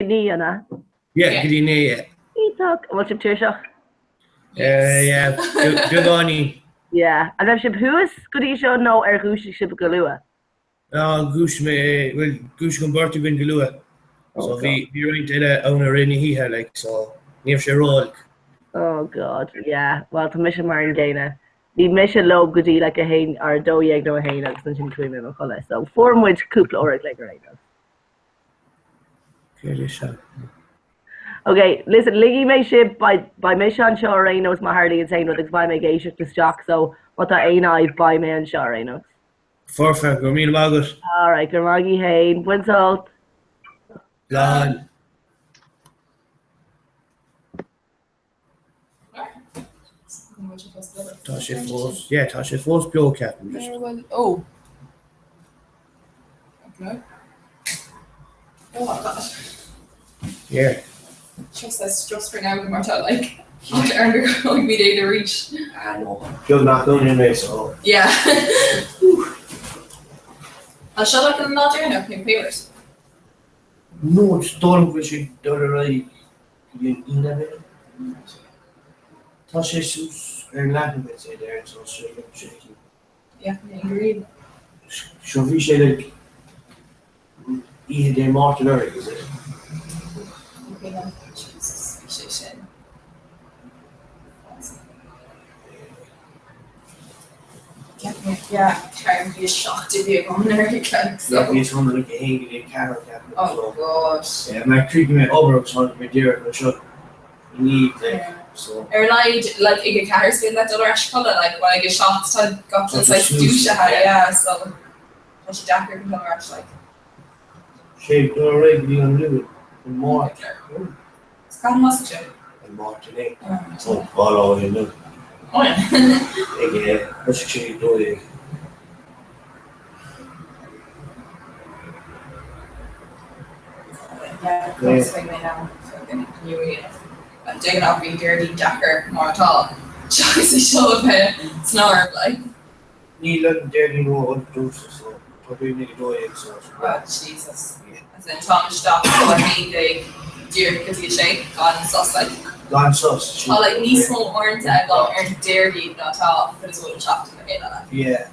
9, an ea? Yeah, go dtí 9, yeah. Iontach! An bhfuil sibh tuirseach? Yeah, beagáinín. Yeah. An raibh sibh thuas go dtí seo nó ar dhúisigh sibh go luath? No, dhúisigh mé, bhuel, dhúisigh an bheirt againn go luath. So bhí, bhí roinnt eile ann i rith na hoíche, like, so ní raibh sé ró-olc. Oh God, yeah. Bhuel, tá mise mar an gcéanna. Bhí mise leo go dtí like a haon, or 12 nó a haon agus ansin chuaigh mé i mo chodladh. So fuair muid cúpla uair a chloig ar aon nós. Céard é seo? Ok, listen, ligfidh mé sibh, beidh, beidh mise anseo ar aon nós má tharlaíonn aon rud agus beidh mé ag éisteacht isteach so má tá aon fhadhb beidh mé anseo ar aon nós. Foirfe, go raibh míle maith agat. Alright, go raibh maith agaibh féin. Bain sult. Slán. Tá sé fós, yeah, tá sé fós beo ceapaim just. Bhfuil, ó. Oh my God. Yeah. Just says just for now mar tá like ar go bhí dé arís. Ah no. Beag nach dún in mé so. Yeah. Tá seo like an lá deireanach nó papers. No, just dóigh liom go bhfuil sé ag dul ar aghaidh go dtí an Aoine b'fhéidir? Tá sé suas ar an leathanach I'd say there so sé sé Yeah, I agree. Seo bhí sé like oíche Dé Máirt anuraidh, is it? Okay, no. Jesus, bhí sé sin. Yeah, bhí 7 agam anuraidh like so. Yeah, bhí ann like 1 go dtí 4 ceapaim. Oh God. Yeah, mar chríochnaigh mé obair agus tháinig mé díreach anseo i ndiaidh like so. Ar a laghad like ag a 4 is féidir leat dul ar ais a chodladh like well ag a 7 tá gach duine saghas dúisithe yeah so tá sé deacair dul ar ais like. Sé dul ar aghaidh go dtí an Luan, an Máirt. Is cathain a thosaigh sé? An Máirt inné. Ó, dhá lá ó shin nó. Ag thosaigh sé ag 12. De ghnáth bíonn Déardaoin deacair mar atá seachas é seo a bheith san áireamh like. Níl an Déardaoin ró-olc domsa so tá daoine ag 12 so it's Oh Jesus. As in táim isteach ó 11 díreach go dtí 6 gan sos like. Gan sos. Tá like níos mó uaireanta agam ar an Déardaoin ná tá an chuid is mó den tseachtain le chéile like. Yeah.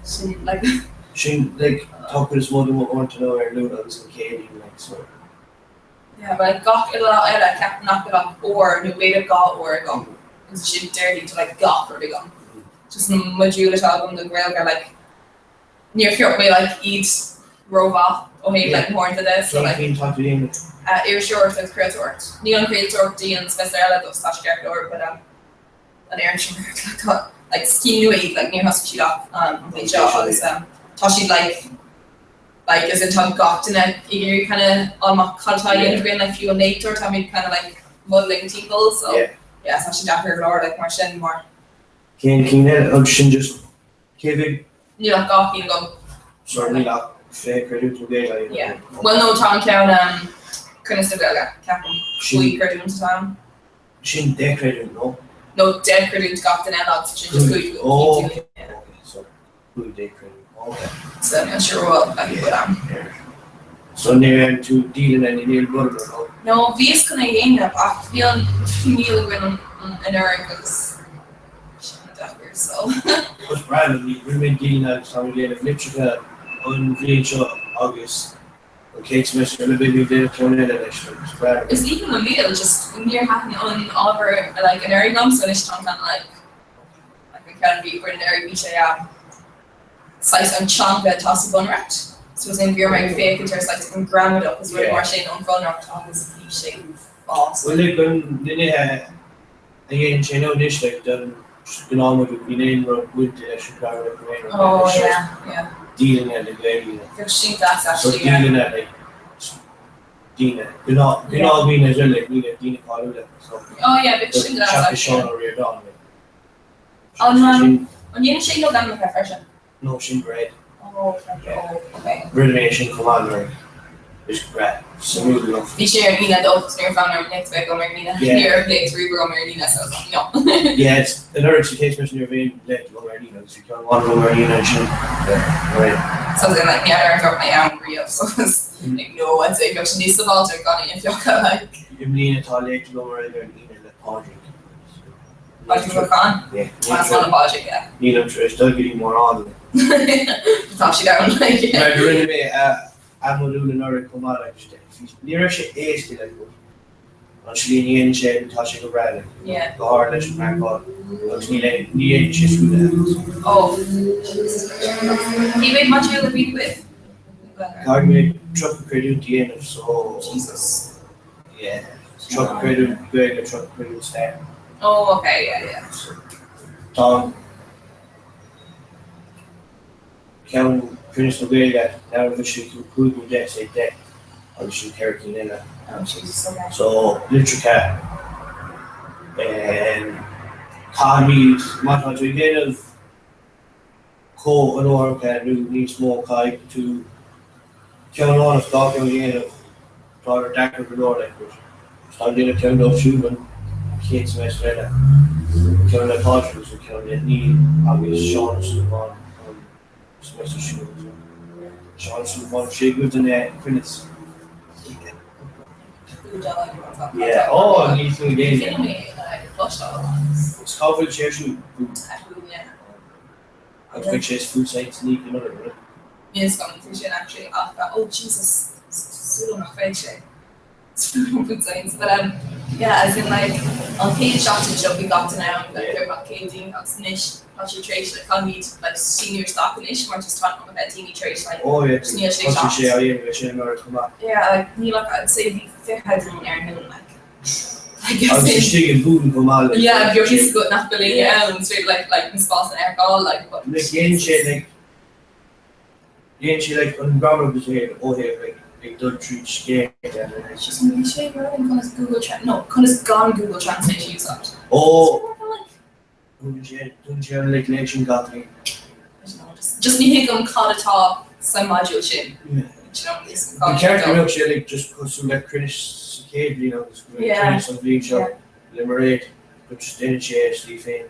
Sin like. Sin like tá cuid is mó de mo uaireanta now ar Luan agus an Chéadaoin like so. Yeah, but like gach uile lá eile ceapaim nach bhfuil ach uair nó b'fhéidir dhá uair agam agus ansin Déardaoin tá like gach rud agam. Just na modúil atá agam don Ghaeilge like níor phioc mé like iad rómhaith ó thaobh like na huaireanta de so like Cén tá tú déanamh? uh, iriseoireacht agus craoltóireacht. Níl an chraoltóireacht dian sa eile dos tá sé ceart go leor but um, an iriseoireacht like tá like is cinn nua iad like níor thosaigh siad ach um, an bhliain seo agus um, tá siad like like as in tá gach duine ag iarraidh kind of fháil amach cad atá á dhéanamh againn like fiú an léachtóir táimid kind of like muddling timpeall so Yeah. yeah tá sé deacair go leor like mar sin mar Cén cinn eile? Agus sin just cé mhéad? Níl ach dhá cinn agam. Sorry níl ach 20 creidiúint nó Gaeilge á dhéanamh Yeah. agam. Well no tá an ceann um, Cruinneas na Gaeilge ceapaim Sin- 5 creidiúint atá ann. Sin 10 creidiúint no? No 10 creidiúint gach duine eile agus sin just 5 Oh, okay. Okay, so 15 creidiúint. Okay. So níl sé ró like but um. So níor dhein tú dialanna nó níl rud ar no? No, bhíos chun é a dhéanamh ach bhí an níl againn an anuraidh agus sin an-deacair so. Is breá liom, ní rinne mé dialanna agus táim ag déanamh litreacha an bhliain seo agus an chéad semester eile beidh mé ag déanamh ceann eile leis agus is breá liom. Is aoibhinn liom iad, just níor thaitin an ábhar like anuraidh liom so anois táim kind of like like an ceann a bhí againn anuraidh bhí sé um saghas an teanga atá sa Bhunreacht. So as in bhí orm ag féachaint ar saghas an gramadach is rudaí mar sin ón Bhunreacht agus bhí sé uafásach. Bhuel like an na nithe a dhéanann sé now anois like don gnáthmhodúl níl aon rud bainte leis an gramadach nó aon rud Oh like yeah, yeah. dialanna le Gaeilge. Bheadh sin deas So actually, yeah. dialanna like daoine, gnáth gnáthdaoine as well like ní like daoine cáiliúla so. Oh yeah, bheadh sin deas Seachas actually. Seán Ó Ríordáin like. An an ndéanann sé logainmneacha freisin? No, sin Mairéad. Oh, oh, ok. Rinne mé sin chomh maith nuair is breá suimiúil liom. Bhí sé ar líne dó 's níor fonn orm léacht a bheith agam ar líne. Ní raibh léacht riamh agam ar líne so I was like, no. Yeah, it's anuraidh sa chéad semester ní raibh aon léacht agam ar líne agus bhí ceann amháin agam ar líne ansin. Yeah, right. So I was like, ní fheadar an raibh mé ann riamh so. Like no I'd say bheadh sé níos sábháilte gan é a phiocadh like. I mbliana tá léite agam ar an Aoine le Pádraig. Pádraig Ó Beacháin? Yeah. Is maith liom Pádraig, yeah. Nílim tar éis dul go dtí mórán like. Tá siad ann like. Mar do rinne mé a modúl anuraidh chomh maith like ní raibh sé éasca like but an slí a ndéanann sé tá sé go breá like Yeah. go háirithe leis an marcáil agus ní ní dhéanann sé scrúduithe. Oh Jesus Christ. Cé mhéad modúl a bhí agaibh? Caithfidh mé 30 creidiúint a dhéanamh so Jesus. Yeah, 30 creidiúint Gaeilge, 30 creidiúint stair. Oh okay, yeah, yeah. So tá an ceann Cruinneas na Gaeilge, leabhar mise cúig nó 10, say 10 agus sin ceithre cinn eile. Oh Jesus, okay. So litreacha caithfimid, má tá tú ag déanamh comhonóracha nó níos mó caithfidh tú ceann amháin as gach ceann a dhéanamh, tá deacair go leor like but tá ag déanamh ceann dóibh siúd an chéad semester eile, ceann le Pádraig agus an ceann le Neil agus Seán Ó Súilleabháin an semester siúd so Seán Ó Súilleabháin sé go den cruinneas. Yeah, oh níl tú ag déanamh. Agus cá bhfuil sé siúd? Agus beidh sé is food science ní go leor, right? Níl 'fhios agam faoi sin actually ach oh Jesus súil agam nach mbeidh sé food science but um yeah as in like an chéad seachtain seo bhí gach duine ann like beagnach Céadaoin agus anois tá sé tar éis like caithfimid like síniú isteach anois mar just tá an iomarca daoine tar éis like Oh yeah just níl sé tá teacht. sé á dhéanamh é sin mar chomh maith. Yeah like níl ach I'd say bhí 20 duine ar an Luan like Agus istigh i bhfúm chomh maith le. Yeah, bhí fhios agat nach bhfuil éinne ann, straight like like na spásanna ar fáil like but. Like dhéan sé like dhéan sé like an grammar agus é ó thaobh like ag dul tríd scéalta and like. Just bhí sé ag rá linn conas Google Tran no conas gan Google Translate a úsáid. Ó! Dúnann sé dúnann sé an like léigh sin gach bliain. I don't know just just ní thuigim cad atá sa module sin. Yeah. Do you know níl 'fhios agam Ba cad cheart go atá. mbeadh sé like just cosúil le cruinneas sa chéad bhliain agus go mbeadh Yeah. cruinneas an bhliain seo Yeah. le Mairéad but just déanann sé é a slí féin.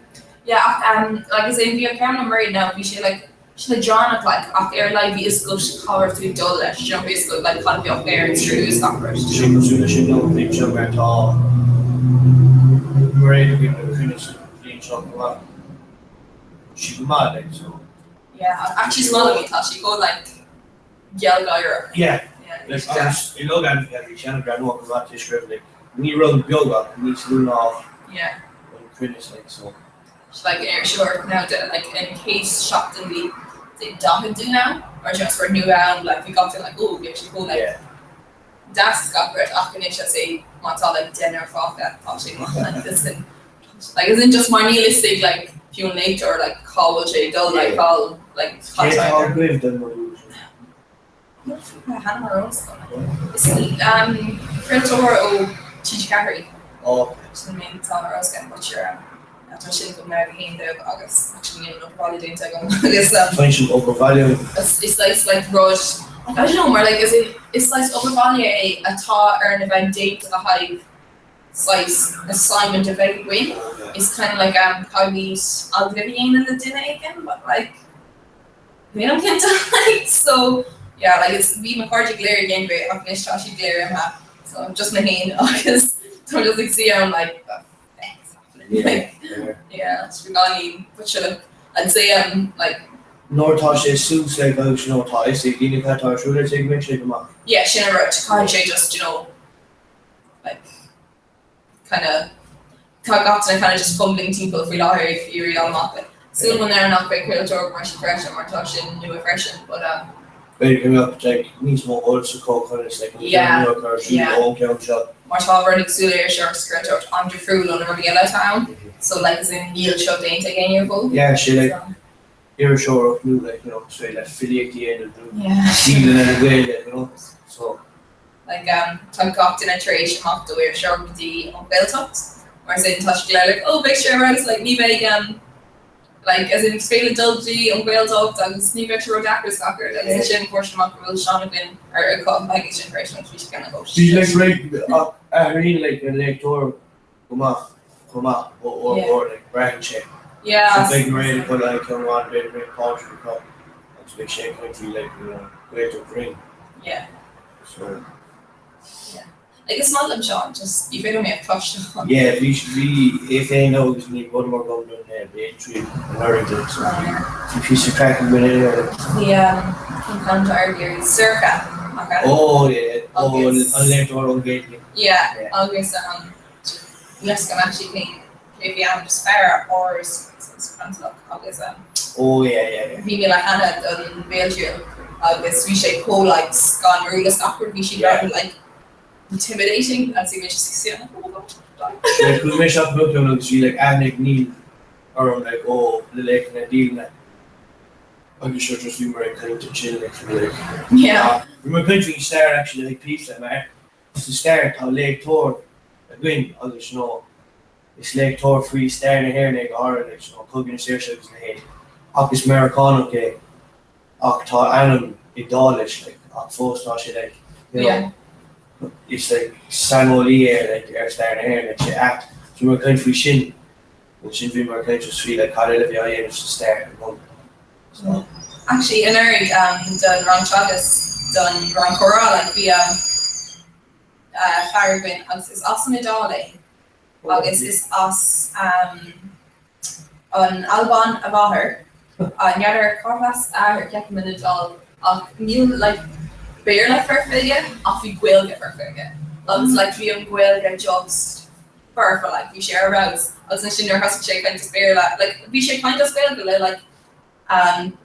Yeah ach um like as in bhí an ceann le Mairéad now bhí sé like sé like drannach like ach ar a laghad bhí fhios agat cá raibh tú ag dul leis do you know bhí fhios agat like cad a bheadh ar an scrúdú is gach rud. Tá sé cosúil leis sin don bhliain seo mar tá Mairéad againn le cruinneas an bhliain seo chomh maith. Tá sí go maith like so. Yeah actually is maith liom í tá sí chomh like gealgháireach. Yeah Yeah like agus i logainmneacha bhí sean breathnóir go maith toisc go raibh like ní rud beag ach níos lú ná Yeah. an cruinneas like so. like iriseoireacht now de like an chéad seachtain bhí say 40 duine ann mar just rud nua ann like bhí gach duine like oh bhí sé chomh like Yeah. deas is gach rud ach anois I'd say má tá like deichniúr fágtha tá sé maith like as in like as in just mar níl fhios ag like fiú an léachtóir like cá bhfuil sé ag dul like Yeah. cá like cad Cé tá atá air. agaibh don modúl sin? Níl a hainm ar eolas agam. Is um craoltóir ó TG4 í. Ó. Sin an méid atá ar eolas agam but sure tá sin agam now go haon déag agus actually níl an obair bhaile déanta agam agus um Faigheann sibh obair bhaile. is is saghas like rud like I don't know mar like as in is saghas obair bhaile é atá ar na bheith déanta le haghaidh saghas assignment a bheidh againn. Is kind of like um caithfimid agallamh a dhéanamh le duine éigin but like Nílim cinnte like so yeah like it's bhí mo chairde go léir ag déanamh é ach anois tá siad go léir imithe so I'm just mé féin agus tá just ag suí ann like the heck is happening like yeah it's beagáinín but sure look I'd say um like Nuair atá sé suas like agus you know tá fhios ag daoine cad atá ar siúl I'd say go mbeidh sé go maith. Yeah sin an rud caithfidh sé just you know like kind of tá gach duine kind of just fumbling timpeall faoi láthair ag iarraidh dul amach like súil agam now nach beidh craoltóireacht mar sin freisin mar tá sin nua freisin but um B'fhéidir go mbeadh like níos mó eolas acu conas like an ceann Yeah nua a chur ar siúl yeah ón gceann seo. mar tá rudaí cosúil le iriseoireacht is craoltóireacht an-difriúil ó na rudaí eile atá ann so like as in níl seo déanta ag éinne fós Yeah sé like so iriseoireacht nó like you know cosúil le filíocht a dhéanamh nó yeah dialanna na Gaeilge you know so Like um tá gach duine tar éis imeacht ó iriseoireacht go dtí an Ghaeltacht mar sin tá siad go léir like oh beidh sé ar fheabhas like ní bheidh um like as in is féidir dul go dtí an Ghaeltacht agus ní bheidh sé ródheacair is gach rud agus ansin fuair siad amach go bhfuil Seán Ó Gloinn ar acu like sin tar éis an bhí siad gan like oh Bhí like shit. like ach athraíonn like an léachtóir go maith chomh maith ó uair go huair like braitheann sé. Yeah. So beidh Mairéad ag dul le haghaidh ceann amháin b'fhéidir beidh Pádraig acu agus beidh sé ag caint faoi like you know Gaeltacht Rinn. Yeah. So. Yeah. Like is maith liom Seán, just ní féidir liom é a chloisteáil. Yeah, bhí bhí é féin nó agus ní bhfuaireamar agam don Béaltriail anuraidh like so bhí bhí píosa craic againn anyway like. Bhí um cén t-ainm atá air bhí Sorcha nach ea? Oh yeah, oh an léachtóir ón Ghaeilge. Yeah, agus um níl a fhios agam actually cén cé a bhí ann just fear ard agus cantalach agus um Oh yeah yeah yeah. bhí mé le Hannah don Bhéaltriail agus bhí sé chomh like scanrúil is gach rud bhí sé Yeah. like intimidating agus bhí mé just ag suí oh my god. Like chuaigh mé isteach i mBrooklyn agus bhí like aithne ag Neil orm like ó le léachtanna dialainne agus sure just bhíomar ag caint ansin like bhí like Yeah. Bhíomar ag caint faoin stair actually like píosa mar sa stair tá léachtóir againn agus you know Is léachtóir faoi stair na hÉireann é go háirithe leis ó Cogadh na Saoirse agus a leithéid ach is Meiriceánach é ach tá a ainm Iodáileach like ach fós tá sé like you know is like saineolaí é like ar stair na hÉireann like sé ait bhíomar ag caint faoi sin ansin bhíomar ag caint just faoi like cad eile a bhí á dhéanamh sa stair agam so. Actually anuraidh um don rang teagasc don rang comhrá like bhí um fear againn agus is as an Iodáil é agus is as an Albáin a mháthair. N'fheadar cárb as a athair, ceapaim an Iodáil, ach níl like Béarla foirfe aige ach bhí Gaeilge foirfe aige agus like bhí an Ghaeilge just foirfe like bhí sé ar fheabhas agus ansin nuair a thosaigh sé ag caint as Béarla like bhí sé ag caint as Gaeilge le like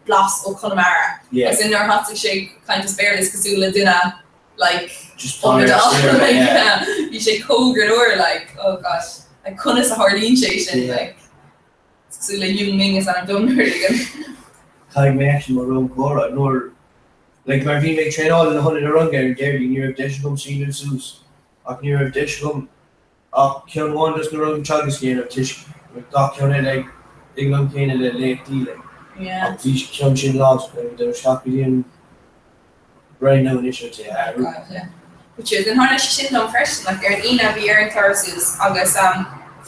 blas ó Chonamara agus then nuair a thosaigh sé ag caint as Béarla is cosúil le duine like Just ón fire Iodáil saor, like yeah. bhí sé chomh greannmhar like oh gosh like conas a tharlaíonn sé sin Yeah. like is cosúil le Yung Ming is ainm dom nuair éigin. Caithfidh mé actually mo rang comhrá nuair like mar bhí mé ag traenáil ina hionad ranga ar an Déardaoin ní raibh deis agam síneadh suas ach ní raibh deis agam Ach ceann amháin dos na ranganna teagaisc a dhéanamh toisc go raibh gach ceann eile ag an am céanna le léachtaí like. Ach bhí ceann sin lán so beidh mé ag dul isteach go dtí an Roinn nua anois ar é a athrú. But sure, then tharla sé sin dom freisin, like ar an Aoine bhí orainn clárú suas agus um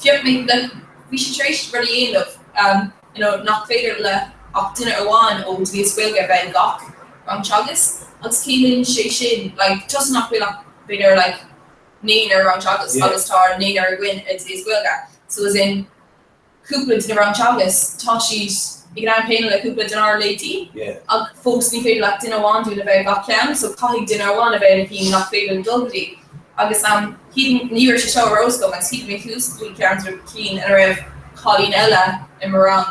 phioc mé like bhí sé tar éis rud a dhéanamh um you know nach féidir le ach duine amháin ó do léas Gaeilge a bheith i gach rang teagaisc agus ciallaíonn sé sin like tusa nach bhfuil ach b'fhéidir like naonúr rang teagasc agus tá naonúr againn i dTuas Gaeilge so as in cúpla de na rang teagasc tá siad ag an am céanna le cúpla den ár léachtaí ach fós ní féidir leat duine amháin dúinn a bheith ag gach ceann so caithfidh duine amháin a bheith ina cinn nach féidir linn dul go dtí agus um shíl ní raibh sé seo ar eolas agam agus shíl mé suas go dtí ceann de na cinn ina raibh cailín eile i mo rang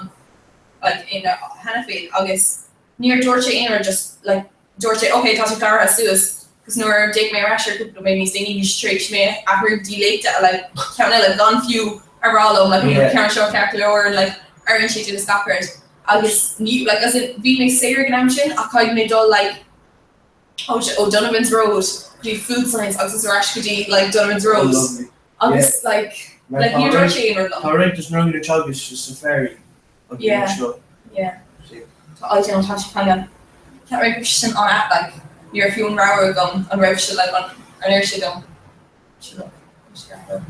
like ina cheana féin agus níor dúirt sé aon rud just like dúirt sé ok tá tú cláraithe suas agus nuair a d'fhéach mé ar ais ar cúpla nóiméad níos déanaí bhí sé tar éis mé a athrú go dtí léacht eile like ceann eile gan fiú a rá liom like an bhfuil ceann seo ceart go leor like oireann sé duit is gach rud agus ní like as in bhí mé saor ag an am sin ach caithfidh mé dul like ó ó Donovan's Road go dtí Food Science agus ar ais go dtí like Donovan's Road agus like like níor dúirt sé aon rud liom. Tá roinnt dos na ranganna teagaisc sa Safari an bhliain seo. Yeah. Tá I don't know tá sé kind of ceap mé go raibh sé sin an-ait like ní raibh fiú an rogha agam an raibh sé like an an oir sé dom. Sin look, sin ceart.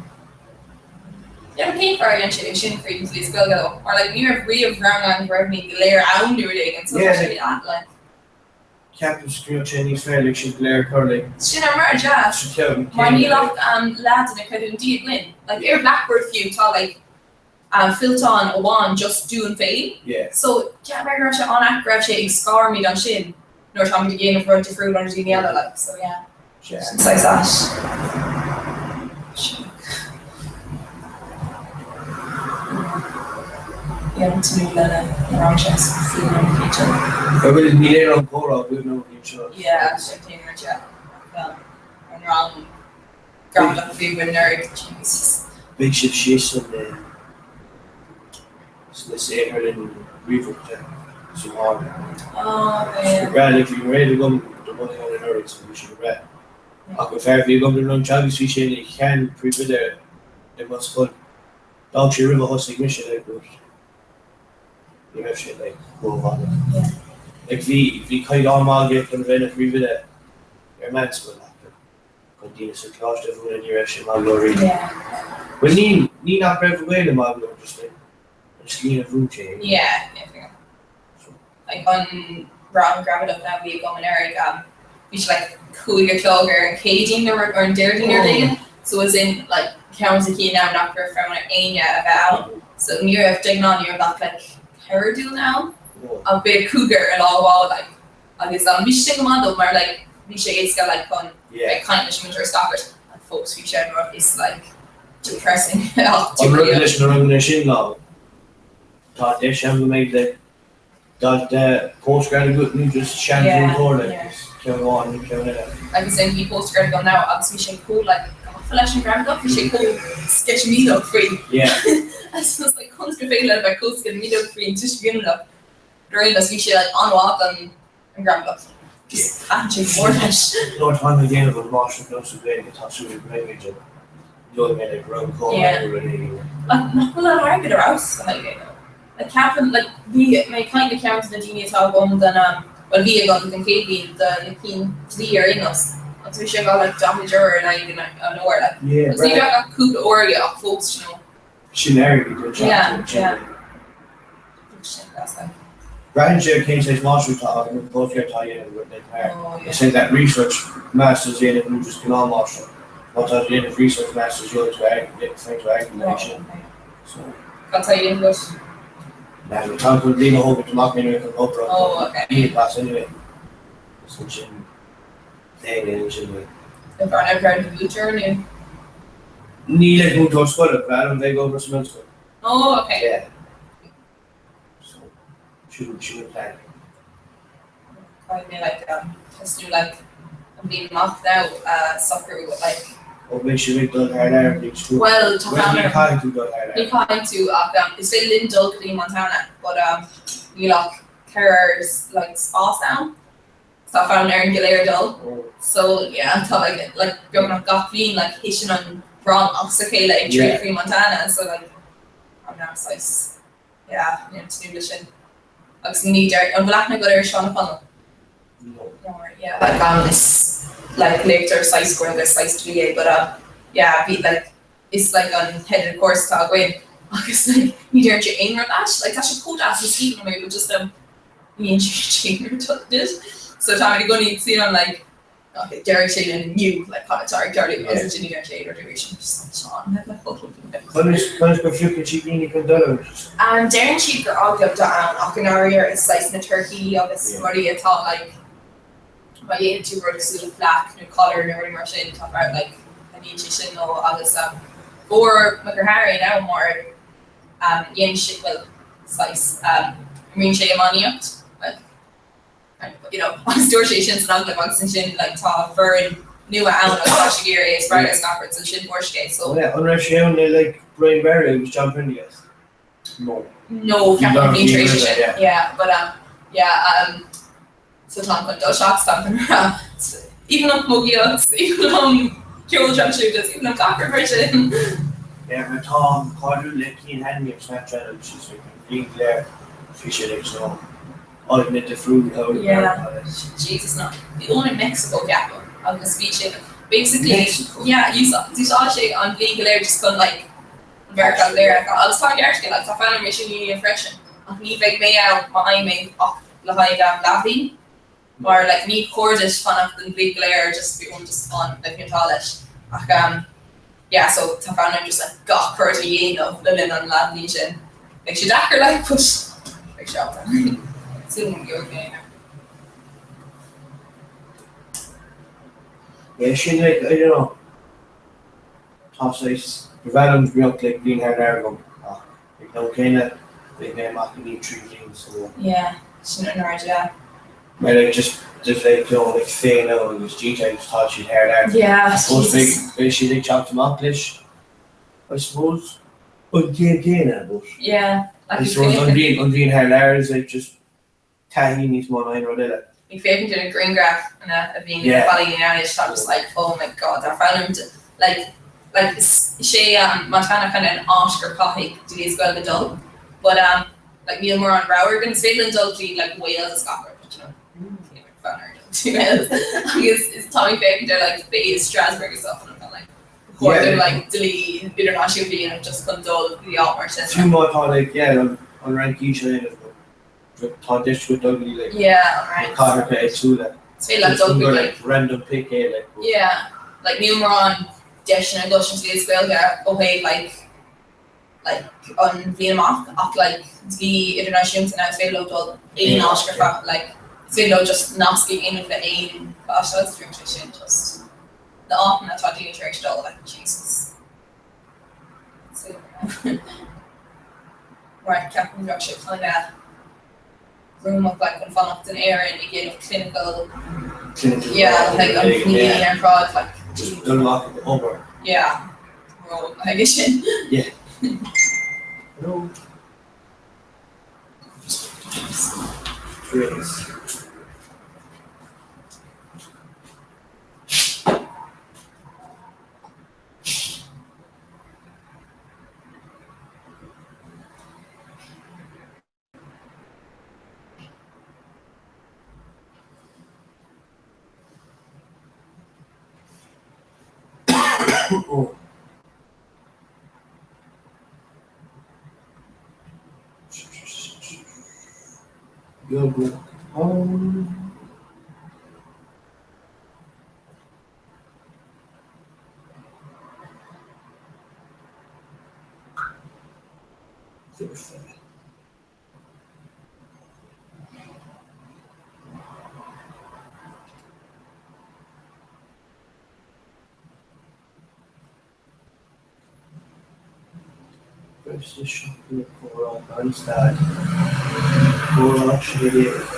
Yeah, but cén fáth ar dhein sé é sin faoi an dlí Gaeilge though? Mar like ní raibh riamh rang ann go raibh muid go léir ann nuair éigin so tá sé ait like. Ceapaim go raibh sé níos fearr like sibh go léir a chur like. Sin ar mar yeah. Sa cheann Mar céanna níl like. ach um leath de na creidiúintí againn. Like ar Blackboard fiú tá like fillteán amháin just dúinn féin. So cheap mé go raibh sé an-ait go raibh sé ag scaradh ansin nuair atáimid ag déanamh rud difriúil ó na daoine eile like so yeah. Sin saghas ait. Yeah, tnúth lena rang sé faoi an cinnte. Bhuel níl aon rang comhrá agaibh nó bhíonn seo. Yeah, sin cén rud yeah. An rang Gramadach a bhí againn anuraidh, Jesus. Beidh sibh síos san sna saotharlann ríomhaireachta sa lár. Oh, Go breá, like bhí réidh agam do mo cheann anuraidh so bhí sé go breá. Ach an fear a bhí agam don rang teagaisc bhí sé ina cheann príomhoide i mo scoil. D'fhág sé roimh a thosaigh mise like but ní raibh sé like rómhaith. Like bhí bhí caighdeán maith aige chun a bheith ina phríomhoide ar meánscoil ach like Chun daoine sa choláiste a mhúineadh ní raibh sé maith go leor riamh. Bhuel ní, ní nach raibh a Ghaeilge maith go leor, just like an slí ina mhúin sé é. Yeah, yeah, yeah. Like an rang gramadach a bhí agam anuraidh, um, bhí sé like 5 a chlog ar an Chéadaoin nó ar an Déardaoin nó rud éigin so as in like ceann de cinn ann nach raibh fonn ar éinne a bheith ann so ní raibh de ghnáth ní raibh ach like ceathrar dúinn ann ach b'fhéidir cúigear ar lá amháin like agus um, bhí sé go maith dó mar like bhí sé éasca like chun yeah. ag caint leis an múinteoir is gach rud ach fós bhí sé an rud is like depressing ach An rud leis na ranganna sin ná tá deis ann go mbeidh like Dalta postgrad agat nó just seanmhúinteoir like is ceann amháin nó ceann eile. Agus then bhí postgrad agam now agus bhí sé chomh like gafa leis an ghramadach, bhí sé chomh sceitimíneach faoi. Yeah. Agus I was like conas gur féidir leat a bheith chomh sceitimíneach faoin tuiseal ginideach? But ar aon nós bhí sé like an-mhaith don an ghramadach. Just thaitin sé go mór leis. Nuair atá mé ag déanamh an máistreacht liom sa Ghaeilge tá súil go mbeidh mé de gheobhaidh mé like rang comhrá nó rud éigin. Like nach bhfuil an airgead ar fheabhas le haghaidh é though? Like ceapaim like bhí mé ag caint le ceann de na daoine atá agam don um bhuel bhí agam don chéad bhliain do na cinn dlí ar aon nós agus bhí sé ag rá like 40 euro in aghaidh an uair like Yeah, agus ní raibh ach cúpla uair aige ach fós you know. Sin airgead don Yeah, seachtain, yeah. Sin deas like. Braitheann sé ar cén saghas máistreacht atá agat nó postgrad atá á dhéanamh agat like mar Oh yeah. is é that research masters a dhéanamh nó just gnáthmháistreacht. Má tá tú ag déanamh research masters gheobhaidh tú airgead, faigheann tú airgead le haghaidh sin. So. Cad tá á dhéanamh agat? N'fheadar, táim chun bliain a thógaint amach anyway chun obair an Oh okay. bliain glas anyway. So ansin féin é ansin like. Ag breathnú ar mhúinteoir nó? Ní like múinteoir scoile, ba bhreá liom bheith ag obair sa mheánscoil. Oh okay. Yeah. So sin sin an plean. Caithfidh mé like um tosnú like an bhliain amach now uh socrú like. Ó beidh sibh ag dul thar lear an bhliain seo chugainn. Well tá Bhuel fonn ní orm. chaithfidh tú dul thar Ní lear. chaithfidh tú ach um is féidir linn dul go dtí Montana but um níl ach ceathrar like spás ann. Tá fonn orainn go léir dul. Oh. So yeah tá like like beagnach gach bliain like thiteann an rang as a chéile ag Yeah. triail faoi Montana so like I'm now saghas yeah níl tnúth leis sin. Agus ní deir an bhfuil aithne agat ar Seán Ó Conaill? No. No yeah like um is like léachtóir saghas Gaeilge saghas dlí é but um yeah bhí like is like an head of the course atá againn agus like ní deireann sé aon rud leat like tá sé chomh deas is aoibhinn liom é but just um ní insíonn sé aon rud duit so táimid i gcónaí ag suí ann like ok déarfaidh sé linn inniu like cad atá ag tarlú agus ansin ní deireann sé aon rud arís and just like Seán like le focal Conas conas go bpiocann siad daoine chun dul ann? Um deireann siad gur agallamh atá ann ach i ndáiríre is saghas na torthaí agus Yeah. rudaí atá like má dhéanann tú rud cosúil le FLAC nó collar nó rudaí mar sin tá fear like taitníonn sé sin leo agus um fuair mo dheartháir é now mar um dhéan sé bhuel saghas um imríonn sé iománaíocht like kind of you know agus dúirt sé sin san agallamh agus ansin like tá foireann nua ann agus tá sé ag iarraidh é a spreagadh is gach rud so sin fuair sé é so. Oh yeah, an raibh sé ann le like Brian Barry agus John Prendergast? No. No, Bhí ceapaim Brian bhí tar éis roimhe, sin yeah. yeah but um yeah um so táim chun dul isteach táim chun rá aoibhinn liom camógaíocht, aoibhinn liom ceol traidisiúnta, is aoibhinn liom gach rud mar sin. Yeah mar táim cairdiúil le Cian Hanley ar Snapchat agus she's like an bhliain go léir bhí sé like so áiteanna difriúil thall i Yeah Meiriceá. Jesus no. Bhí Eoin in Mexico ceapaim agus bhí sé basically Mexico? yeah d'úsáid sé an bhliain go léir just chun like Meiriceá go léir a fheiceáil agus tá an ceart aige like tá fonn orm é sin a dhéanamh freisin ach ní bheidh mé ann má fhaigheann mé ach le haghaidh am leathbhliain mar like ní chóir duit fanacht an bhliain go léir just bhí ann just an like níl tá leis ach um yeah so tá fonn orm just like gach rud a dhéanamh le linn an leathbhliain sin beidh sé deacair like but beidh sé ábalta súil agam go gheobhaidh mé é. Yeah sin like I don't know tá saghas ba bhreá liom go mbeadh like bliain thar lear agam ach ag an am céanna beidh mé amach i ndiaidh 3 bhliain so. Yeah sin an rud yeah. Mar like just just like you know like Féile agus GTeic agus tá siad thar lear. Yeah I suppose Jesus. beidh beidh siad ag teacht amach leis I suppose an céim céanna but Yeah I suppose an bhliain an bhliain thar lear is like just taithí níos mó ná aon rud eile. Ag féachaint ar na grianghrafanna a bhíonn ag Yeah. bailiú anois tá just like oh my god tá fonn orm like like is é um Montana kind of an áit gur caithfidh daoine as Gaeilge dul but um like níl mórán rogha againn is féidir linn dul go dtí like Wales is gach rud but you know níl fonn orm dul to Wales agus is tá mé ag féachaint ar like Bay Strasbourg is stuff and I'm kind of like chóir Yeah. dom like dlí idirnáisiúnta a dhéanamh just chun dul go dtí áit mar sin. Fiú má tá like yeah an an Fhraincis a dhéanamh but Tá deis agat dul go dtí like Yeah, na cathracha éagsúla. Is féidir leat dul chuig like random pick é like. Yeah, like níl mórán deiseanna dul sin dlí is Gaeilge ó thaobh like like an bhliain amach ach like dlí idirnáisiúnta now is féidir leo dul aon áit ar feadh like is féidir leo just nasc a dhéanamh le aon choláiste agus bíonn sé sin just na áiteanna atá daoine tar éis dul like Jesus. Mar ceapaim go raibh sé kind of gruamach like chun fanacht in Éirinn ag déanamh clinical Clinical yeah like an bhliain ar fad like Just dul amach ag obair. yeah ró aige sin. Yeah. Hello. Grace. Oh. Beagnach ann. Foirfe. Breis na seachtaine comhrá gan stad, comhrá 16.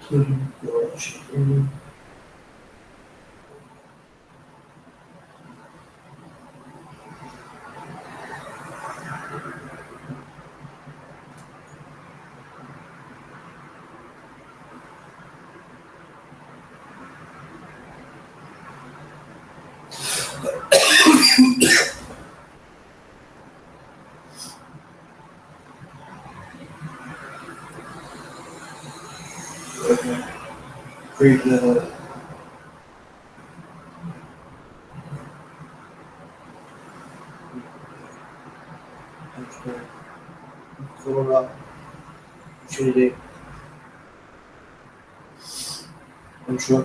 Tuairim go raibh sé inniu. Críochnaithe. Comhrá 16. Anseo.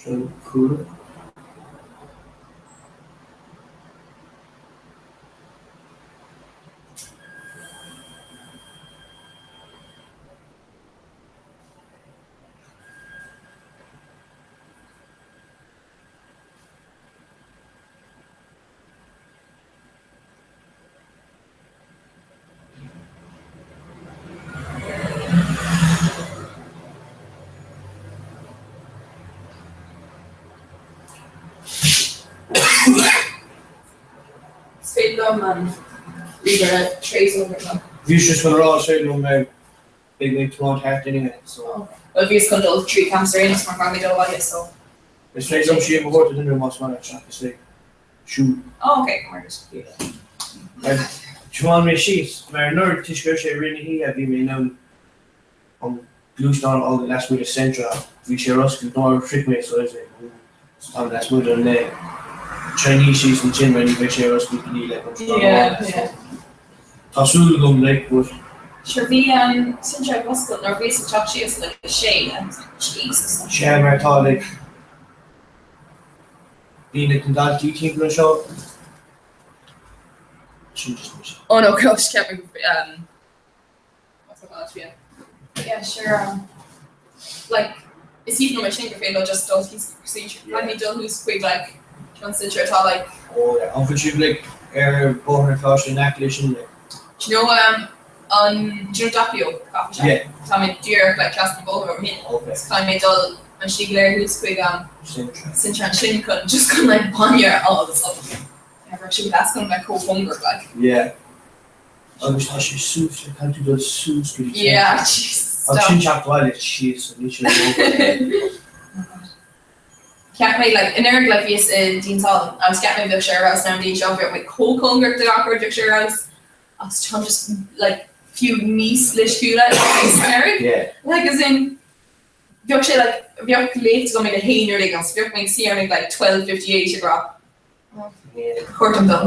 Sin cúl. Is féidir liom an ríomhaire tréaslú liom. Bhí sé chun rá is féidir liom beidh mé ag tiomáint thart anyway so. Bhuel bhíos chun dul trí Camps ar aon nós mar caithfidh mé dul abhaile so. Is féidir liom séam a thabhairt do dhuine más maith leat seachas é siúl. Oh ok, mar is. Thiomáin mé síos mar anuraidh toisc go raibh sé i rith na hoíche bhí mé in ann an gluaisteán a fhágáil lasmuigh de Centra bhí sé ar oscailt nuair a shroich mé so I was like ooh so táim lasmuigh den Chinese síos ansin mar ní bheidh sé ar oscailt go dtí like an tráthnóna so tá súil agam like but Sure bhí an Centra ag oscailt nuair a bhíos ag teacht síos like a sé and I was like Jesus. Sea mar tá like Daoine na daltaí timpeall anseo. Sin just mise. Oh no gosh ceap mé go um what's it called yeah. Yeah sure um like is even though my sin gur féidir leo just dul thíos procedure yeah. Caithfidh mé dul thuas chuig like an Centra atá like Oh yeah an bhfuil sibh like ar bóthar na Coláiste in aice leis sin like Do you know um an do you know Doppio coffee shop? Yeah. Tá mé díreach like trasna an bóthar ó shin. Okay. So caithfidh mé dul an slí go léir thuas chuig an Centra. Centra ansin chun just chun like bainne a fháil so never actually that's gonna be chomh cóngarach like. Yeah. Agus tá sé suas le caithfidh tú dul suas go dtí Yeah, Jesus, Agus stop. sin teacht abhaile síos an níl sé rómhaith. Cheap mé like anuraidh like bhíos i dTinteán agus cheap mé bheadh sé ar fheabhas now an bhliain seo bheadh mé chomh cóngarach do gach rud bheadh sé ar fheabhas agus táim just like fiú níos loisciúla ná bhíos anuraidh. Yeah. Like as in bheadh sé like bheadh léacht agam ag a haon ar éigin agus bheadh mé ag suí ann ag like 12:58 ag rá Chuir dom dom.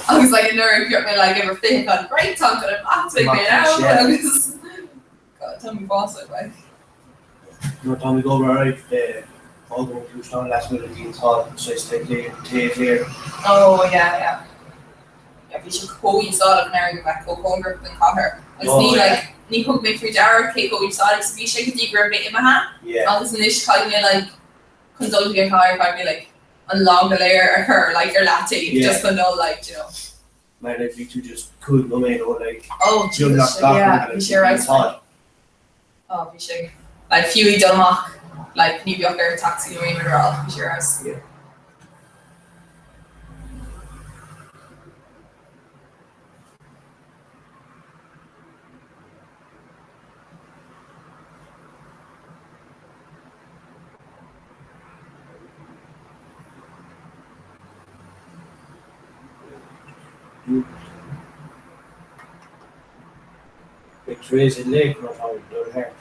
Agus like anuraidh bheadh mé like uimhir 20 chun right tá chun amach beidh mé in am agus God tá mé básach like. Nuair atá mé ag obair ar aghaidh fágaim an gluaisteán lasmuigh de dTinteán so is taobh thiar. Oh yeah yeah. Yeah bhí sé chomh úsáideach anuraidh a bheith chomh cóngarach don chathair agus ní like ní thug mé faoi deara cé chomh úsáideach is a bhí sé go dtí go raibh mé imithe agus anois caithfidh mé like chun dul go dtí an chathair caithfidh mé like an lá go léir a chur like ar leataobh just chun dul like do you know. Mar like bhí tú just 5 nóiméad ó like Oh Jesus yeah bhí sé right Oh bhí sé like fiú ag dul amach like ní bheadh ar taxi nó aon rud ar fháil bhí sé right. Yeah. Beidh Teresa léi mar tá ag dul thart.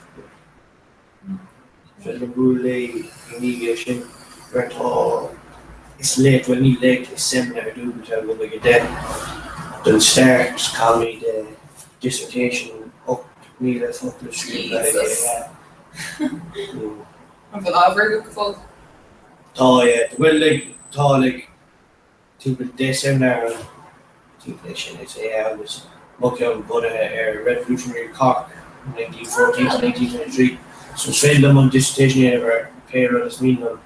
Féidir liom bualadh léi i ndiaidh sin mar tá is léacht, bhuel ní léacht, is seimineár dúbailte agam ag 10 don stair is caithfimid dissertation 8,000 focal a scríobh Jesus. An bhfuil ábhar agat go fóill? Tá, yeah. Bhuel like tá like timpeall 10 seimineár ann timpeall é sin is é agus mo cheann bunaithe ar Revolutionary Cork 1914 to 1923 so is féidir liom an dissertation a dhéanamh ar pé rud is mian liom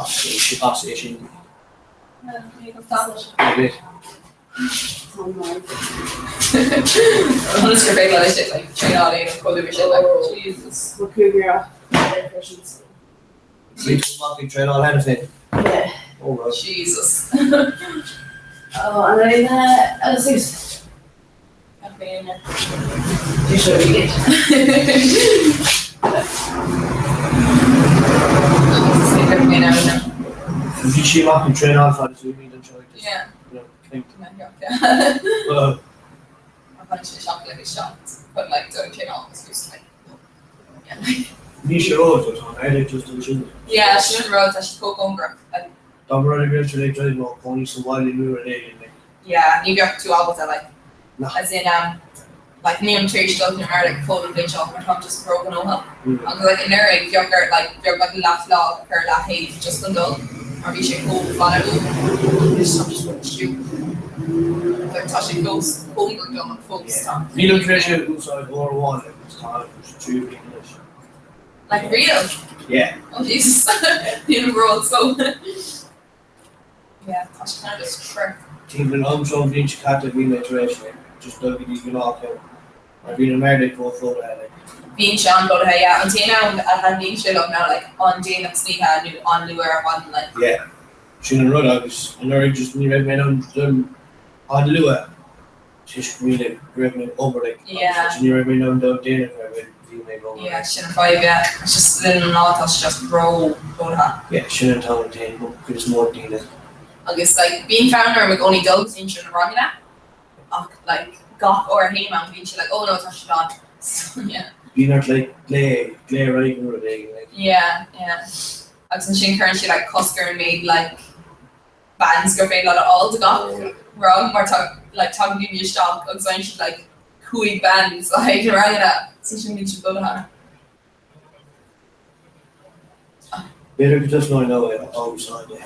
as é sin. Conas gur féidir leis like traenáil a dhéanamh chomh luath sin like Jesus. Bhí tú amach ag traenáil cheana féin? Yeah. Oh right. Jesus. Oh, an raibh na agus Nach mé inne. Bhí sé really good. Jesus, ní raibh mé in ann. Bhí sí amach ag traenáil fad is a bhí mé anseo ag just, Yeah. you know, think. Yeah. Well, Tháinig sé isteach like isteach chun like dul traenáil agus just like Ní sé ró tá an aird just ansin. Yeah, sin an rud, tá sé chomh cóngarach. Dá mba rud é go raibh tú ag dul nó cónaí sa bhaile nó rud éigin like. Yeah, ní bheadh tú ábalta like No. as in um like nílim tar éis dul chun an like fód an bhliain seo mar táim just róghnóthach. Agus like anuraidh bheadh ort like bheadh like leath lá a chur leaththaobh just chun dul mar bhí sé chomh fada uaim. Anois táim just like stupid. Like tá sé fós cóngarach dom ach fós tá. Nílim tar éis é a úsáid uair amháin agus tá trí bliana anois. Like real? Yeah. Oh Jesus. Níl an rud so. Yeah, tá sé kind of just crap. Timpeall an am seo an bhliain seo caite bhí mé tar éis like just dul go dtí gnáthcheann mar bhí an America chomh plódaithe like. Bíonn sé an-phlódaithe, yeah. An t-aon am a thaitníonn sé liom ná like an-déanach san oíche nó an-luath ar maidin like. Yeah. Sin an rud agus anuraidh just ní raibh mé in ann dul an-luath toisc go raibh go raibh mé ag obair like agus ní raibh mé in ann dul déanach mar bhí mé ag obair. Yeah, sin an fadhb, yeah. It's just le linn an lá tá sé just ró-phlódaithe. Yeah, sin an t-am a dtéann an chuid is mó daoine. Agus like bíonn fonn orm i gcónaí dul go dtí na ranganna ach like gach uair a théim ann bíonn sé like oh no tá sé lán so yeah. Bíonn ort like glao, glao ar aghaidh nó rud éigin like. Yeah, yeah. Agus ansin cuireann sé like cosc ar an méid like bands gur féidir leat a fháil do gach rang mar tá like tagann daoine isteach agus faigheann siad like 5 bands le haghaidh na ranganna so sin bíonn siad bunaithe. B'fhéidir go dtosnóinn á á úsáid é.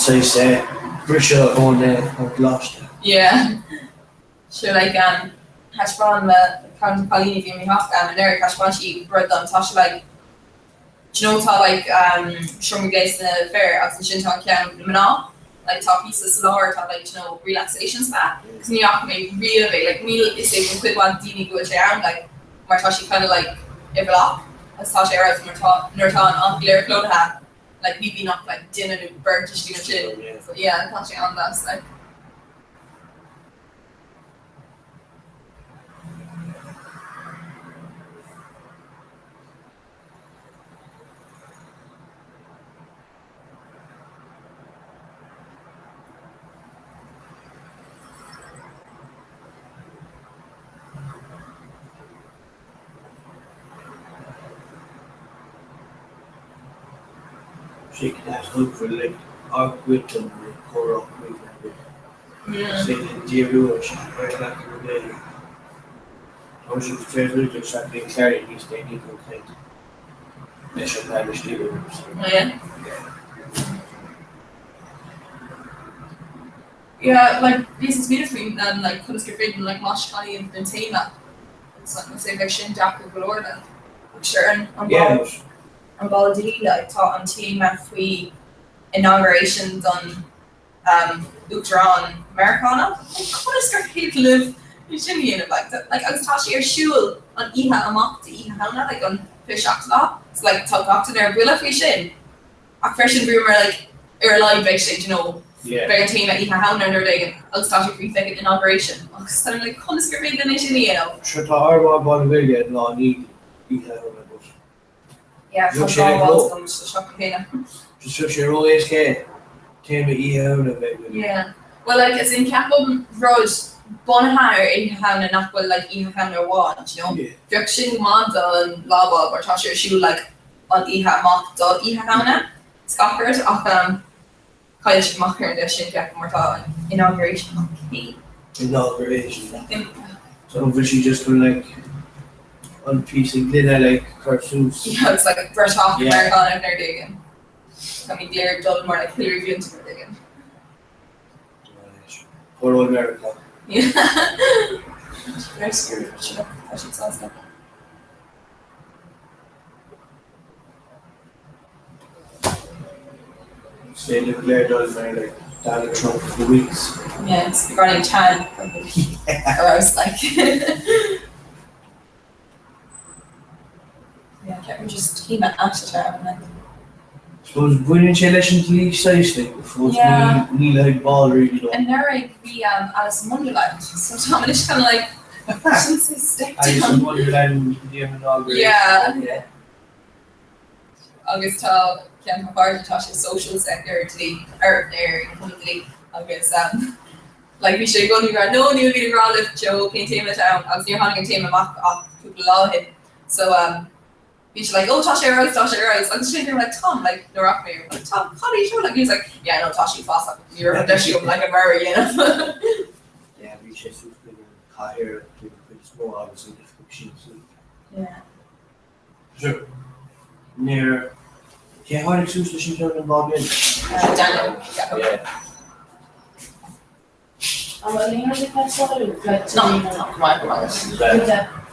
Saghas eh briseadh ón eh ón gcoláiste. Yeah. Sure like um thaispeáin mo ceann de na cailíní a bhí i mo theach um anuraidh thaispeáin sí rud dom tá sé like Do you know tá like seomra gléasta na fir agus ansin tá an ceann na mná like tá píosa sa lár tá like do you know relaxation spa agus ní fhaca mé riamh é like níl fhios ag cuid mhaith daoine go bhfuil sé ann like mar tá sé kind of like i bhfolach agus tá sé ar fheabhas mar tá nuair atá an áit go léir plódaithe like ní bhíonn ach like duine nó beirt istigh ansin so yeah tá sé an-deas like. Sé cneas dubh for like ár gcuid den chomhrá faoi Is féidir linn díriú ar ar leath na Gaeilge. Tá sibh tar éis rud Jacqueline Clery níos déanaí chun caint leis an bhainistiú. Yeah, like, bhíos ag smaoineamh faoin um, like, conas gur féidir like, maisiúcháin a dhéanamh den téama. Agus like, must say bheadh sin deacair go leor then. Ach sure, an, an Yeah, ball, an balla dlí, like, tá an téama faoi inauguration don um, Uachtarán Meiriceánach. Like, conas gur féidir libh é sin a dhéanamh? Like, tá, like, agus tá sé ar siúl an oíche amach d'Oíche Shamhna, like, an 27ú lá. So, like, tá gach duine ar buile faoi sin. Ach freisin bhíomar like ar a laghad beidh sé you know beidh an téama Oíche Shamhna nó rud éigin agus tá sé faoi fucking inauguration agus tá mé like conas gur féidir linn é sin a dhéanamh? Sure tá ár bhfad bhfad an Ghaeilge ar lá ní Oíche Shamhna but Yeah tá Bheadh sé ag dhá ró bhád agam sa siopa céanna. Just bheadh sé ró-éasca é téama Oíche Shamhna a bheith againn. Yeah well like as in ceapaim rud bunaithe ar Oíche Shamhna nach bhfuil like Oíche Shamhna amháin you know Yeah. bheadh sin go maith don Lá Ball mar tá sé ar siúl like an oíche amach do Oíche Shamhna is gach rud ach chaill siad amach ar an deis sin ceapaim mar tá an inauguration ach cé Inauguration. Feicim. So an bhfuil sí just chun like an píosa gloine like cur suas? Yeah it's like bratach Yeah. Meiriceánach nó rud éigin. Tá mé ag dul mar like Hillary Clinton nó rud éigin. Right. Poor old America. Yeah. Very scary but sure, tá siad sásta. Is féidir go léir dul mar like Donald Trump for weeks. Yeah, it's running tan or I was like Yeah, can't just came at at like Suppose baineann sé leis an dlí saghas like fós Yeah. ní le haghaidh ball really though. Anuraidh bhí um, Alice in Wonderland, so tá anois kind of like shouldn't say step Alice in down. Wonderland déanamh inauguration. Yeah. Yeah. Agus tá ceann de mo chairde tá sé social sector dlí ar ar an dlí agus um, like bhí sé i gcónaí ag rá no níl mé ag rá libh Joe cén téama atá ann agus níor tháinig an téama amach ach cúpla lá ó shin. So um, bhí sé like oh tá sé ar fheabhas tá sé ar fheabhas agus sin bhí like Tom like nuair a mé like Tom cad é seo like he was like yeah no tá sé fásach ní raibh an deis agam like an mar a dhéanamh. Yeah, bhí sé suas chuig an chathaoir den chuid is mó agus an oifig sin suas. Yeah. Sure. Níor cé tháinig suas leis an ceann an lá sin? Daniel. Yeah. Yeah. An bhfuil aon rud ag teastáil uait? No, tá go maith, go maith. Right.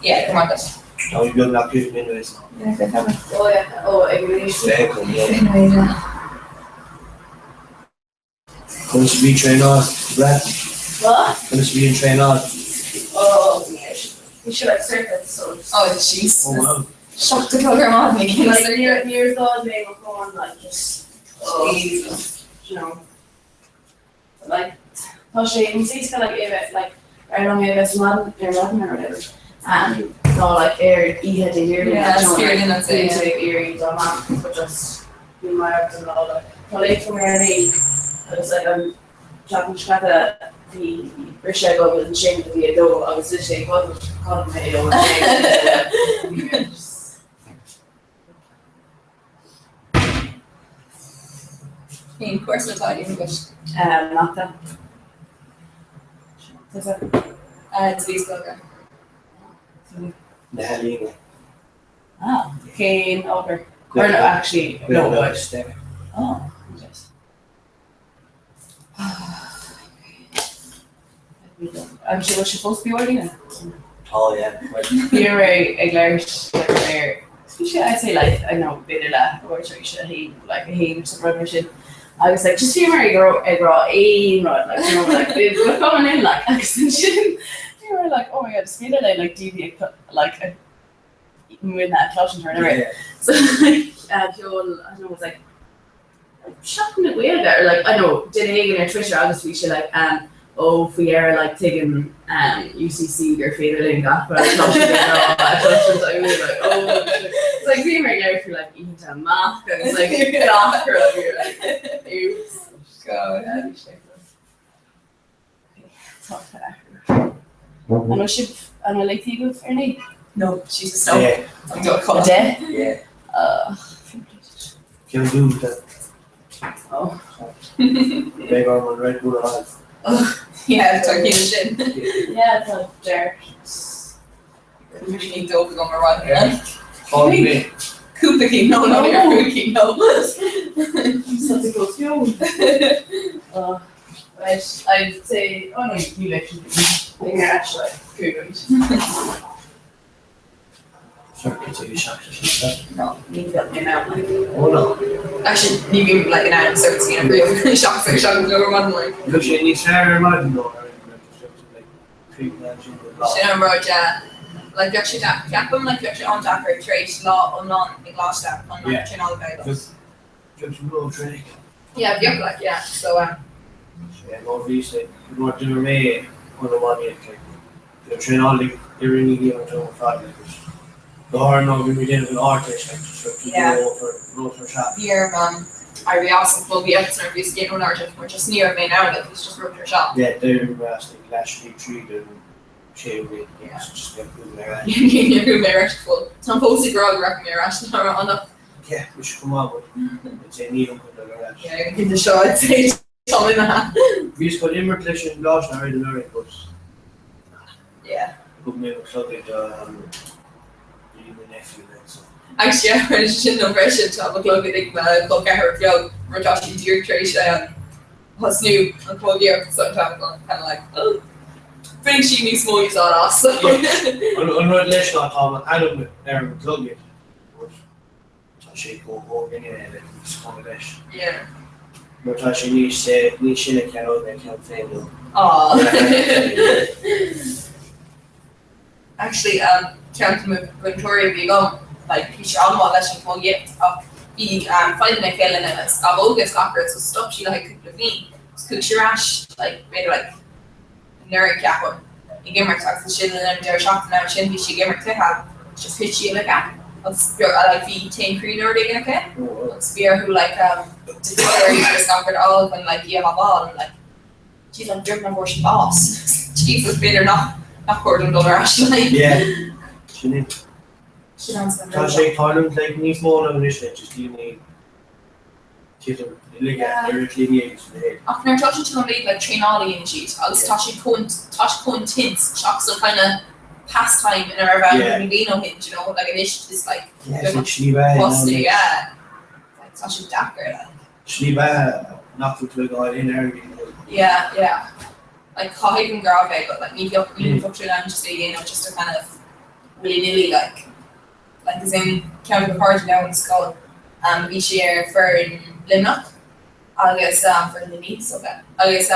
Yeah, go maith. Tá mé beagnach 20 minutes. Yeah, go maith. Oh yeah, oh ag arís. Feicim, yeah. Conas a bhí traenáil, Brett? What? Conas a bhí an traenáil? Oh, bhí sé like circuit, so. Oh, jeez. Oh wow. 7 a chlog ar maidin ag Like circuit. níor níor d'fhág mé mo fón like just oh, Jesus. you know. Like tá sé níos éasca like é bheith like ar long é bheith san ar maidin or whatever. Um, ná like ar oíche Dé Luain. Yeah, it's fear in that Bhí say. sé ag éirí dá amach but just bhí mar don lá like tá léamh mé ar é agus like an tseachtain seo caite bhí briseadh agam ansin go dtí a dó agus is é cod mé ó an Cén cúrsa atá á dhéanamh agat? Mata. Dlí is Gaeilge. Na healaíona. Ah, cén ábhar? Or no, actually, no, Gaeilge what? agus STEM. Oh, yes. I'm sure was supposed to be ordering. Tá, yeah. Bhí mé ag labhairt le ar bhí sé I'd say like I know b'fhéidir le uair tar éis a haon like a haon or something mar sin agus like just bhí mé ag rá ag rá aon rud like you know like they were coming in like agus ansin bhí mé like oh my god is féidir le like daoine ag like a muidne a chloisint or whatever. Yeah. So like uh, ceol I don't know was like Seachtain na Gaeilge or like I know duine éigin ar Twitter agus bhí sé like um ó faoi dheireadh like tuigeann um UCC gur féidir linn gach rud a chloisint ag rá a chloisint I was like oh it's like bhí mé ag labhairt faoi like oícheanta amach agus like gach rud bhí like oops God. Yeah, bhí sé Tá athrú. An bhfuil sibh an bhfuil léite agaibh ar ndóigh? No, Jesus no. Yeah. I'm going to call De? Yeah. Uh, Ceann dúnta. Oh. Beidh orm an Red Bull a fháil. Yeah, tá cinn sin. Yeah, tá deir. Ní dóigh agam ar mhaith. Fág mé. Cúpla cinn nó nó ar cúig cinn nó. Something goes wrong. Oh, right, I'd say, oh no, you actually think you're actually good. No, ní bheadh mé in ann like. Oh no. Actually, ní bhím like in ann service a dhéanamh riamh seachas ag seachas go maidin like. Bheadh sé níos fearr ar maidin nó ar like Sin an rud, yeah. Like bheadh sé deacair, ceapaim like bheadh sé an-deacair tar éis lá iomlán i gcoláiste chun like traenáil a bheith agat. Bheadh sé ró-thréig. Yeah, bheadh like, yeah, so um. Yeah, nó bhí sé, nó d'imir mé an iománaíocht like bhí an traenáil like i rith na bliana an t-am ar fad like agus go háirithe nó bhí mé ag déanamh an Ardteist like just raibh tú Yeah. ró sharp. Bhí orm um éirí as an chamógaíocht nuair a bhíos ag déanamh an Ardteist mar just ní raibh mé in ann like bhíos just ró-tuirseach. Yeah, d'éirigh mé as like leath i ndiaidh 3 den séú bliain agus just bheith cúl ar ais. Ní raibh mé ar ais go fóill. Tá fós ag rá go rachaidh mé ar ais nuair a fhanadh. Yeah, mise chomh maith but I'd say ní thiocfaidh dul ar ais. Yeah, an cinnte seo I'd say tá mé imithe. Bhíos chun imirt leis an gcoláiste ar anuraidh but Yeah. thug mé mo chlogad do bhí mo nephew then so. Actually, yeah, rinne sé sin dom freisin, tá mo chlogad ag mo chol ceathrar beag mar tá sí díreach tar éis thosnú an chamógaíocht so tá mé kind of like oh baineann sí níos mó úsáid as so. An rud leis ná tá m'ainm ar an gclogad but tá sé chomh hóg aige le is cuma leis. Yeah. Mar tá sé níos níos sine ceannóidh mé ceann féin dó. Aww. Actually um ceann de mo mhúinteoirí a bhí agam like bhí sé an-mhaith leis an chamógaíocht ach bhí um fadhbanna aici lena scamhóga is gach rud so stop sí le haghaidh cúpla bliain agus chuaigh sí ar ais like b'fhéidir like anuraidh ceapaim, ag imirt agus ansin le linn an deireadh seachtaine ansin bhí sí ag imirt cluiche agus just thit sí like agus like bhí taom croí nó rud éigin aici agus bhí orthu like um defibrillator agus gach rud a fháil chun like í a shábháil and like she's like beag nach bhfuair sí bás Jesus b'fhéidir nach nach chóir dom dul ar ais like Yeah, sin é. Sin an Tá sé ag tarlúint like níos mó ná anois like just daoine Titim uilig ar a chlíní agus a leithéid. Ach nuair atá siad chomh late like traenáil a dhéanann siad agus tá siad chomh tá siad chomh intense seachas an kind of pastime ina raibh ann Yeah. cúpla bliain ó shin, do you know, like anois is like Yeah, it's like slí bheatha Bustaí, now, like. yeah. Like tá sé deacair like. Slí bheatha nach bhfuil tú ag fháil aon airgead nó. Yeah, yeah. Like caithfidh an grá bheith agat, like ní bheadh ní bheadh tú in ann just é a dhéanamh just to kind of willy-nilly like. Like as in ceann de mo chairde liom ón scoil, bhí sé ar foireann Luimneach agus foireann Luimní so agus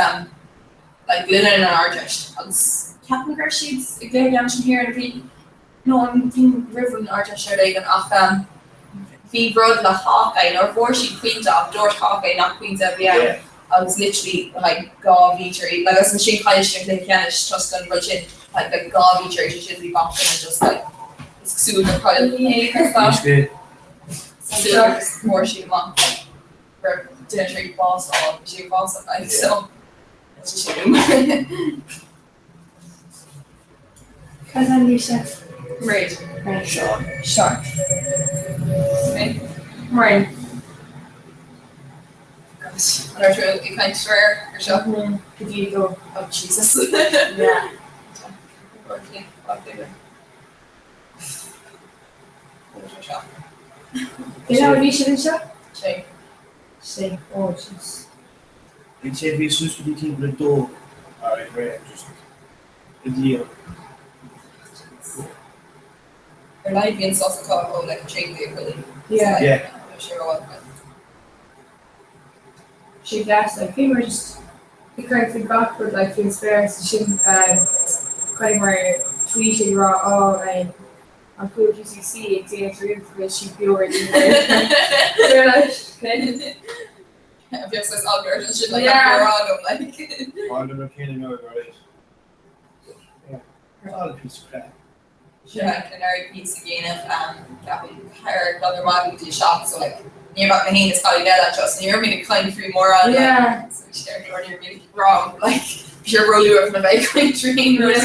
like le linn an Ardteist agus ceapaim go raibh siad i gcluiche ceannais na hÉireann a bhí nó an bhí roimh an Ardteist ar éigean ach bhí rud le Hawkeye nuair a fuair siad pointe ach dúirt Hawkeye nach pointe a bhí ann agus literally like 2 mhí tar éis like agus ansin chaill siad an cluiche ceannais toisc an rud sin like like 2 mhí tar éis sin bhí gach duine just like is cosúil gur chaill é ar fad. Cosúil gur fuair siad amach like gur duine tar éis bás a fháil bhí sé ag fás like so it's a shame. Cad é Lisa? Mairéad. Seán. Seán. Okay. Maureen. God, an raibh tú ag caint ar ar seo? Go dtí go. Oh Jesus. Yeah. Cén uair a bhí sibh anseo? Sé. Sé. Oh jeez. I'd say bhí suas go dtí timpeall a dó ar an réir just i líon. Ar leid bhíonn sos acu ó like an séú go dtí. Yeah. Yeah. Sé ró-fhada. Sé deas like bhí mar just ag caint faoi gach rud like faoin spéir so sin chonaic mar tweet ag rá oh an bhfuil UCC ag déanamh rún go bhfuil siad beo ar They're like okay. Bheadh saghas eagla ort ansin like yeah. rá agam like. Tharla na céanna nuair go raibh. Yeah. All a piece of crap. Yeah, an oiread píosa a dhéanamh ceapaim ar chlog ar maidin go dtí 7 so like ní raibh ach mé féin is cailín eile anseo so ní raibh mé ag caint faoi mórán like Yeah. so bhí sé ar ní raibh mé wrong like bhí sé róluath chun a bheith ag caint faoi aon rud.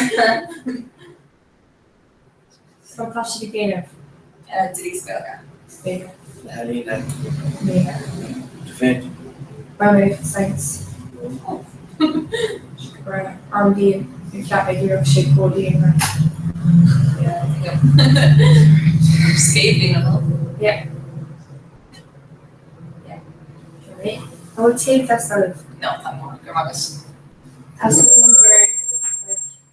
Cad tá siad ag déanamh? Dlí is Gaeilge. Gaeilge. Na healaíona. Gaeilge. Do féin. Biomedical Science. An bhíonn an cheap ag iarraidh sé chomh dian mar. Scéimh an Yeah. Yeah. An bhfuil tae ag teastáil uait? No, tá go maith agat. Tá súil agam gur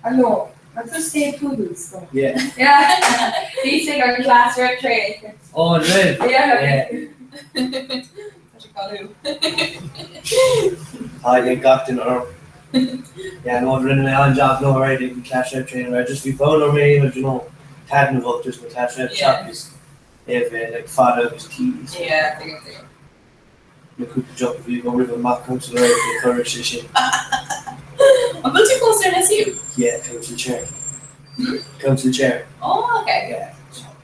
Hello, that's a stay poodles though. Yeah. Yeah. Bhí sé an class rep training. Oh, an raibh? Yeah. Tá ag gach duine orm. Yeah, no, rinne mé an-jab no alright ag an class rep training, right? Just bhí fonn orm é a dhéanamh, you know, taitneamhach just na class rep Yeah. agus é a bheith like fada agus tedious. Yeah, tuigim, tuigim. Na cúpla job a bhí agam roimh an mock council ar aghaidh chuir sé sin. An bhfuil tú fós ar NSU? Yeah, council chair. Council chair. Oh, okay. Yeah.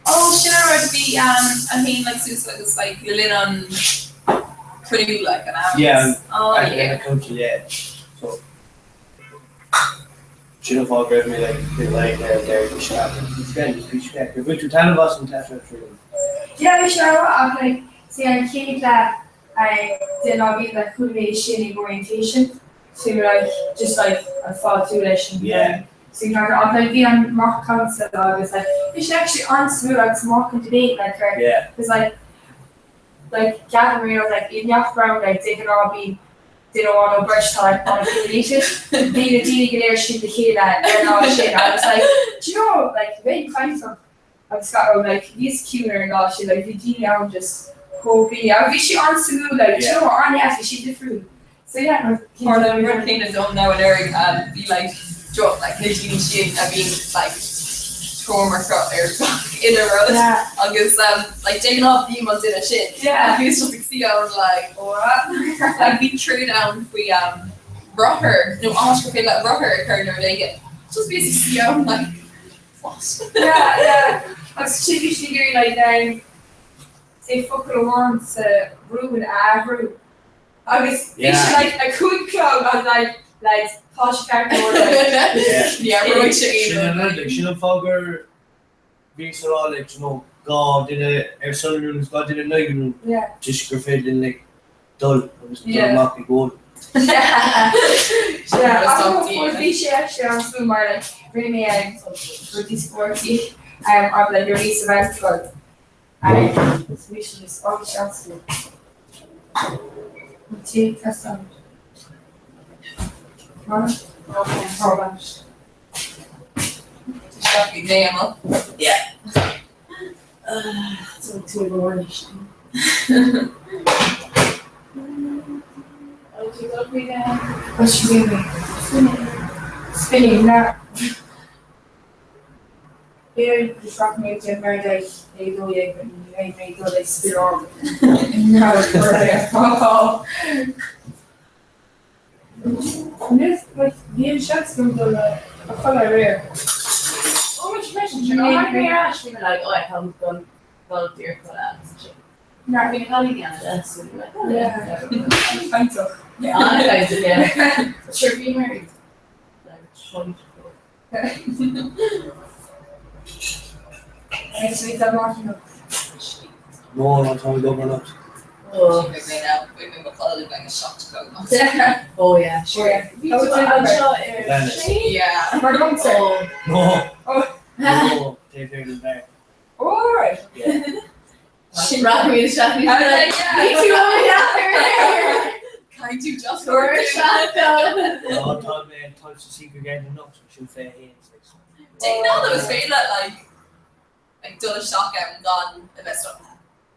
Oh, sin an rud bhí um, an fhéin like suas agus like le linn an cruinniú like an am. Yeah, Oh, I yeah. council, yeah. So sin an fáth go raibh mé like bit like there there bhí sé bhí sé bhí sé bhí tú taitneamh as an class rep training. Yeah, bhí sé ach like see an chéad lá den lá bhí like chuaigh mé sin ag orientation so we were like just like an fáiltiú leis an Yeah. so you ach like bhí an mock council agus like bhí sé actually an-suimiúil agus mock and debate like ar Yeah. because like like ceapaim you know like i ngach rang like de ghnáth bíonn duine amháin nó beirt atá like an-affiliated bhí na daoine go léir sin le chéile ar an lá sin agus like do you know like bheinn cainteach agus gach rud like níos ciúine ar an lá sin like bhí daoine ann just chomh binn agus bhí sé an-suimiúil like do you know an-dheas bhí sé difriúil so yeah no Tharla an rud céanna dom now anuraidh um, bhí like jo like na daoine sin a bhíonn like treorach ar gach uile rud Yeah. agus um, like de ghnáth bím an duine sin Yeah. agus just ag suí ann like what like bhí troid ann faoi um, rothar nó áit gur féidir le rothar a chur nó rud éigin just bhí ag suí ann like what Yeah, yeah. Agus sin bhí siad ag iarraidh like um, say focal amháin sa rún a athrú. Agus bhí sé like 5 chlog agus like like tá sé ceart go leor like Yeah. Yeah, rud sé Sin an rud, like, sin an fáth gur bhíos ag rá like, you know, 2 duine ar son an rúin agus 2 duine in aghaidh an rúin, Yeah. just gur féidir linn like, dul agus dul Yeah. amach ag ól. Yeah. Yeah, Just ach stop no, bhí sé actually an-suimiúil mar like rinne mé um, rudaí spóirtí um, agus like nuair a bhí sa mheánscoil um, so bhí sé just oh, bhí sé an-suimiúil. An té teastáil. Mar? Tá. Bhí mé amuigh. Tá tú go leor. What's she doing? Spinning. Spinning, na. B'fhéidir go sraith mé de mar like é dó dhéag ní mé dul ag spiorán. No, Like bhí an seans agam dul a chodladh aréir. Oh, much mention sin. Oh, mé ar ais, bhí mé like, oh, I haven't gone dul d'iarr chodladh agus sin. Na. Bhí na cailíní ann, so bhí mé like, oh, yeah. Cainteach. An-chainteach, yeah. Sure, bhí mé like, trying to go. Agus bhí dá maith nó. No, no, tá ag obair anocht. Oh, Bhí mé now, bhí mé mo chodladh ag a 7 a chlog. oh yeah, sure. Yeah. Bhí tú anseo ar Venice. sé? Yeah. Mar concert. Oh. No, Oh. no, taobh thiar den bheár. All right. Yeah. Sin rath mí se I was like, yeah. Bhí tú an Kind you just Or shotgun. No, tá mé tá sa Secret Garden anocht, sin fé haon, like, so. Did you know that was féidir leat like like dul isteach ann gan a bheith stoptha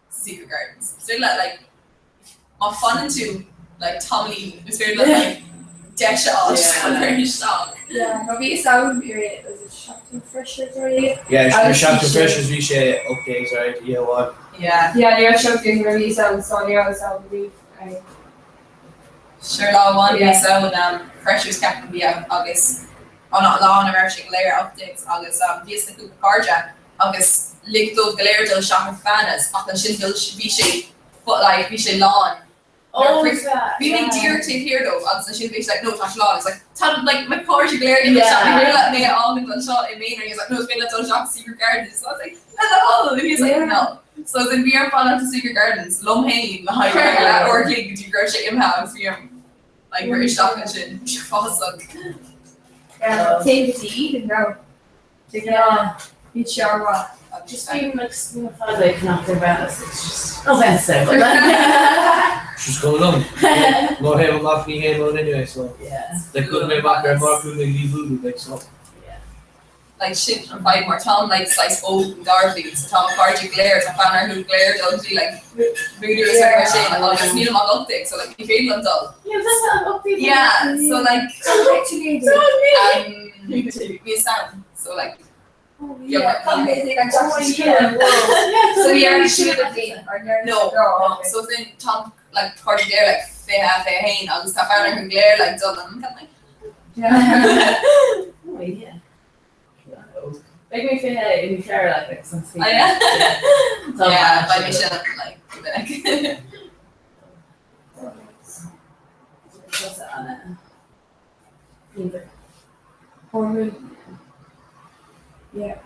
Secret Gardens. Is féidir leat like má fanann tú like tamaillín is féidir leat like deis a fháil just Yeah. chun cur isteach. Yeah, no bhí sam was it Seachtain Freshers or é? Yeah, Agus Seachtain bhí sé- Freshers bhí sé okay, sorry, yeah, what? Yeah. Yeah, ní raibh Seachtain mar bhí sam so ní raibh sam bhí. Sure lá amháin bhí Yeah. ann um, Freshers ceapaim bhí ann agus an lá ina raibh sé go léir updates agus um, bhíos le cúpla cairde agus lig dóibh go léir dul isteach ar Fanas ach ansin bhí sé like bhí sé lán Oh, Bhí mé díreach taobh thiar dóibh agus ansin bhí sé like no tá sé lán. It's like tá like mo chairde go léir ag imeacht ní féidir mé a fhágaint anseo i m'aonar. He was like no is féidir leat dul isteach Secret Gardens. So I was like le do thoil and he was like no. So then bhí orm fanacht i Secret Gardens liom féin le haghaidh like leathuair a chloig go dtí go raibh sé imithe agus bhí orm like rith isteach ansin. Bhí sé uafásach. Taobh go dtí Eden no. De ghnáth, bíonn sé an-mhaith. Just being like sna fada ag fanacht ar bheas, it's just offensive. But like Just go liom. Má théim amach ní théim ann anyway, so. Yeah. Like chuaigh mé amach ar mar chuaigh mé go dtí Voodoo, like so. Like sin an fadhb mar táim like saghas óg an dara bhliain so tá mo chairde go léir tá fonn orthu go léir dul go dtí like Voodoo is mar sin agus nílim ach 18 so like ní féidir liom dul. Yeah, that's not 18. Yeah, so like Um, Bhí sam so like Oh, yeah. So bhí ar No, no, so then tá like cairde go léir like 20 21 agus tá fonn orthu go léir like dul an kind like Oh yeah. Beidh mé 20 i mí Feabhra like like some Oh yeah. Yeah, beidh mé sin like go minic. Hormón. Yeah.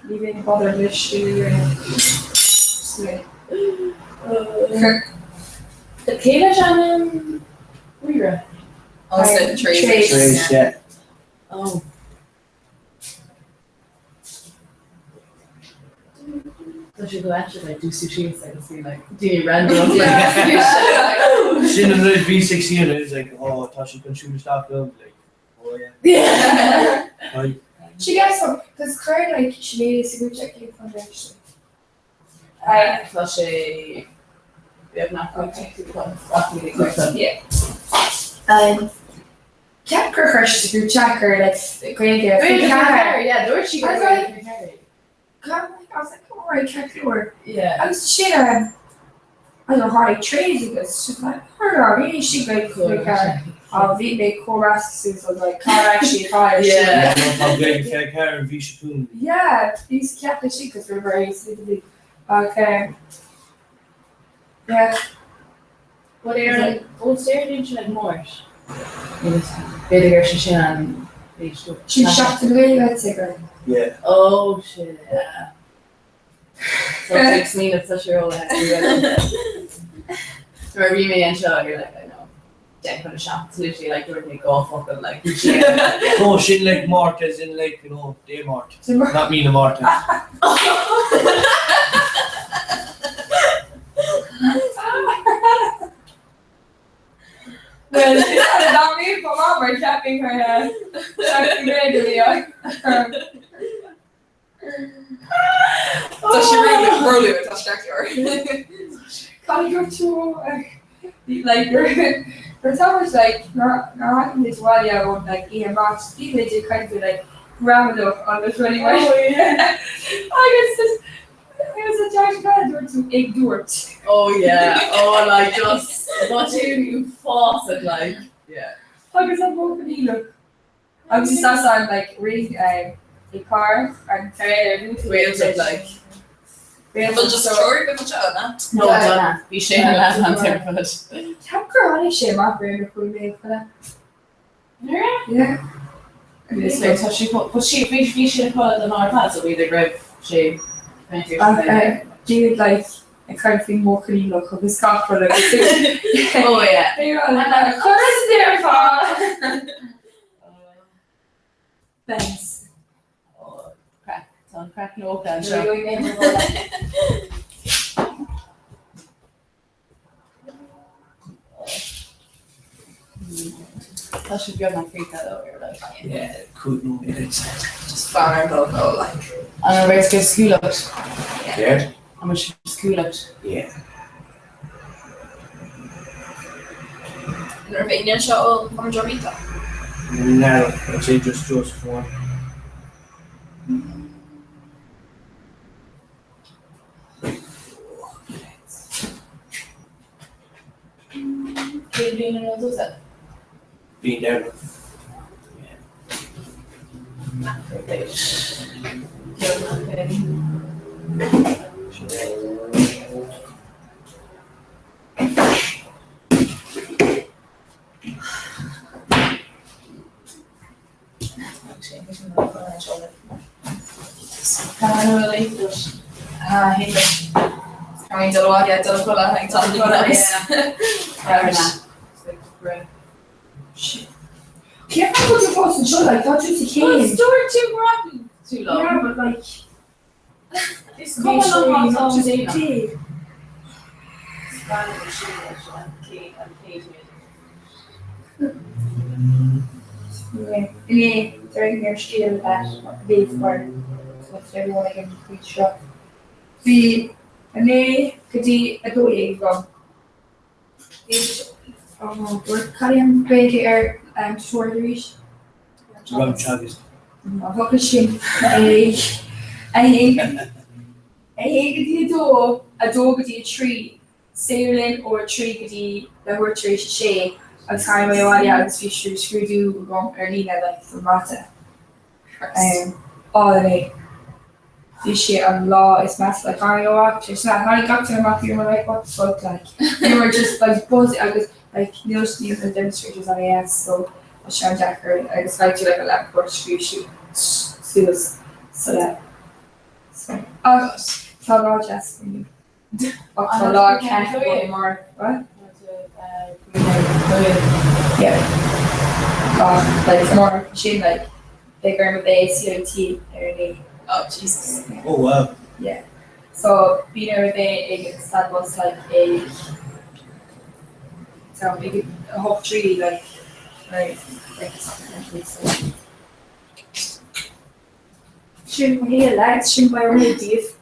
Ní bheinn bother leis Cé leis an ríre? Oh, so Trace. Trace, yeah. Oh. Tá sé go leis like do sushi agus bhí like daoine random like Sin an rud bhí 16 and it's like oh tá sé chun siúl isteach liom like oh yeah. Yeah. Hi. She gets some because chuir like Sinéad sa group chat cén fáth leis. Tá sé beagnach Yeah. Ceap gur chuir sí sa group chat gur like Gaeilge faoi Yeah, dúirt sí I was like- God, I was like, oh, right, ceart go leor. Yeah. Agus sin I don't know, tháinig Trace agus she's like, oh, bhí sí Gaeilge faoi ceathair. Á bhí mé comhrá suas I was like, cá raibh sí cá raibh sí. Yeah. Tá Gaeilge fé ceathair bhí sí cún. Yeah, bhí ceaptha sí cos we're very sleepy. Ach yeah. Well, ar an óstéir sin ag Máirt. B'fhéidir gur sé sin an Sin seachtain Gaeilge I'd say gur. Yeah. Oh shit. Yeah. So it takes me to such a role Mar bhí mé anseo you're like I know. Deich chun a seacht literally like dúirt mé go fucking like Oh sin like Mart as in like you know day Mart. Sin mar- Not me na Marta. Well, dá mí fá mar ceaping chu seachtain Gaeilge bhí Tá sé rí brú tá sé Can go to like for summers like not not in this while yeah on like EMS they kind of like round up on the 21 I guess this I was a giant guy door to egg dort. Oh yeah. Oh like just watching you faucet like yeah. Agus I'm open look. I'm just outside like ring a car and trailer Wales of like Bhfuil just treoir go seo na? No donna. Bhí sé le an terfod. Ceap gur tháinig sé amach réir na chuaigh mé chuile. Yeah. Tá sí sí bhí bhí sin fáil an ár so bhí raibh sé Okay. Dude like a kind of thing more clean look agus gach rud agus Oh yeah. Chuir fá. Thanks. Oh, craic Tá an craic nócha anseo. Tá sé beag fríta ar like. Yeah, cúig nóiméad. Just fan ar dul go like. An raibh go scúlacht Yeah. an bhfuil sé scúlacht. Yeah. Nuair a bhí seo ó Cumann Dromita. No, I'd say just Joseph one. Cén bliain an raibh tú? Being there. Cén fáth go bhfuil tú fós anseo like tá tú sa chéim. Dúirt tú go raibh tú liom. Yeah but like Is cuma liom má tá mé déanach. Inné, d'éirigh mé ar scéal leat mar tá everyone ag an bpointe seo. Bhí 9 go dtí 12 agam. Cad é an Gaeilge ar tutorial arís? Rang teagaisc. An focal sin ag 1 go dtí 2, 2 go dtí 3, Saotharlann ó 3 go dtí leathuair tar éis 6 agus tháinig mé abhaile agus bhí scrúdú agam ar líne like don mata. Álainn é. Bhí sé an lá is measa like tháinig amach tar éis na tháinig gach duine amach bhí mar like what the fuck like we were just like buzzing agus like níl níl na demonstrators on AS so tá sé an-deacair agus caithfidh tú like a leathpháirt scríobh suas sula so ach tá lá deas inniu. Ach tá lá ceart mar what? Yeah. Ach like mar sin like beidh orm a bheith CIT ar a naoi. Oh Jesus. Oh wow. Yeah. So bíonn orm a bheith ag an stad bus like ag so ag a hocht really like right like so. Sin mo shaol lads, sin mo rud daoibh.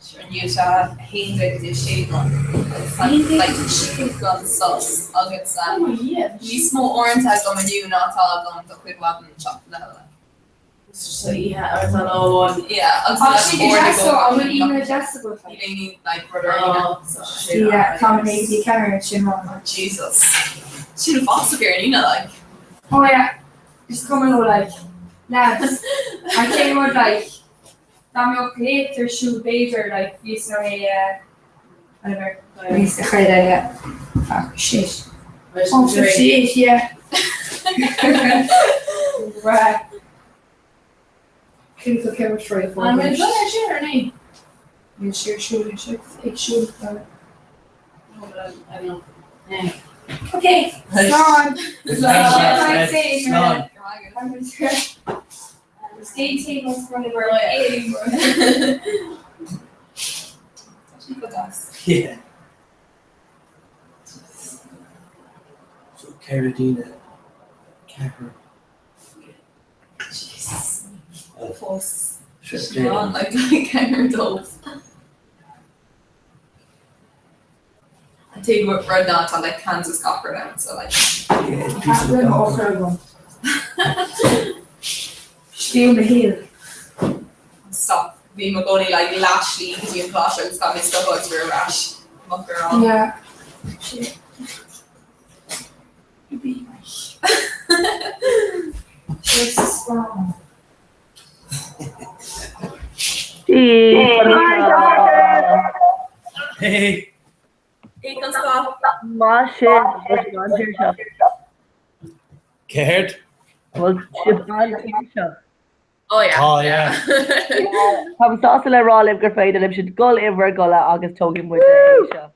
Sure inniu tá 11 go dtí 6 agam agus tá like gan sos agus níos mó uaireanta agam inniu ná atá agam do chuid mhaith den tseachtain eile. So oíche ar tá lá amháin. Yeah, agus Tá like sé go uair deas go an bhfuil oíche deas agat? Níl aon like rud ar líne so sin Yeah, tá mé ag dtí ceathair sin má. Jesus. Sin fásta ar líne like. Oh yeah, is cuma leo like lads an chéad rud like dá mbeadh léacht ar siúl b'fhéidir like bhíos in ann é a whatever bhíos a chur eile ach shit oh shit yeah right clinical chemistry An bhfuil rud ar siúl ar ní? Níl sé ar siúl ag siúl I don't know. Yeah. Okay, slán. Slán. Stay tuned for the world. Yeah. So Ceradina Ceathair. Jesus. Oh. Fós. Sure. Slán like ceathair dóibh. I take what rud ná tá like Kansas copper down so like Yeah, it's piece of dog. Scéal na shaol. Stop. Bhí mo gcónaí like leath-slí go dtí an choláiste agus gan mé stopadh agus bhí ar ais amach ar an. Yeah. Shit. Be like. Just strong. Hey. Maith sibh, bhfuil sibh an-tuirseach. Céard? Bhfuil sibh an-tuirseach. Oh yeah. Oh yeah. Táim sásta le rá libh gur féidir libh sibh dul i bhur gcodladh agus tógfaidh muid é seo.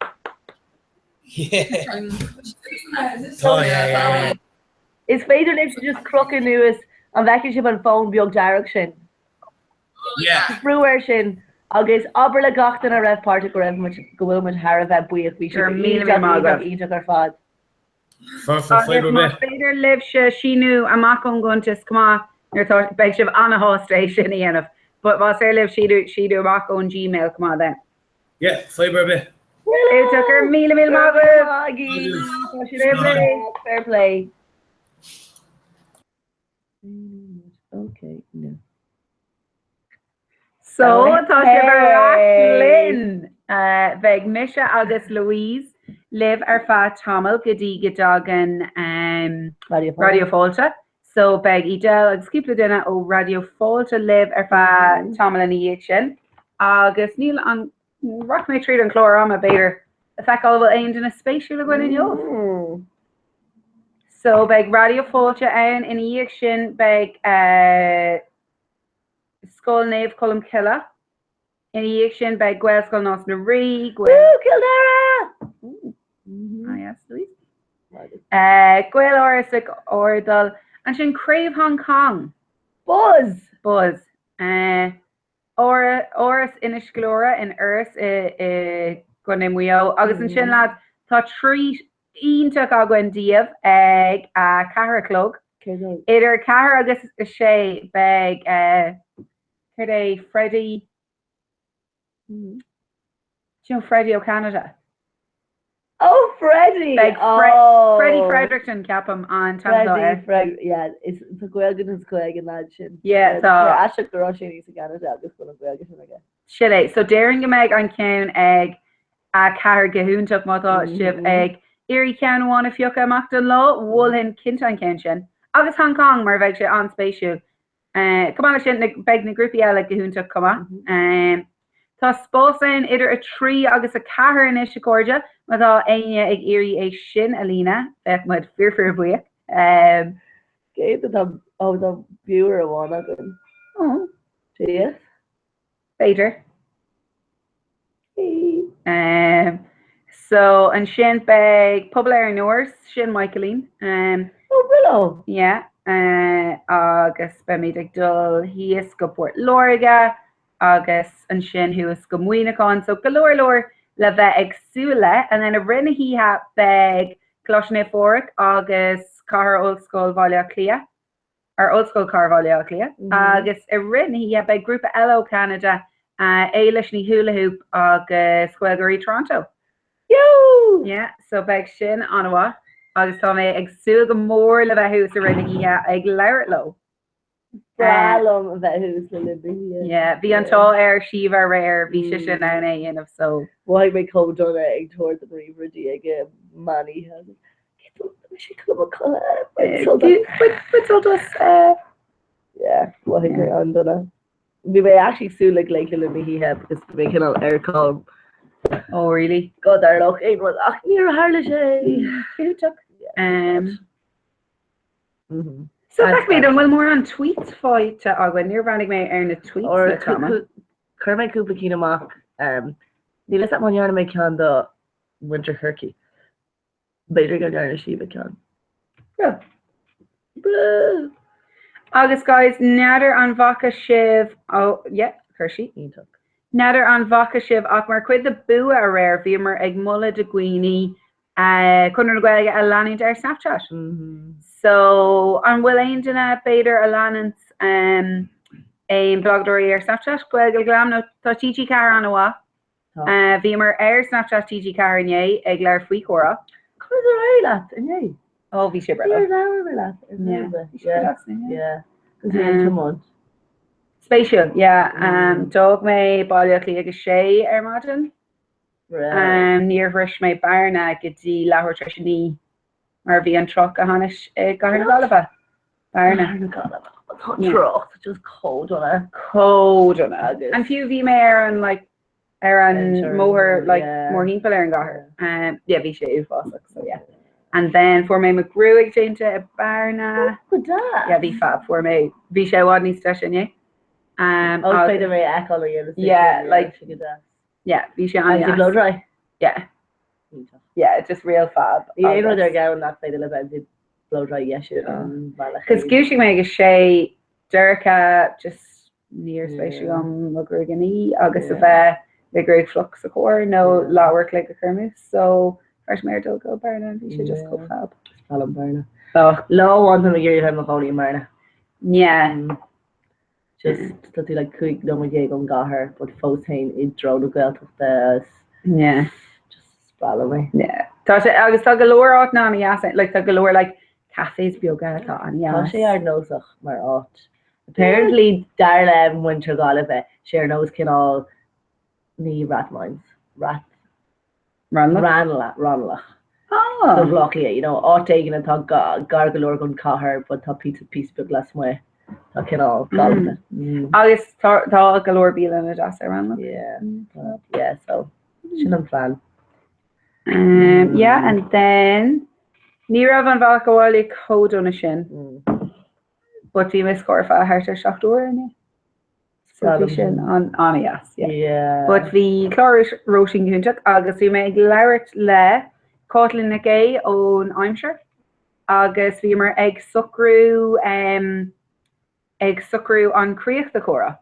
Yeah. Oh yeah, yeah, yeah. Is féidir libh just crochadh anuas an bhfeiceann sibh an fón beag dearg sin? Yeah. Brú air sin agus abair le gach duine a raibh páirteach go raibh muid go bhfuil muid thar a bheith buíoch bhí Go sibh raibh míle míle iontach maith iontach agaibh. iontach ar fad. Far far Agus fadhb ar más bith. féidir libhse síniú amach ón gcuntas chomh maith nuair atá beidh sibh ana-shásta é sin a dhéanamh. But más féidir libh síniú síniú amach ón Gmail chomh maith then. Yeah, fadhb ar bith. Iontach, go raibh míle míle maith agaibh. Fair play. Fair play. Okay, no. So tá sibh ar ais linn. Uh, beidh mise agus Louise libh ar feadh tamaill go dtí go dtagann um, Radio Raidió Fáilte. So beidh Edel agus cúpla duine ó Raidió Fáilte libh ar feadh tamaill ina dhiaidh sin. Agus níl an rachaidh mé tríd an chlár ama b'fhéidir a feiceáil bhfuil aon duine spéisiúil againn inniu. So beidh Raidió Fáilte ann, ina dhiaidh sin beidh Scoil Naomh Colm Cille, ina dhiaidh sin beidh Gaelscoil Nás na Rí, Gael. Woo! Cill Dara! Ah yes, Louise. Gaeláras Mhic Ardail, ansin Craobh Hong Kong. Buzz! Buzz. Áras Inis Gluaire in Iorras i gContae Mhaigh Eo. Agus ansin lads, tá treat iontach againn daoibh ag a ceathair a chlog. Idir a ceathair agus a sé beidh, céard é, Freddie, do you know Freddie ó Ceanada? Oh Freddie! Beidh Oh! Freddie Fredrickson ceapaim an t-ainm atá air. Freddie Fred, yeah, is tá Gaeilge den scoth ag an lad sin. Yeah, tá. Tá aisteach go raibh sé níos i gCeanada agus go bhfuil an Ghaeilge sin aige. Sin é. So déarfainn go mbeidh an ceann ag a ceathair go hiontach má tá sibh ag iarraidh ceann amháin a phiocadh amach don lá, mholfainn cinnte an ceann sin. Agus Hong Kong mar bheidh sé an-spéisiúil. Chomh maith leis sin, beidh na grúpaí eile go hiontach chomh maith. Tá spás ann idir 3 agus 4 anois, a chairde, má tá éinne ag iarraidh é sin a líonadh, bheadh muid fíor fíor bhuíoch. Céard atá, ó tá viewer amháin againn. Ó. Yes. B'fhéidir. So ansin beidh Pobal ar an Iorras, sin Michaeline. Oh brillo! Yeah. Agus beimid ag dul thíos go Port Láirge agus ansin thuas go Muineachán. So go leor leor le bheith ag súil le. And then i rith na hoíche beidh Coláiste Naomh Phádraig agus Cathair Ollscoil Bhaile Átha Cliath. ar Ollscoil Chathair Bhaile Átha Cliath agus i rith na hoíche beidh grúpa eile ó Cheanada, Éilis Ní Húlathúp agus Gaeilgeoirí Toronto. Yoo! Yeah, so beidh sin an-mhaith agus tá mé ag súil go mór le bheith thuas i rith na hoíche ag labhairt leo. Breá liom a bheith thuas le linn na hoíche. Yeah, bhí an t-ádh ar Síomha aréir, bhí sise in ann é a dhéanamh so. Mhothaigh mé chomh dona ag tabhairt an ríomhaire di ag meán oíche. Bhí mé actually ag súil le glaoch le linn na hoíche because bhí mé cineál ar calm. Oh really? Go dtarlódh aon rud ach níor tharla sé. Iontach. So feicfimid an bhfuil mórán tweets faighte againn, níor bhreathnaigh mé ar na tweets le tamall. Chuir mé cúpla cinn amach. Níl fhios agam an ndearna mé ceann do mhuintir Chorcaí. B'fhéidir go ndearna Síomha ceann. Bro. Bro. Agus guys, n'fheadar an bhfaca sibh, oh yeah, chuir sí. Iontach. N'fheadar an bhfaca sibh ach mar chuid de bua aréir bhíomar ag moladh do dhaoine Conradh na Gaeilge a leanúint ar Snapchat. So an bhfuil aon duine b'fhéidir a leananns aon blagadóirí ar Snapchat? Gaeilge le Glam nó tá TG4 an-mhaith. Bhíomar ar Snapchat TG4 inné ag labhairt faoi comhrá. Conas ar éirigh leat inné? Ó bhí sé breá. Níor labhair mé leat ar Yeah. chor ar bith. Bhí sé breá inné. Yeah. Agus bhí an tiomáint. Spéisiúil, yeah. D'fhág mé Baile Átha Cliath ag a sé ar maidin. Right. Níor shrois mé Bearna go dtí leathuair tar éis a naoi. Mar bhí an trácht go hainnis i gCathair na Gaillimhe. Bearna. Cathair na Gaillimhe. Tá an trácht just chomh dona. Chomh dona. Agus. And fiú bhí mé ar an like ar an mbóthar like mórthimpeall ar an gcathair. Um, yeah, bhí sé uafásach, so yeah. And then fuair mé mo ghruaig déanta i Bearna. Oh, go deas. Yeah, bhí fab. Fuair mé, bhí sé i bhfad níos deise inné. Um, Oh, féidir mé a fheiceáil a dhéanamh. Yeah, like, go deas. Yeah, bhí sé an-deas. Blow dry? Yeah. Yeah, just real fab. Níl aon rud ar domhan nach féidir le bheith ag blow dry dheisiú an bhealach. Cos dhúisigh mé ag a sé dorcha just níor spéisiúil liom mo ghruaig a ní agus a bheith le gruaig fliuch sa charr nó leathuair a chloig a chur amú so bheart mé ar dul go Bearna bhí sé just chomh fab. Is breá liom Bearna. Oh. Lá amháin tá mé ag iarraidh a bheith i mo chónaí i mBearna. Yeah. Just tá tú like 15 nóiméad ón gcathair but fós féin i dtreo na Gaeltachta is Yeah. just is breá liom é. Yeah. Tá sé agus tá go leor áiteanna an-dheas ann, like tá go leor like cafés beaga atá an-dheas. Tá sé ardnósach mar áit. Apparently dar le muintir Gaillimhe sé ar nós cineál ní Rathmines, Rath Ranallach? Ranallach, Ranallach. Ah. Do Bhaile Átha Cliath, you know, áit éigin atá gar go leor don chathair but tá píosa píosa beag lasmuigh. Tá cineál galánta. Mm. Agus tá tá go leor bialanna deasa ar Ranallach. Yeah. Tá, yeah, so sin an plan. Um, yeah, and then. Ní raibh an bhealach abhaile chomh dona sin. But bhí mé sa charr feadh thart ar 7 uair inné. So bhí sin an-dheas, yeah. Yeah. But bhí clár Róisín go hiontach agus bhí mé ag labhairt le Cáitlín Nic Aodha ón aimsir agus bhíomar ag socrú um, ag socrú an críoch do chomhrá.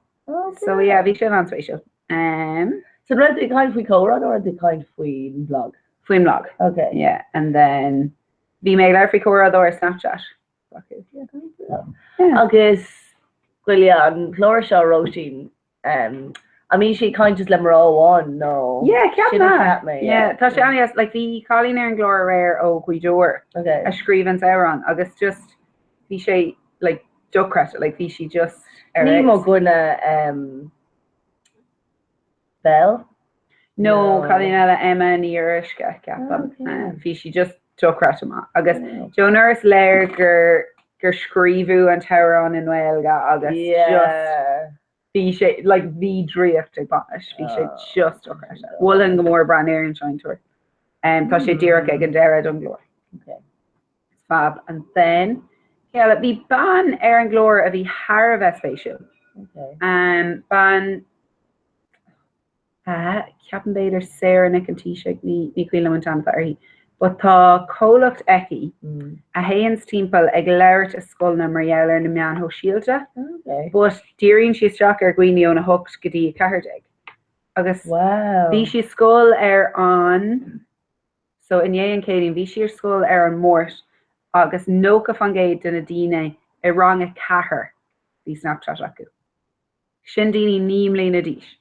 So yeah, bhí sin an-spéisiúil. Um, So raibh tú ag caint faoi chomhrá nó raibh tú ag caint faoin bhlag? Faoin bhlag. Okay. Yeah, and then bhí mé ag labhairt faoi chomhrá ar Snapchat. Agus Goile an clár seo Róisín, an mbíonn sí ag caint just le mná amháin nó? Yeah, ceap Sin a cheap mé, Yeah, tá sé an-dheas, like bhí cailín ar an gclár aréir ó Ghaoth Dobhair Okay. a scríobh an t-amhrán agus just bhí sé like dochreidte, like bhí sí just ar Ní mo fheabhas. dhuine Bell? No, cailín eile Emma Ní Fhuaruisce, ceapaim. Bhí sí just dochreidte maith. Agus Joe nuair is léir gur gur scríobhadh an t-amhrán i nGaeilge agus just bhí sé like bhí draíocht ag baint leis, bhí sé just dochreidte. Mholfainn go mór breathnú ar an seinnteoir. Tá sé díreach ag an deireadh don gclár. Okay. It's fab. And then, cé eile? Bhí bean ar an gclár a bhí thar a bheith spéisiúil. Okay. Bean Ceapaim b'fhéidir Sarah Nic an Taoisigh, ní cuimhin liom an t-ainm atá uirthi, but tá comhlacht aici a théanns timpeall ag labhairt i scoileanna mar gheall ar na meáin shóisialta, but díríonn sí isteach ar dhaoine ón 8 go dtí 14. Agus bhí sí i scoil ar an, so inné an Chéadaoin, bhí sí ar scoil ar an Máirt agus 90% de na daoine i rang a 4 bhí Snapchat acu. Sin daoine 9 mbliana d'aois.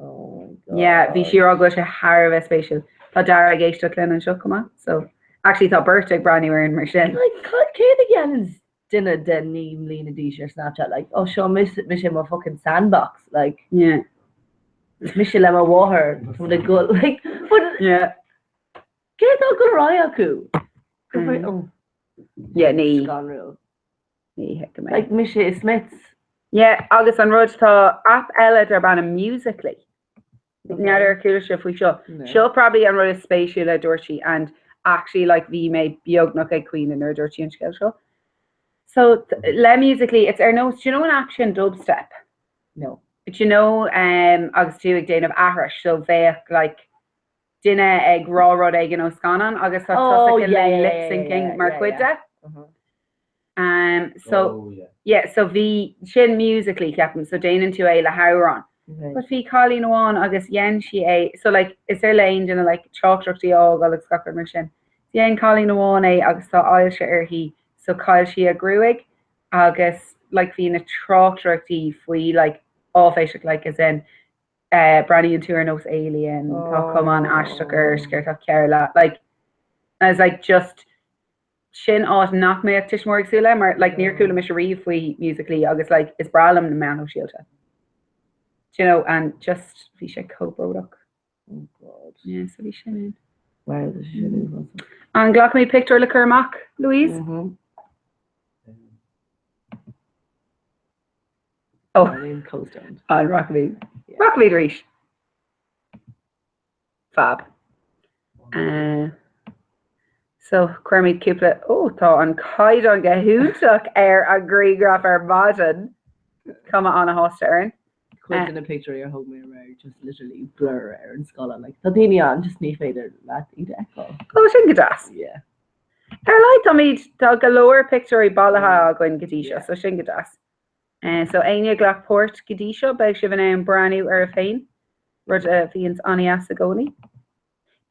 Oh my God. Yeah, bhí sí ag rá go bhfuil sé thar a bheith spéisiúil. Tá Dara ag éisteacht linn anseo chomh maith, so actually tá beirt ag breathnú orainn mar sin. Like, céard a dhéanann duine de 9 mbliana d'aois ar Snapchat? Like, oh seo mise mise mo fucking sandbox, like, Yeah. is mise le mo mháthair, tá muid ag dul, like, but Yeah. céard atá ag dul ar aghaidh acu? Go oh, Yeah, ní. Scanrúil. Ní thuigim é. Like mise i Smiths. Yeah, agus an rud tá aip eile darb ainm Musically. N'fheadar ar chuala sibh faoi seo. Seo probably an rud is spéisiúla a dúirt sí and actually like bhí mé beagnach ag caoineadh nuair a dúirt sí an scéal seo. So le Musically it's ar nós, do you know an app sin Dubstep? No. Do you know um, agus tú ag déanamh aithris so bheadh like duine ag rá rud éigin ó scannán agus tá Oh, tusa yeah, yeah, lip yeah, syncing yeah, mar yeah, chuid yeah. de. Um, so Oh, yeah. yeah, so bhí sin Musically ceapaim, so déanann tú é le hamhrán. Okay. But bhí cailín amháin agus dhein sí é, so like is ar le aon duine like tráchtaireachtaí a fhágáil agus gach rud mar sin. Dhein cailín amháin é agus tá ailse uirthi so chaill sí a gruaig agus like bhí na tráchtaireachtaí faoi like áiféiseach like as in breathnaíonn tú ar nós alien, tá cuma an-aisteach ort, céard atá cearr leat, like, I was like just sin áit nach mbeadh tuismitheoir ag súil le mar like níor chuala mise riamh faoi Musically agus like is breá liom na meáin shóisialta. Do you know, and just bhí sé chomh bródach. Oh God. Yeah, so bhí sin ann. Wow, tá sé sin uafásach. An nglacfaimid pictiúr le cur amach, Louise? Mhm. Oh. An close down. An rachaimid. Rachaimid arís. Fab. Uh, so cuirfimid cúpla ó tá an caighdeán go hiontach ar an ghrianghraf ar maidin. Cuma an-shásta orainn. Cuid de na pictiúirí a thóg mé aréir just literally blur ar an scáileán. Like, tá daoine ann just ní féidir leat iad a fheiceáil. Ó sin go deas. Yeah. Ar a laghad táimid tá go leor pictiúirí bailithe againn go dtí seo, so sin go deas. So éinne a ghlac páirt go dtí seo, beidh sibh in ann breathnú oraibh féin, rud a bhíonns an-dheas i gcónaí.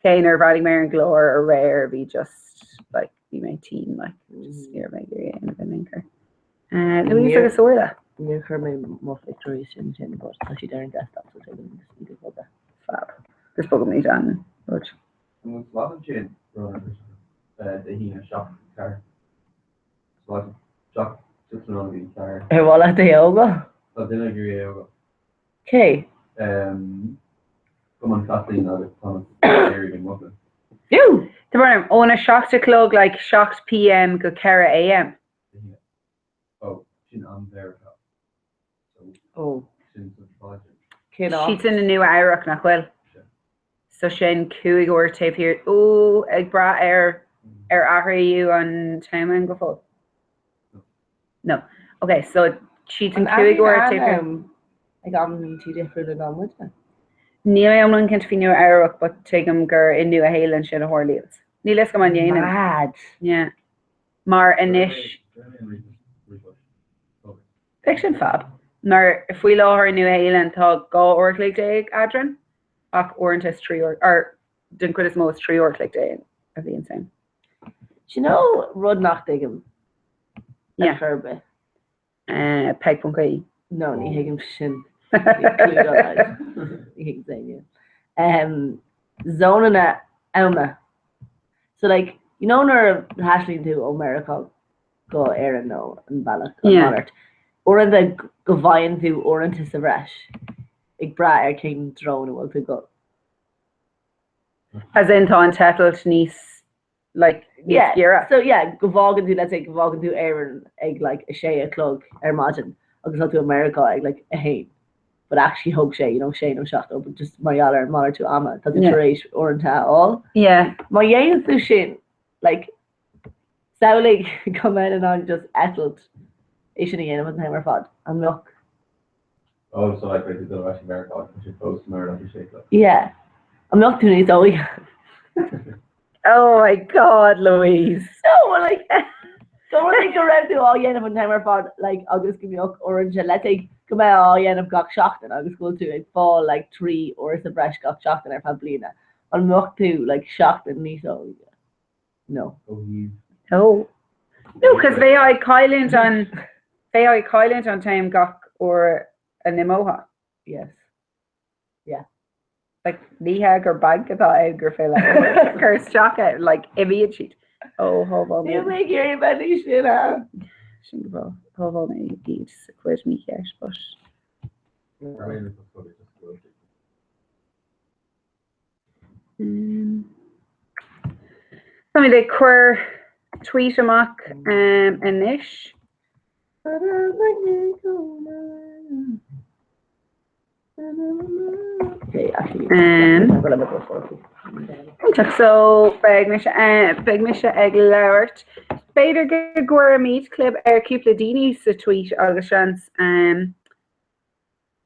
Cé nuair a bhreathnaigh mé ar an gclár aréir, bhí just, like, bhí mé tinn, like, just ní raibh mé ag iarraidh aon bhinn in aon chor. Louise agus Orla. Níor chuir mé mo phictiúirí sin sin, but tá siad ar an desktop so tig liom just iad a bhogadh. Fab. Just bogaimid an rud. An bhfuil slot ansin, Ronan, Dé hAoine 7, 4? Ar mhaith leat é a fhágáil? Tá duine ag iarraidh é a fhágáil. Cé? Cumann Caitlín agus Thomas Éirigh i mBrooklyn. Fiú! Tá brón orm, óna 7 a chlog like 7 pm go 4 am. Ó, sin am Mheiriceá. Ó. Sin sa bhaile. Cén áit? Siadsan i Nua Eabhrac, nach bhfuil? Sea. So sin 5 uair taobh thiar, ó, ag brath ar. Ar athraíodh an t-am ann go fóill? No. Ok, so siad an 5 uair An am ag amantaí difriúla ná muide? Níl mé iomlán cinnte faoi Nua Eabhrac but tuigim gur i Nua Shéalainn sin a tharlaíonn. Níl fhios agam an ndéanann. Mad. Yeah. Mar anois. Bheadh sin fab. Mar faoi láthair i Nua Shéalainn tá 12 uair a chloig eadrainn ach uaireanta is 3 uair, or den chuid is mó is 13 uair a chloig a bhíonn ann. Do you know rud nach dtuigim ar chor ar bith? Peig.ie. No, ní thuigim sin. Ní thuigim sin, yeah. Zónanna ama. So like, you know nuair a thaistlíonn tú ó Meiriceá go Éirinn nó an bealach an mhalairt, uaireanta go bhfaigheann tú uaireanta sa bhreis ag brath ar cén treo ina bhfuil tú ag dul. As in tá an t-eitilt níos like níos Yeah, giorra. so yeah, go bhfágann tú, let's say go bhfágann tú Éirinn ag like a sé a chlog ar maidin agus tá tú i Meiriceá ag like a haon. But actually thóg sé, you know, sé nó seacht uair, but just mar gheall ar an malartú ama, tá tú Yeah. tar éis uaireanta a fháil. Yeah. Má dhéanann tú sin, like, samhlaigh go mbeinn in ann just eitilt é sin a dhéanamh an t-am ar fad, an mbeadh? Oh, so like beidh tú dul ar ais i Meiriceá agus tá sé fós mar like a sé a chlog. Yeah. An mbeadh tú níos óige? Oh my God, Louise. No, well like go raibh go raibh tú á dhéanamh an t-am ar fad like agus go mbeadh uaireanta let's say go mbeadh á dhéanamh gach seachtain agus go bhfuil tú ag fáil like 3 uair sa bhreis gach seachtain ar feadh bliana. An mbeadh tú like seachtain níos óige? No. No. No, cos bheifeá ag cailliúint an, bheifeá ag cailliúint an t-am gach uair a n-imeofá. Yes. Yeah. Like, ní hea gur banc atá ann gur féidir leat cur isteach ann, like, imíonn siad. Ó, shábháil mé. Níl mé ag iarraidh bheith níos sine. Sin go breá. Shábháil mé iad sa chuid mícheart, but. Táimid ag cur tweet amach anois. Iontach, so beidh mise beidh mise ag labhairt. B'fhéidir go gcuirfimid clib ar cúpla daoine sa tweet agus seans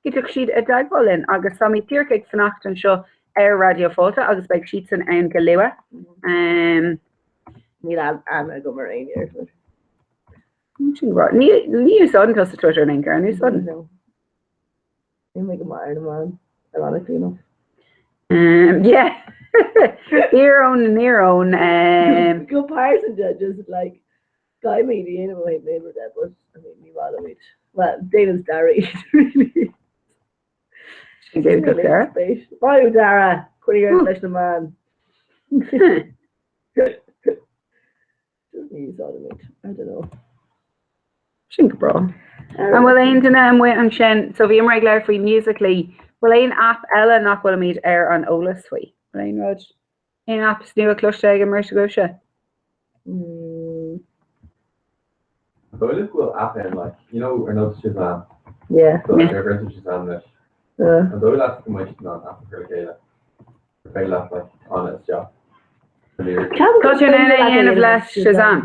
go dtiocfaidh siad i dteagmháil linn agus táimid díreach ag fanacht anseo ar Raidió Fáilte agus beidh siadsan ann go luath. Níl aithne agam ar éinne ar Twitter. Ní ní úsáideann tusa Twitter in aon chor, an úsáideann? No. Níl mé go maith ar na meáin, ironically enough. Yeah. Íoróin na n-íoróin. Go pearsanta, just like Caithfimid a dhéanamh ó thaobh na hoibre de but I mean ní maith liom iad. Well, déanann Dara iad really. Sin go go Dara. Maith thú Dara, coinnigh ort leis na meáin. Just ní úsáidim iad. I don't know. Sin go breá. An bhfuil aon duine amuigh ansin, so bhíomar ag labhairt faoi Musically, bhfuil aon aip eile nach bhfuilimid ar an eolas faoi? Bhfuil aon rud, aon apps nua cloiste ag an mbeirt agaibhse? Is dóigh leat go bhfuil aip ann like, you know, ar nós Shazam. Yeah. So like, ar bhreathnaigh Shazam leis. Yeah. An dóigh leat go mbeidh siad in ann aip a chur le chéile? Gur féidir leat like canadh isteach na lyrics. Tá sé in ann é a dhéanamh le Shazam.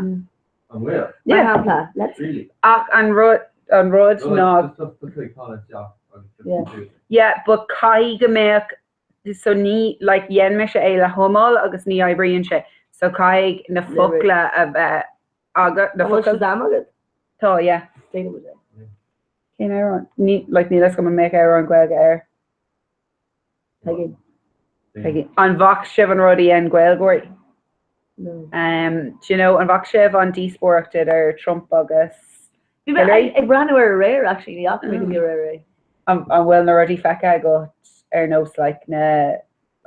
An bhfuil? Yeah. Mar shampla, let's Really? Ach an rud, an rud No, like, ná, just just just like canadh isteach agus just Yeah. do it. yeah, but caithfidh go mbeadh so ní, like, dhein mise é le humáil agus ní oibríonn sé, so caithfidh na focla a bheith agat, na An bhfuil focail. Shazam agat? Tá, yeah. Déanfaidh muid é. Cén amhrán? Ní, like, níl fhios agam an mbeadh amhrán Gaeilge air. Peigín. Peigín. An bhfaca sibh an rud a dhein Gaeilgeoirí? No. Um, do you know, an bhfaca sibh an díospóireacht idir Trump agus Bhí mé Hillary? ag breathnú air aréir, actually, ní fhaca mé go dtí aréir é. An, an bhfuil na rudaí feicthe agat ar nós like, na,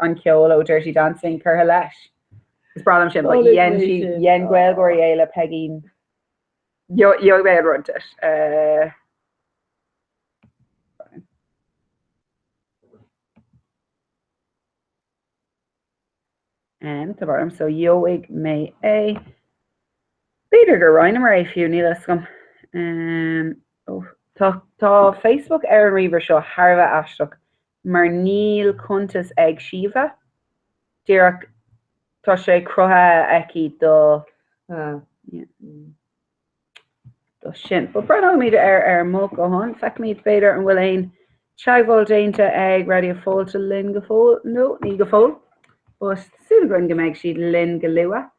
an ceol ó Dirty Dancing curtha leis? Is breá liom sin, but Chonaic dhein mé sí, sin. dhein Gaeilgeoirí é le Peigín. Gheobhaidh mé an rud duit. Uh, Tá brón orm so gheobhaidh mé é. B'fhéidir gur roinneamar é fiú, níl a fhios agam. Ó, tá tá Facebook ar an ríomhaire seo thar a bheith aisteach mar níl cuntas ag Síomha. Díreach. Tá sé cruthaithe aici do do sin. But breathnóimid ar ar mo ghuthán, feicfimid b'fhéidir an bhfuil aon teagmháil déanta ag Raidió Fáilte linn go fóill. No, ní go fóill. But súil againn go mbeidh siad linn go luath.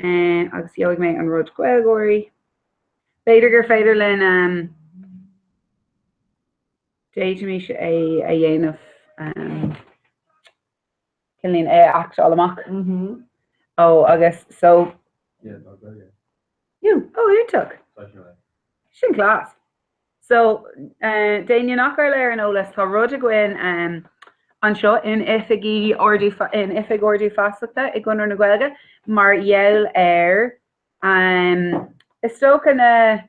Agus gheobhaidh mé an rud Gaeilgeoirí. B'fhéidir gur féidir linn d'fhéadfaimis é a dhéanamh. Cineál é a actáil amach. Ó agus so. Yeah, tá Gaeilge. You, oh iontach. Sin class. So, d'éinne nach bhfuil ar an eolas, tá rud againn anseo in oifigí Ardú, in Oifig Ardú Feasachta i gConradh na Gaeilge mar gheall ar Is dócha na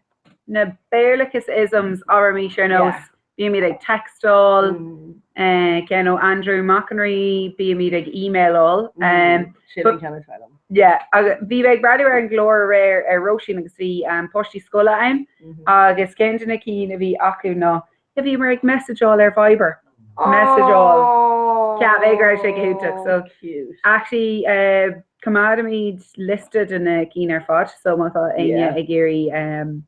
na Béarlachas isms abraimis ar nós bímid ag textáil, ceann ó Andrew Mac an Rí, bímid ag emailáil. Sin an ceann is fearr liom. Yeah, agus bhí mé ag breathnú ar an gclár aréir ar Róisín agus bhí páistí scoile ann agus ceann de na cinn a bhí acu ná Yeah, bhíomar ag messageáil ar Viber. Messageáil. Cheap mé go raibh sé go hiontach. So, Cute. actually, uh, coimeádaimid liosta de na cinn ar fad, so má tá éinne Yeah. ag iarraidh um,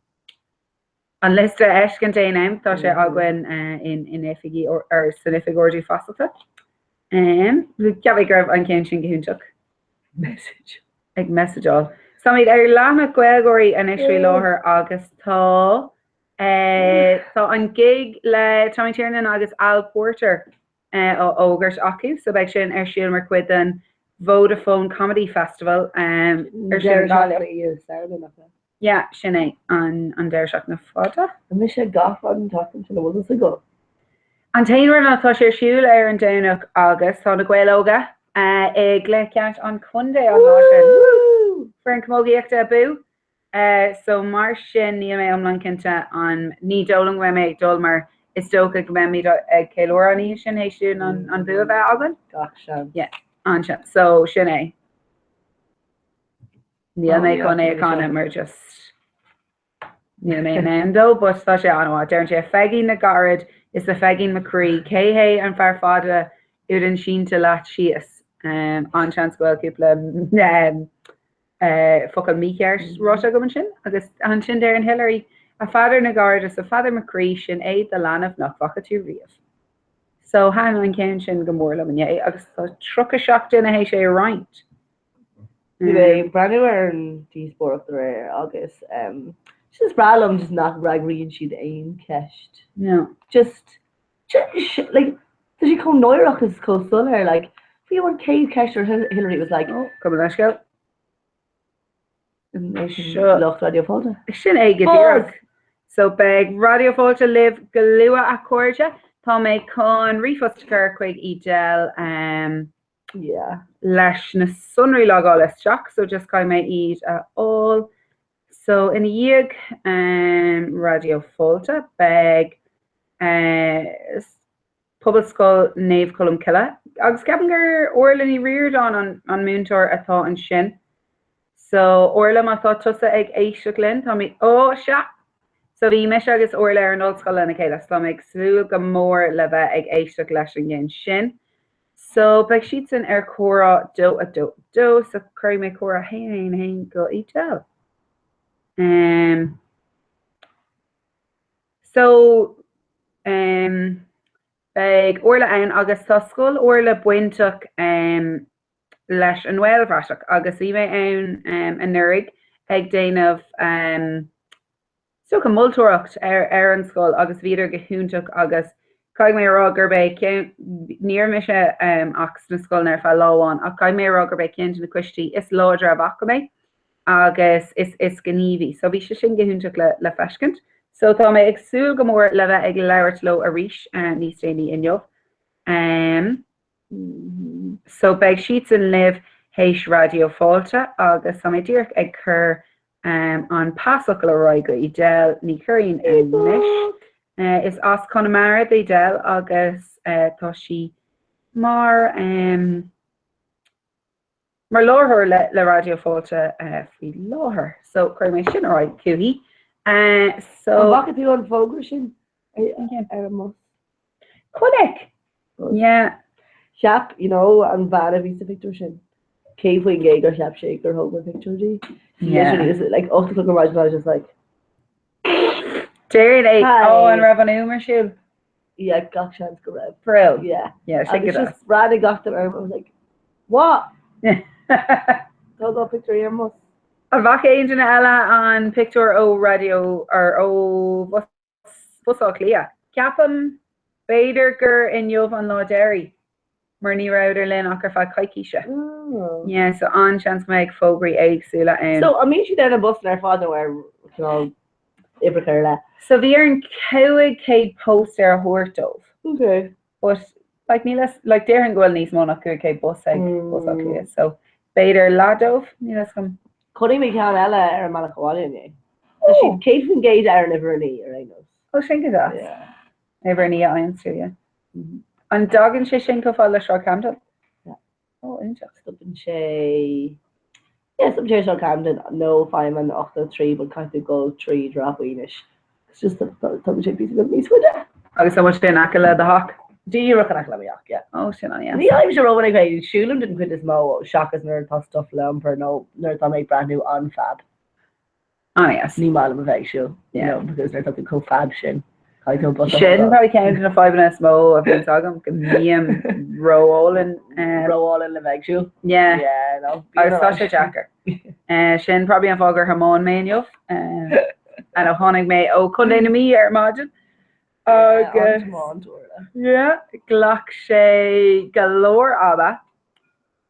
an liosta a fheiscint aon am, tá sé againn uh, in, in oifigí or, or san oifig Ardú Feasachta. Um, cheap mé go raibh an ceann sin go hiontach. Message. Ag messageáil. So táimid ar leathanach Gaeilgeoirí anois faoi láthair agus tá Tá an gig le Tommy Tiernan agus Al Porter á fhógairt acu, so beidh sin ar siúl mar chuid den Vodafone Comedy Festival ar siúl i Gaillimh. Yeah, sin é an deireadh seachtaine fada. Tá mise gafa an tseachtain sin, an bhfuil fhios agat? An t-aon rud ná tá sé ar siúl ar an Domhnach agus tá na Gaeil Óga i gcluiche ceannais an chontae an lá sin. Woo! Foireann camógaíochta abú! So mar sin níl mé iomlán cinnte an, ní dóigh liom go mbeidh mé ag dul mar is dócha go mbeimid ag ceiliúradh an oíche sin théis dúinn an an bua a bheith againn. Gach seans. Yeah, an-seans. So sin é. Níl mé chun é a chanadh mar just níl mé in ann dó, but tá sé an-mhaith. Deireann sé a Pheigín na gcarad is a Pheigín mo chroí, cé hé an fear fada údan sínte leat síos? An-seans go bhfuil cúpla focal mícheart ráite agam ansin. Agus ansin deireann Hilary, A Pheadair na gcarad is a Pheadair mo chroí, sin é do leanbh nach bhfaca tú riamh. So thaitin an ceann sin go mór liom inné agus tá 37 duine théis é a roinnt. Bhí mé ag breathnú ar an díospóireacht aréir agus just is breá liom just nach bhfreagraíonn siad aon cheist. No. Just, like, tá sé chomh náireach is chomh soiléir, like, fiú an chéad cheist ar Hilary was like, Oh, gabh mo leithscéal. Seo. Lucht Raidió Fáilte. Sin é go díreach. So beidh Raidió Fáilte libh go luath a chairde. Tá mé chun ríomhphost a chur chuig Edel um, Yeah. leis na sonraí logáil isteach, so just caithfidh mé iad a fháil. So ina dhiaidh um, Raidió Fáilte beidh uh, Pobalscoil Naomh Colm Cille agus ceapaim gur Orla Ní Ríordáin an, an múinteoir atá ansin. So Orla má tá tusa ag éisteacht linn tá mé ó sea! So bhí mise agus Orla ar an ollscoil lena chéile so tá mé ag súil go mór le bheith ag éisteacht leis an gceann sin. So beidh siadsan ar comhrá 2 2 2 so cuirfidh mé comhrá 1 1 1 go Edel. Um, So, um, beidh Orla ann agus tá scoil Orla bainteach um, leis an nGaelbhratach agus bhí mé ann um, anuraidh ag déanamh um, is dócha moltóireacht ar, ar an scoil agus bhíodar go hiontach agus caithfidh mé a rá gurb é ceann, ní raibh mise um, ach sna scoileanna ar feadh lá amháin ach caithfidh mé a rá gurb é ceann de na coistí is láidre a bhfaca mé agus is is gníomhaí. So bhí sé sin go hiontach le le feiscint. So tá mé ag súil go mór le bheith ag labhairt leo arís níos déanaí inniu. Um, so beidh siadsan libh théis Raidió Fáilte agus tá mé díreach ag cur um, an pasfhocal ar aghaidh go Edel Ní Churraoin anois. Uh, is as Conamara d'Edel agus uh, tá sí mar um, mar láithreoir le le Raidió Fáilte faoi láthair. So cuirfidh mé sin ar aghaidh chuici. So. An bhfaca tú an fógra sin ar an mbus? Chonaic! Yeah. Cheap, you know, an bhean a bhí sa phictiúr sin. 100% gur cheap sé gur thóg mé pictiúr di. Yeah. Literally, is it like 8 o'clock ar maidin I was just like Déarfainn é, Hi. ó an raibh an fhuaim ar siúl? yeah, gach seans go raibh. Brill. Yeah. Yeah, sin Agus go just bhreathnaigh gach duine orm, I was like, what? deas. Tógáil pictiúr ar an mbus. An bhfaca aon duine eile an pictiúr ó raidió or ó bhus Bus Átha Cliath? Ceapaim b'fhéidir gur inniu an lá deiridh mar ní rabhadar linn ach ar feadh coicíse. Oh. Yeah, so an-seans go mbeidh fógraí éagsúla ann. So, an mbíonn siad ar na busanna ar fad nó ar cineál uimhreacha ar leith? So bhí orainn 500 póstaer a thabhairt dóibh. Okay. But like níl fhios, like déarfainn go bhfuil níos mó ná 500 bus ag Bus Átha Cliath, so b'fhéidir leath dóibh, níl fhios agam. Chonaic mé ceann eile ar an mbealach abhaile inné. Tá siad 100% ar an uimhir 9 ar aon nós. Ó sin go deas. Yeah. Uimhir 9 a fhaigheann tú, yeah. An dtagann sé sin chomh fada le Sráid Camden? Yeah. Ó, iontach. Stopann sé, yeah, stopann sé ar Sráid Camden nó faighim an 83 but caithfidh tú dul tríd Ráth Maonais. It's just tugann sé píosa beag níos faide. Agus an bhfuil sé in aice le do theach? Díreach in aice le mo theach, yeah. Ó, sin an-deas. Ní fhaighimse rómhinic é, siúlaim den chuid is mó seachas nuair atá stuff le iompar nó nuair atá mé ag breathnú an-fab. An-deas. Ní maith liom a bheith ag siúl, you Yeah. know, because nuair atá tú chomh fab sin, caithfidh tú an bus a Sin thógáil. probably ceann de na fadhbanna is mó a bhíonns agam, go mbím ró-álainn. Ró-álainn le bheith ag siúl. Yeah. Yeah, no. Agus tá sé deacair. Sin probably an fáth gur thiomáin mé inniu. And ó tháinig mé ó Chontae na Mí ar maidin. Agus yeah, ghlac sé go leor ama.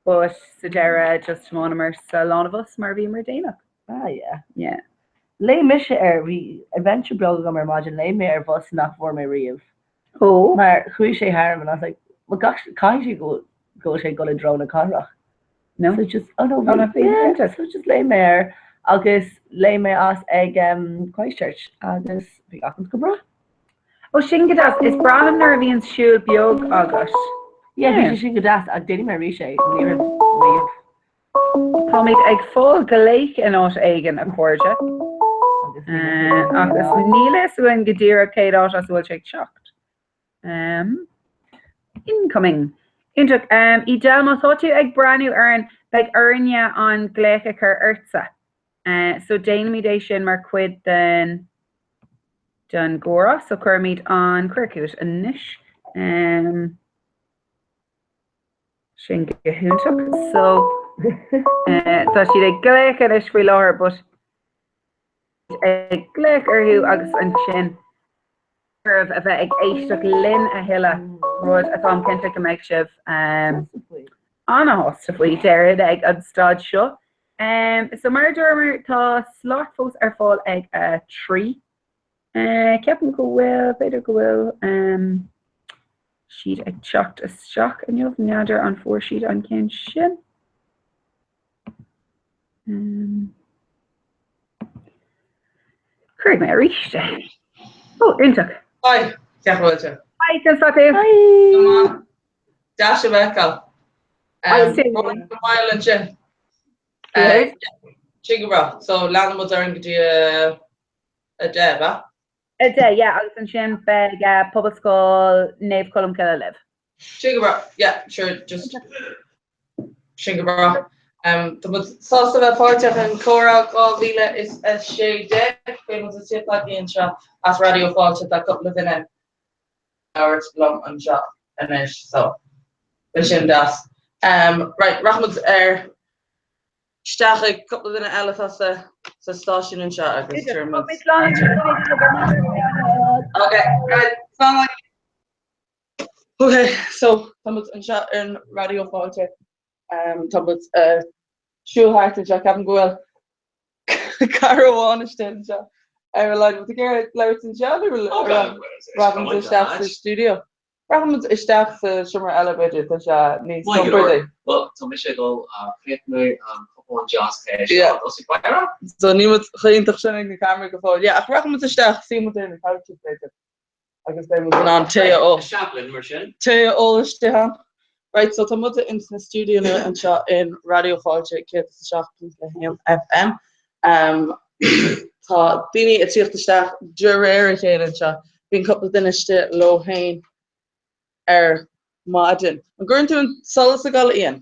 But sa deireadh just thiomáineamar sa lánabhus mar bhíomar déanach. Ah yeah. Yeah. Léim mise ar, bhí adventure beag agam ar maidin, léim mé ar bhus nach bhfuair mé riamh. Ó. Mar chuaigh sé tharam and I was like, well gach, caithfidh sé go go bhfuil sé ag dul i dtreo na cathrach. No. So just, oh no, Oh, no, bhí, yeah, yeah. so just léim mé air agus léim mé as ag um, Christchurch agus bhí gach rud go breá. Ó sin go deas, is breá liom nuair a bhíonn siúl beag agat. Yeah, bhí sé sin go deas ach déanfaidh mé arís é, ní raibh riamh. Táimid ag fáil glaoch in áit éigin, a chairde. Agus níl a fhios againn go díreach cén áit as a bhfuil sé ag teacht. Incoming. Iontach. Edel, má tá tú ag breathnú orainn, beidh orainne an glaoch a chur ortsa. So déanfaimid é sin mar chuid den den gcomhrá. So cuirfimid an cuireadh chugat anois. Sin go hiontach. So tá siad ag glaoch anois faoi láthair but ag glaoch orthu agus ansin oraibh a bheith ag éisteacht linn a thuilleadh, rud atáim cinnte go mbeidh sibh an-shásta faoi, déarfainn, ag an staid seo. So mar a dúramar, tá slot fós ar fáil ag 3. Ceapaim go bhfuil, b'fhéidir go bhfuil siad ag teacht isteach inniu, n'fheadar an fuair siad an ceann sin. Cuirfidh mé arís é. Ó, iontach. Hi, cén chaoi a bhfuil sibh? Hi, conas tá tú? Hi. Go maith. Deas sibh a fheiceáil. Agus tú? Go maith ansin. Sin go breá. So leanann muid orainn go dtí a 10, ab ea? 10, yeah, agus ansin beidh Pobalscoil Naomh Colmcille libh. Sin go breá, yeah, sure, just sin go breá. Um, tá muid sásta bheith páirteach in Comhrá 2016, beidh muid ag tíocht agaibh anseo as Raidió Fáilte, tá cúpla duine ag labhairt liom anseo anois, so beidh sin deas. Um, right, rachaidh muid ar isteach ag cúpla duine eile atá sa sa stáisiún anseo agus tabharfaidh muid. Okay, right, slán. Ok, so tá muid anseo ar an Raidió Fáilte. Tá muid ag siúl thart anseo. Ceapaim go bhfuil cara amháin istigh anseo ar a laghad. Bhfuil tú ag iarraidh labhairt anseo nó rachaidh muid isteach sa stiúideo? Rachaidh muid isteach sa seomra eile b'fhéidir, tá sé níos compordaí. Bhuel, tá mise ag dul a chríochnú an cupán deas tae seo. Tá sé breá. So níl muid chomh hiontach sin ag na ceamaraí go fóill. Yeah, ach rachaidh muid isteach, suífidh muid ar na couches b'fhéidir. agus beidh muid in ann tae a ól. Isteach linn mar sin. Tae a ól istigh ann. Right, so tá muid ins na stiúidíonna anseo in Raidió Fáilte 107.1 FM. Um, tá daoine ag tíocht isteach de réir a chéile anseo. Bíonn cúpla duine istigh leo féin ar maidin. An gcuireann tú an solas ag dul, Ian?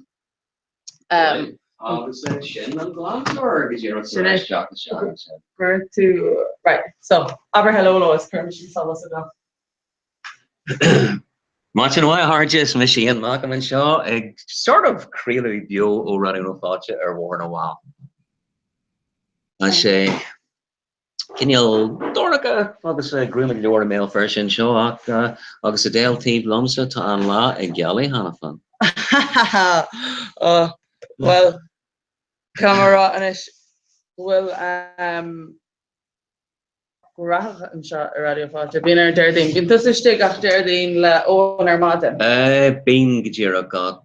Agus sin an glantóir go díreach Sin é. isteach isteach ansin. Gur tú right so abair hello leo is cuirfidh mise solas agam. Maidin mhaith a chairde, is mise Ian Malcolm anseo ag sort of craoladh beo ó Raidió na Fáilte ar Bhóthar na bhFál. Tá sé cineál dorcha agus gruama go leor i mBéal Feirste anseo ach agus Edel taobh liomsa tá an lá ag gealaigh cheana féin. Bhuel, caithfidh mé a rá anois go bhfuil graitheach anseo i Raidió Fáilte. Bíonn ar an Déardaoin. Bíonn tusa istigh gach Déardaoin le Eoin ar maidin. Bíonn go díreach ach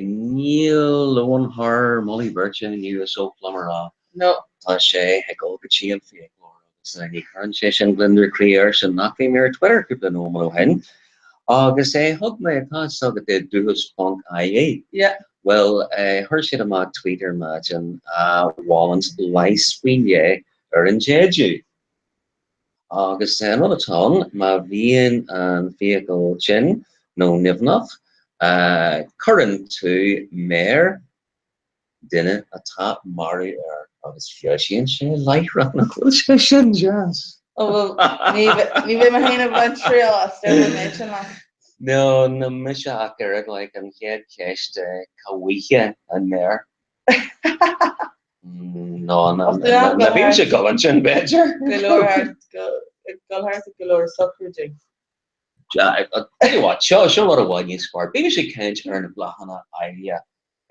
níl Eoin thar moladh beirte inniu is oth liom a rá. No. Tá sé ag dul go dtí an fiaclóir agus ní chuireann sé sin gliondar croí airsean nach bhí mé ar Twitter cúpla nóiméad ó shin agus thug mé, tá fhios agat dúchas ponc ie. Yeah. Bhuel, chuir siad amach tweet ar maidin a mholann leigheas faoi leith ar an séideadh. Agus an rud atá ann, má bhíonn an fiacail tinn nó nimhneach, cuireann tú méar duine atá marbh air agus feabhsaíonn sé láithreach, nach bhfuil sé sin deas? Ó bhuel, ní bheidh mé féin ag baint triail as, déarfaidh mé sin leat. No, ná mise ach oiread, like, an chéad cheist, cá bhfaighfeá an méar? No, ná bímse ag dul ansin, b'fhéidir. Go leor thart, go thart ag go leor sochraidí. Tell you what, seo rud i bhfad níos fearr. Bímis ag caint ar na bláthanna áille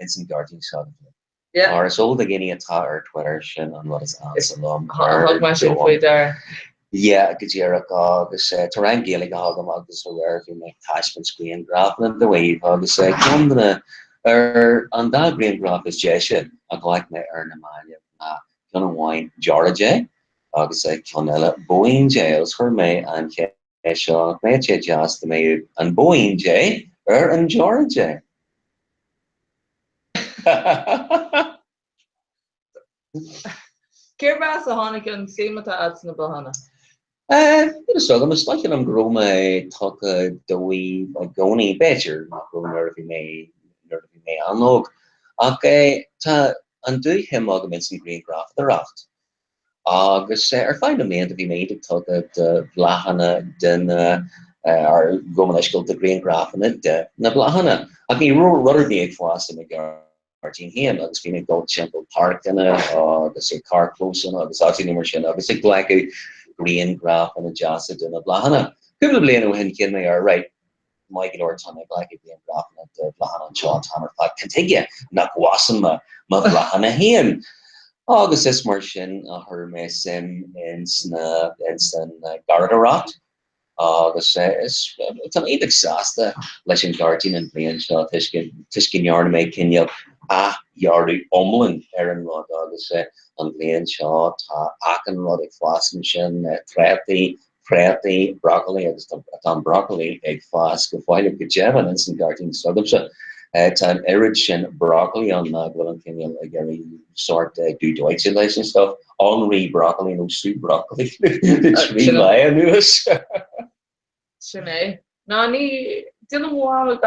ins an gairdín seo agaibh. Yeah. Mar is eol do dhaoine atá ar Twitter, sin an rud is ansa liom ar Thug mé sin domhan. faoi deara. Yeah, go díreach agus tá roinnt Gaeilge agam agus aréir bhí mé ag taispeáint grianghrafanna daoibh agus ceann de na, ar an dá ghrianghraf is deise a ghlac mé ar na mallaibh ná ceann amháin Deora Dé agus ceann eile Bóín Dé agus chuir mé an cheist seo, nach mbeadh sé deas dá mbeadh an Bóín Dé ar an Deora Dé? Cérb as a tháinig an tsuim atá agat sna bláthanna? Níl fhios agam, is dóiche liom go raibh mé tugtha dóibh i gcónaí, b'fhéidir nach raibh nuair a bhí mé nuair a bhí mé an-óg, ach tá an dúshuim agam ins an ghrianghrafadóireacht. Agus ar feadh na mblianta bhí mé iontach tugtha do bhláthanna de na, ar gabh mo leithscéal, do ghrianghrafanna de na bláthanna. Ach ní raibh rud ar bith ag fás i mo ghairdín féin agus bhí mé ag dul timpeall páirceanna agus ag carrchlósanna agus áiteanna mar sin agus ag glacadh grianghrafanna deasa de na bláthanna. Cúpla bliain ó shin chinn mé ar, right, Maith go leor, tá mé ag glacadh grianghrafanna de bhláthanna anseo an t-am ar fad, cad chuige nach bhfásann mé mo bhláthanna féin? Agus is mar sin a chuir mé suim ins na, ins an gharradóireacht agus is, tá mé iontach sásta leis an ghairdín an bhliain seo toisc, toisc go ndearna mé cineál athdhearadh iomlán ar an rud agus an bhliain seo tá achan rud ag fás ansin, trátaí, préataí, brocailí agus tá an brocailí ag fás go fáinleach go deimhin ins an gairdín s'agamsa. Tá an oiread sin brocailí ann ná go bhfuil an cineál ag éirí sórt dubh dóite leis an stuff. Anraí brocailí nó súp brocailí le 3 lá anuas. Sin é. Ná ní déanaim mórán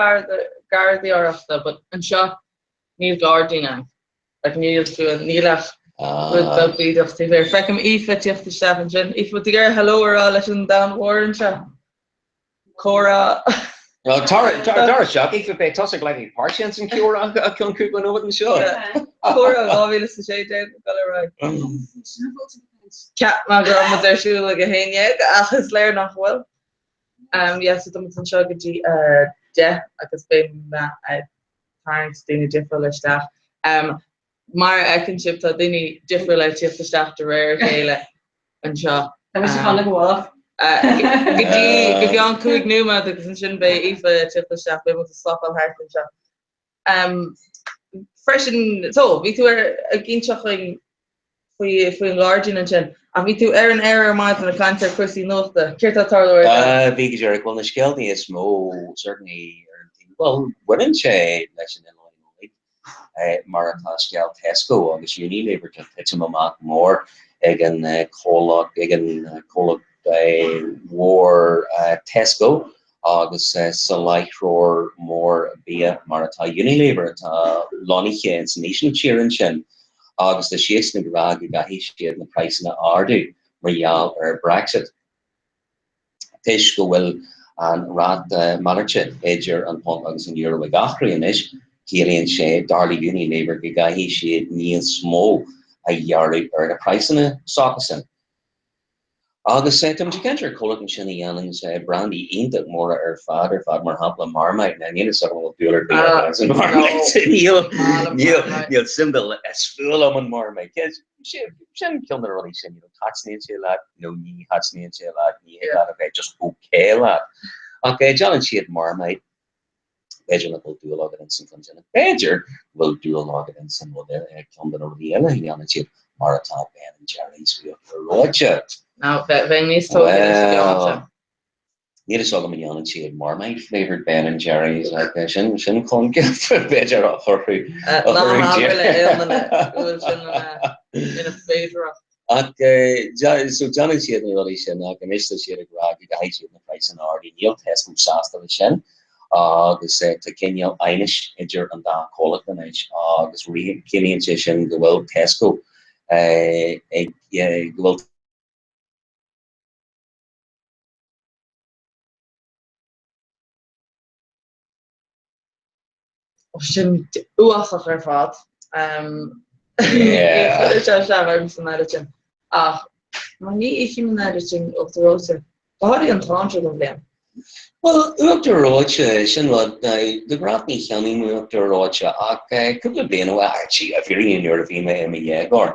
garraíodóireachta but anseo níl gairdín ann. Like níl fiú, níl ach rud beag bídeach taobh thiar. Feicim Aoife ag tíocht isteach ansin. Aoife, bhfuil tú ag iarraidh hello a rá leis an domhan mhór anseo? Comhrá. Tar isteach, Aoife, beidh tusa ag glacadh páirte ins an chomhrá i gceann cúpla nóiméad anseo. Comhrá 2016 ag dul ar aghaidh. Cheap mé go raibh muid ar siúl ag 11 ach is léir nach bhfuil. Yeah, so tá muid anseo go dtí 10 agus beidh mé ag tarraingt daoine difriúla isteach. Mar a fheiceann sibh, tá daoine difriúla ag tíocht isteach de réir a chéile anseo. Tá mise fána gabhálach. Go dtí go gceann 5 nóiméad agus ansin beidh Aoife ag tíocht isteach, beidh muid ag swapáil thart anseo. Freisin, so, bhí tú ar ag inseacht dhúinn faoi faoin ghairdín ansin. Ach bhí tú ar an aer ar maidin ag caint ar chúrsaí nuachta. Céard tá ag tarlú ar domhan? Bhí go díreach. Bhuel, na scéaltaí is mó, certainly, ar an taobh, bhuel, baineann sé leis an oileán uilig, mar atá scéal Tesco agus Unilever, tá titim amach mór ag an comhlacht, ag an comhlacht mhór Tesco. Agus soláthróir mór bia mar atá Unilever atá lonnaithe ins an Ísiltír ansin agus tá siadsan ag rá go gcaithfidh siad na praghsanna a ardú mar gheall ar Brexit toisc go bhfuil an ráta malairte idir an punt agus an euro ag athrú anois, ciallaíonn sé dar le Unilever go gcaithfidh siad níos mó a ghearradh ar na praghsanna s'acusan. Agus táimid ag caint ar comhlacht ansin a dhéanann brandaí iontach móra ar fad ar fad, mar shampla Marmite. Now níl a fhios agam an bhfuil dúil ar bith agat in Marmite. Níl, níl, níl suim dá is fuath liom an Marmite. Sin ceann de na rudaí sin, you know, taitníonn sé leat nó ní thaitníonn sé leat, ní thig leat a bheith just okay leat. Ach déanann siad Marmite. B'fhéidir nach bhfuil dúil agat ins an cheann sin. B'fhéidir go bhfuil dúil agat ins an rud eile, ceann de na rudaí eile a dhéanann siad, mar atá Ben and Jerry's uachtar reoite. Now, bheinn níos tógtha leis an gceann sin. Níl a fhios agam an dhéanann siad Marmite flavoured Ben and Jerry's, like, sin, sin coincheap b'fhéidir a chuirfeadh, a Ná chuirfeadh habair le aon duine go bhfuil sin ina, ina féidearthacht. Ach so déanann siad na rudaí sin ach anois tá siad ag rá go gcaithfidh siad na praghsanna a ardú. Níl Tesco sásta leis sin agus tá cineál aighnis idir an dá chomhlacht anois agus ciallaíonn sé sin go bhfuil Tesco ag go bhfuil Sin uafásach ar fad. Chuir sé isteach ormsa an oiread sin. Ach mar ní ithim an oiread sin uachtar reoite. Go háirithe an t-am seo den bhliain. Bhuel, uachtar reoite, sin rud. Now, de ghnáth ní cheannaím uachtar reoite ach cúpla bliain ó actually, i bhfírinne nuair a bhí mé i mo dhéagóir,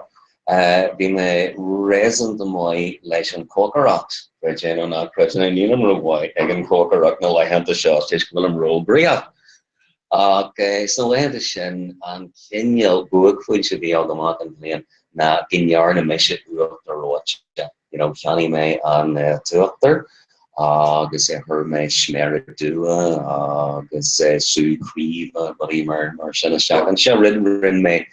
bhí mé réasúnta maith leis an chócaireacht, creid é nó ná creid. Now, nílim rómhaith ag an chócaireacht na laethanta seo toisc go bhfuilim róghnoitheach. Ach sna laethanta sin, an cineál buaicphointe a bhí agam achan bhliain ná go ndearna mise uachtar reoite. You know, cheannaigh mé an t-uachtar agus chuir mé sméara dubha agus sú craoibhe, rudaí mar sin isteach ansin. Rinne mé,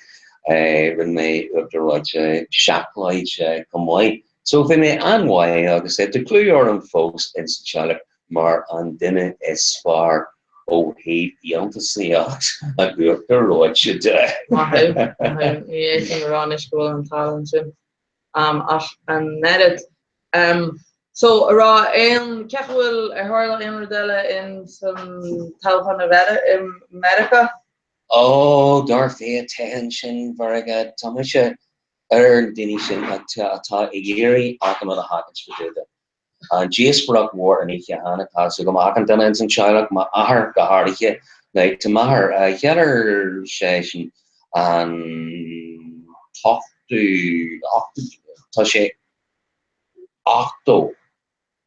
rinne mé uachtar reoite seacláide chomh maith. So bhí mé an-mhaith agus tá clú orm fós ins an teaghlach mar an duine is fearr ó thaobh dhéantúsaíocht an uachtair reoite de. Maith thú, maith thú. Ní fhéadfainn a rá anois go bhfuil an tallann sin a'm ach an oiread. So, a rá aon, cén chaoi a bhfuil, ar tharla aon rud eile in san toghchán i Meiriceá? Ó, dar fia, toghchán sin Mheiriceá, tá mise ar na daoine sin atá ag iarraidh achan rud a sheachaint go dúda. An díospóireacht mhór an oíche cheana, tá fhios agam achan duine ins an teaghlach, m'athair go háirithe. Now, tá m'athair, cheiliúir seisean an t-ochtú, ochtú, tá sé 80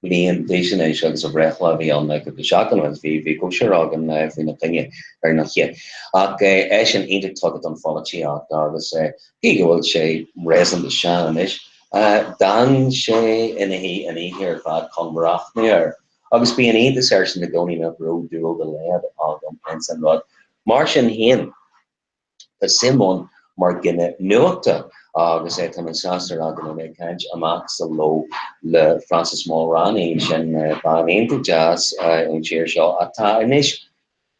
bliain d'aois anois agus a bhreithlá a bhí ann le cúpla seachtain agus bhí, bhí cóisir againn faoina choinne ar ndóighe. Ach eisean iontach tugtha don pholaitíocht agus cé go bhfuil sé réasúnta sean anois, D'fhan sé ina shuí an oíche ar fad chun breathnú air, agus bíonn iontas airsean i gcónaí nach raibh dúil dá laghad agam ins an rud. Mar sin féin, tá suim ann mar dhuine nuachta, agus tá mé sásta a rá go mbeidh mé ag caint amach sa ló le Frances Mulraney, sin bean iontach deas ón tír seo atá anois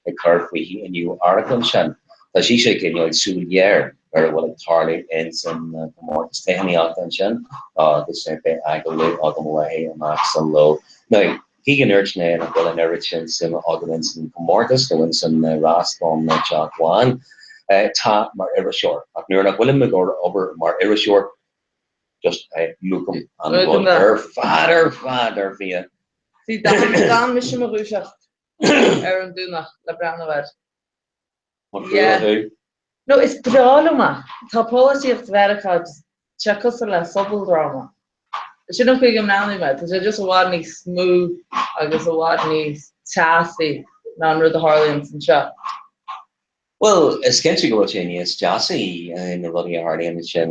ag cur fúithi i Nua Eabhrac ansin. Tá sise ag coinneáil súil ghéar ar a bhfuil ag tarlú ins an gcomórtas toghchánaíochta ansin agus beidh agallamh agam léi amach sa ló. Now, cé go ndúirt mé nach bhfuil an oiread sin suime agam ins an gcomórtas nó ins an rás don Teach Bán, tá mar iriseoir. Ach nuair nach bhfuilim ag obair mar iriseoir, just múchaim an rud ar fad ar fad ar fia. See, d'fhan mise i mo dhúiseacht. ar an Domhnach le breathnú air. An fuath thú? No, is breá liom é. Tá polaitíocht Mheiriceá just, tá sé cosúil le sobaldráma. Sin an chaoi go mbreathnaím air. Tá sé just i bhfad níos smooth agus i bhfad níos teasaí ná an rud a tharlaíonn anseo. Bhuel, is cinnte go bhfuil sé níos teasaí na rudaí a tharlaíonn ansin.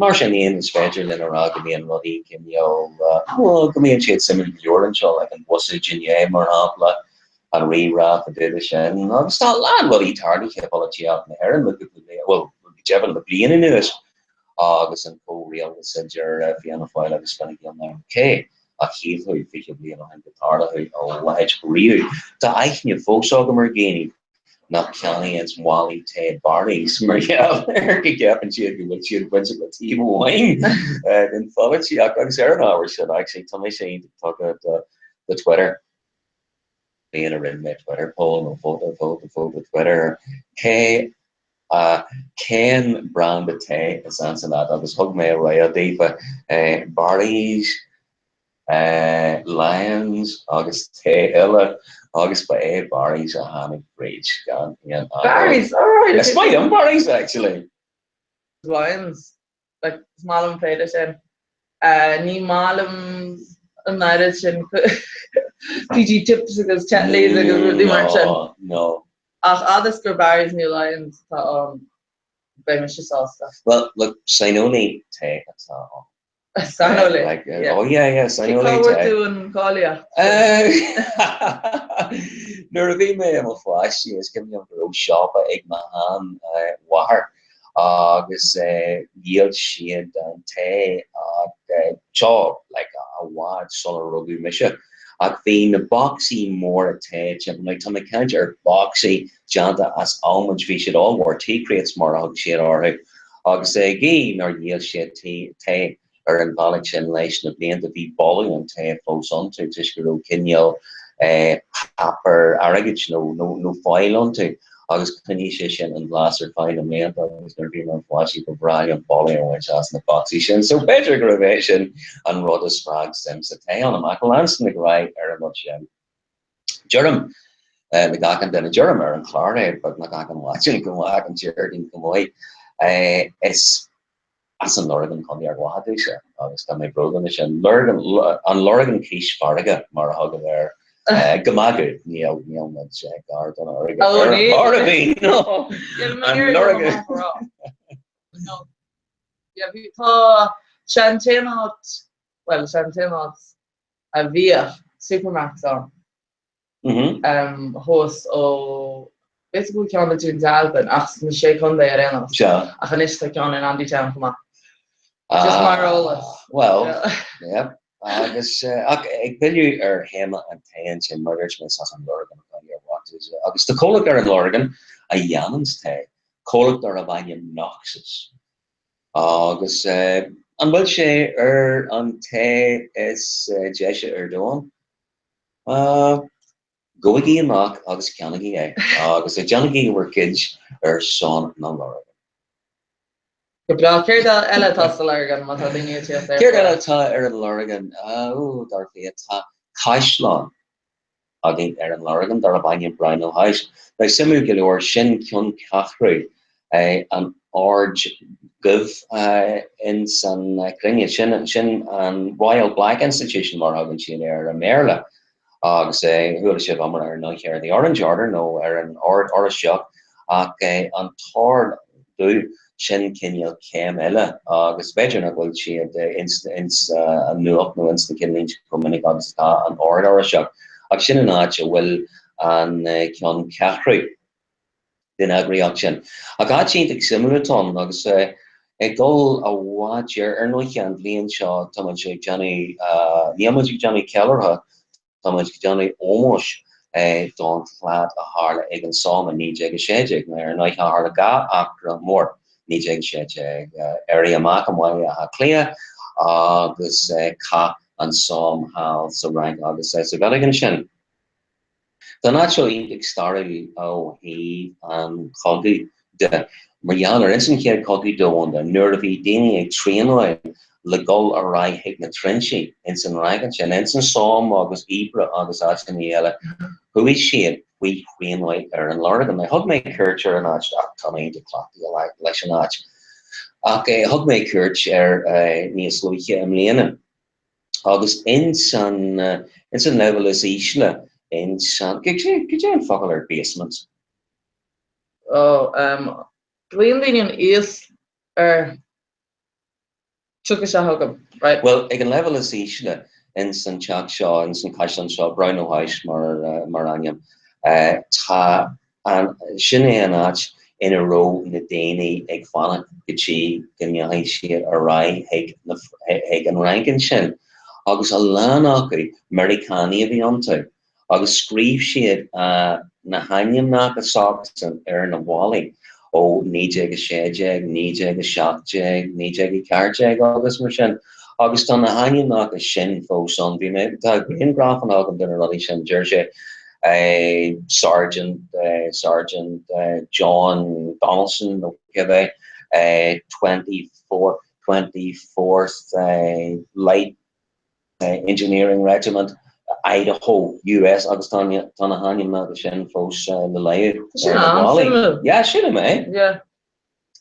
Mar sin féin, is féidir linn a rá go mbíonn rudaí cineál, bhuel, go mbíonn siad suimiúil go leor anseo, like an bhuiséad inné, mar shampla, an rírá fá dtaobh de sin. Agus tá a lán rudaí tarlaithe i bpolaitíocht na hÉireann le cúpla bliain, bhuel, go deimhin le bliain anuas, agus an comhrialtas idir Fianna Fáil agus Fine Gael now, cé? Ach shílfeá 20 bliain ó shin go dtarlódh a leithéid riamh. Tá aithne fós agam ar dhaoine nach gceannaíonn málaí tae Barry's mar gheall ar go gceapann siad go bhfuil siad bainteach le taobh amháin den pholaitíocht. Agus ar an ábhar sin, actually, tá mise iontach tugtha do Twitter. Bliain a rinne mé Twitter poll nó vóta, vóta, vóta Twitter. Cé Cén branda tae is ansa leat? Agus thug mé rogha daofa, Barry's, Lyons agus tae eile agus ba é Barry's a tháinig fríd gan aon agó. Barry's, alright. Is maith liom Barry's actually. Lyons, like is maith liom an féile sin. Ní maith liom an oiread sin PG Tips agus Tetleys agus rudaí mar sin. No, no. Ach fhad is gur Barry's nó Lyons atá ann, beidh mise sásta. Well, look, saineolaí tae atá ann. Saineolaí? Like, oh yeah, yeah, saineolaí tae. Cá bhfuair tú an cháilíocht? Nuair a bhí mé i mo pháiste, is cuimhin liom go raibh siopa ag mo sheanmháthair agus dhíol siad an tae ach seo like i bhfad sular rugadh mise ach bhí na bocsaí móra tae timpeall, now tá mé ag caint ar bocsaí déanta as adhmaid, bhí siad ollmhór, tea crates mar a thug siad orthu agus gidh nár dhíol siad tae ar an bhealach sin leis na blianta, bhí boladh an tae fós iontu toisc go raibh cineál páipéar airgid nó foil iontu agus choinnigh sé sin an blas ar feadh na mblianta agus nuair a bhí mé i mo pháiste ba bhreá liom boladh a bhaint as na bocsaí sin. So b'fhéidir gurbh é sin an rud a spreag suim sa tae ionam. Ach leanstan ar aghaidh ar an rud sin. Deirim le gach aon duine, deirim ar an chlár é beagnach achan mhaidin go maith, achan Déardaoin chomh maith, is as an Lorgain, Contae Ard Mhacha domhsa agus tá mé bródúil de sin. Lorgain, an Lorgain Cois Farraige mar a thugaim air go magaidh, níl, níl muid gar don fharraige ar chor ar bith, no! An Lorgain. Tá sé an t-aon áit, bhuel, sé an t-aon áit a bhíodh Supermacs ann. Thuas ó, b'fhéidir go bhfuil ceann i Dún Dealgan ach sna Sé Contae ar aon nós. Sea. Ach anois tá ceann in Andytown chomh maith. Just mar eolas. Bhuel, yeah. Agus, ach ag pilleadh ar théama an tae ansin, mar a dúirt mé, is as an Lorgain atá iar Agus tá comhlacht ar an Lorgain a dhéananns tae, comhlacht darb ainm Knox's. Agus an bhfuil sé ar an tae is deise ar domhan? Gabhaigí amach agus ceannaigí é agus déanaigí bhur gcuid ar son na Lorgan. Go breá. Céard eile atá sa Lorgain má tá daoine ag tíocht ar? Céard eile atá ar an Lorgain? Ó, dar fia, tá caisleán againn ar an Lorgain darb ainm Brownhill House. Now, suimiúil go leor, sin ceanncheathrú an Oird Dhuibh ins an chruinne. Sin, sin an Royal Black Institution mar a thugann siad air i mBéarla. Agus chuala sibh iomrá ar ndóigh ar The Orange Order nó ar an Ord Oráisteach ach an tOrd Dubh, sin cineál céim eile agus b'fhéidir nach bhfuil siad ins ins an nuacht nó ins na cinnlínte chomh minic agus atá an Ord Oráisteach ach sin an áit a bhfuil an ceanncheathrú den eagraíocht sin. Ach áit iontach suimiúil atá ann agus ag dul i bhfad siar, ar ndóigh an bhliain seo tá muid ag déanamh, níl muid ag déanamh ceiliúrtha, Tá muid ag déanamh ómóis don tslad a tharla ag an Somme i 1916. Now, ar ndóigh, tharla 2 eachtra mór 1916, Éirí Amach i mBaile Átha Cliath agus Cath an Somme thall sa Fhrainc agus sa Bheilg ansin. Tá an áit seo iontach stairiúil ó thaobh an chogaidh de. Mar gheall ar ins an Chéad Chogadh Domhanda, nuair a bhí daoine ag traenáil le dul ar aghaidh chuig na trinsí ins an Fhrainc ansin, ins an Somme agus Ypres agus áiteanna eile, chuaigh siad faoi thraenáil ar an Lorgain. Now thug mé cuairt ar an áit, ach tá mé iontach cleachtaithe leis an áit, ach thug mé cuairt air níos luaithe i mbliana. Agus ins an, ins an leibhéal is ísle, ins an, cad é an focal ar basement? Ó, em, glaonn daoine an íos ar, tiocfaidh sé chugam, right. Bhuel, ag an leibhéal is ísle ins an teach seo, ins an chaisleán seo, Brownhill House mar, mar ainm, tá an, sin é an áit ina raibh na daoine ag fanacht go dtí go ndeachaigh siad ar aghaidh chuig na, chuig an Fhrainc ansin. Agus a lán acu, Meiriceánaigh a bhí iontu, agus scríobh siad na hainmneacha s'acusan ar na ballaí ó 1916, 1917, 1914 agus mar sin. Agus tá na hainmneacha sin fós ann. Bhí mé, tá grianghrafanna agam de na rudaí sin. Deir sé Sergeant, Sergeant John Donaldson nó cibé, 24, 24th Light Engineering Regiment, Idaho, US agus tá na hainmneacha sin fós le léamh ar na ballaí. Yeah, sílim é. Yeah.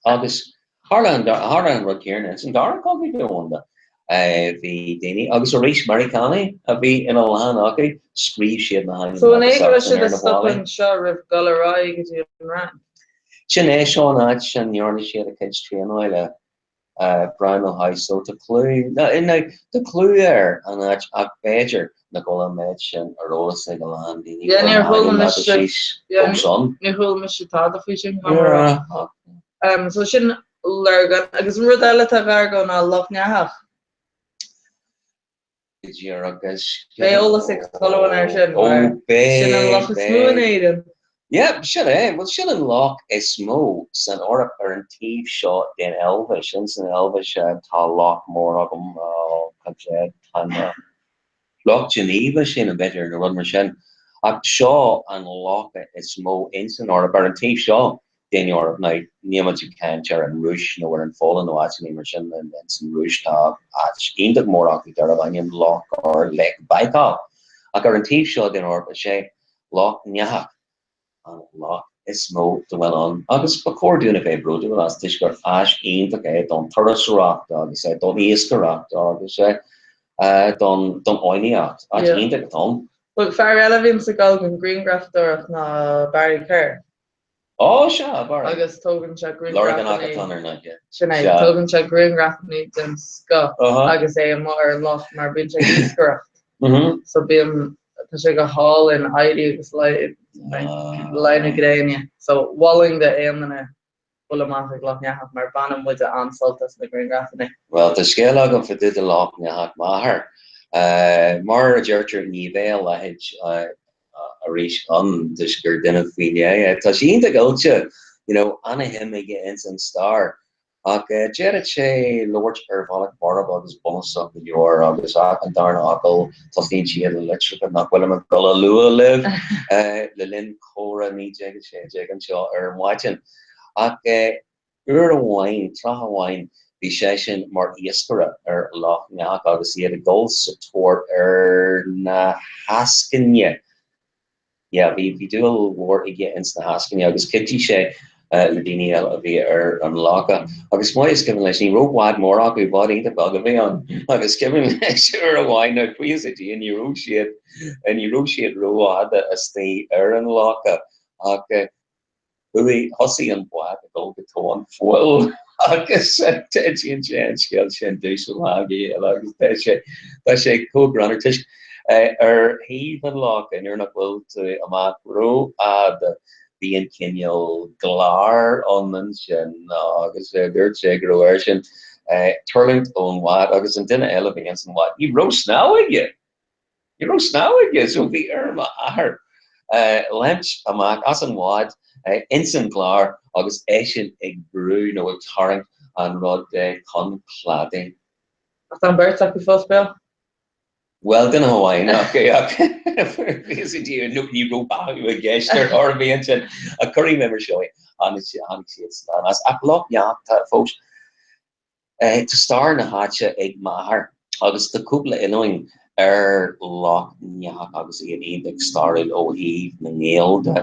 Agus tharla an rud céanna ins an Dara Cogadh Domhanda. Bhí daoine, agus arís Meiriceánaigh a bhí ina lán acu, scríobh siad na hainmneacha So an é go raibh s'acusan siad ar ag na stop ballaí. anseo roimh dul ar aghaidh go dtí an Fhrainc? Sin é, seo an áit a ndearna siad a gcuid traenála. Brownhill House so tá clú, now tá clú ar an áit ach b'fhéidir nach bhfuil an méid sin ar eolas ag a lán daoine Yeah, níor chuala mise, yeah, fós ann. níor chuala mise tada faoi sin, caithfidh mé a rá. Um, so sin Lurgan, agus an rud eile atá gar dó ná Loch nEathach. Díreach is. Beidh eolas ag Colmán air sin, mar sin an loch is mó in Éirinn. Yeah, sin é. Bhuel, sin an loch is mó san Eoraip ar an taobh seo den Eilvéis. Ins an Eilvéis tá loch mór agam, cad é, tá na, Loch Geneva, sin, b'fhéidir, nó rud mar sin. Ach seo an loch is mó ins an Eoraip ar an taobh seo den Eoraip. Now, níl muid ag caint ar an Rúis nó ar an Pholainn nó áiteanna mar sin. Ins an Rúis tá áit iontach mór acu darb ainm Loch or Lake Baikal. Ach ar an taobh seo den Eoraip is é Loch nEathach an loch is mó dá bhfuil ann agus ba chóir dúinn a bheith bródúil as toisc gur áis iontach é don turasóireacht agus don iascaireacht agus don fhánaíocht. Áit iontach atá ann. Bhuel, fear eile a bhíonns ag dul don ghrianghrafadóireacht ná Barry Kerr. Ó, sea, Barry. Agus tógann sé Lorganach atá ann ar ndóigh. Sin é, tógann sé grianghrafanna den scoth agus é amuigh ar an loch mar bíonn sé ag iascaireacht. So bíonn, tá sé go hálainn, éirí agus luí na gréine. So mholfainn d'aon duine dul amach ag Loch nEathach mar baineann muide an-sult as na grianghrafanna. Bhuel, tá scéal agam fá dtaobh de Loch nEathach, m'athair. Mar a deirtear, ní bheidh a leithéid arís ann toisc gur duine faoi leith é. Tá sé iontach oilte, you know, ana-shuim aige ins an stair. Ach d'fhéadfadh sé labhairt ar bhealach borb agus bunúsach go leor agus achan darna fhocal tosaíonn siad le litreacha nach bhfuilim ag dul a lua libh le linn comhrá 1916 anseo ar maidin. Ach Uair amháin, tráth amháin, bhí seisean mar iascaire ar Loch nEathach agus iad ag dul sa tóir ar na heascainne. Yeah, bhí, bhí dúil mhór aige ins na heascainne agus chuidigh sé le daoine eile a bhí ar an locha. Agus maith is cuimhin leis, ní raibh bád mór acu, bád iontach beag a bhí ann. Agus cuimhin leis uair amháin, now buíochas le Dia, ní raibh siad, ní raibh siad rófhada istigh ar an locha ach, Chuaigh, thosaigh an bád ag dul go tóin poill agus insíonn sé an scéal sin domhsa lá i ndiaidh eile agus tá sé, tá sé chomh greannmhar toisc ar thaobh an locha nuair nach bhfuil tú amach rófhada bíonn cineál glár ann ansin agus dúirt sé go raibh airsean tuirlingt ón bhád agus an duine eile a bhí ins an bhád, ní raibh snámh aige! Ní raibh snámh aige so bhí ar m'athair léimt amach as an bhád ins an gclár agus eisean ag brú nó ag tarraingt an rud chun cladaigh. Ach tá an bheirt acu fós beo? Bhuel, duine amháin acu ach bhí sé díreach nó ní raibh beathú i gceist ar chor ar bith ansin ach cuirfidh mé mar seo é, tháinig siad slán as. Ach Loch nEathach tá fós. Tá stair na háite ag m'athair agus tá cúpla oileáin ar Loch nEathach agus iad iontach stairiúil ó thaobh na nGael de.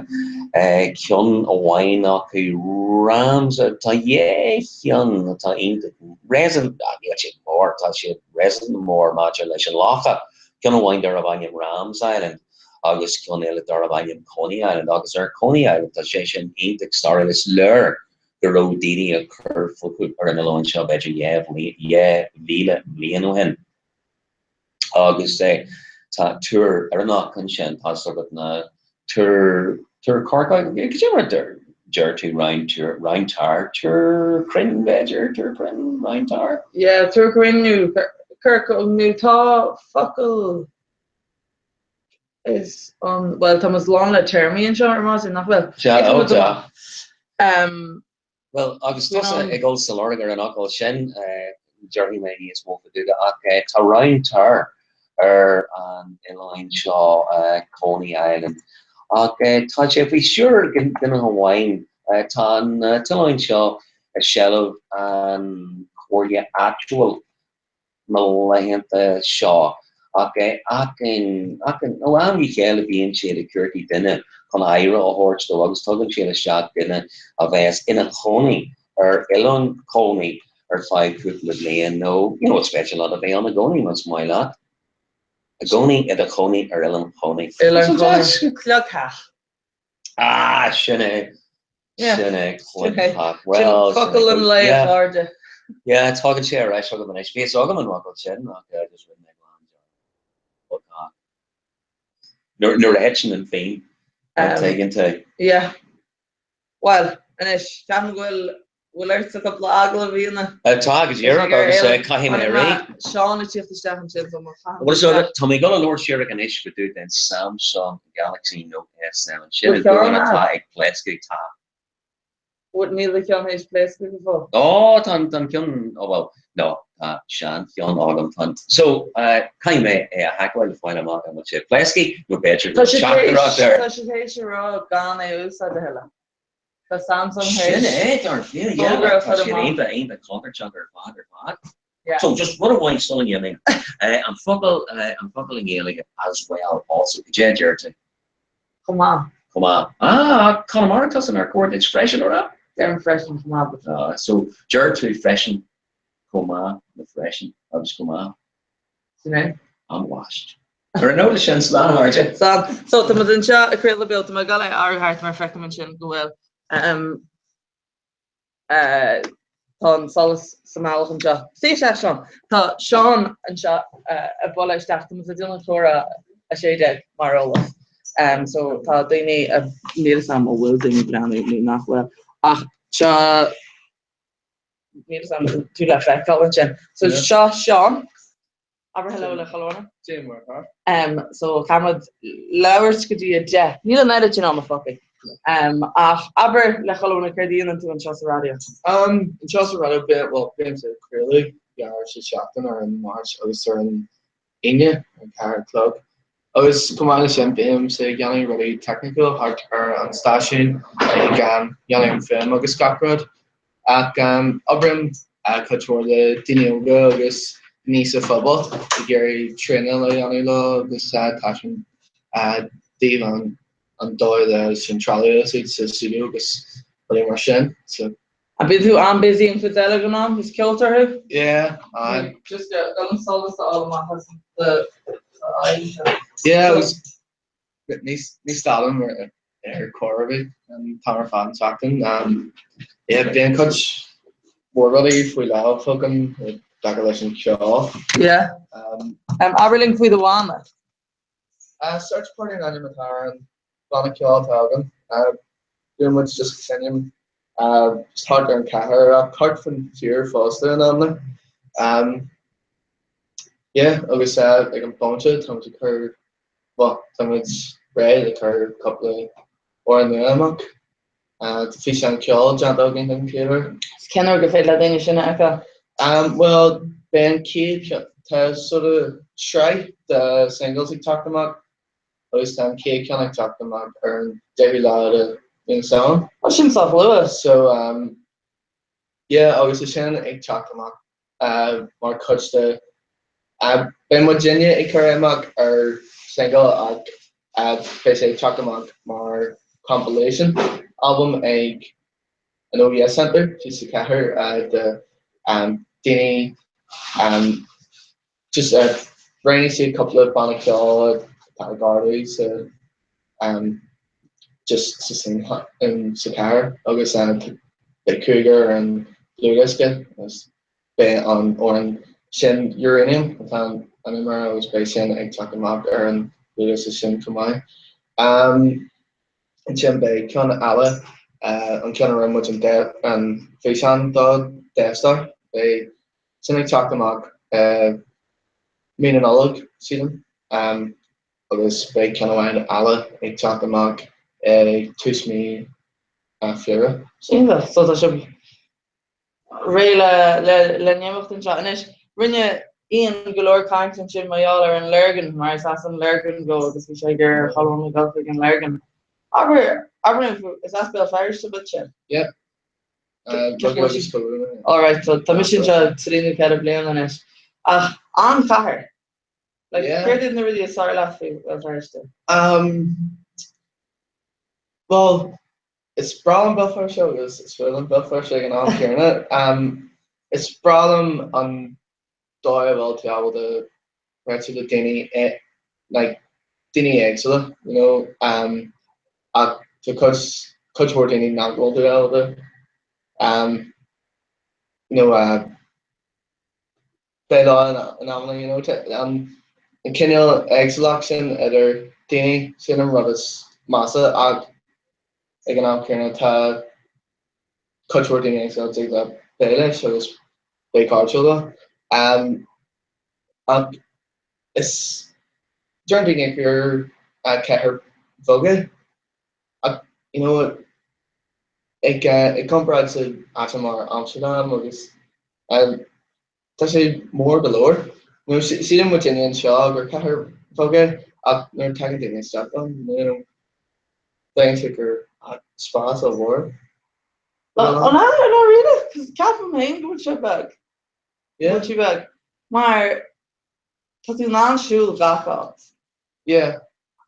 Ceann amháin acu, Rams, tá dhá cheann atá iontach réasúnta, níl siad mór, tá siad réasúnta mór maidir leis an loch. Ceann amháin darbh ainm Rams Island agus ceann eile darbh ainm Coney Island agus ar Coney Island tá sé sin iontach stairiúil, is léir go raibh daoine ag cur fúthu ar an oileán seo b'fhéidir 2,000 bliain ó shin. Agus tá túr Éireannach ansin, tá a fhios agat na túir, túr Chorcaí, cad é mar a deir tú round tower, round tower, túr cruinn b'fhéidir, túr cruinn, round tower? Yeah, túr cruinn nó. cur nó tá focal is an bhuel tá muid lán le téarmaí anseo ar maidin nach bhfuil? Sea, Tá ó muid tá. amach. Bhuel, agus tusa ag dul sa lorg ar an fhocal sin, déarfaidh mé níos mó fá dtaobh de, ach tá Round Tower ar an oileán seo, Coney Island, ach tá sé faoi stiúir duine amháin. Tá an t-oileán seo i seilbh an chomhairle áitiúil. na laethanta seo ach ó am go chéile bíonn siad ag cuartú duine chun aire a thabhairt dó agus tugann siad isteach duine a bheas ina chónaí ar Oileán Coney ar feadh cúpla bliain nó you know is féidir leat a bheith ann i gcónaí más maith leat. I gcónaí i do chónaí ar Oileán Choney. Oileán Choney. Clogtheach. Ah, sin é. Sin é. Clogtheach. Well, focal an lae, a chairde. Yeah, tagann sé ar ais chugam anois. Bhí fhios agam an focal sin ach just rinne mé glan dearmad. Nuair a thiteann an fíon, tuigeann tú. Yeah. Bhuel, anois, ceapaim go bhfuil bhfuil ortsa cúpla agallamh a dhéanamh. Tá, go díreach, agus caithfidh mé rith. Seán ag tíocht isteach ansin, so má chaithim Bhuel, so, tá mé ag dul a labhairt díreach anois fá dtaobh den Samsung Galaxy Note S7. Sin an gutháin atá ag pléascadh, tá. Bhuel, níl do cheann théis pléascadh go fóill. Ó, tá an ceann, ó bhuel, no, tá seancheann agam, tá an, so, caithfidh mé é a haiceáil le fáil amach an bhfuil sé pléasctha nó b'fhéidir go bhfuil teachtaireacht air. Tá sé théis a rá gan é a úsáid a thuilleadh. Tá Samsung théis Sin é, dar fia, yeah, fógra a tá chur siad amach. iontach, iontach contúirteach ar fad, ar fad. Yeah. So, just rud amháin sula n-imím, an focal, an focal i nGaeilge as well, also, cad é a deir tú? Chomh maith. Chomh maith. Ah, Conamara tusa nár chóir duit freisin a rá? Deirim freisin chomh maith, but. Ah, so deir tú freisin chomh maith le freisin agus chomh maith. Sin é. An-mhaith. Ar an nóta sin, slán a chairde. Slán. So tá muid anseo ag craoladh beo, tá mé ag dul é a athrú thart mar feicim ansin go bhfuil um, Tá an solas sa mbealach anseo. Suigh isteach, Seán. Tá Seán anseo ag bualadh isteach. Tá muid ag déanamh Comhrá 16 mar eolas. So tá daoine, níl 'fhios a'm an bhfuil daoine ag breathnú nó nach bhfuil. Ach seo, níl 'fhios a'm tú le feiceáil ansin. So seo Seán. Abair hello le chuile dhuine. Dé mar atá. So caithfimid labhairt go dtí 10. Níl an oiread sin ama fágtha. Ach abair le chuile dhuine céard a dhéanann tú anseo sa raidió. Anseo sa raidió, bhuel, bímse ag craoladh dhá uair sa tseachtain ar an Máirt agus ar an Aoine ar an 4 a chlog. Agus chomh maith leis sin, bímse ag déanamh rudaí teicniúil thart ar an stáisiún, ag déanamh an fuaim agus gach rud. Ach oibrím cuid mhór le daoine óga agus daoine sa phobal ag iarraidh traenáil a dhéanamh leo agus taispeáint daoibh an dóigh leis an trealamh a úsáid sa stiúideo agus rudaí mar sin. So. An bíonn tú an-busy an chuid eile den am? Is ceoltóir thú? Yeah, aye. Just go an solas a fháil amach as do aghaidh anseo. Yeah, agus ní stadaim ar chor ar bith an t-am ar fad an tseachtain. Yeah, bíonn cuid mhór rudaí faoi lámh agam i dtaca leis an cheol. Yeah. Abair linn faoi do bhanna. Search Party an ainm atá ar an bhanna ceoil atá agam. Bíonn muid just ag seinm just thart ar an chathair ach thart faoin tír fosta in amanna. Yeah, agus ag an bpointe tá muid ag cur, bhuel, tá muid réidh le cur cúpla amhrán nua amach. Tá físeán ceoil déanta againn don chéad uair. Cén uair gur féidir le daoine sin a fheiceáil? Bhuel, beidh an chéad cheann, tá sort of sraith de singles ag teacht amach agus tá an chéad cheann ag teacht amach ar an 10ú lá de mhí na Samhna. Ó, sin sách luath. So, yeah, agus é sin ag teacht amach mar chuid de, beidh muidinne ag cur é amach ar single ach beidh sé ag teacht amach mar compilation album ag an Oh Yeah Centre thíos sa chathair de daoine just roghnaigh siad cúpla banna ceoil atá ag ardú sa just sa scene sa chathair agus beidh cúigear ar an dlúthdhiosca agus beidh an amhrán sin Uranium atá an ainm air agus beidh sin ag teacht amach ar an dlúthdhiosca sin chomh maith. Ansin beidh ceann eile, an ceann a rinne muid an físeán do, Death Star, beidh sin ag teacht amach. mí na Nollag, sílim, agus beidh ceann amháin eile ag teacht amach ag tús mí Feabhra. Iontach, so tá sibh réidh le n-imeacht anseo. Anois, rinne Ian go leor caint ansin mar gheall ar an Lurgan, mar is as an Lurgan dó agus bhí sé ag iarraidh ar Cholm a dhul chuig an Lurgan. Abair, abair, is as Béal Feirste duitse? Yeah. Alright, so tá mise anseo 3 nó 4 bliana anois. Ach an-chathair. Like, céard iad na rudaí is fearr leat faoi Bhéal Feirste? Um, well, is breá liom Béal Feirste agus is fuath liom Béal Feirste ag an am céanna. Um, is breá liom an dóigh a bhfuil tú ábalta réiteach le daoine e- like daoine éagsúla, you know, um, ach tá cuid cuid mhór daoine nach bhfuil tú ábalta um, you know, uh, plé leo in in amanna, you know, an an cineál éagsúlacht sin idir daoine, sin an rud is measa ach ag an am céanna tá cuid mhór daoine éagsúla a dtig leat plé leis agus bheith cairdiúil leo. Um, ach is deireann daoine gur cathair bheag é ach you know, ag i gcomparáid le áit mar Amsterdam agus tá sé mór go leor. You know, síleann muidinne anseo gur cathair bheag é ach nuair a tagann daoine isteach ann, you know, faigheann siad gur spás ollmhór. An ea i ndáiríre? 'Cause ceapaim féin go bhfuil sé beag. Yeah. Go bhfuil sé beag. Mar tá tú in ann siúl gach áit. Yeah.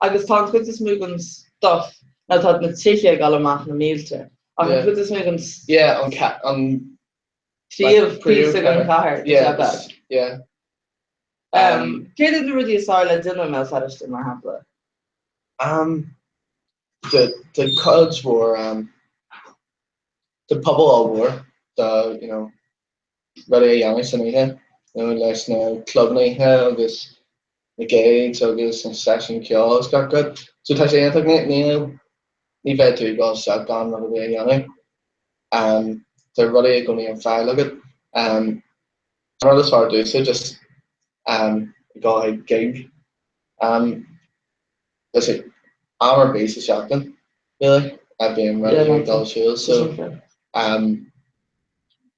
Agus tá an chuid is mó den stuff, nó tá na tithe ag dul amach na mílte, ach an chuid is mó den Yeah, an ca- an príomh píosa den chathair, tá sé beag. Yeah. Um, céard iad na rudaí is fearr le déanamh i mBéal Feirste, mar shampla? Um, tá tá cuid mhór um, tá pobal ollmhór do, you know, rudaí a dhéanamh san oíche, you know, leis na clubanna oíche agus na gigs agus na seisiúin ceoil agus gach rud. So tá sé iontach, ní, ní, ní bheidh tú ag dul isteach gan rud ar bith a dhéanamh. Um, tá rudaí i gcónaí ar fáil agat. Um, an rud is fearr domhsa just um, ag dul chuig gig. Um, Tá sé am ar bith sa seachtain, really, a bím ready ag dul siúl, so um,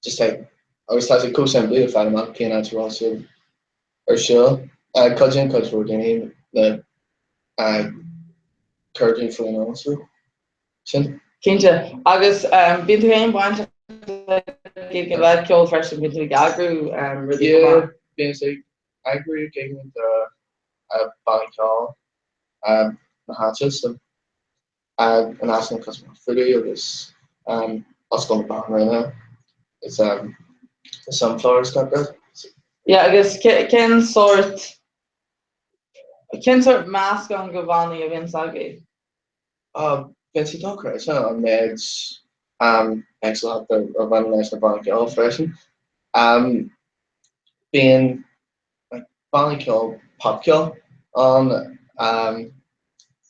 just like, agus tá sé chomh simplí le fáil amach cén áit a bhfuil siad ar siúl. Uh, cuidíonn cuid mhór daoine le uh, cairde faoin am, so sin. Cinnte. Agus um, bíonn tú féin bainteach le gigeanna ceoil freisin, bíonn tú ag eagrú um, rudaí chomh Yeah, maith. bíonn sé eagrú gigeanna do bannaí ceoil na háite so in áit na Cosmo Foodie agus Ollscoil na Banríona is the Sunflowers gach rud. Yeah agus cén sórt cén sórt meascán de bhannaí a bhíonns agaibh? Bíonn sé dochreidte an méid éagsúlacht a bhaineann leis na bannaí ceoil freisin. Bíonn bannaí ceoil popcheoil ann,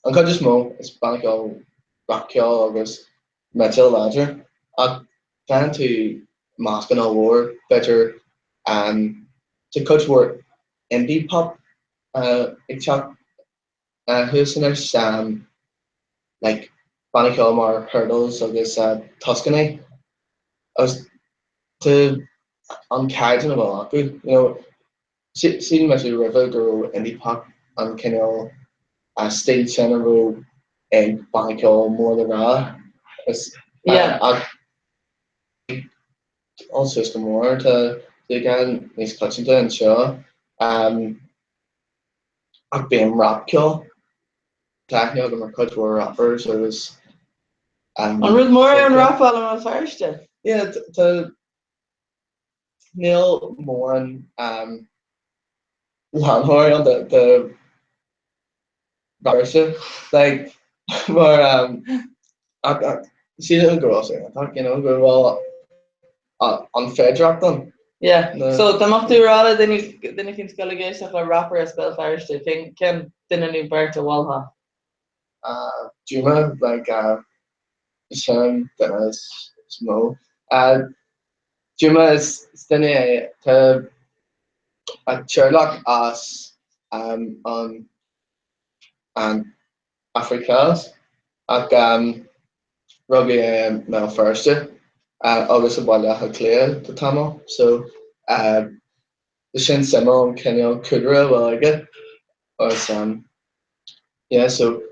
an chuid is mó is bannaí ceoil rac-cheoil agus miotal láidir, ach faigheann tú meascán ollmhór, b'fhéidir tá cuid mhór indie pop ag teacht thuas anois, like bannaí ceoil mar Hurdles agus Tuscany agus tá an caighdeán a bhfuil acu, you know, shíl mise roimhe go raibh indie pop an cineál stíl sin a raibh ag bannaí ceoil mór le rá ach dul suas go mór tá ag éirí níos coitianta anseo. Ach bíonn rapcheol, tá aithne agam ar cuid mhór rappers agus. An rud mór é an rapáil i mBéal Feirste? Yeah, tá, níl mórán leantóirí ann do rappers, like, mar ach sílim go bhfuil sé iontach, you know, go bhfuil an féidearthacht ann. Yeah, so dá mbeadh tú ag rá le duine duine éicint dul ag éisteacht le rapper as Béal Feirste, cén cén duine nó beirt a mholfá? Duma, like, sin an duine is mó. Duma is duine é, tá. A teaghlach as an an Afraic Theas ach rugadh é i mBéal Feirste agus i Baile Átha Cliath do tamall so sin suimiúil an cineál cúlra a bhfuil aige agus yeah so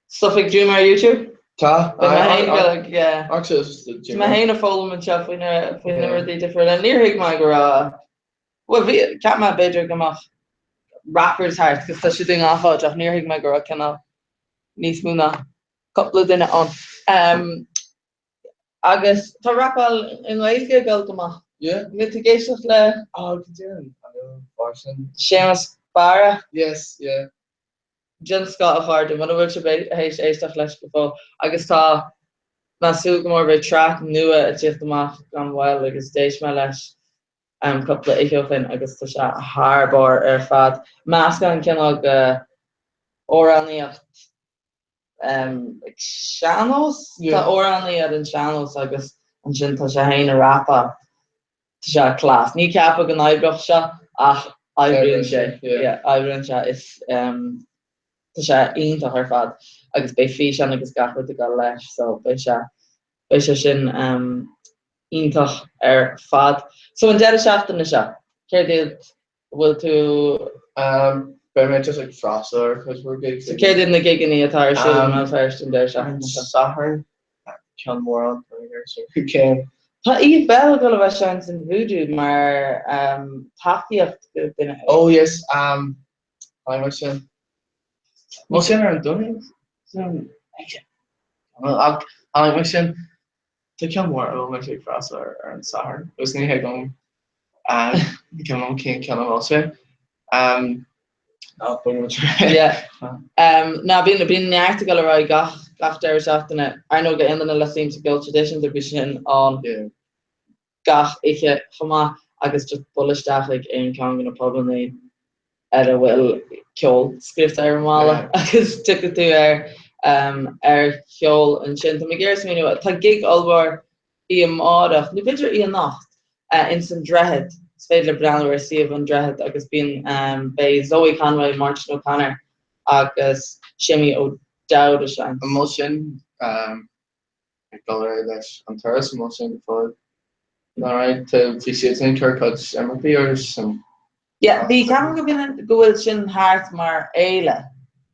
Stuff ag Juma ar YouTube? Tá. Beidh mé féin ag yeah. Tá mé féin ag foghlaim anseo faoi na faoi na rudaí difriúla. Níor thuig mé go raibh bhuel bhí cheap mé b'fhéidir go mbeadh rappers thart agus tá siad i ngach áit ach níor thuig mé go raibh cineál níos mó ná cúpla duine ann. Um, agus tá rapáil i nGaeilge ag dul go maith. Yeah. Bhí tú ag éisteacht le Oh, go deimhin. I know, Barson. Séamus Barra. Yes, yeah. Den scoth a chairde, muna bhfuil sibh théis éisteacht leis go fóill. Agus tá mé ag súil go mór beidh traic nua ag tíocht amach gan mhoill agus d'éist mé leis cúpla oíche ó shin agus tá sé thar barr ar fad. Meascán cineál de amhránaíocht sean-nós, tá amhránaí ar an sean-nós agus ansin tá sé féin ag rapáil. Tá sé class. Ní ceapadh go n-oibreodh sé ach oibríonn sé. Yeah, oibríonn sé. Is tá sé iontach ar fad agus beidh físeán agus gach rud ag dul leis so beidh sé beidh sé sin iontach ar fad. So an deireadh seachtaine seo, céard iad a bhfuil tú Beidh mé just ag freastal ar chuid mhór gigs. So céard iad na gigeanna atá ar siúl i mBéal Feirste an deireadh seachtaine seo? Satharn, ceann mór ann, tá mé ag iarraidh cén. Tá Eve Belle ag dul a bheith ag seinnt san Voodoo mar tacaíocht do duine. Oh yes, chonaic mé sin. Bhfuil sin ar an Domhnach? Ach chonaic mé sin. Tá ceann mór a bhfuil mé ag freastal ar ar an Satharn agus ní thuigim ní cuimhin liom cén ceann a bhfuil sé. Ná bíonn muid Yeah. Ná bíonn bíonn neart ag dul ar aghaidh gach gach deireadh seachtaine. Ar ndóigh aon duine le suim sa gceol traidisiúnta bíonn sin ann gach oíche chomh maith agus just buail isteach ag aon ceann de na pubanna ar a bhfuil ceol scríofa ar an mballa agus tiocfaidh tú ar ar cheol ansin. Tá mé ag iarraidh smaoineamh, tá gig ollmhór oíche amárach, nó b'fhéidir oíche anocht, ins an Droichead. Is féidir libh breathnú ar suíomh an Droichead agus bíonn, beidh Zoe Conway, Máirtín O'Connor agus Séimí Ó Dowd ag seinnt. An bhfuil sin ag dul ar aghaidh leis an turas, an bhfuil sin go fóill? Alright, bhí siadsan ag cur cuid imeachtaí ar san. Yeah, bhí, ceapaim go bhfuil go bhfuil sin thart mar fhéile.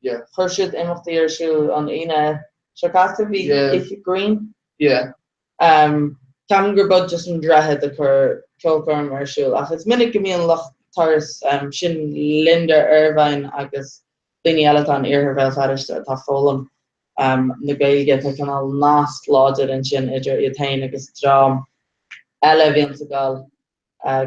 Yeah. Chuir siad imeachtaí ar siúl an Aoine seo caite, bhí Yeah. Oíche Green. Yeah. Um, ceapaim gur bud just an Droichead a chuir ceolchoirm ar siúl, ach is minic go mbíonn lucht turas, um, sin Linda Ervine agus daoine eile atá in iarthar Bhéal Feirste atá ag foghlaim na Gaeilge. Tá cineál nasc láidir ansin idir iad féin agus dream eile a bhíonns ag dul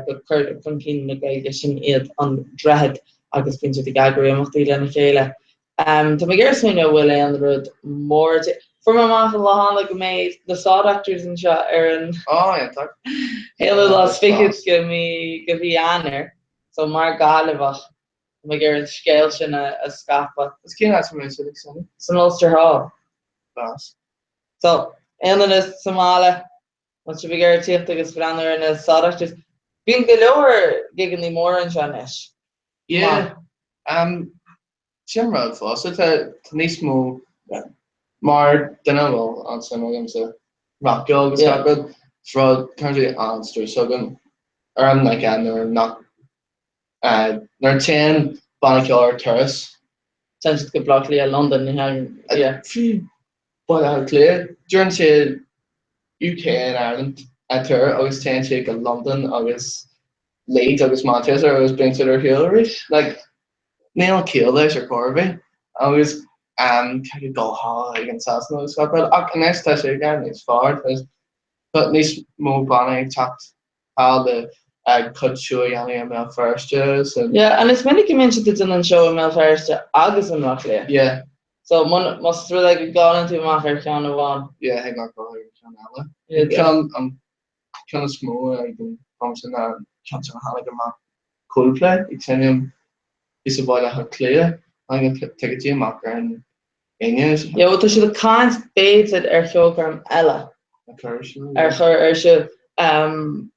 go cur chun cinn na Gaeilge, sin iad an Droichead agus bíonn siad ag eagrú imeachtaí lena chéile. Tá mé ag iarraidh smaoineamh an bhfuil aon rud mór. Fuair mé amach an lá cheana go mbeidh na Saw Doctors anseo ar an haonú lá is fichead de mhí de mhí Eanáir. So mar Gaillimheach Tá mé ag iarraidh an scéal sin a scaipeadh. Is cén áit a mbeidh siad ag seinm? San Ulster Hall. Class. So, aon duine sa mbaile, má tá sibh ag iarraidh tíocht agus breathnú ar na Saw Doctors. Bíonn go leor gigeanna móra anseo anois. Yeah. Um, sin rud fosta, tá níos mó mar duine a bhfuil an-suim agam sa rac-cheol agus gach rud, is rud, currently an-strus agam orm like, nuair nach Nuair a téann banna ceoil ar turas. Téann siad go Baile Átha Cliath, Londain, ní hea, yeah. Fiú Baile Átha Cliath, deireann siad UK and Ireland tour agus téann siad go Londain agus Leeds agus Manchester agus bíonn siad ar shiúl arís. Like, níl ciall leis ar chor ar bith. Agus caithfidh dul thall ag an Sasana agus gach rud. Ach anois tá sé ag éirí níos fearr, tá níos mó bannaí ag teacht thall le cuid seó a dhéanamh i mBéal Feirste san. Yeah, and is minic go mbíonn siad ag déanamh an seó i mBéal Feirste agus i mBleá Cliath. Yeah. So más rud é go gcailleann tú amach ar cheann amháin. Yeah, thig leat dul ar an cheann eile. Yeah. Ceann an ceann is mó ag an am sin ná an ceann sin a tháinig amach Coldplay ag seinm thíos i Baile Átha Cliath. Tháinig na ticéidí amach ar an Aoine. Yeah, well tá siad ag caint b'fhéidir ar cheolchoirm eile A chur ar siúl. ar chur ar siúl. Um.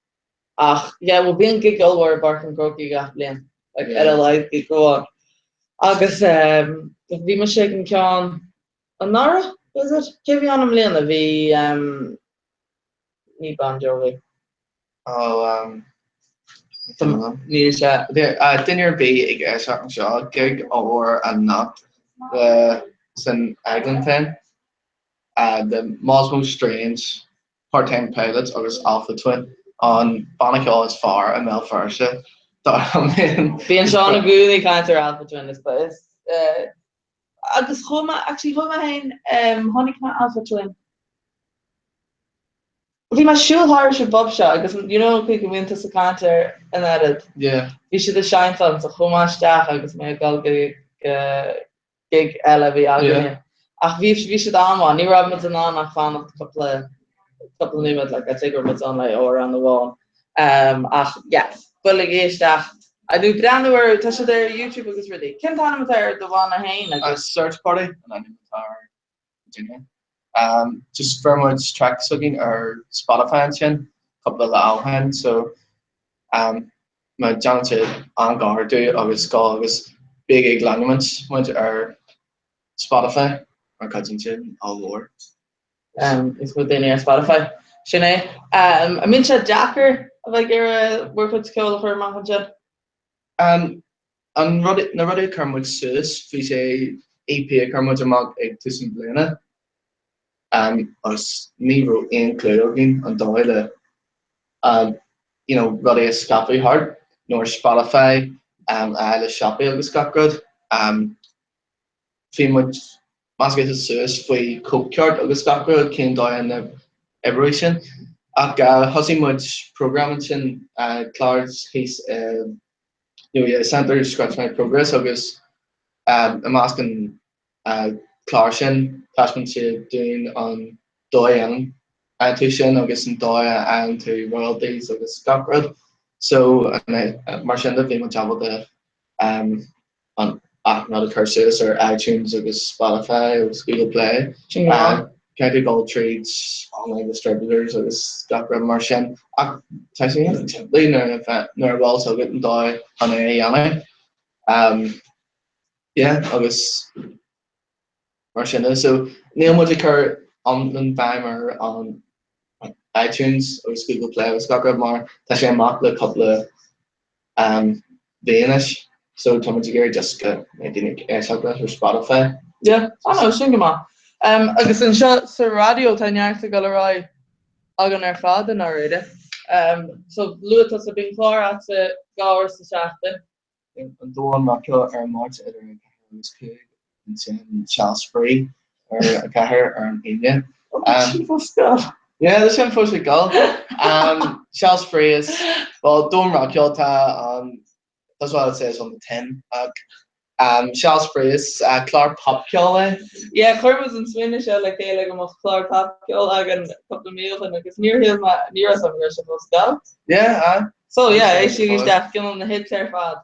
Ach yeah, well bíonn gig ollmhór i bPáirc an Chrócaigh gach bliain, like ar a laghad gig amháin. Agus um, bhí mise ag an ceann anuraidh, was it? Cé bhí ann i mbliana? Bhí um, ní Bon Jovi. Oh, um, Níl sé. Duine ar bith ag éisteacht anseo, gig ollmhór anocht san Eglantine, The Mosmo Strange, Part Time Pilots agus Alpha Twin, an banna ceoil is fearr i mBéal Feirste, dar liom féin. Bíonn Seán i gcónaí ag caint ar Alpha Twin is agus chuaigh mé, actually chuaigh mé féin, chonaic mé Alpha Twin. Bhí mé ag siúl thairis an bpub seo agus you know an chaoi go mbíonn tusa ag caint air an oiread. Yeah. Bhí siad ag seinnt ann so chuaigh mé isteach agus mé ag dul go gig eile a bhí againne. Yeah. Ach bhí bhí siad an-mhaith. Ní raibh muid in ann ach fanacht cúpla cúpla nóiméad like I'd say go raibh muid ann le amhrán amháin. Um, ach yeah, buailigí isteach. Nó breathnú ar tá siad ar YouTube agus rudaí. Cén t-ainm atá ar do bhanna féin agus? Search Party an ainm atá ar duine. Just fuair muid track s'againn ar Spotify ansin, cúpla lá ó shin, so má déanann siad an-ghar dúinn agus go agus bígí ag leanúint muid ar Spotify mar cuidíonn sin ollmhór. Níos mó daoine ar Spotify. Sin é. An mbíonn sé deacair a bheith ag iarraidh bhur gcuid ceoil a chur amach ansin? An rud, na rudaí a chuir muid suas, bhí sé EP a chuir muid amach ag tús an bliana agus ní raibh aon clue againn an dóigh le you know rudaí a scaipeadh thart nó ar Spotify a fháil le siopaí agus gach rud. Bhí muid measctha suas faoi cóipcheart agus gach rud, cén dóigh a n-oibreoidh sin. Ach thosaigh muid program ansin, clár thíos i you know, Centre Scratch My Progress agus i measc an clár sin thaispeáin siad dúinn an dóigh a dhéanann tú sin agus an dóigh a fhaigheann tú royalties agus gach rud. So mar sin de bhí muid ábalta an achan rud a chur suas ar iTunes agus Spotify agus Google Play. Sin go maith. Caithfidh tú dul tríd online distributors agus gach rud mar sin. Ach tá sé iontach simplí nuair a bhfuil a fhios agat an dóigh chun é a dhéanamh. Yeah, agus mar sin de. So níl muid ag cur an bhéim ar an iTunes agus Google Play agus gach rud mar tá sé amach le cúpla mhí anois so tá muid ag iarraidh just go mbeidh daoine ag éisteacht leis ar Spotify. Yeah, ah no, sin go maith. Agus anseo sa raidió tá neart ag dul ar aghaidh againn ar fad i ndáiríre. So luaigh tusa, bíonn clár agatsa 2 uair sa seachtain. An Domhan Rac-Cheoil ar an Máirt idir 4 agus 5, ansin Seal Spraoi ar 4 ar an Aoine. Sin fós ag dul. Yeah, tá sin fós ag dul. Seal Spraoi is, well, Domhan Rac-Cheoil tá an, that's what it says on the tin, ach Seal Spraoi is clár popcheoil é. Yeah, chuir muid an smaoineamh seo le chéile go mbeadh clár popcheoil againn cúpla mí ó shin agus níor shíl mé, ní raibh a fhios agam go raibh sé fós ag dul. Yeah, aye. So yeah, éistigí isteach, cineál na hits ar fad.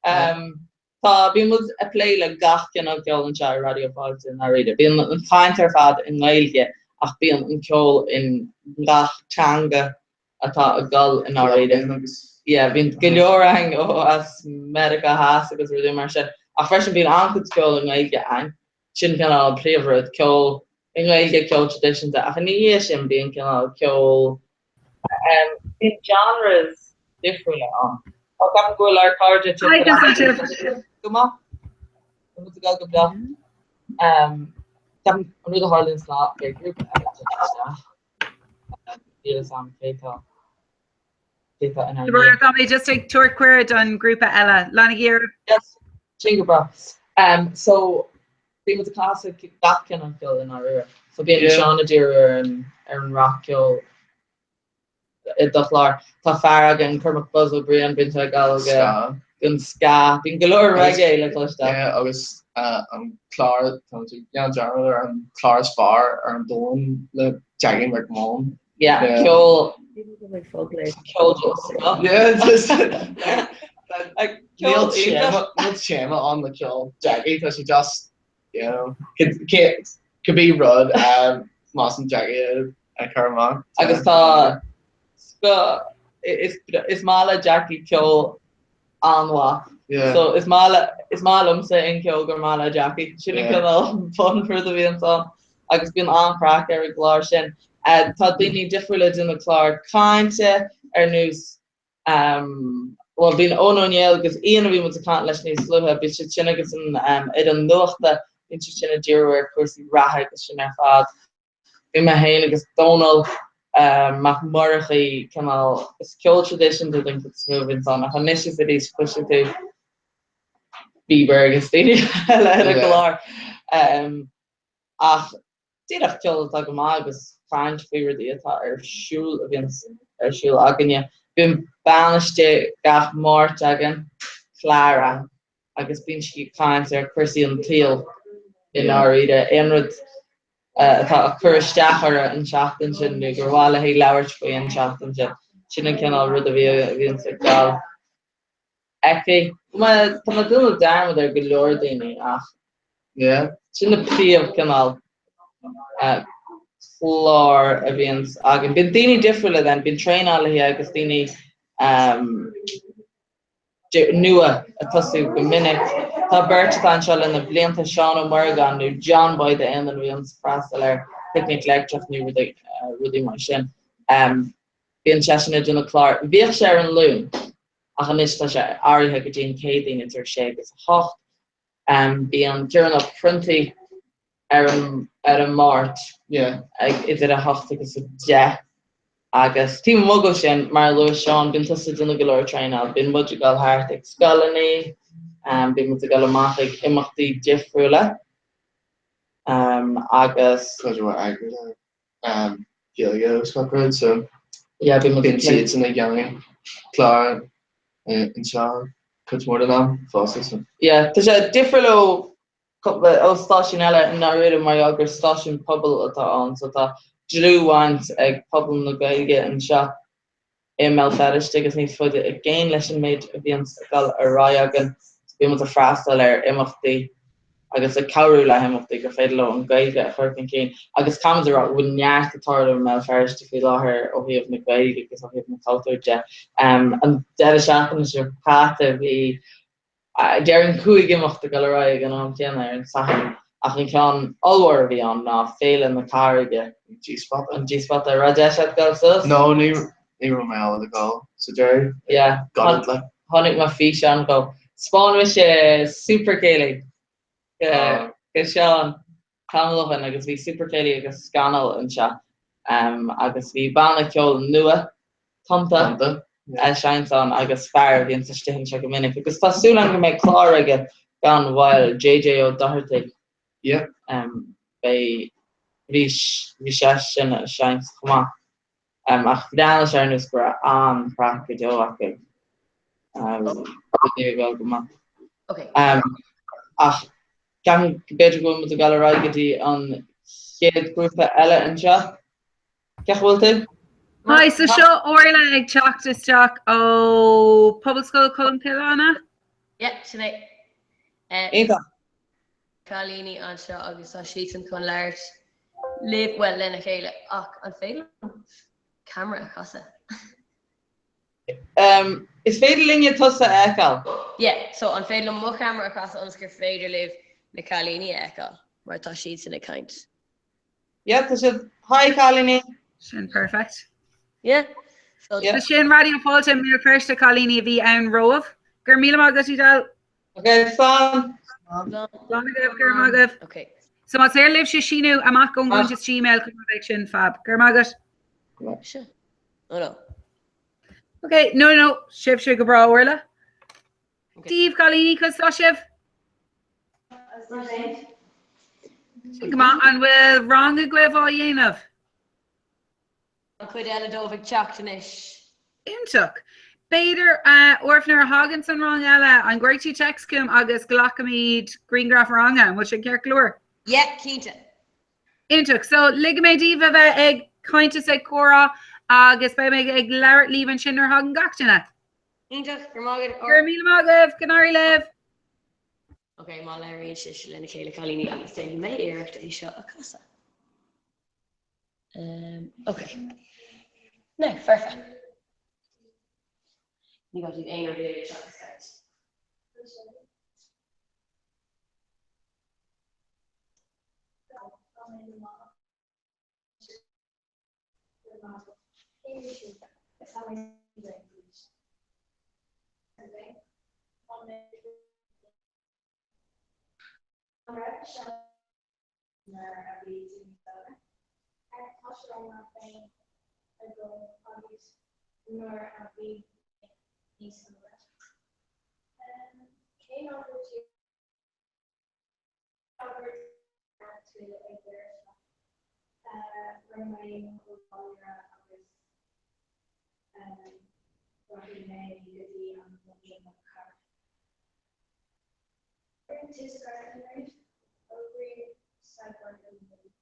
Tá, bíonn muid ag plé le gach cineál ceoil anseo ar Raidió Fáilte i ndáiríre. Bíonn an chaint ar fad i nGaeilge ach bíonn an ceol i ngach teanga atá ag dul i ndáiríre. Yeah, bíonn go leor againn ó as Meiriceá Theas agus rudaí mar sin. Ach freisin bíonn an-chuid ceoil i nGaeilge againn. Sin cineál an príomhrud, ceol i nGaeilge, ceol traidisiúnta. Ach ina dhiaidh sin bíonn cineál ceol, bíonn genres difriúla ann. Tá ceapaim go bhfuil ár cairde timpeall. Go maith. Tá muid ag dul go breá. Ceapaim an rud a tharlaíonn ná beidh grúpa eile isteach. Níl fhios a'm cé tá cé tá inár ndiaidh. Tá mé just ag tabhairt cuireadh don grúpa eile. Leanaigí oraibh. Yes, sin go breá. Um, so, bíonn muid ag casadh gach cineál ceoil i ndáiríre. So bíonn Seán ag díriú ar an ar an rac-cheol i do chlár. Tá fear againn, Cormac Buzz Ó Briain, bíonn sé ag gabháil go don ska. Bíonn go leor reggae le cloisteáil. Yeah, agus an clár, tá muid ag déanamh dearmad ar an clár is fearr ar an domhan le Jackie McMullen. Yeah, ceol ceol just. Yeah, just Níl níl téama ann le ceol Jackie, tá sé just you know, cibé rud a mheasann Jackie a chur amach. Agus tá scoth. is maith le Jackie ceol an-mhaith. Yeah. So is maith le, is maith liomsa an ceol gur maith le Jackie. Sin an Yeah. cineál bunrud a bhíonns ann agus bíonn an-chraic ar an gclár sin. Tá daoine difriúla ag déanamh clár cainte ar nós bhuel bíonn Eoin Ó Néill agus Ian a bhí muid ag caint leis níos luaithe, bíonn siad sin agus an fhoireann nuachta, bíonn siad sin ag díriú ar chúrsaí reatha agus sin ar fad. Bhí mé féin agus Dónall Mac Murchaidh cineál, is ceol traidisiúnta den chuid is mó a bhíonns ann ach anois is arís cloisfidh tú Bieber agus daoine eile ar an gclár. Ach díreach ceol atá go maith agus caint faoi rudaí atá ar siúl a bhíonns ar siúl againne. Bíonn bean istigh gach Máirt againn, Clara, agus bíonn sí ag caint ar chúrsaí an tsaoil i ndáiríre, aon rud atá ag cur isteach uirthi an tseachtain sin nó gur mhaith léi labhairt faoi an tseachtain sin. Sin an cineál rud a bhíonns ag dul aici. Tá mé ag déanamh dearmad ar go leor daoine ach sin na príomh cineál clár a bhíonns againn. Bíonn daoine difriúla then, bíonn traenálaithe agus daoine nua ag tosú go minic. Tá beirt atá anseo le na blianta, Seán Ó Muireagáin nó John Boy d'aon duine a bhíonns ag freastal ar Picnic Leictreach nó rudaí mar sin. Bíonn seisean ag déanamh clár. Bhíodh sé ar an Luan ach anois tá sé athraithe go dtí an Céadaoin idir 6 agus 8. Bíonn Ciarán Ó Pronntaigh ar an ar an Máirt ag idir 8 agus 10 agus taobh amuigh de sin, mar a luaigh Seán, bíonn tusa ag déanamh go leor traenáil, bíonn muid ag dul thart ag scoileanna, bíonn muid ag dul amach ag imeachtaí difriúla agus. Cuid mhaith eagraithe Gaeilge agus gach rud so yeah bíonn muid bíonn siadsan ag déanamh clár anseo cuid mhór den am fosta so. Yeah tá sé difriúil ó cúpla ó stáisiún eile i ndáiríre mar gheall gur stáisiún pobail atá ann so tá dlúthbhaint ag pobal na Gaeilge anseo i mBéal Feirste agus níos faide i gcéin leis an méid a bhíonns ag dul ar aghaidh againn. So bíonn muid ag freastal ar imeachtaí agus ag cabhrú le himeachtaí gur féidir leo an Ghaeilge a chur chun cinn agus caithfimid a rá go bhfuil neart ag tarlú i mBéal Feirste faoi láthair ó thaobh na Gaeilge agus ó thaobh an chultúir de. An deireadh seachtaine seo caite bhí Déarfainn 5 imeacht ag dul ar aghaidh ag an am céanna ar an Satharn, ach an ceann ollmhór a bhí ann ná Féile na Carraige. An G-Spot. An G-Spot. An raibh deis agat dul suas? No, ní raibh mé ábalta dul sa deireadh. Yeah. Got it, like. Chonaic mé físeán dhó. 'Spáin mise Super Céilí go Seán tamall ó shin agus bhí Super Céilí agus Scannal anseo agus bhí banna ceoil nua, Tonnta, ag seinnt ann agus fear a bhíonns istigh anseo go minic agus tá súil agam go mbeidh clár aige gan mhoill, JJ Ó Dochartaigh. Yeah. Beidh, bhí, bhí seisean ag seinnt chomh maith. Ach bhreathnaigh sé ar nós go raibh an-chraic go deo acu. Rudaí ag dul go maith. Okay. Ach ceapaim go b'fhéidir go bhfuil muid ag dul ar aghaidh go dtí an chéad ghrúpa eile anseo. Cén chaoi a bhfuil tú? Hi, so seo Orla ag teacht isteach ó Pobalscoil Cholmcille, an ea? Yeah, sin é. Iontach. Cailíní anseo agus tá siadsan chun labhairt libh, bhuel, lena chéile, ach an féidir liom ceamara a chasadh? Um, is féidir linne tusa a fheiceáil. Yeah, so an féidir liom mo cheamara a chasadh ionas gur féidir libh na cailíní a fheiceáil mar tá siadsan ag caint. Yeah, tá siad. Hi cailíní. Sin perfect. Yeah. So yeah. Sin Raidió Fáilte i mBéal Feirste cailíní a bhí ann romhaibh. Go raibh míle maith agat Edel. Ok, slán. Slán agaibh, go raibh maith agaibh. Ok. So más féidir libhse síniú amach ón gcuntas Gmail chomh maith beidh sin fab. Go raibh maith agat. Sure. Oh no. Ok, no, no, sibhse go breá Orla. Dia daoibh cailíní conas tá sibh? Sin go maith, an bhfuil rang agaibh á dhéanamh? An chuid eile dóibh ag teacht anois. Iontach. B'fhéidir, Orf, nuair a thaganns an rang eile, an gcuirfidh tú text chugam agus glacfaimid grianghraf ranga, an bhfuil sin ceart go leor? Yeah, cinnte. Iontach. So, ligfidh mé daoibh a bheith ag caint is ag comhrá agus beidh mé ag labhairt libh ansin nuair a thagann gach duine. Iontach. Go raibh maith agat, Go raibh míle maith agaibh. Go n-éirí libh. Ok, má labhraíonn sibhse lena chéile cailíní agus déanfaidh mé iarracht é seo a chasadh. Um, ok. Now, foirfe. Ní gá daoibh aon rud a dhéanamh seachas caint. Nuair a bhí tú níos óige. Tá sé mar féin agam agus nuair a bhí mé níos óige. Cén obair tú obair tú ag deireadh seachtaine? Rinne mé mo chuid baileoire agus rachaidh mé go dtí an london le mo chara. Oibríonn tú sa ghairdín riamh? Oibrím sa ghairdín riamh.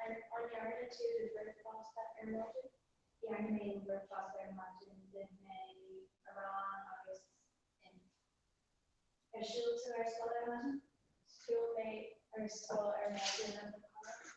An ndearna tú do bhricfeasta ar maidin? Dhearna mé mo bhricfeasta ar maidin, d'ith mé arán agus im. Ar shiúil tú ar scoil ar maidin? Shiúil mé ar scoil ar maidin le mo chara.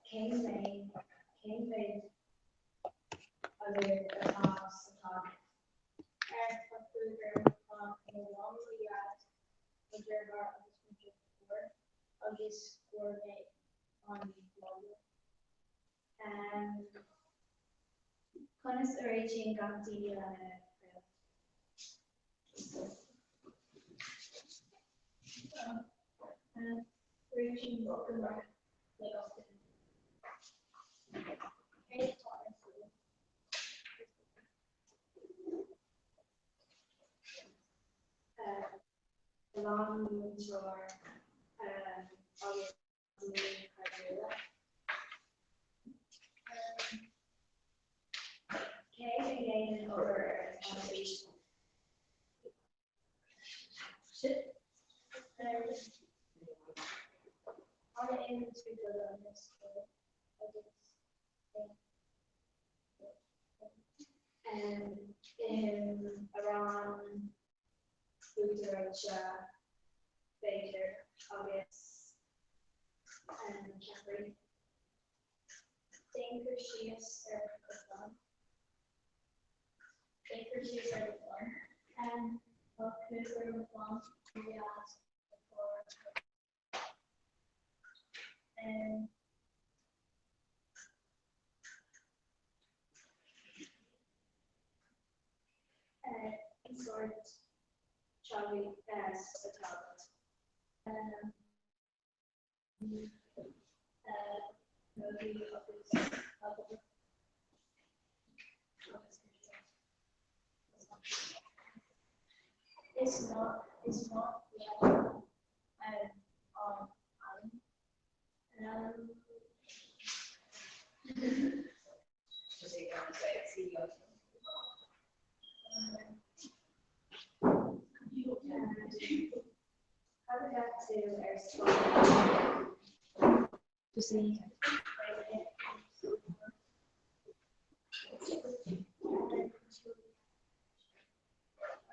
Cén mhéad agaibh atá sa chlann? Tá cúigear i mo chlann, mo mham, mo dhaid, mo dheartháir agus mo dheirfiúr agus fuair mé an-bhaile. Conas a réitíonn gach daoine lena chraoladh? Réitím go maith le gach duine. Céard atá ar siúl? A lán múinteoir agus daoine cairdiúla. Cé a dhéanann obair ar an teilifís? An itheann tú do lón ar scoil agus Ithim arán, uachtar reoite, b'fhéidir, agus ceapairí. Déan cur síos ar do chlann. Déan cur síos ar do chlann. Tá cúigear i mo chlann, mo dhaid, mo dheartháir, Cén sórt teaghlaigh atá agat? Is maith liom an ealaín. Cad a cheap tú ar scoil?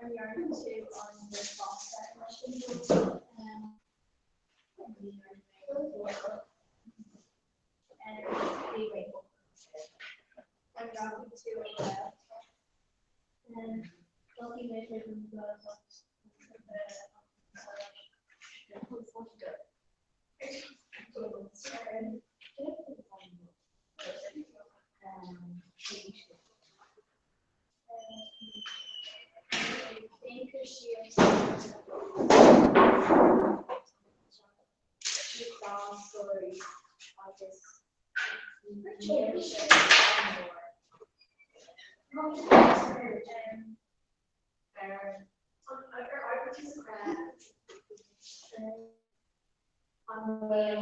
An ndearna tú an bricfeasta ar maidin? An rachaidh tú ar Ghaeltacht? Rachaidh mé chuig an Ghaeltacht Déan cur síos ar scoláirí agus níl sé an-mhór. An bhfuil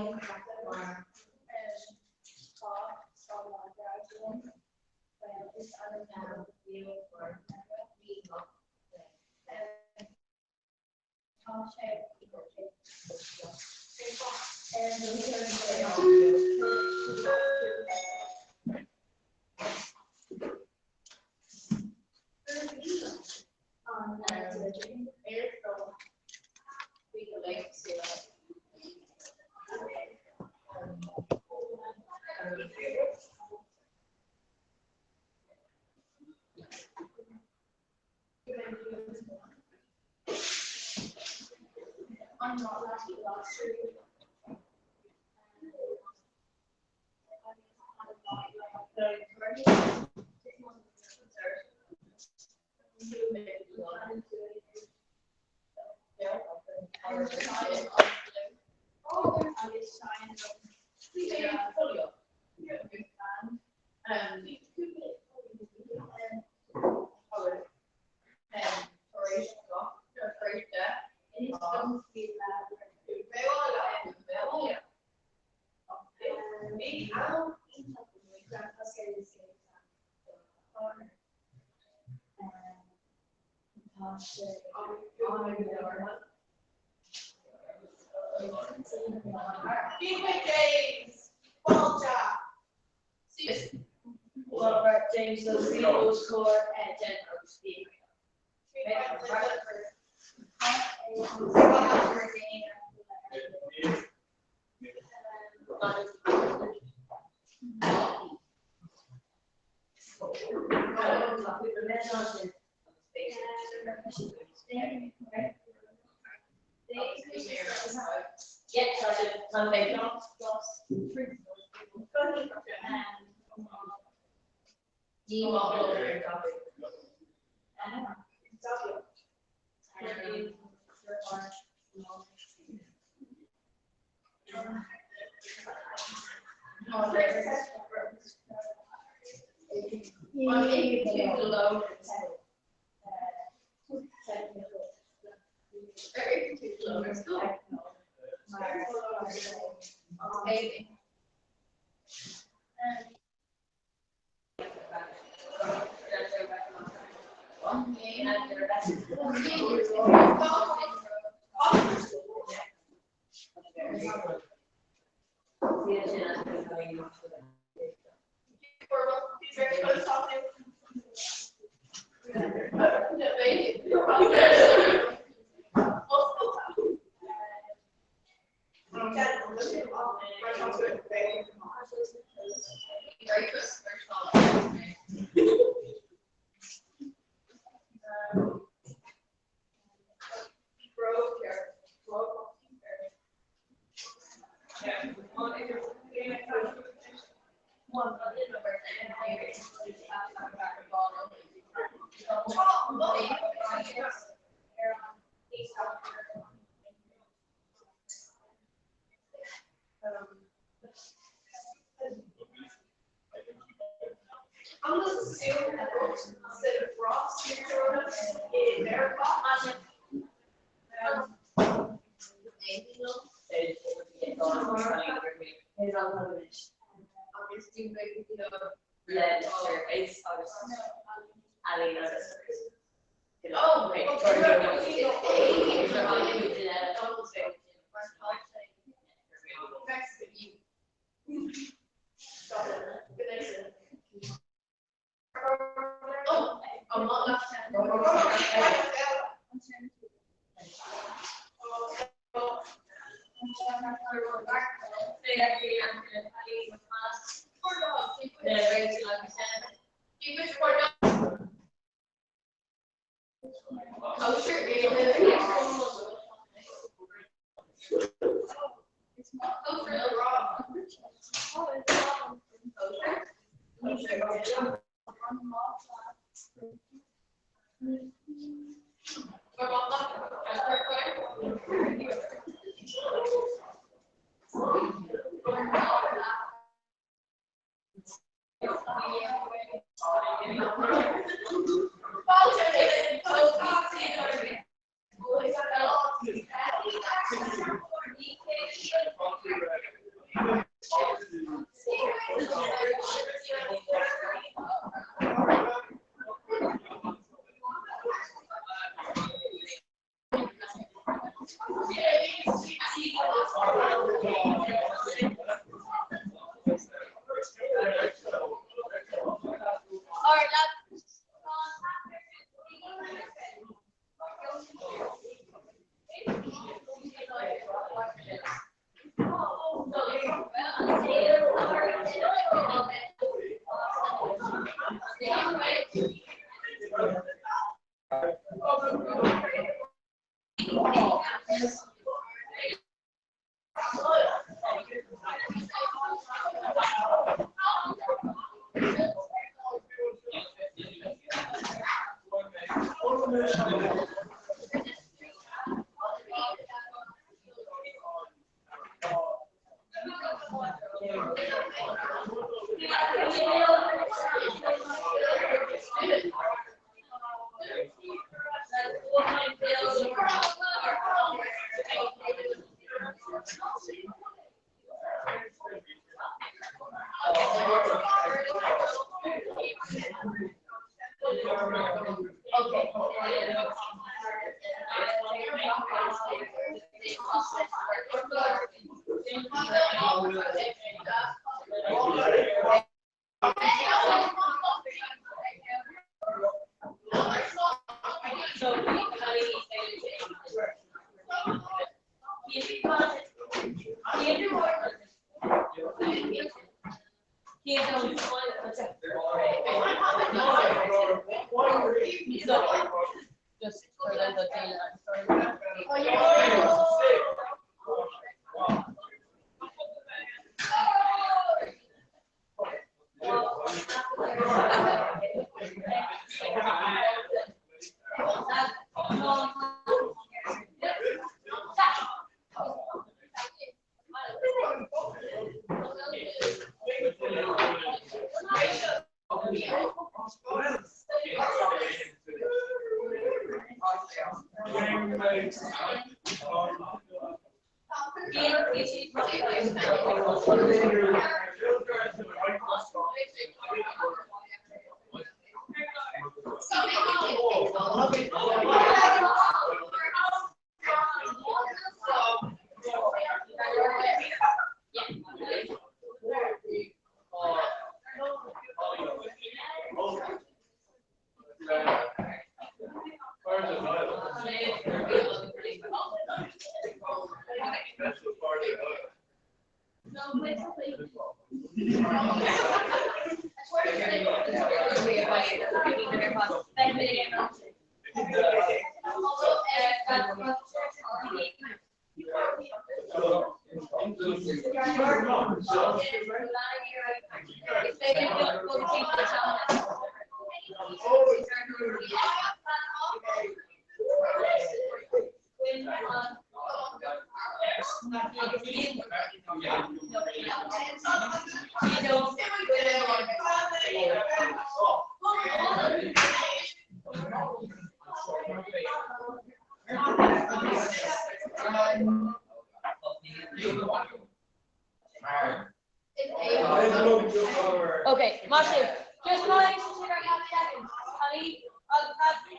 Ok, maith sibh. Just má éisteann sibh ar Gabby Evans, Cailín agus Paddy.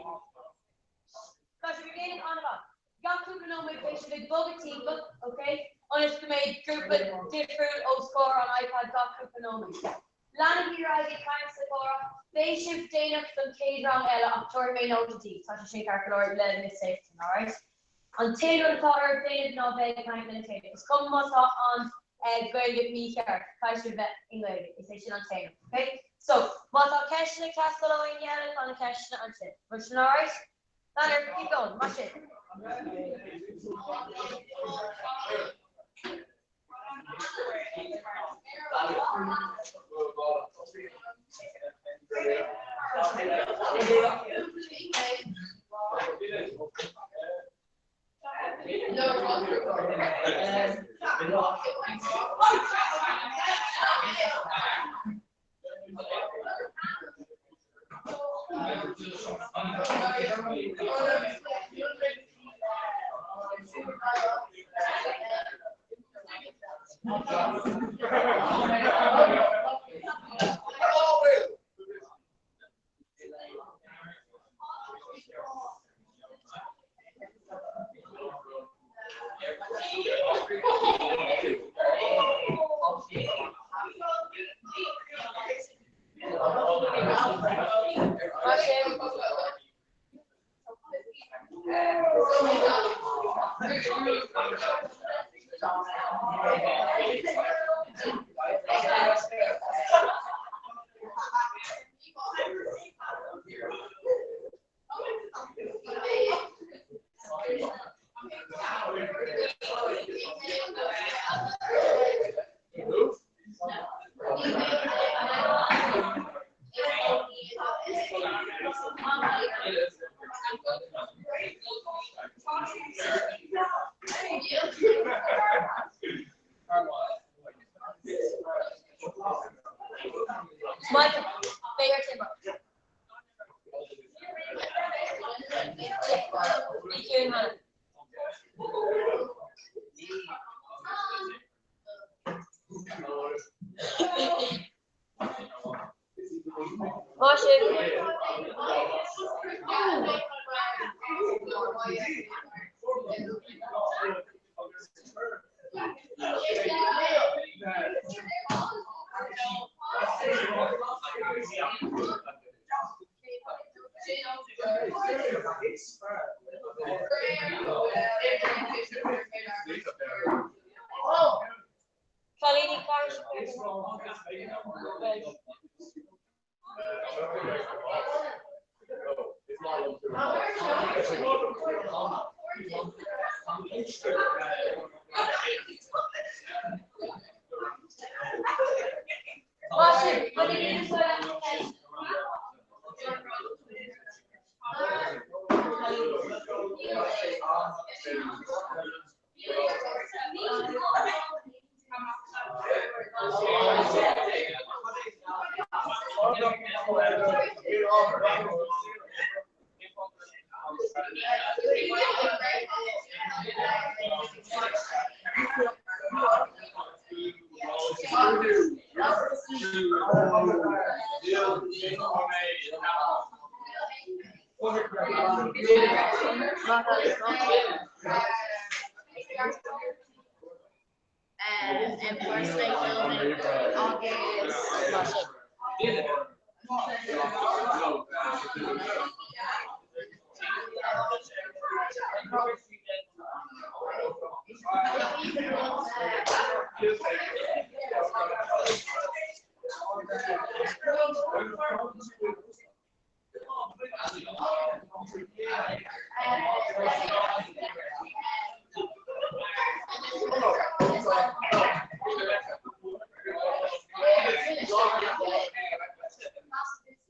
Tá sibh ag déanamh an-mhaith. Gach cúpla nóiméad beidh sibh ag bogadh timpeall, ok? Ionas go mbeidh grúpa difriúil os comhair an iPad gach cúpla nóiméad. Leanaigí ar aghaidh ag caint sa chomhrá. Beidh sibh déanach don chéad rang eile ach tabharfaidh mé nóta daoibh. Tá sé sin ceart go leor le Miss Stapleton, alright? An t-aon rud atá oraibh déanamh ná bheith ag caint lena chéile. Is cuma má tá an Ghaeilge mícheart, caithfidh sibh bheith i nGaeilge. Is é sin an t-aon rud, ok? So, má tá ceisteanna ag teastáil ó éinne eile, tá na ceisteanna ansin. Bhfuil sin alright? Lean ar, keep going, maith sibh. Maith sibh. Cailíní Maith sibh. Empire State Building agus mar sin.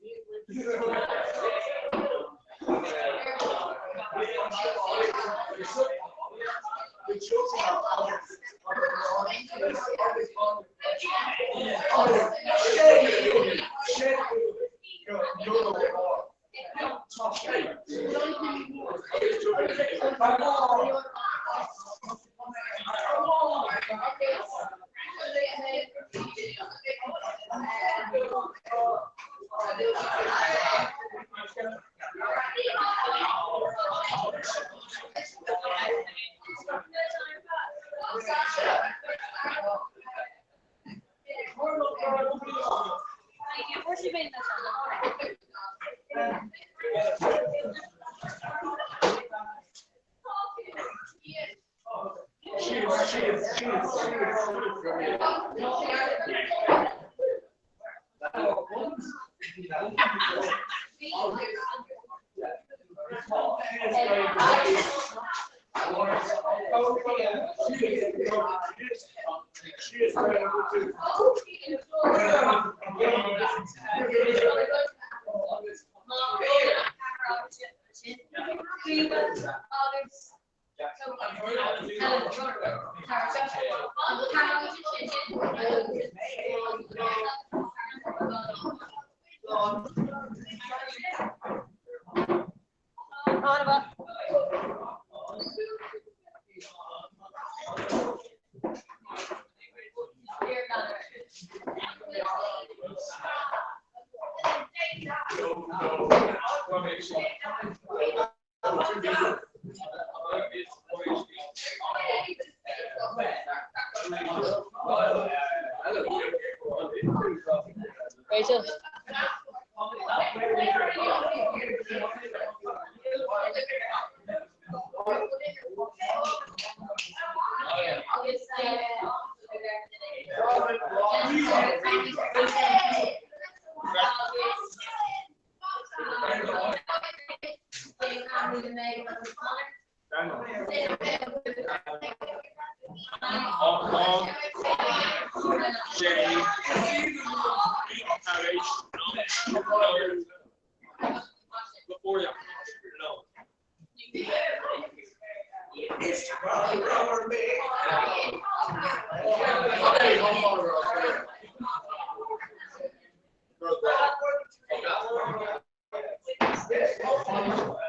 Rachel.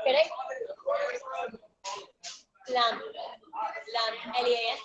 Ready? Lan. Lan. L-E-A-N.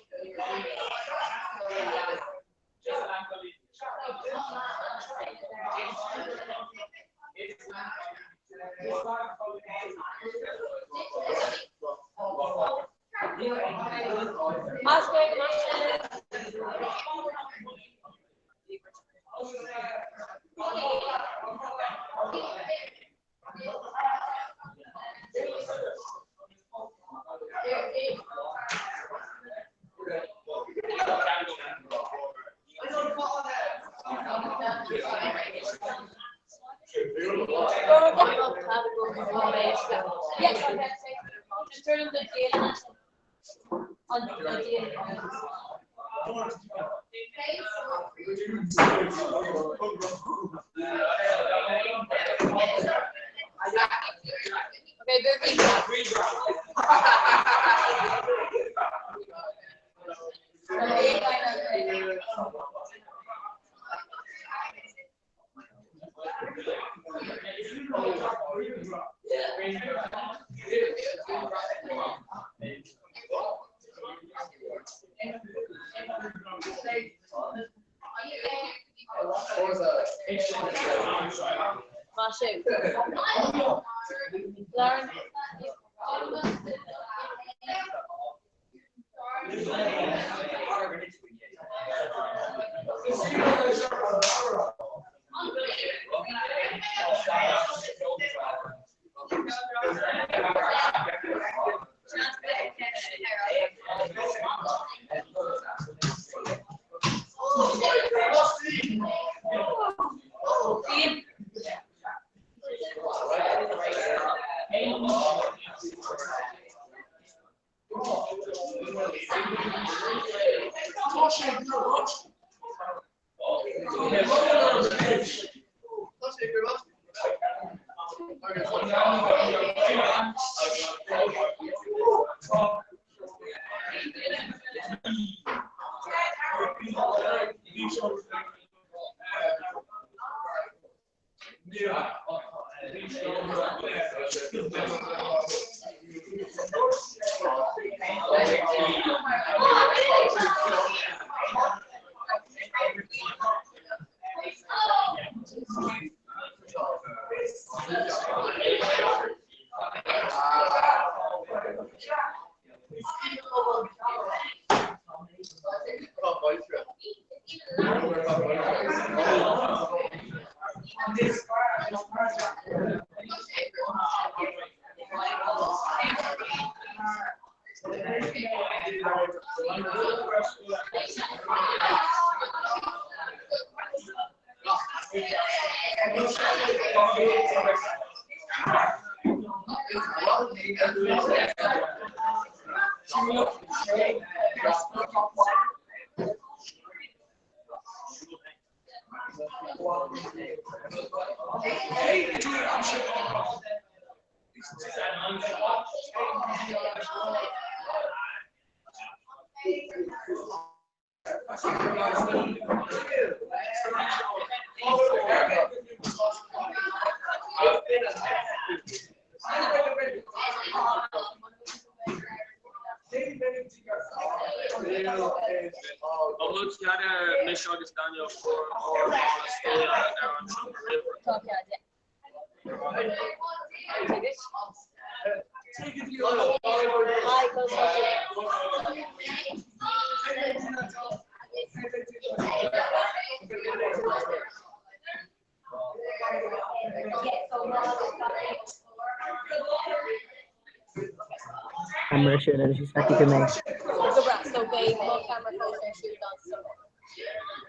Ceamara siúl anois is feicfidh tú mé.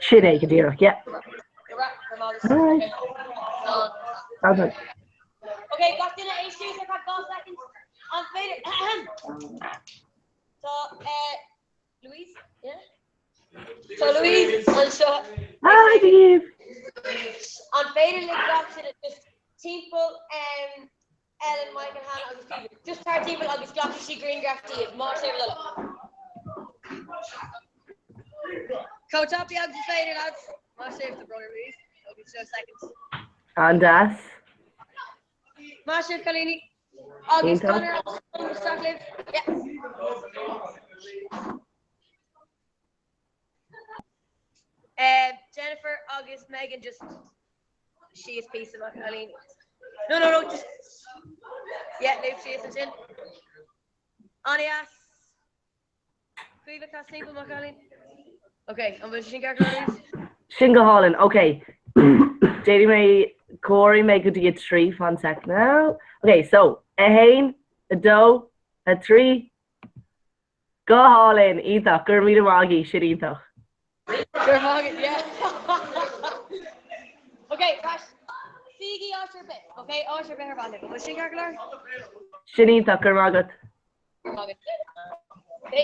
Sin é go díreach, yeah. Alright. Sounds Okay, gach duine éist suas ar feadh 2 soicind. An féidir Tá eh, Louise, yeah? Tá Louise anseo. Hi, Dave. An féidir le gach duine just timpeall um, Ellen, Michael, Hannah agus Stephen. Just tar timpeall agus glacfaidh sí grianghraf díobh, más é bhur dtoil. Chomh tapaidh agus is féidir, lads. Maith sibh, tá brón orm Louise. Tógfaidh seo soicind. An-deas. Maith sibh, cailíní. Agus Iontach. Conor agus isteach libh. Yeah. Uh, Jennifer agus Megan just síos píosa amach cailíní. No, no, no, just yeah, léim síos ansin. An-deas. Caoimhe, cas timpeall, mo chailín. Ok, an bhfuil sé sin ceart go leor arís? Sin go hálainn, ok. Déanfaidh mé, comhairfidh mé go dtí 3 fan sec now. Ok, so, 1, 2, 3. Go hálainn, iontach, go raibh míle maith agaibh, sin iontach. Go raibh maith agat, yeah. Ok, right. Suígí áit ar bith, ok? Áit ar bith ar mhaith libh. An bhfuil sin ceart go leor? Sin iontach, go raibh maith agat. Go raibh maith agat. Ok.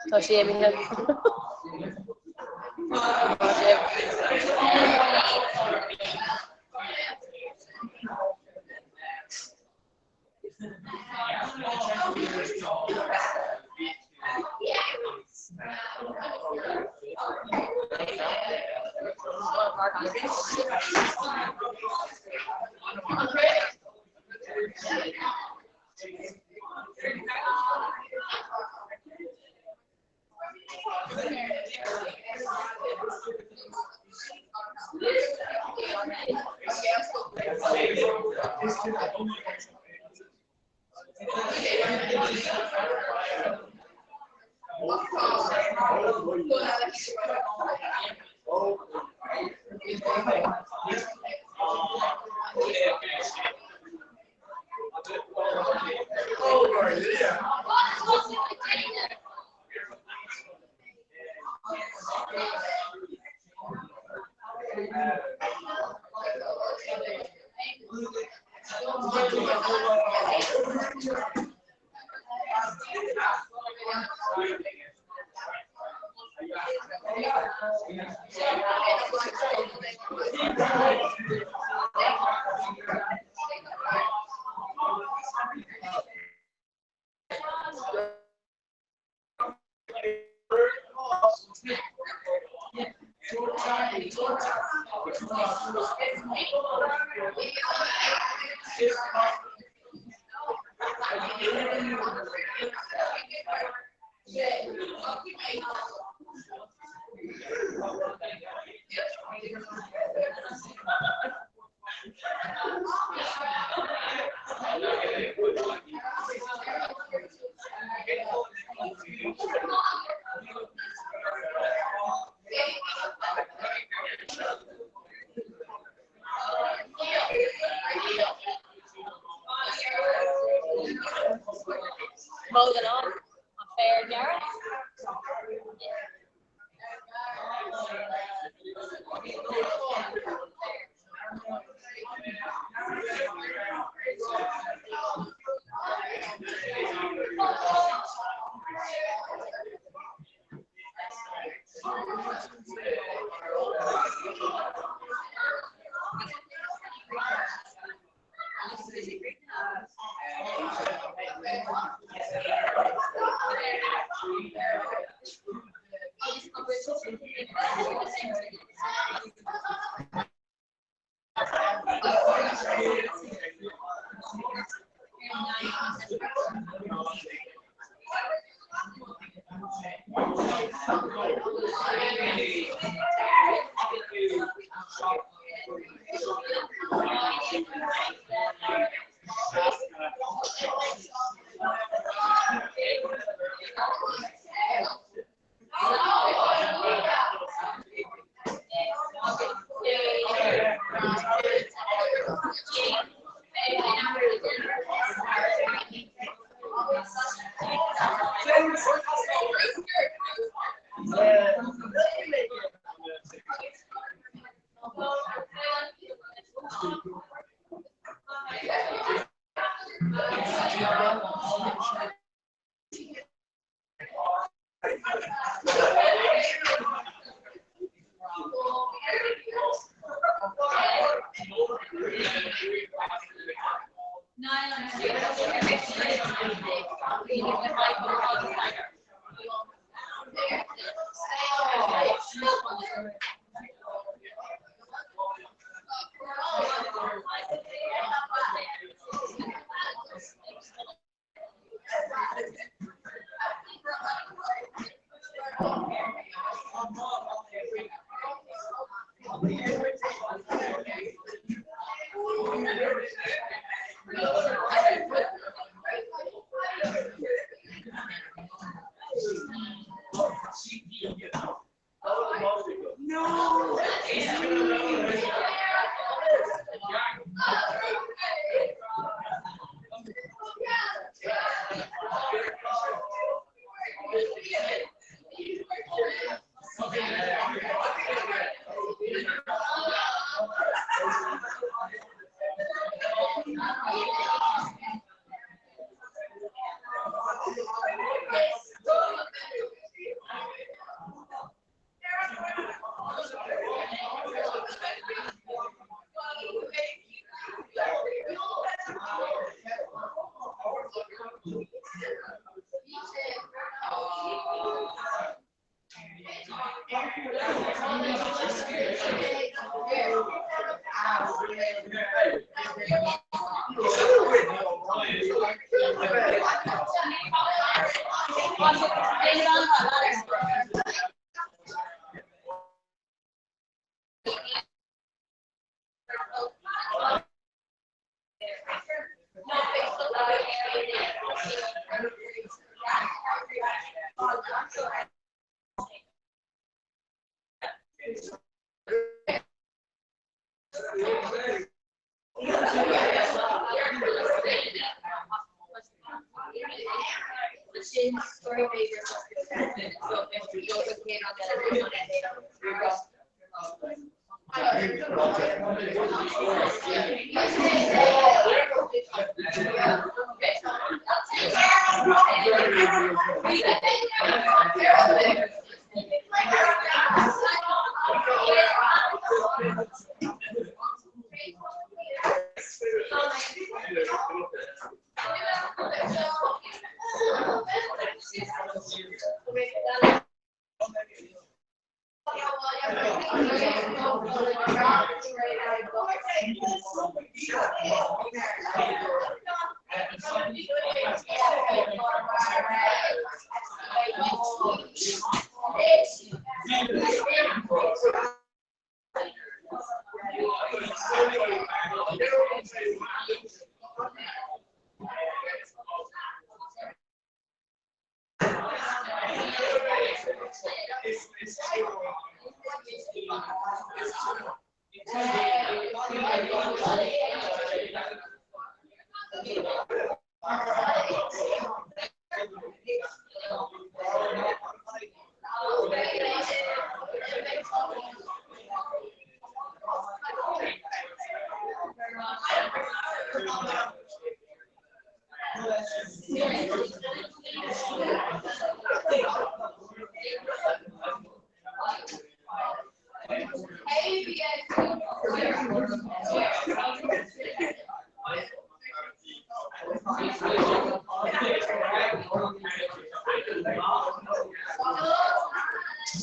Tá sé imithe. Molann an an féar gearr.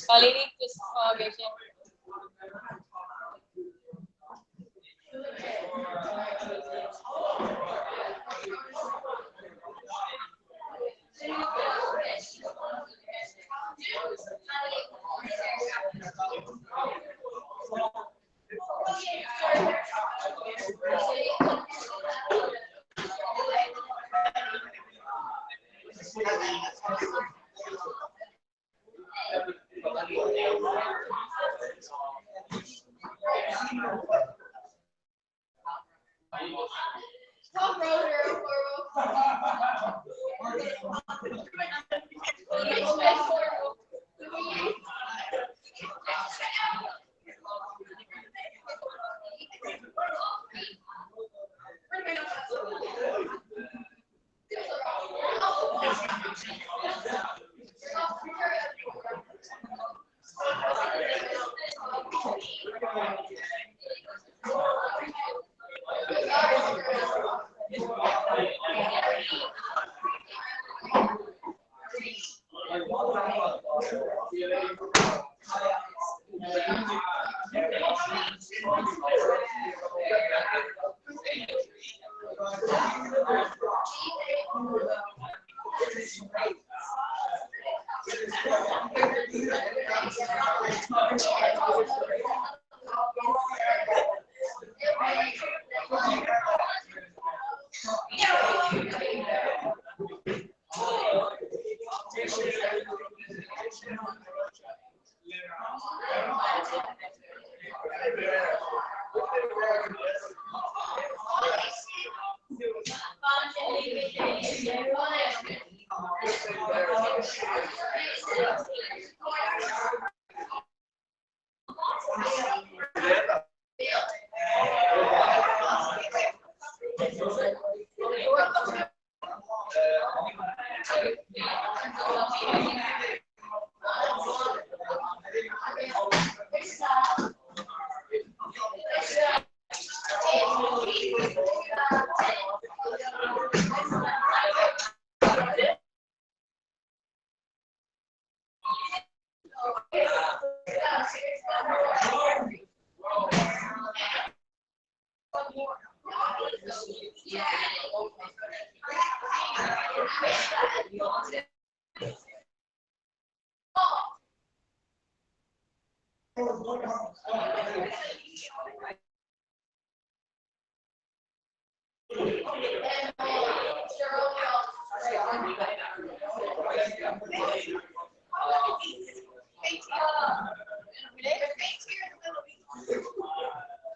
Cailíní, just fág é sin.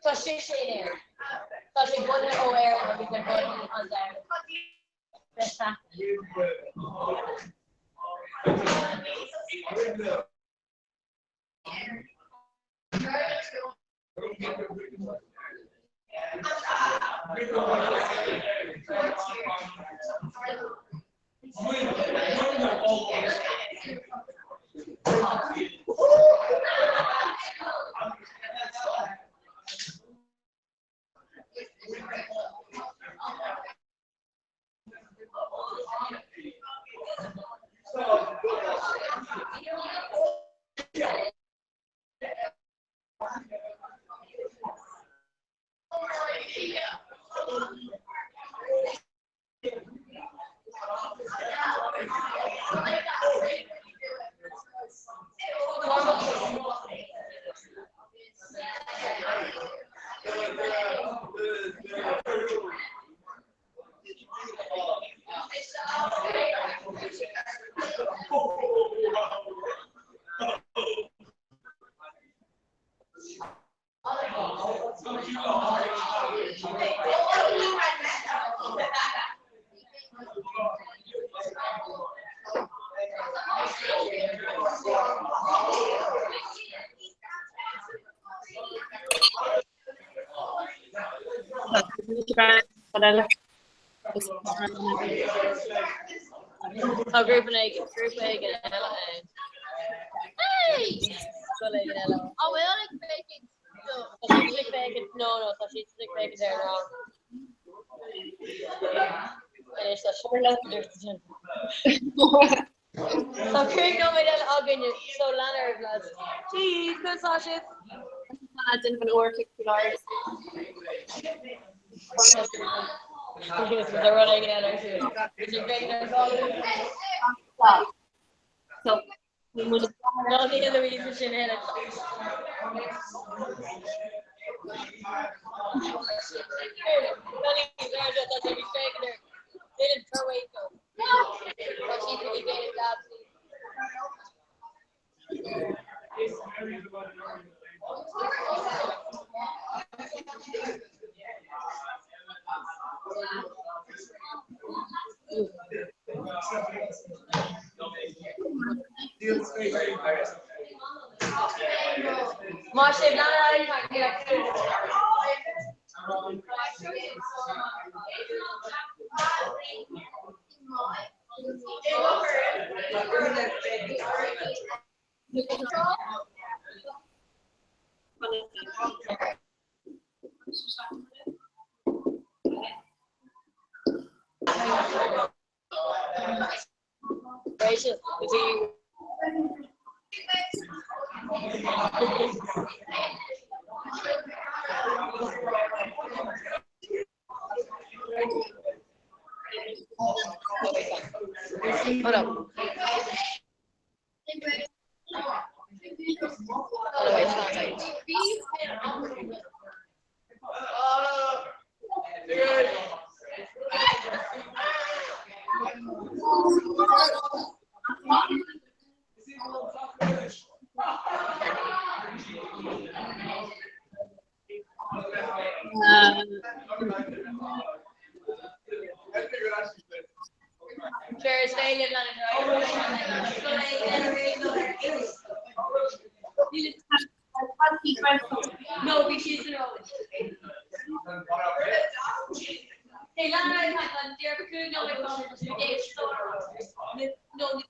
Tá sé in Éirinn. Tá sé bunaithe ó Éirinn agus ar fud an domhain. Tá grúpa éigin grúpa éigin eile ann. Hey! Scoil éigin eile. An bhfuil ag féachaint Tá siad ag féachaint no no tá siad ag féachaint ar an rang. Anois tá sin. Tá 5 nóiméad eile againn so lean oraibh lads. Cheese, conas tá sibh? Déanamh an uair click faoi láthair. Tá rud éigin eile ar siúl. Is ag féachaint ar an So, muid Ná ní Louise sin eile. Má sé Rachel, do you Hold up. Oh, wait, it's not tight. Sure, stay live No, bhí siad san Róimh. Hey, lean ar aghaidh an dear cú nó No, ní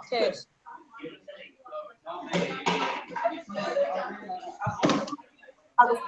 Cheers. Agus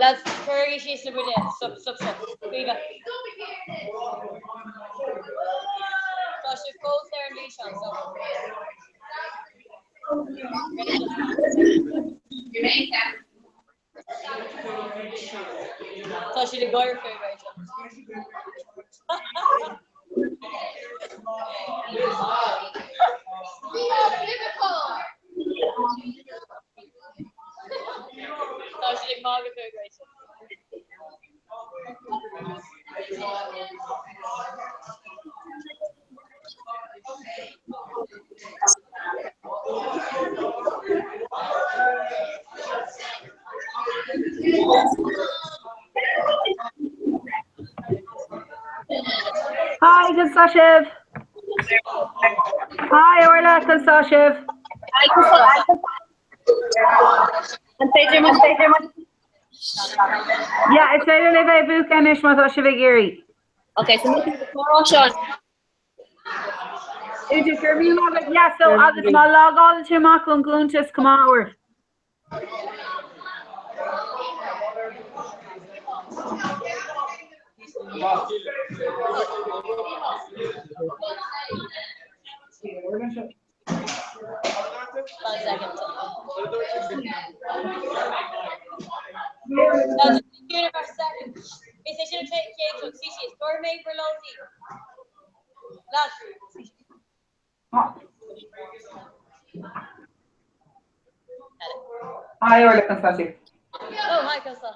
Lads, cuirigí síos le buidéal. Stop, stop, stop. Caoimhe. Tá sibh fós ar an bhfíseán, so. Tá siad ag gáire faoi Rachel. Tá siad ag magadh faoi Rachel. Hi, conas tá sibh? Hi Orla, conas tá sibh? An féidir an féidir Yeah, is féidir libh é a mhúchadh anois má tá sibh ag iarraidh. Ok, so comhrá seo. Idir gur mí yeah, so agus má logálann tú amach ón gcuntas chomh maith oraibh. One second. Universe second. Is é sin an chéad rud, suigh síos, tabharfaidh mé bhur lón daoibh. Lads, suigh síos. Hi Orla, conas tá tú? Oh, hi, conas tá?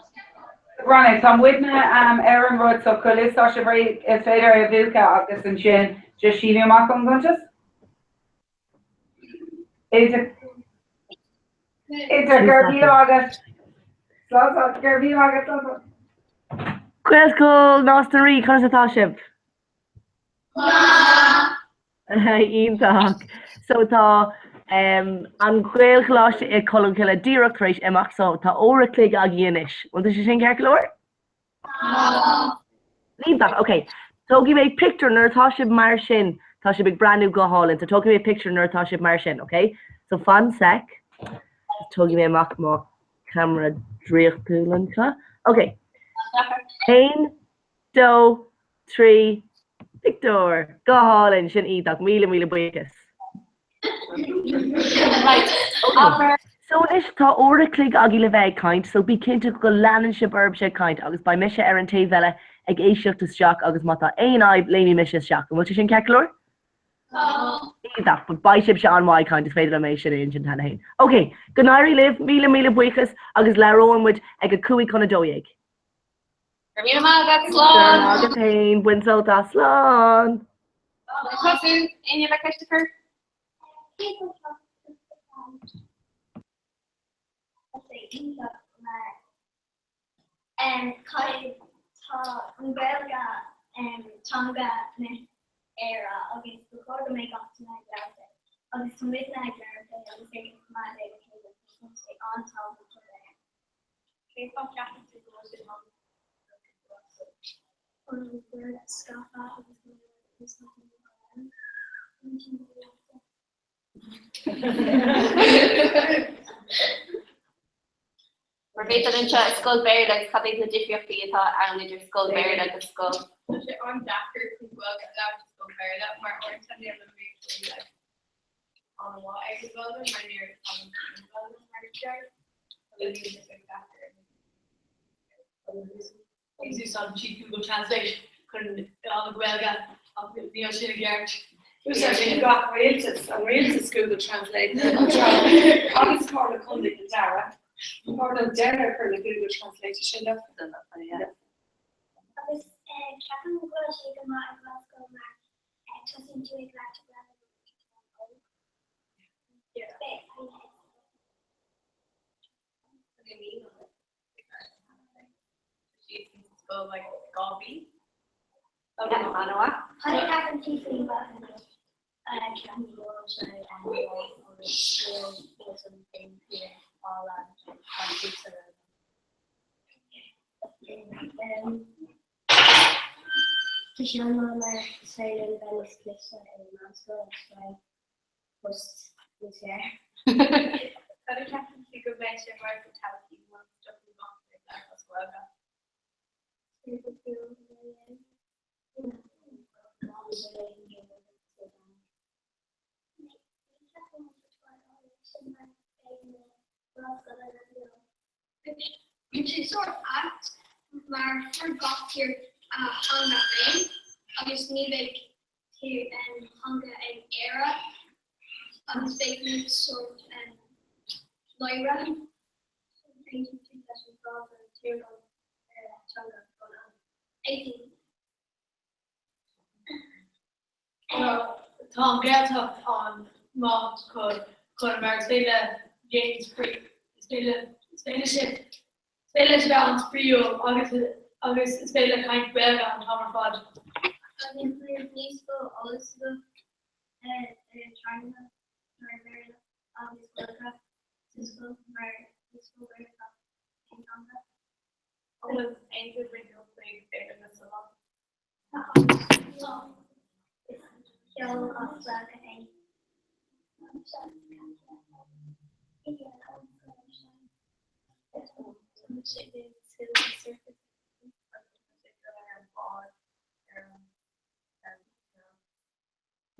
Gráinne, tá muidne ar an rud so chomh luath is tá sibh réidh is féidir é a mhúchadh agus ansin just síniú amach ón gcuntas. Idir Idir go raibh míle maith agat. Slán slán, go raibh míle maith agat, slán slán. Gaelscoil Nás na Rí, conas atá sibh? Iontach. So tá an Ghaelcholáiste i Colmcille díreach tar éis imeacht so tá uair a chloig agaibh anois. Bhfuil sé sin ceart go leor? Iontach, ok. Tógfaidh mé pictiúr nuair atá sibh mar sin, tá sibh ag breathnú go hálainn, so tógfaidh mé pictiúr nuair atá sibh mar sin, ok? So fan sec, tógfaidh mé amach mo camera draíochtúil anseo. Ok. Haon, dó, 3, pictiúr! Go hálainn, sin iontach, míle míle buíochas. Right, Ok, so anois tá uair a chloig agaibh le bheith ag caint, so bí cinnte go leanann sibh oraibhse ag caint agus beidh mise ar an taobh eile ag éisteacht isteach agus má tá aon fhadhb léimfidh mise isteach. An bhfuil sé sin ceart go leor? Iontach, but beidh sibhse an-mhaith ag caint, is féidir liom é sin a insint cheana féin. Ok, go n-éirí libh, míle míle buíochas agus labhróidh muid ag 11:55. Go raibh míle maith agat, slán! Agat féin, bain sult as, slán! Tosú, éinne le ceist a chur? Tá an Ghaeilge teanga na hÉire agus ba chóir go mbeadh gach duine ag labhairt é. Agus tá muidne ag labhairt é agus é ag coimeád é le chéile tá sé an-tábhachtach é. Cén fáth ceapann tú go bhfuil sé tábhachtach? Chun an Ghaeilge a scaipeadh agus go mbeadh níos mó daoine á labhairt. Mar bhí anseo i scoil Béarla agus cad iad na difríochtaí atá ann idir scoil Béarla agus scoil. Tá sé an-deacair chun Gaeilge a labhairt i scoil Béarla mar uaireanta níl na múinteoirí like an-mhaith ag an Ghaeilge mar níor fhoghlaim siad an Ghaeilge mar is ceart agus bíonn sé deacair. Agus úsáideann siad Google Translate chun an Ghaeilge ach níl sin i gceart. Úsáideann gach rialtas, an rialtas Google Translate agus Comhairle Contae na Dara. Comhairle deireadh a chur le Google Translate sin leofa. Agus ceapaim go bhfuil sé go maith ag Gaelscoil mar tosaíonn tú ag labhairt Gaeilge nuair atá tú an-óg. Tá sé an-mhaith mar is féidir linn bheith níos cliste ar an meánscoil agus faigh post níos fearr. Cad a cheapann tú go mbeidh sé mar sa todhchaí má stopann gach duine ag labhairt as Gaeilge? Bhí sé sórt ait mar fuair gach tír a theanga féin agus ní bheidh teanga ag Éire agus beidh muid sórt náire. Tá an Ghaeltacht an-mhaith chun mar is féidir le James spraoi is féidir is féidir sin is féidir leis bheith an-spraíúil agus agus is féidir le caint Gaeilge an t-am ar fad. Agus níos mó eolas agat ar an teanga mar Bhéarla agus Gaeilge sa scoil mar níos mó Gaeilge aon teanga. An bhfuil aon chuid ag dul chuig Féile na Samhna? Ceol as Gaeilge é.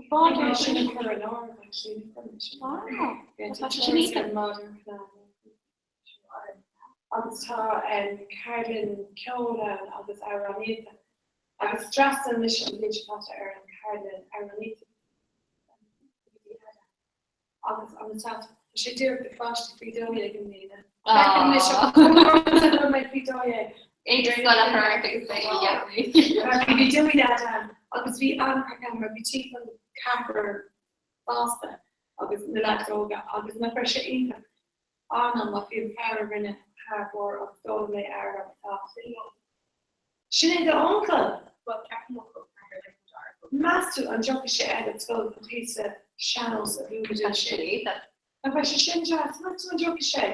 Bád sin a chur in áirithe actually ní chuir mé sin. Tá sin iontach. Agus tá ceardlann ceoil ann agus amhránaíochta. Agus d'fhreastail mise an bhliain seo caite ar an cheardlann amhránaíochta. Agus an tá sé díreach do pháistí faoi 12 i mbliana. Feicim mise go mbeidh faoi 12. Aon scoil a chur ort agus beidh a dhealraí. Bhí Dewey Dad ann agus bhí an-chraic ann mar bhí timpeall ceathrar fásta agus na lads óga agus nach raibh sé iontach an-an-mhaith bhí an fear a rinne thar barr agus d'fhoghlaim mé amhrán atá Sin é do uncail! Bhuel ceapaim go bhfuil ceathrar like an dara. Meas tú an dtiocfaidh sé ar an scoil don phíosa sean-nós a bhuaigh muid ansin? Nach mbeidh sé sin deas? Meas tú an dtiocfaidh sé?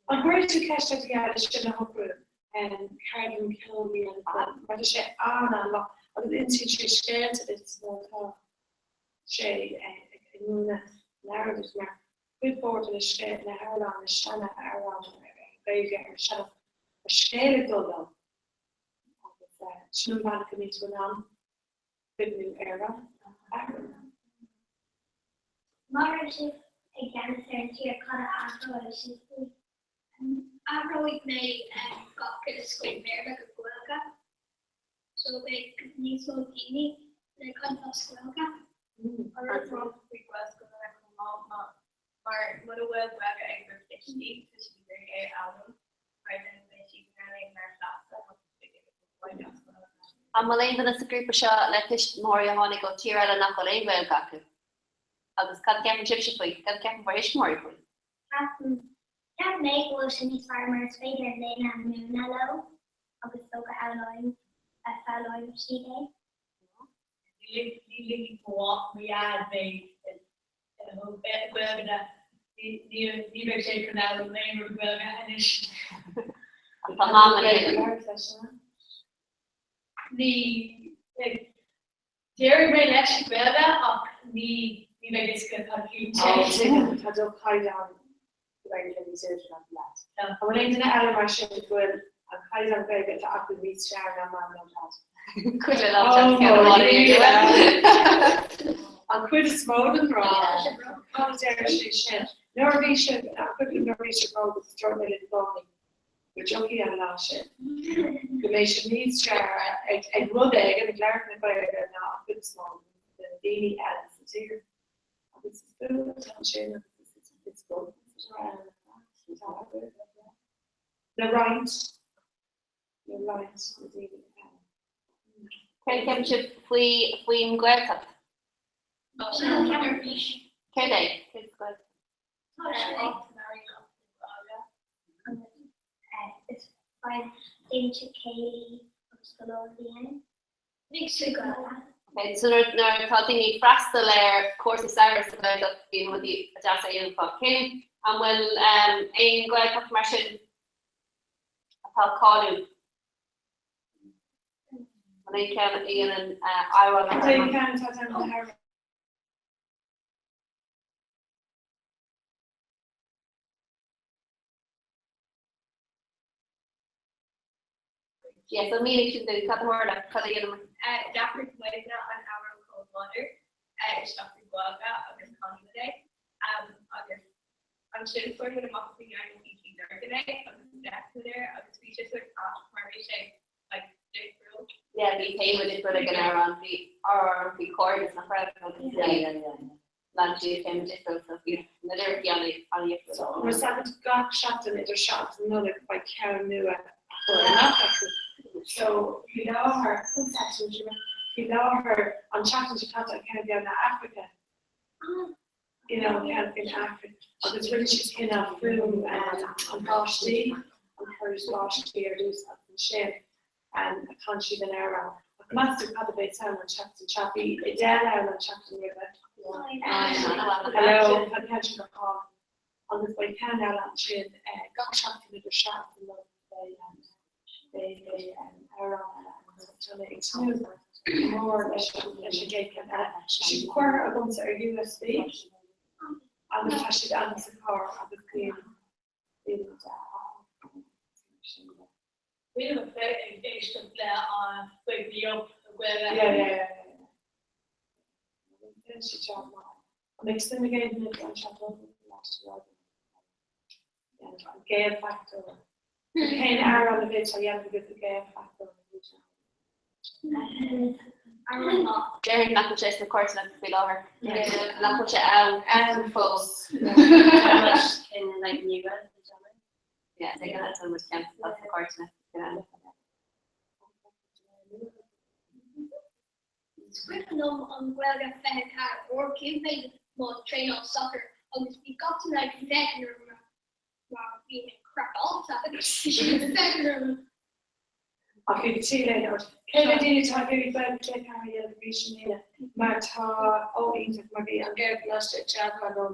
An gcuirfidh tú ceist ar do dhaid sin a shocrú? Ceardlann ceoil a dhéanamh mar tá sé an-an-mhaith agus insíonn sé scéalta duit nuair atá sé ag múineadh na n-amhrán duit mar cuid mhór de na scéal na hamhráin na seana-amhráin Gaeilge ar an sean-nós tá scéal ag dul leo agus sin an bealach go mbíonn tú in ann cuimhniú ar an athrú. Má raibh sibh i gceannas ar an tír, cad a athróidh sibh faoi? Athróidh mé gach uile scoil Béarla go Gaeilge so beidh níos mó daoine le caint as Gaeilge. An bhfuil aon duine sa ghrúpa seo le tuismitheoirí a tháinig ó tír eile nach bhfuil aon Ghaeilge acu? Agus cad a cheapann sibhse faoi? Cad a cheapann bhur thuismitheoirí faoi? Ceapaim, ceapann mé go bhfuil sé níos fearr mar is féidir linn a múineadh leo agus so go fhoghlaim, foghlaim siad é. Ní ligfidh mo dhaid mé Gaeilge ní bheidh sé chun foghlaim aon rud Gaeilge anois. Tá mam in Éirinn. Ní déarfaidh mé leis i Gaeilge ach ní ní bheidh fhios aige cad a shílim sé. Tá do chaighdeán Gaeilge níos airde ná do dhaid. An bhfuil aon duine eile mar sin go bhfuil an caighdeán Gaeilge atá acu níos fearr ná mam nó dad? Cuid le lámh An chuid is mó den mná, cad a deir sé sin? Nuair a bhí sibh, an cuimhin nuair a bhí sibh óg agus dúirt mé libh i gcónaí go dtiocfaidh an lá sin, go mbeidh sibh níos fearr ag rud éigin, ag labhairt na Gaeilge ná an chuid is mó de na daoine eile sa tír. Agus is bua atá ansin agus is atá ann le roinnt, le roinnt na daoine eile. Céard a cheapann sibh faoi faoin nGaeltacht? Céard é? Céard is Gaeltacht? Tá sé Is déanann siad céilí agus go leor rudaí ann. Ok, so nuair nuair atá daoine ag freastal ar cúrsaí samhraidh sa Ghaeltacht bíonn rudaí deasa a dhéanamh fá Cén an bhfuil aon Ghaeltacht mar sin atá cáiliúil? An aon ceann a dhéanann amhrán Tá aon ceann atá déanamh Yeah, so mínigh sin dúinn, cad a tharla, cad a dhéanamar? D'athraigh muidne an amhrán Cold Water isteach i Gaeilge agus chan muid é agus ansin fuair muid amach go ndearna BG Durkin é agus d'fhéach muid air agus bhí sé sort ait mar bhí sé like difriúil. Yeah, bhí téama difriúil ag an amhrán, bhí amhrán faoi chairdeas nach raibh agus yeah, yeah, yeah. Lean siad téama difriúil so bhí na liricí an-difriúil. So mar seachtain gach seachtain idir seo agus an Nollaig beidh ceann nua á chur amach acu. So faoi láthair, faoi láthair an tseachtain seo caite an ceann a bhí ann ná Africa. You know, ceann faoin Afraic. Agus rinne siad cineál fuaim an bháistí, an chur báistí ar dtús agus ansin a chan siad an amhrán. Ach meas tú cad a bheas ann an tseachtain seo? Bhí Adele ann an tseachtain roimhe. Hello, tá an ceann sin go hálainn. Agus beidh ceann eile ansin gach seachtain idir seo agus an Nollaig beidh beidh amhrán eile ann. So tá mé ag tnúth go mór leis an leis an gcéad ceann eile. Tá siad curtha agamsa ar USB agus tá siad agam sa charr agus bíonn bíonn sin. Bhí mé ag éisteacht le an Wake Me Up Gaeilge. Yeah, yeah, yeah. An mbeidh suim ag aon duine an An Gaelfachtóir. Cén amhrán a bheidh á dhéanamh agat do Gaelfachtóir? Déarfainn nach bhfuil sé sna cúirteanna faoi láthair. Nach bhfuil sé ann fós. Yeah, ag an am muid ceann sna cúirteanna. Is cuimhin liom an Gaeilge 24 uair chuaigh mé mo traenáil sacair agus bhí gach duine ag féachaint orm mar bhí mé craiceáilte agus bhí siad ag féachaint orm. Ach bhí t-léine ort. Cé mhéad daoine atá ag iarraidh Gaeilge 24 a dhéanamh arís i mbliana mar tá ó iontach mar bhí an Gaelcholáiste ag teagmháil liom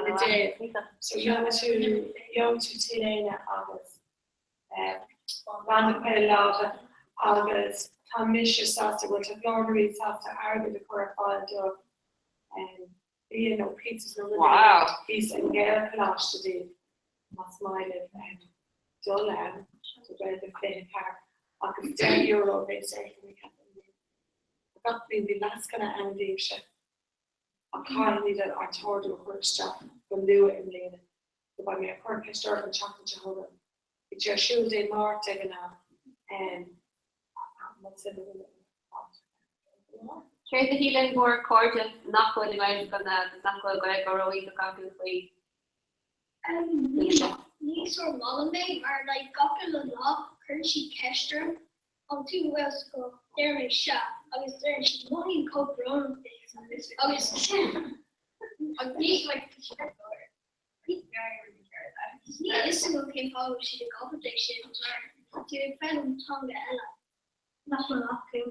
ina dtaobh. So gheobhaidh tú gheobhaidh tú t-léine agus banda caol láimhe agus tá mise sásta, bhuel tá Glór na Rí sásta airgead a chur ar fáil do bia nó pizzas nó rud éigin thíos ag an Ghaelcholáiste daoibh más maith libh dul ann do Gaeilge 24 agus €10 a bheas air mé ceapaim. Gach bliain bhí lascaine ann daoibhse ach caithfimid ár t-ordú a chur isteach go luath i mbliana. So beidh mé ag cur ceist oraibh an tseachtain seo chugainn. Bhí sé ar siúl Dé Máirt ag an am. Céard a shíleann bhur cairde nach bhfuil i nGaelscoileanna agus nach bhfuil Gaeilge ró-iontach acu faoi Ní sórt maith liom é mar like gach uile lá cuireann siad ceist orm. An tú i nGaelscoil? Deir mé sea agus deireann siad mothaím chomh brónach duit agus ní like Níl a fhios agam cén fáth a bhfuil siad ag abairt é sin mar tá tú ag foghlaim teanga eile nach bhfuil acu.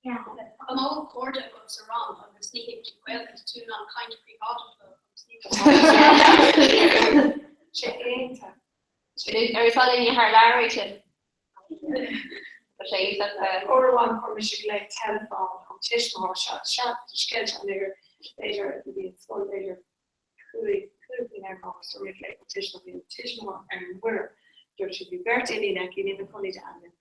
Yeah. Tá mo chairde agam sa rang agus ní thuigeann siad Gaeilge, tá tú in ann caint príobháideach leo agus ní Sé iontach. Ar úsáid éinne thar lear é sin? Tá sé iontach. Uair amháin fuair mise glao teileafóin ón tuismitheoir seo, seo scéal seo an uair, b'fhéidir a bhí an scoil b'fhéidir 5, 5 bliana ar an fhód, fuair mé glao ón tuismitheoir, bhí an tuismitheoir ar mire, dúirt sí bhí beirt iníon aici, níl ina cónaí d'ainm,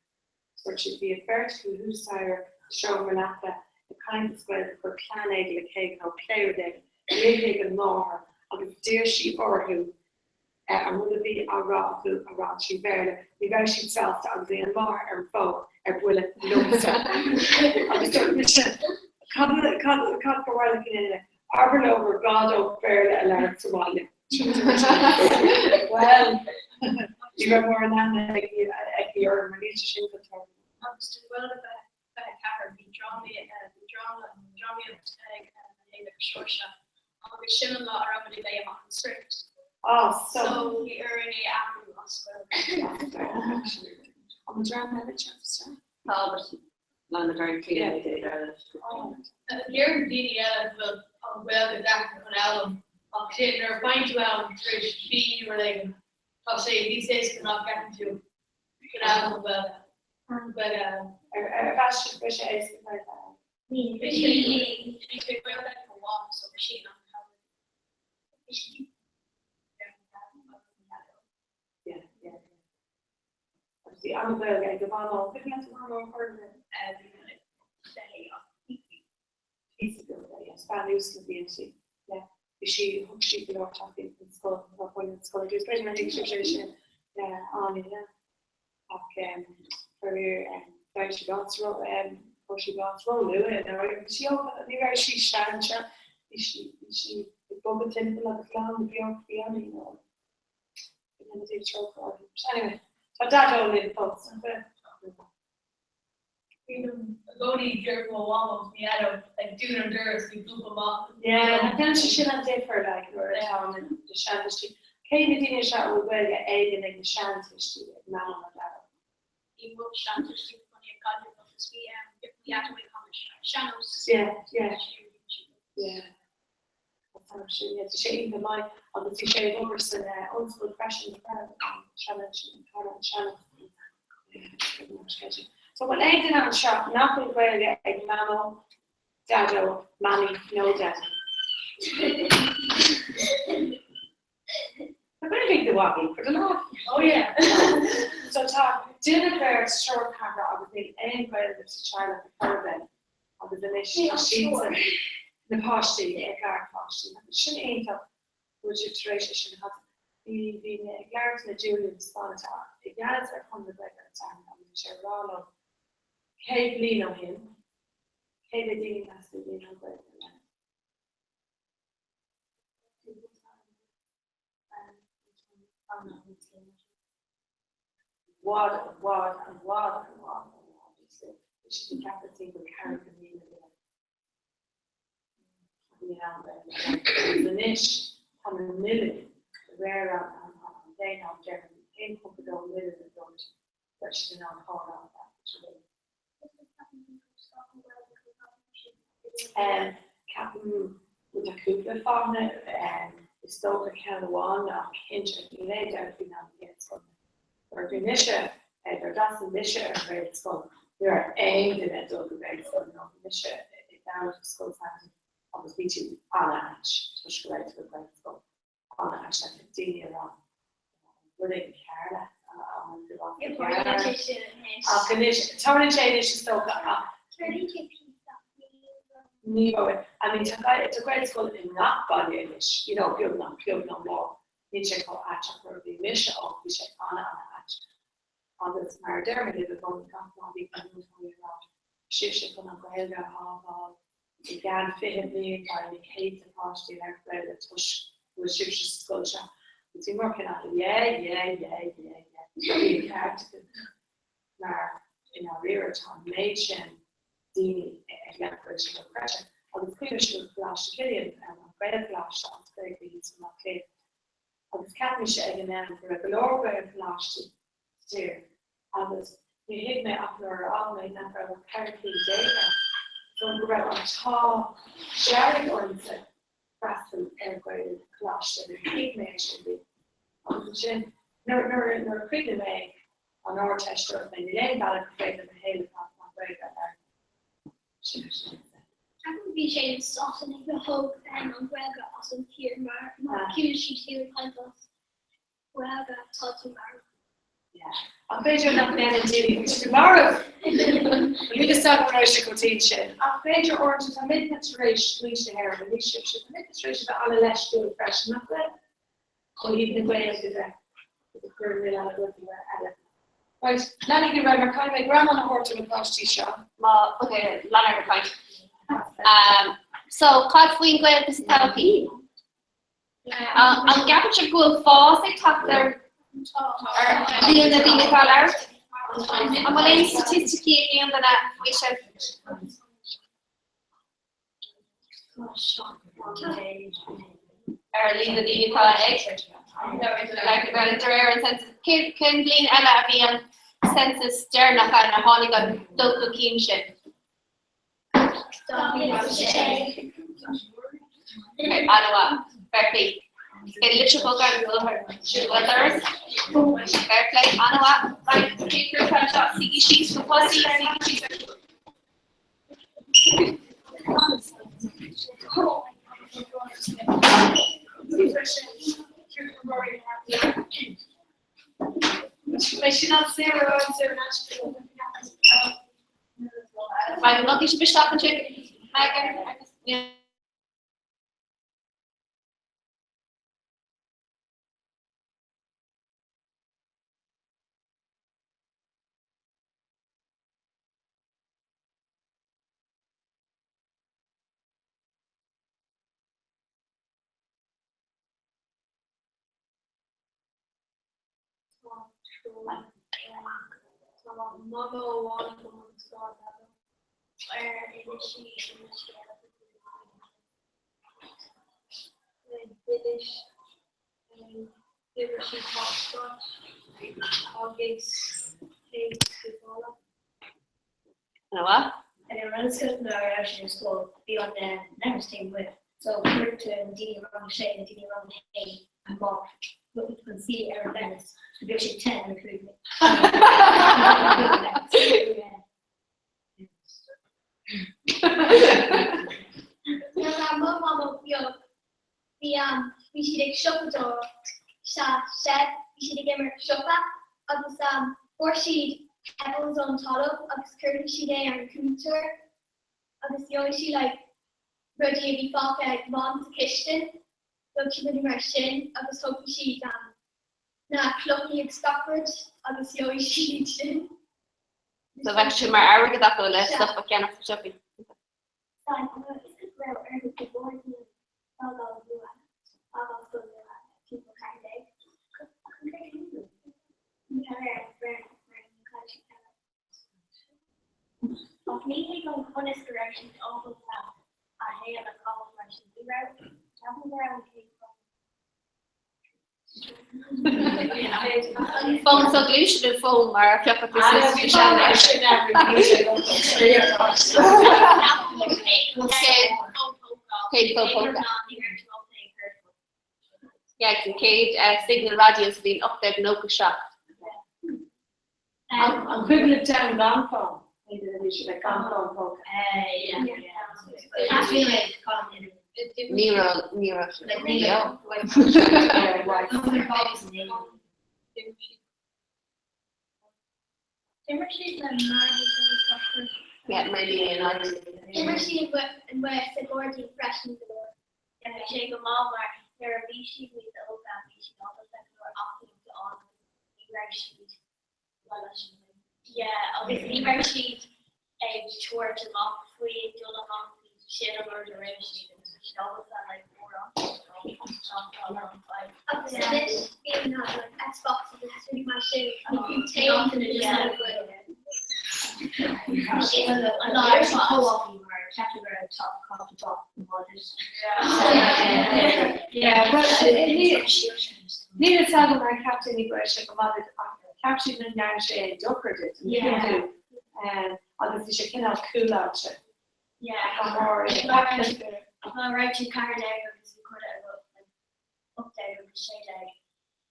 dúirt sí bhí an bheirt acu thuas staighre sa seomra leapa ag caint as Gaeilge, chuir clann éigin le chéile nó pléadh rud éigin, glaoigh chuig an máthair agus d'iarr sí orthu an rud a bhí á rá acu a rá trí Bhéarla, ní raibh siad sásta agus bhí an mháthair ar an bhfón ar buile liomsa. Agus dúirt mise, cad cad cad ba mhaith leat a dhéanamh? Abair leo gur gá dóibh Béarla a labhairt sa bhaile. Bhuel, ní raibh mórán aithne aici aici orm mar níl sé sin chun tarlú. Agus den Ghaeilge 24, bhí drámaí, bhí dráma, drámaíocht ag Léna agus Seoirse agus sin an lá a raibh muid ag léamh amach an script. Ah, so. So bhí orainn é a athrú as Gaeilge. An dráma eile seo? Tá, but lena deireann cliath é deireadh. Deireann daoine eile go bhfuil an Ghaeilge deacair chun fhoghlaim ach sin nuair a faigheann tú ann tar éis mhí nó rud éigin tá sé níos éasca ná ceapann tú chun fhoghlaim an Ghaeilge. An Ghaeilge a fhoghlaim. Ar mheas sibh go bhfuil sé éasca Gaeilge a fhoghlaim? Bhí sé bhí sé Gaeilge ag mo mham so bhí sí in ann cabhrú. Bhí sí Yeah, yeah. Agus bhí an-Ghaeilge ag do mhamó. Cuimhin leat do mhamó a chur le? Píosa beag de, yes. Bean uasal a bhí inti. Yeah. Bhí sí, thug sí go leor tacaíocht don scoil, dá bhaile an scoil. Agus b'fhéidir nár thuig sibh sé sin. Yeah, Áine, yeah. Ach um, faraor, um, bheidh sí bás ró, um, fuair sí bás ró-luath i ndáiríre. Bhí sí óg, ní raibh sí sean, bhí sí, bhí sí ag bogadh timpeall agus lán de bheocht, bhí an, you know, Anyway, tá Daideo linn fós, nach bhfuil? Bím i gcónaí ag dearcadh mo mham agus mo dhaideo ag dún an doras bhí grúpa maith. Yeah, nach ndéanann sé sin an difear like nuair atá na seantuistí. Cé na daoine seo a bhfuil Gaeilge éigin ag na seantuistí, ag Mamó nó Daideo? Bhí mo seantuistí ina gcónaí ag Gaillimh agus bhí mo dhaideo ag caint sean-nós. Yeah, yeah, yeah. Tá sé iontach maith agus bhí sé ag obair san ollscoil freisin an So bhfuil aon duine anseo nach bhfuil Gaeilge ag Mamó, Daideo, Mamaí nó Daidí? Tá Gaeilge ag do mhamaí, for the laugh. Oh yeah. So tá duine, beirt, triúr, ceathrar agus níl aon Ghaeilge sa teaghlach ar chor ar bith. Agus anois tá siadsan, na páistí, na garpháistí, agus sin iontach go bhfuil sibh tar éis é sin a chasadh. Bhí, bhí mé ag labhairt le Julian Spahn atá i gceannas ar Chonradh na Gaeilge an Satharn agus bhí sé ag rá liom 100 bliain ó shin, cé mhéad daoine meas tú a bhí in ann Gaeilge a labhairt? bhfad, i bhfad, i bhfad, i bhfad, i bhfad níos lú. Bhí siad ag ceapadh timpeall 4,000 duine a bhí in ann Gaeilge a labhairt. Agus anois tá na milliúin, de réir an daonáirimh déarfainn, 1.2 milliún a dúirt go raibh siad in ann comhrá a bheith. Ceapaim go bhfuil cúpla fáthanna, is dócha ceann amháin ná cinnte níl aon dabht faoi ná na Gaelscoileanna. Nuair a bhí mise, nuair a d'fhreastail mise ar an Ghaelscoil, ní raibh aon duine ag dul go Gaelscoil nó bhí mise i dTamhlacht i Scoil Sandy agus bhí tú an-ait toisc go raibh tú ag Gaelscoil. an-ait like daoine ag rá rud éigin cearr leat ach anois tarlaíonn sé anois is dócha ach ní raibh I mean tá tá Gaelscoil i ngach baile anois you know beagnach beag nó mór níl sé chomh ait ach nuair a bhí mise óg bhí sé ana ana ait agus mar a deir mé libh i gcónaí gach lá bhí an múinteoirí ag rá sibhse chun an Ghaeilge a shábháil I gceann 20 bliain beidh na céadta páistí ag labhairt Gaeilge toisc go bhfuil sibhse sa scoil seo. Agus bhí mar cineál yeah yeah yeah yeah yeah bhí an ceart acu mar i ndáiríre tá an méid sin daoine ag déanamh go bhfuil sé dochreidte. Agus chuaigh mise go Coláiste Chilliain, an Gaelcholáiste as Gaeilge thíos i mBaile Átha Cliath, agus cheap mise ag an am go raibh go leor Gaelcholáistí sa tír agus níor thuig mé ach nuair a fhág mé nach raibh ach 14 cinn ann. So go raibh an t-ádh dearg ormsa freastal ar Ghaelcholáiste, níor thuig mé é sin riamh. Agus ansin nuair nuair a chríochnaigh mé an Ardteist dúirt mé níl aon bhealach gur féidir mo shaol a chaitheamh gan Gaeilge a labhairt. Sin é sin. Ceapaim bhí sé na Sasanaigh a thóg an Ghaeilge as an tír mar má chuala siad tú ag caint as Gaeilge tá tú marbh. Ach b'fhéidir nach ndéanann daoine go bhfuil marbh! Níl fhios agam an raibh sé chomh tinn sin. Ach b'fhéidir uaireanta tá muidne tar éis, muintir na hÉireann, ní sibhse, tá muidne tar éis a bheith an-leisciúil freisin, nach bhfuil? Ó thaobh na Gaeilge de, agus ag cur in iúl rudaí eile. Right, leanaigí ar aghaidh mar caithfidh mé greamán a thabhairt do na páistí seo. Má, ok, lean ort ag caint. So, cad faoin Ghaeilge sa todhchaí? An gceapann sibh go bhfuil fás ag teacht ar líon na daoine atá ag labhairt? An bhfuil aon staitisticí ag aon duine faoi sin? Ar líon na daoine atá ag labhairt de réir an census. Cén bhliain eile a bhí an census deireanach ann a tháinig an dul chun cinn sin? 2006. An-mhaith. Fair play. Cén litir bhog ar an láthair? Bhfuil doras? Fair play. An-mhaith. Right, cén grúpa anseo? Suígí síos go tosaí, suígí síos ar chúl. Right, an bhfuil sibh isteach ansin? Megan agus Tá mama amháin agam agus dhá dhaideo. Ar inis sí na scéalta dúinn? D'inis d'imir sí hopscotch agus céad scipeála. An-mhaith. Ar an rud nuair a raibh sé ar scoil, bhí an leithreas taobh amuigh, so chuir tú na daoine rang a sé na daoine rang a haon amach chun suí ar an leithreas, so bhíodh sé te nuair a chuaigh mé. Nuair a raibh mo mhamó beag, bhí bhí siad ag siopadóireacht sa shed, bhí siad ag imirt siopa agus fuair siad pebbles ón talamh agus chuirfeadh siad é ar an cuntar agus gheobhaidh siad like rudaí a bhí fágtha ag Mam sa chistin, gheobhaidh siad rudaí mar sin agus thógfaidh siad na clochaí agus gach rud agus gheobhaidh siad sin. So bheadh sé mar airgead acu le stuff a cheannach sa siopaí. An bhfuil fhios agat go raibh orthu go leor daoine fágáil luath, fágáil scoil luath, timpeall 14? Ach an cur cinn? Ní raibh ar an bhfoireann mar ní chaill siad peile. Ach ní thuigim conas go raibh siad ábalta a shaol a chaitheamh mar sin. Ní raibh, ceapaim go raibh an chéad fón. Fón soghluaiste nó fón mar a phiocfadh tú suas faoi Céad fón póca. Yeah, an chéad signal raidió sa bhliain 1897. An cuimhin libh am gan fón? Bhí sé gan fón póca. Ní raibh, ní raibh sé beo. D'imir siad le marbles agus gach rud. Yeah, marblí in aghaidh. D'imir siad amuigh sa ghairdín freisin go leor. Bhí sé go maith mar nuair a bhí siad níos óga bhí siad ábalta go leor acmhainní a fháil agus ní raibh siad well leis an Yeah agus ní raibh siad ag tabhairt amach faoi ag dul amach bhí sin an rud a rinne siad agus bhí siad ábalta like mórán Agus anois bíonn na like Xbox agus rudaí mar sin agus téann yeah. An lá ar fad. Mar ceapaim go raibh top caitheamh tobac go maith duit. Yeah, well, níl a fhios agam mar cheap daoine go raibh sé go maith duit ach cheap siad nach ndearna sé aon dochar duit, an tuigeann tú? Agus bhí sé cineál cúláilte. Yeah. Go mór. Má raibh tú 14 agus bhí cairde agat like 18 agus 16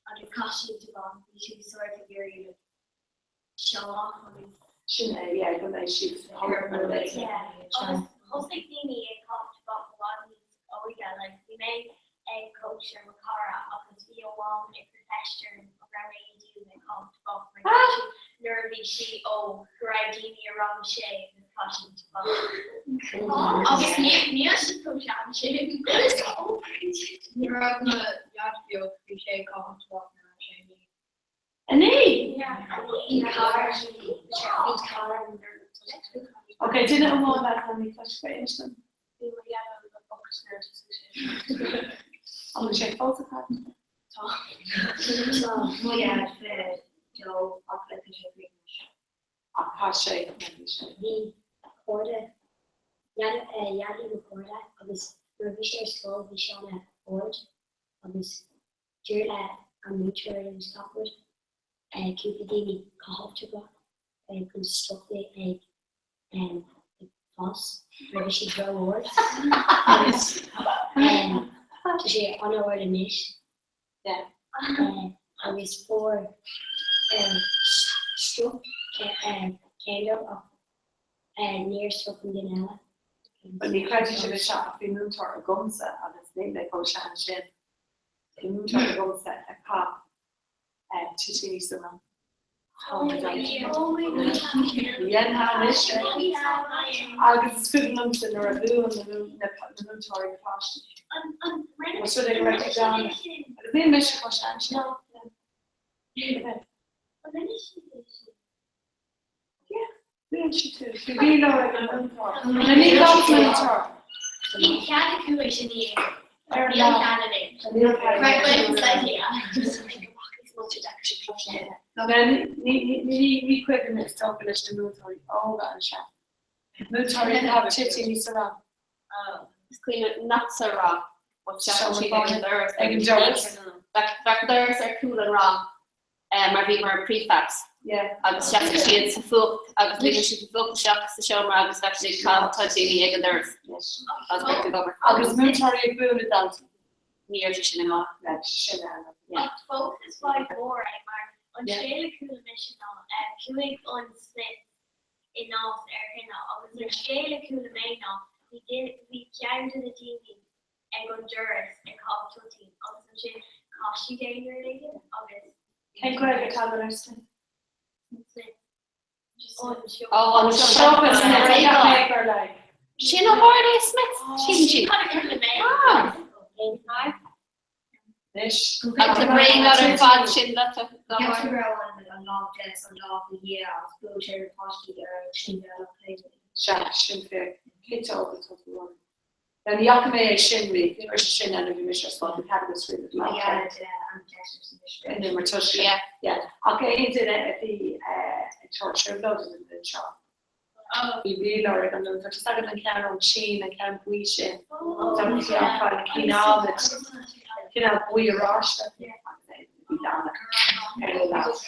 agus chaith siad tobac bhí tú sort ag iarraidh like show off agus. Sin é, yeah, go mbeidh siad Yeah, agus thosaigh daoine ag caitheamh tobac i bhfad níos óige, like bhí mé ag cóisir mo chara agus bhí a mham ag cur ceist orm an raibh aon duine ag caitheamh tobac mar dúirt sí nuair a bhí sí óg go raibh daoine i rang a sé agus chaith siad tobac. Agus níl siad chomh sean sin. Ní raibh mo dhaid beag, bhí sé ag caitheamh tobac nuair a raibh sé 9. 9? Bhí cara, bhí cara Ok, duine amháin leat nó ní chloisfeá é sin. Bhí mo dhaid 8 nuair a thosaigh sé. An bhfuil sé fós ag caitheamh? Tá. Tá mo dhaid 22 ach like tá sé faoi anois. Ach chaith sé, bhí sé. Bhí cairde, dhaidí mo chairde agus nuair a bhí sé ar scoil bhí sé an-ard agus Dúirt le an múinteoir agus gach rud, cúpla daoine caitheamh tobac chun stop é ag fás mar bhí siad ró-ard agus tá sé an-ard anois agus fuair stop ceann dóibh ach níor stop an duine eile. Bhuel ní chreidfidh sibh é seo ach bhí múinteoir agamsa agus níl mé chomh sean sin. Bhí múinteoir agamsa a chaith toitíní sa rang. Agus is cuimhin liomsa nuair a bhuail na múinteoirí na páistí. Agus rud é go raibh siad ann. Agus níl mise chomh sean sin. Bhuail siad tú. Bhí mí-ádh ag an múinteoir. Ní gach múinteoir. Bhí cead acu é sin a dhéanamh. Ar Níl cead anois. Níl cead Ní cuimhin is dócha leis na múinteoirí óga anseo. Múinteoirí ag caitheamh toitíní sa rang. Is cuimhin nach sa rang. Ag an doras. Ag an doras. Bheadh doras ar chúl an rang. mar bhíomar prefabs agus sheasadh siad sa fuacht agus ligeadh siad an fuacht isteach sa seomra agus bheadh siad ag caitheamh toitíní ag an doras agus bheadh ag obair. Agus múinteoirí ag bualadh daltaí. Ní raibh sé sin i maith. Raibh sé sin ann. Ach fós is fadhb mhór é mar an scéal a chuala mise ná chuaigh an Smith i Nás ar thine agus an scéal a chuala mé ná bhí ceann de na daoine ag an doras ag caitheamh toitín agus ansin chaith siad é nó rud éigin agus. Cén Ghaeilge atá agat ar Smith? Smith. Ó, an siopa Smith gur like. Sin a tharla é Smith? Sin sin. Ah! Anois. Agus a braon ar fad sin le Ceaptar go raibh an lámh deas an lámh na dhiaidh agus buail sé ar na páistí ar an slí bhealach léi. Sea, sin fíor. Citeog atá sa rang. Now ní fhaca mé é sin riamh, ní raibh sé sin ann nuair a bhí mise ar scoil, bhí cead agam scríobh le lámh. Yeah, Mar toisc, yeah. Ach aon duine a bhí ag tabhairt trioblóide don mhúinteoir, bhí riail ag an múinteoir, tá agat an ceann ón tSín, an ceann buí sin, tá an cineál cineál buí oráiste, agus é bhí dána ar na leath.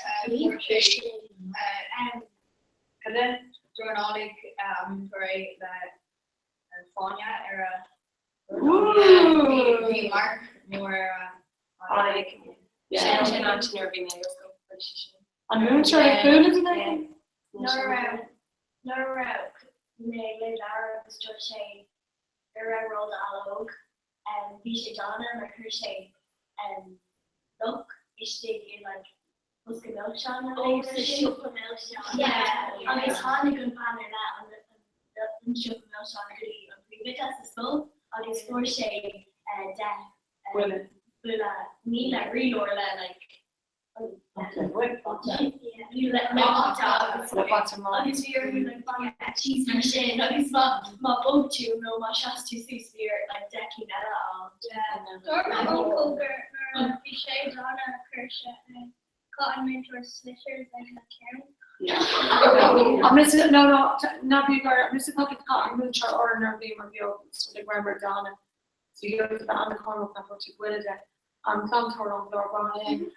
Cad é? Dornálaigh múinteoir é le fáinne ar a Bhí marc mór ar a aghaidh. Sin sin an nuair a bhí mé ar scoil chuir sé sin. An múinteoir ag bualadh duine éigin? Nuair a raibh nuair a raibh mé le Dara agus dúirt sé go raibh rud allóg bhí sé dána mar chuir sé luch istigh i like bosca milseán nó Oh, sa siopa milseán. Yeah, agus tháinig an bhean ar leith an an siopa milseán go dtí an príomhoide sa scoil agus fuair sé 10 Buille. buille míle rialóir le like Le le bata agus Le bata maith. agus bhí orthu like bain síos mar sin agus má má bhog tú nó má sheas tú suas bhí ort like 10 cinn eile a fháil. Dúirt m'uncail gur nuair a bhí sé dána chuir sé chaith an múinteoir slishers ag a ceann. Yeah. Mise, no, no, ná bí ag gáire, mise tá tá an múinteoir orainn nuair a bhíomar beag, so like rabhamar dána. So you have to bheith an-chúramach nach raibh tú buille de. An glantóir ón gclár bán.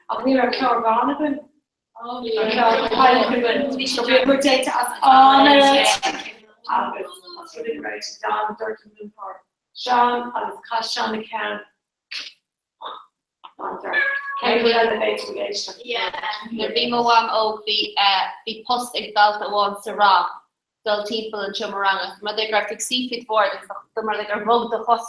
Ach ní raibh clár bán againn. An clár cailc againn. So bhí muid déanta as ádhmad. Agus as rud éigin raibh sé dána dúirt an múinteoir. Seán agus chaith Seán a cheann. Nuair a bhí mo mham óg bhí bhí post ag dalta amháin sa rang dul timpeall an seomra ranga so más rud é go raibh tú ag suí faoi do bhord agus dá mba rud é gur bhog do chos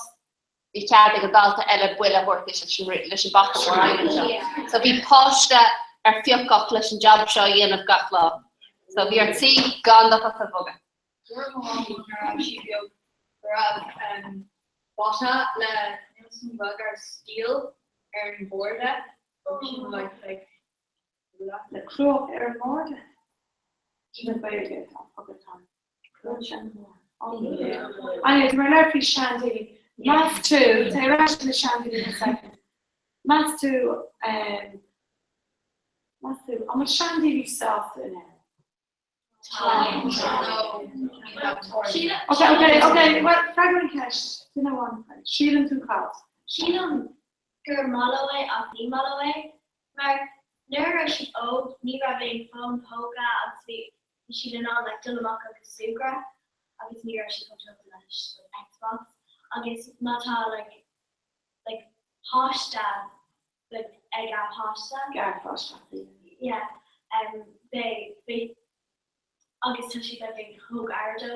bhí cead ag an dalta eile buille a thabhairt duit leis an leis an bata mór adhmaid seo. So bhí páiste ar fiuchadh leis an jab seo a dhéanamh gach lá. So bhí ort suí gan do chos a bhogadh. Dúirt mo mham nuair a raibh sí beag go raibh bata le níl san bheag ar steel ar an bord sin like like Le cruach ar an mbord? Sin an Ghaeilge atá agat ann. Cruach ar an mbord. Anyways, mar leir faoi seandaoine. Meas tú, tá ar ais le seandaoine in a second. Meas tú, meas tú, an bhfuil seandaoine sásta in Éirinn? Ok, ok, ok, well, freagair an cheist, duine amháin a freagair. Síleann tú cad? Sílim gur maith leo é ach ní maith leo é mar nuair a raibh siad óg ní raibh aon fón póca agus bhí siad in ann like dul amach agus súgradh agus ní raibh siad chomh tógtha leis like Xbox agus má tá like like páiste like ag a páiste. Garpháiste. Yeah um beidh beidh agus tá siad like ag chomh gar dó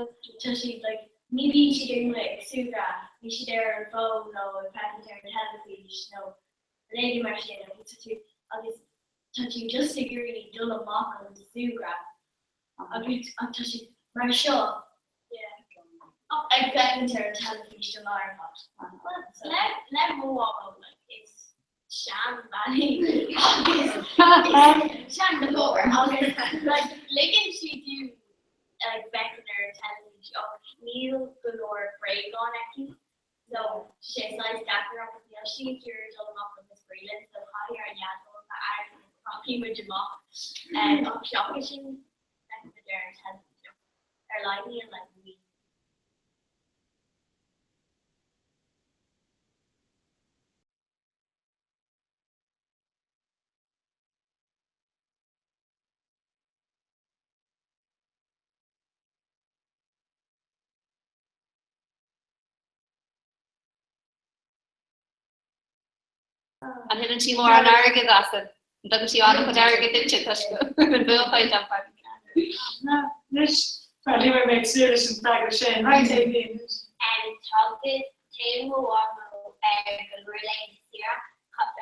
tá siad like ní bhíonn siad amuigh ag súgradh bíonn siad ar an bhfón nó ag féachaint ar an teilifís nó rud éigin mar sin agus tá tú agus tá tú just ag iarraidh dul amach agus súgradh agus ach tá siad mar seo yeah ag féachaint ar an teilifís an lá ar fad. Well le le mo mhamó like is seanbhean í agus sean go leor agus like ligeann sí dúinn like féachaint ar an teilifís ach níl go leor bréagáin aici so tá sé saghas deacair agus níl sí ag iarraidh dul amach agus spraoi linn so caithfidh ár nDaideo a bheith ann go rachaidh muid amach ach seachas sin féachann muid ar an teilifís ach ar a laghad níl like Wii An thuilleann sí mórán airgid as an dtugann sí an-chuid airgid duitse toisc go bhfuil buachaint an fad. Anois, ní raibh mé ag súil leis an bhfreagra sin. Right, Aideen. Tugann téann mo mhamó ar go leor laethanta saoire.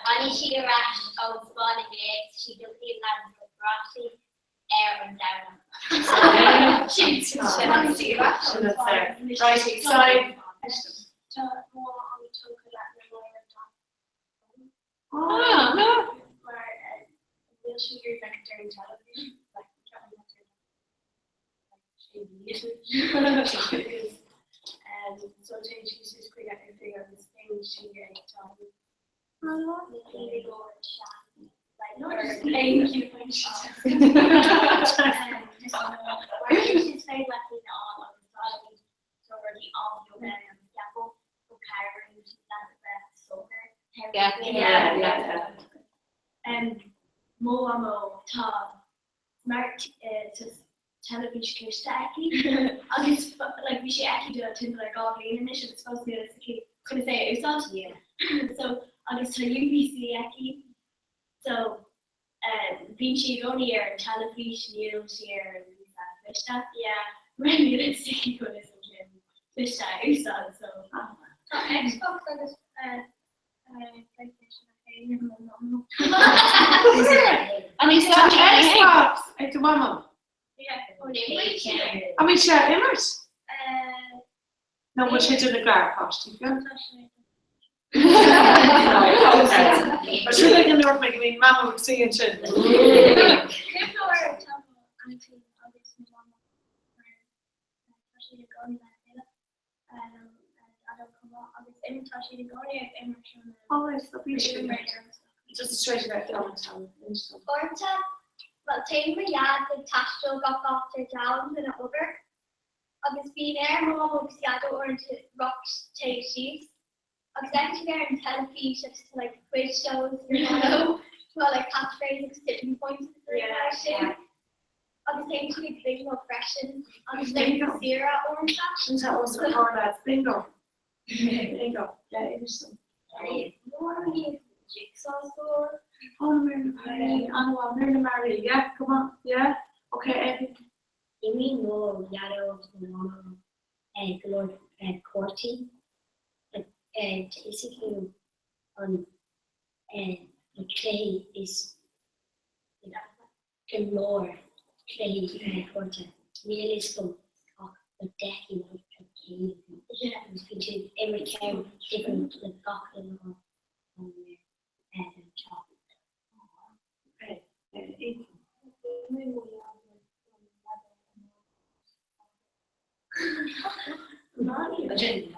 Tháinig sí ar ais ón Spáinn inné agus sí dul lean go brataí ar an Domhnach. Sin an saoire. Sin an saoire. Right, Sadhbh. Tá mo mhamó tógtha le na laethanta. Ah, no. Mar níl sí ag iarraidh féachaint ar an teilifís. So téann sí suas chuig a oifig agus bíonn sí ag taithí. Yeah, yeah, yeah. Mo mhamó tá smart teilifís cliste aici agus like bhí sé aici do timpeall ar 2 bhliain anois agus fós níl fhios aici conas é a úsáid. So agus tá UPC aici so bíonn sí i gcónaí ar an teilifís níl sí ar an bpíosa cliste. Yeah mar níl fhios aici conas an ceann cliste a úsáid so. Tá Xbox agus PlayStation a ag mo mhamó. An í Tá Xbox ag do mhamó? An mbíonn sé á imirt? Nó bhfuil sé do na garpháistí? Mar sin ag an ndúirt mé go mbíonn mamó ag suí ansin. Cúpla uair tá mo aintín agus mo mhamó mar tá siad i gcónaí le chéile nó Daideo chomh maith agus tá siad i gcónaí ag imirt Oh, is so bíonn siad ag imirt. Just straight away film. Uaireanta Bhuel, téann mo dhaid ag taisteal gach áit ar domhan lena obair agus bíonn ar mo mhamó agus dhaideo uaireanta rté síos agus feiceann siad ar an teilifís agus tá like quiz shows ar leo tá like catchphrase agus tipping point agus rudaí mar sin agus téann siad ag bingo freisin agus like saoire uaireanta. Sin tá os a chomhair lads, bingo. Bingo. Yeah, inis dom. Jigsaw score. Oh, Mary Marie, an-mhaith, Mary Marie, yeah, come on, yeah, okay, Eddie. Imríonn mo Dhaideo agus mo Mhamó go leor cártaí. Tá a fhios acu an na cluichí is go leor cluichí cárta. Níl a fhios agam ach na deicí nó na céad acu agus bíonn siad ag imirt ceann difriúil le gach uile lá ar an teach.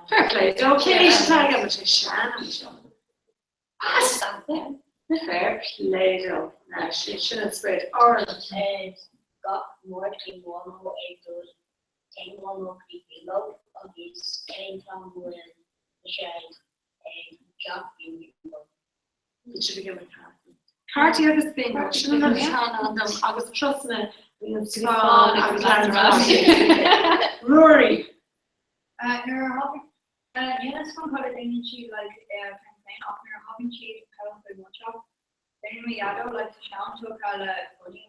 Fair play dó, cén aois atá aige? Bhfuil sé sean anseo? Fair play dó. Now, sin sin an spiorad. Ard. Gach Máirt bíonn Mamó ag dul téann Mamó go dtí bingo agus aon t-am a bhfuil mise ag teach bíonn bingo. Bíonn sibh ag imirt cártaí. Cártaí agus bingo, sin an rud atá ann dom agus turasanna bíonn Spáinn agus Lanzarote. Ruairí. Nuair a thagann Níl a fhios agam cad a dhéanann siad like féin ach nuair a thagann siad thall chuig mo teach, déanann mo dhaideo like tá sé an-tógtha le rudaí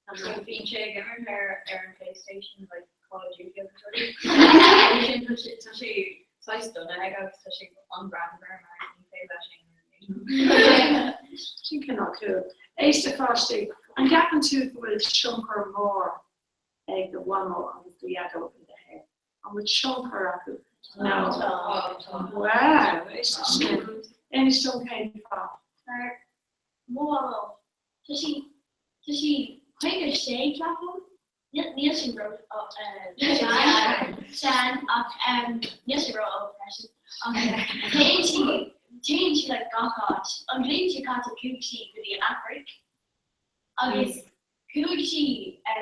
agus rudaí so bíonn sé ag imirt ar ar an Playstation like Call of Duty agus rudaí. Agus sin tá sé tá sé saghas dona aige agus tá sé an-ghreannmhar mar ní féidir leis aon rud a dhéanamh. Sin cineál cool. Éist a pháistí, an gceapann tú go bhfuil tionchar mór ag do mhamó agus do dhaideo i do shaol? An bhfuil tionchar acu? Tá. Tá. Wow, éist leis sin. Inis dom cén fáth. Mar mo mhamó, tá sí, tá sí 56 ceapaim, níl sí ró sean, sean ach níl sí ró óg freisin ach téann sí, téann sí like gach áit. An bhliain seo caite chuaigh sí go dtí an Afraic agus chuaigh sí ar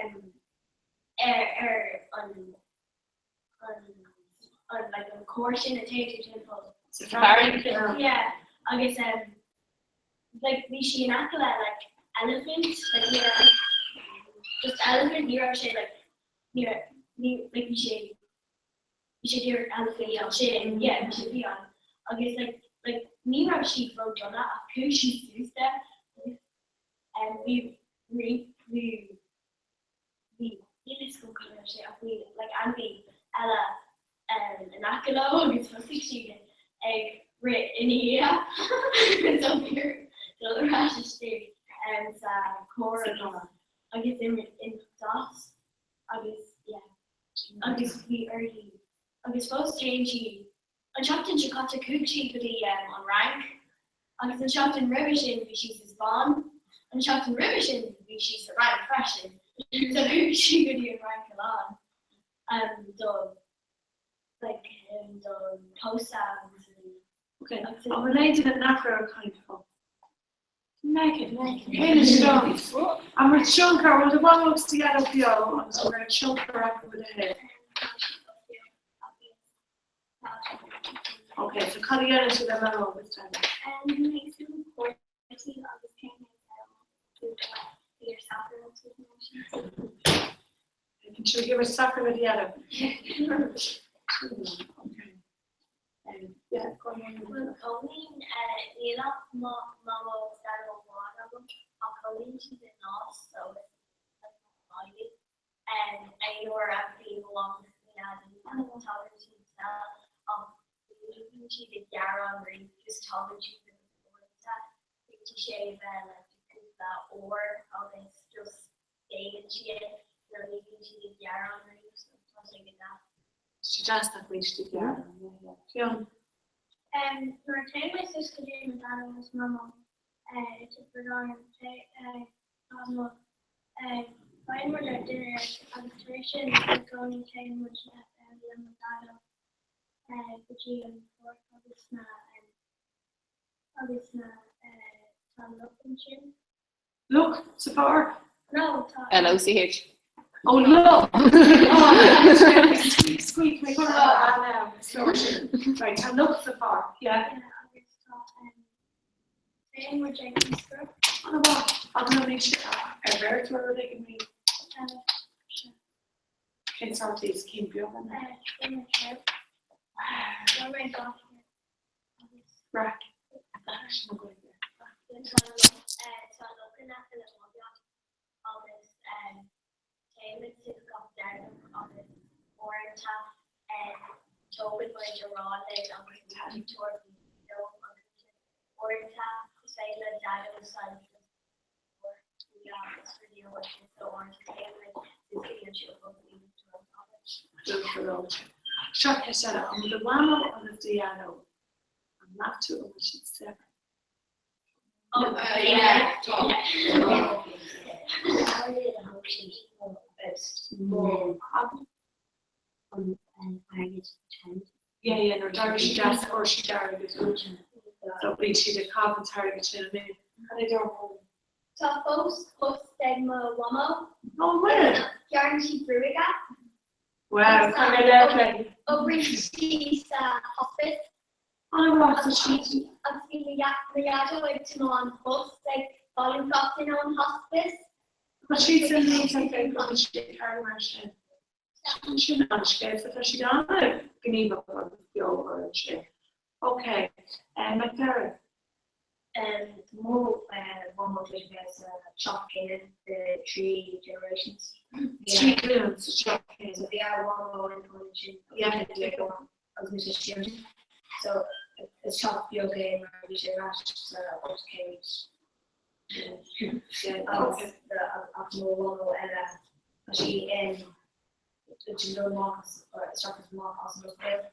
ar an an an like an carr sin a téann tú timpeall. Safari. Yeah agus um like bhí sí in aice le like elephant like ní raibh just elephant ní raibh sé like ní raibh ní like bhí sé bhí sé díreach elephant ansin yeah bhí sé fiáin agus like like ní raibh sí ró-dona ach chuaigh sí suas de agus um bhí bhí bhí bhí níl a fhios agam cad a raibh sé ach bhí like ainmhí eile in aice leo agus thosaigh siad ag rith ina dhiaidh so bhí orthu dul ar ais istigh sa charr agus imeacht as agus yeah agus bhí uirthi agus fós téann sí an tseachtain seo caite chuaigh sí go dtí an Fhrainc Agus an tseachtain roimhe sin bhí sí sa Spáinn, an tseachtain roimhe sin bhí sí sa Fhrainc freisin. So chuaigh sí go dtí an Fhrainc a lán do like don pósadh agus rudaí. Ok, an bhfuil aon duine nach raibh ag caint fós? Megan, Inis dom. An bhfuil tionchar, bhfuil do mhamó agus do dhaideo beo agus an raibh tionchar acu i do shaol? Ok, so cad a dhéanann tú le mamó agus daideo? Can you give us soccer with the other? Okay. Yeah, go on. Bhuel, Cóilín, níl ach mo mhamó agus daideo amháin agam ach cónaíonn siad i Nás so is like Aon uair a bhíonn mo mham agus mo dhaidí tagann siad sall ach ní bhíonn siad ag gearán riamh just tagann siad agus uaireanta féadfaidh sé a bheith like cúpla uair agus just déanann siad nó ní bhíonn siad ag gearán riamh so tá sé go deas. Tá sé deas nach mbíonn siad ag gearán, yeah, yeah. Fionn. Nuair a théann mé suas go dtí mo dhaideo agus mamó i Tiobraid Árann tá mo Faigheann muid ár dinnéar agus tar éis sin i gcónaí téann muid le mo dhaideo go dtí an pháirc agus na agus na tá luch ansin. Luch sa pháirc? No, tá. L-O-C-H. Oh, loch! Squeak, squeak, mé chun rá now. Right, tá luch sa pháirc, yeah. Agus tá Téann muid ag iascaireacht. An-mhaith. Agus an bhfuil sé ar bheir tú rud éigin mé? Cén sórt iasc cinn beaga? Breac. Sin an Ghaeilge. Tá luch in aice le mo theach agus téann muid suas gach Domhnach agus uaireanta tógann muid arán linn agus tabhairt dóibh agus uaireanta is féidir le Daideo said Seo ceist eile, an bhfuil do mhamó agus do dhaideo an meas tú an bhfuil siad saibhir? Yeah, yeah, nuair a d'éirigh siad as fuair siad airgead. So bíonn siad ag caitheamh an t-airgead sin an é? Cad é do thuairim? Tá fós post ag mo mhamó. Ó bhfuil? Gearrann sí gruaige. Wow, cad é le Oibríonn sí sa hospice. An-mhaith, so sí. Agus bhí mo dhaideo ag tiomáint bus ag bailiú gach duine ón hospice. Tá siad san ní tá siad thar mar sin. Sin an scéal, so tá siad an-ghníomhach agus beo ar an sin. Ok, Macdara. Mo mhamó tá sé sa teach céanna the three generations. Trí glúin sa teach céanna. So bhí a mhamó ina cónaí ansin Yeah. agus mise siar ansin. So is teach beag é mar bhí sé ar ais sa ocht céad. Agus ach mo mhamó eile tá sí in sin dul amach as isteach is amach as an ospidéal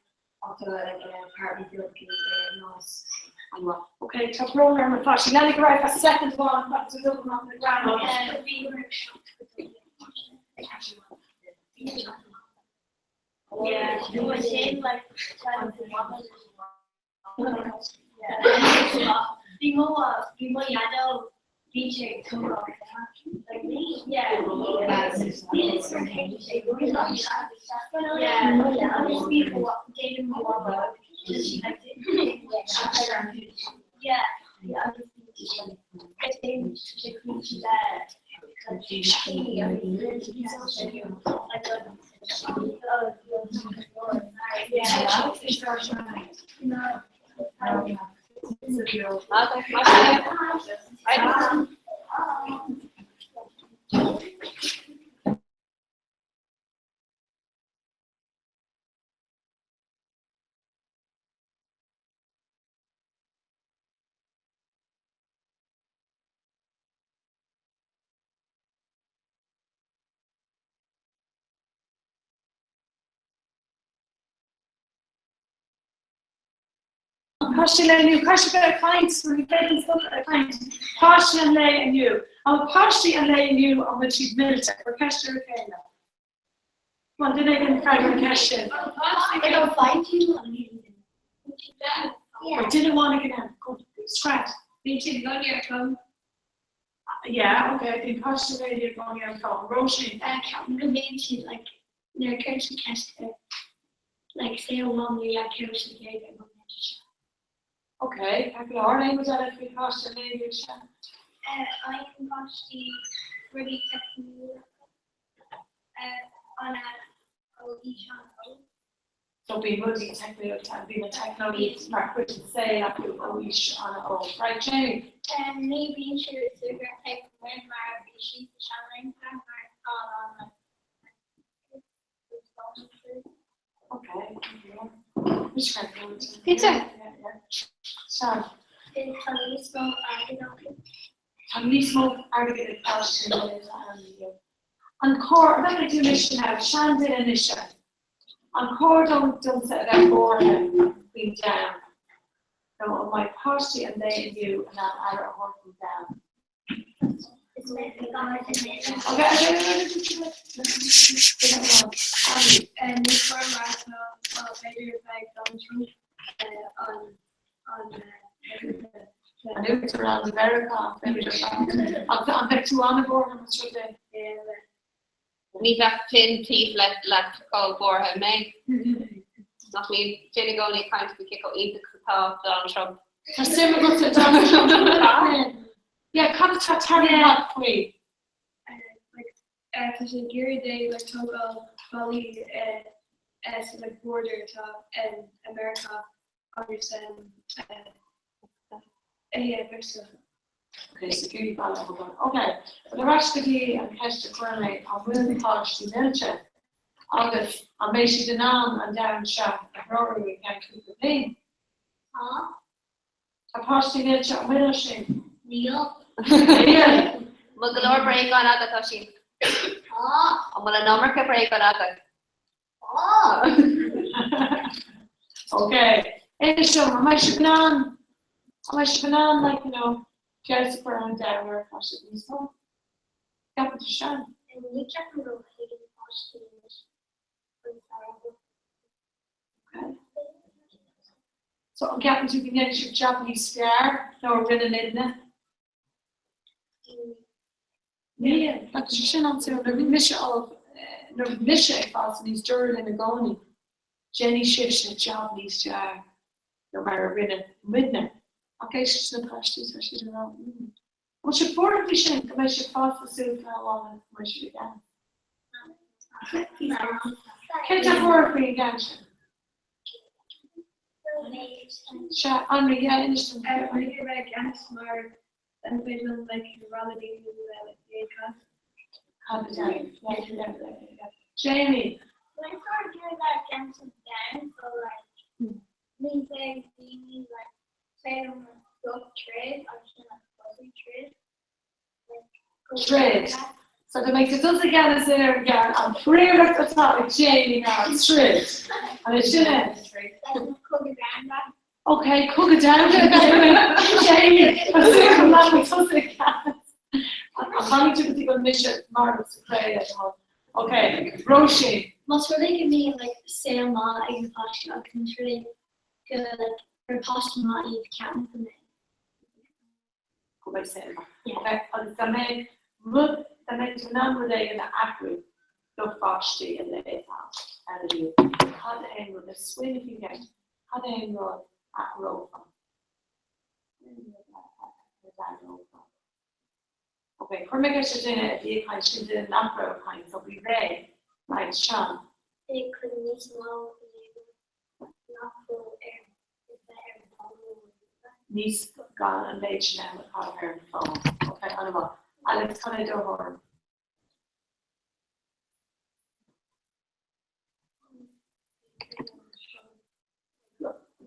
ach tá like apartment beag aici i Nás. An-mhaith. Ok, tá brón orm a pháistí. Leanaigí ar aghaidh feadh soicind amháin agus dul amach na greanáin. Yeah, sin like Bhí mo bhí mo dhaideo bhí sé ag tógáil like me yeah yeah bhí déanann mo mhamó yeah agus Páistí an lae inniu, caithfidh sibh bheith ag caint, nó ní féidir linn stopadh ag caint. Páistí an lae inniu. An bhfuil páistí an lae inniu, an bhfuil siad millte? Cuir ceist ar a chéile. Come on, duine éigin freagair an cheist sin. Duine amháin ag an am. Go, scread. Bíonn siad i gcónaí ar fón. Yeah, ok, bíonn páistí an lae inniu i gcónaí ar fón. Róisín. Ceapaim go mbíonn siad like nuair a cuireann siad ceist ar like say ó mham nó dhaid cé raibh siad ag iarraidh ag an bpointe seo. Ok, ceart go leor, aon rud eile faoi pháistí an lae inniu seo? Faigheann páistí rudaí teicniúla ó aois an-óg. So bíonn rudaí teicniúla, bíonn an teicneolaíocht mar chuid den saol acu ó aois an-óg. Right, Jamie? Ní bhíonn siad ag súgradh taobh amuigh mar a bhí siad sa seanlaethanta mar tá a lán like Okay. Peter. Sean. Tá níos mó airgid acu. Tá níos mó airgid ag páistí an lae inniu. An cóir, an mbeidh tú anois now, seanduine anois An cóir dom domsa a bheith buartha faoin domhan nó an mbeidh páistí an lae inniu in ann aire a thabhairt don domhan? Ní cóir mar tá b'fhéidir beidh Donald Trump an an An Uachtarán i Meiriceá, beimid ar fad. Ach an mbeidh tú an-bhuartha más rud é? Ní bheadh Finn taobh leat chomh buartha, an mbeidh? Nach mbíonn Finn i gcónaí ag caint faoi cé chomh iontach is atá Donald Trump. Tá suim agat i Donald Trump, Finn? Yeah, cad atá tarraingteach faoi? Tá sé ag iarraidh é like tógáil ballaí sa like border atá i Meiriceá agus yeah Mexico. Ok, so ag iarraidh balla a thógáil. Ok, well ar ais go dtí an cheist a chuir mé, an bhfuil na páistí millte? Agus an mbeidh siad in ann an domhan seo a threorú i gceann cúpla bliain? Tá. Tá páistí millte, an bhfuil sin? Níl. Níl. An bhfuil go leor bréagáin agat, Oisín? Tá. An bhfuil an iomarca bréagáin agat? Tá. Ok. Inis dom, an mbeidh sibh in ann, an mbeidh sibh in ann, like, you know, feabhas a chur ar an domhan nuair atá sibh níos mó? Ceapann tú sin? Ní ceapaim go thuigeann páistí anois an saol. So an gceapann tú go ndéanfaidh sibh jab níos fearr ná a rinne muidne? Níl. Tá sé sin an-suimiúil. Nuair a bhí mise óg, nuair a bhí mise ag fás aníos, dúradh linn i gcónaí, déanfaidh sibhse jab níos fearr ná mar a rinne muidne. Ach éist leis na páistí, tá siad ag rá, mm. An bhfuil sibh buartha faoi sin, go mbeidh sibh fásta suas lá amháin agus go mbeidh sibh i gceannas? Cé atá buartha faoin gceann sin? Sea, Anraí, yeah, inis dom. Ní bheidh i gceannas mar an féidir liom like rá le daoine like déan cad. Cad a déan, yeah, yeah, yeah, yeah. Jamie. When sort of doing that against them, so like ní bheidh daoine like Troid. So go mbeidh tú tusa i gceannas ar an gceann, an phríoracht atá ag Jamie ná troid. An é sin é? Ok, cogadh domhanda a bheidh againn. Jamie, tá súil agam nach bhfuil tusa i gceannas. An bhfanfaidh tú go dtí go bhfuil mise marbh sa chré le do thoil? Ok, Róisín. Más rud é go mbíonn like saol maith ag na páistí agus más rud é go like gur páistí maith iad ceapaim go mbeidh. Go mbeidh saol maith. Ok, agus dá mbeadh rud, dá mbeadh tú in ann rud éigin a athrú do pháistí an lae atá ann inniu, cad é an rud, le smaoineamh faoin gceist, cad é an rud a athrófá? Cad é an rud a athrófá? Ok, chuir mé ceist ar duine a bhí ag caint, sin duine nach raibh ag caint, so bí réidh, right, Seán. Beidh cuid níos mó nach bhfuil ar bheith ar an bhfón nó an ríomhaire. Níos gan an méid sin ama a chaitheamh ar an bhfón. Ok, an-mhaith. Alex, cad é do thuairim?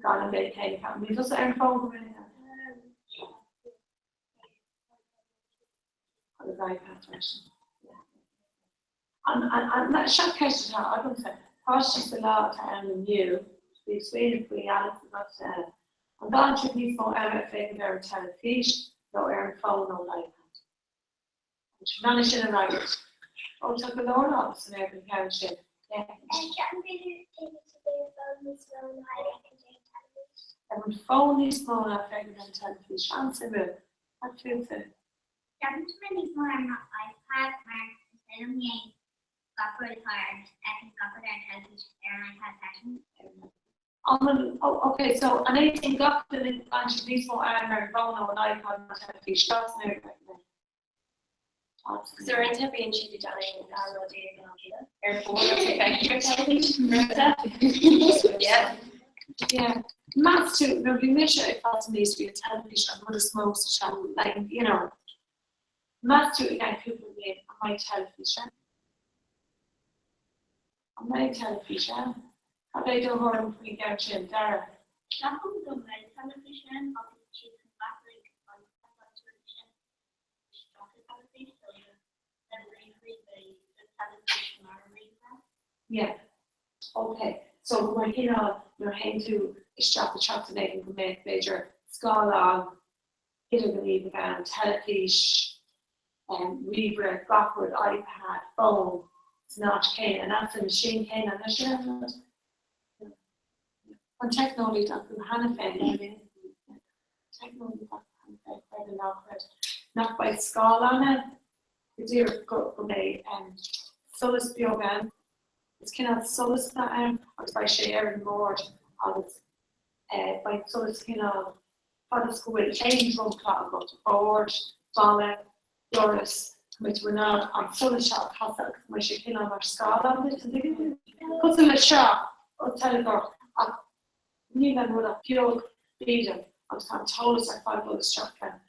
Gan an méid céanna a chaitheamh. Níl tusa ar an bhfón go minic? Agus iPad freisin. An seo ceist atá agamsa, páistí sa lá atá ann inniu, bí ag smaoineamh faoi Alex agus eile, an gcaitheann siad níos mó ama ag féachaint ar an teilifís nó ar an bhfón nó an iPad? An sibh in ann é sin a fhreagairt? Ó, tá go leor lámha san aer don cheann sin. Ceapaim b'fhéidir ar an bhfón níos mó ná ag féachaint ar an teilifís. Ar an bhfón níos mó ná féachaint ar an teilifís. An-suimiúil. Cad fútsa? Ceapaim go mbeidh níos mó ar an iPad mar is féidir liom dhéan gach rud atá ar fheicim gach rud ar an teilifís ar an iPad freisin. An bhfuil, oh ok, so an aontaíonn gach duine go gcaitheann siad níos mó am ar an bhfón nó an iPad ná an teilifís? Lámh san aer right now. Agus uaireanta bíonn siad ag déanamh rudaí ag an am céanna. Ar an bhfón agus ag féachaint ar an teilifís, uaireanta. Yeah. Yeah. Meas tú, nuair a bhí mise ag fás aníos bhí an teilifís an rud is mó sa teach, like, you know. Meas tú i gceann cúpla bliain an mbeidh teilifís ann? An mbeidh teilifís ann? Cad é do thuairim faoin gceann sin, Dara? Ceapaim go mbeidh teilifís ann ach tá siad chun breathnú ag iPad agus rudaí sin isteach i dteilifís so le ríomhairí beidh an teilifís mar ríomhaire. Yeah. Ok. So mar chineál nuair a théann tú isteach i teach duine éigin go mbeadh b'fhéidir scáileán idirghníomhach ann, teilifís, ríomhaire, gach rud, iPad, fón, san áit chéanna, an ea, sa machine céanna, an ea sin an rud? An teicneolaíocht acu cheana féin, teicneolaíocht acu cheana. Creid nó ná creid, nach mbeidh scáileán ann, go díreach go mbeidh solas beag ann, is cineál solas atá ann agus beidh sé ar an mbord agus beidh solas cineál fad is go bhfuil aon dromchla agat, bord, balla, doras, go mbeidh tú in ann an solas seo a chasadh agus go mbeidh sé cineál mar scáileán duit, an dtuigeann tú? Cosúil le seo ó teilgeoir ach níl an rud ach beag bídeach agus tá an t-eolas ar fad ag dul isteach ann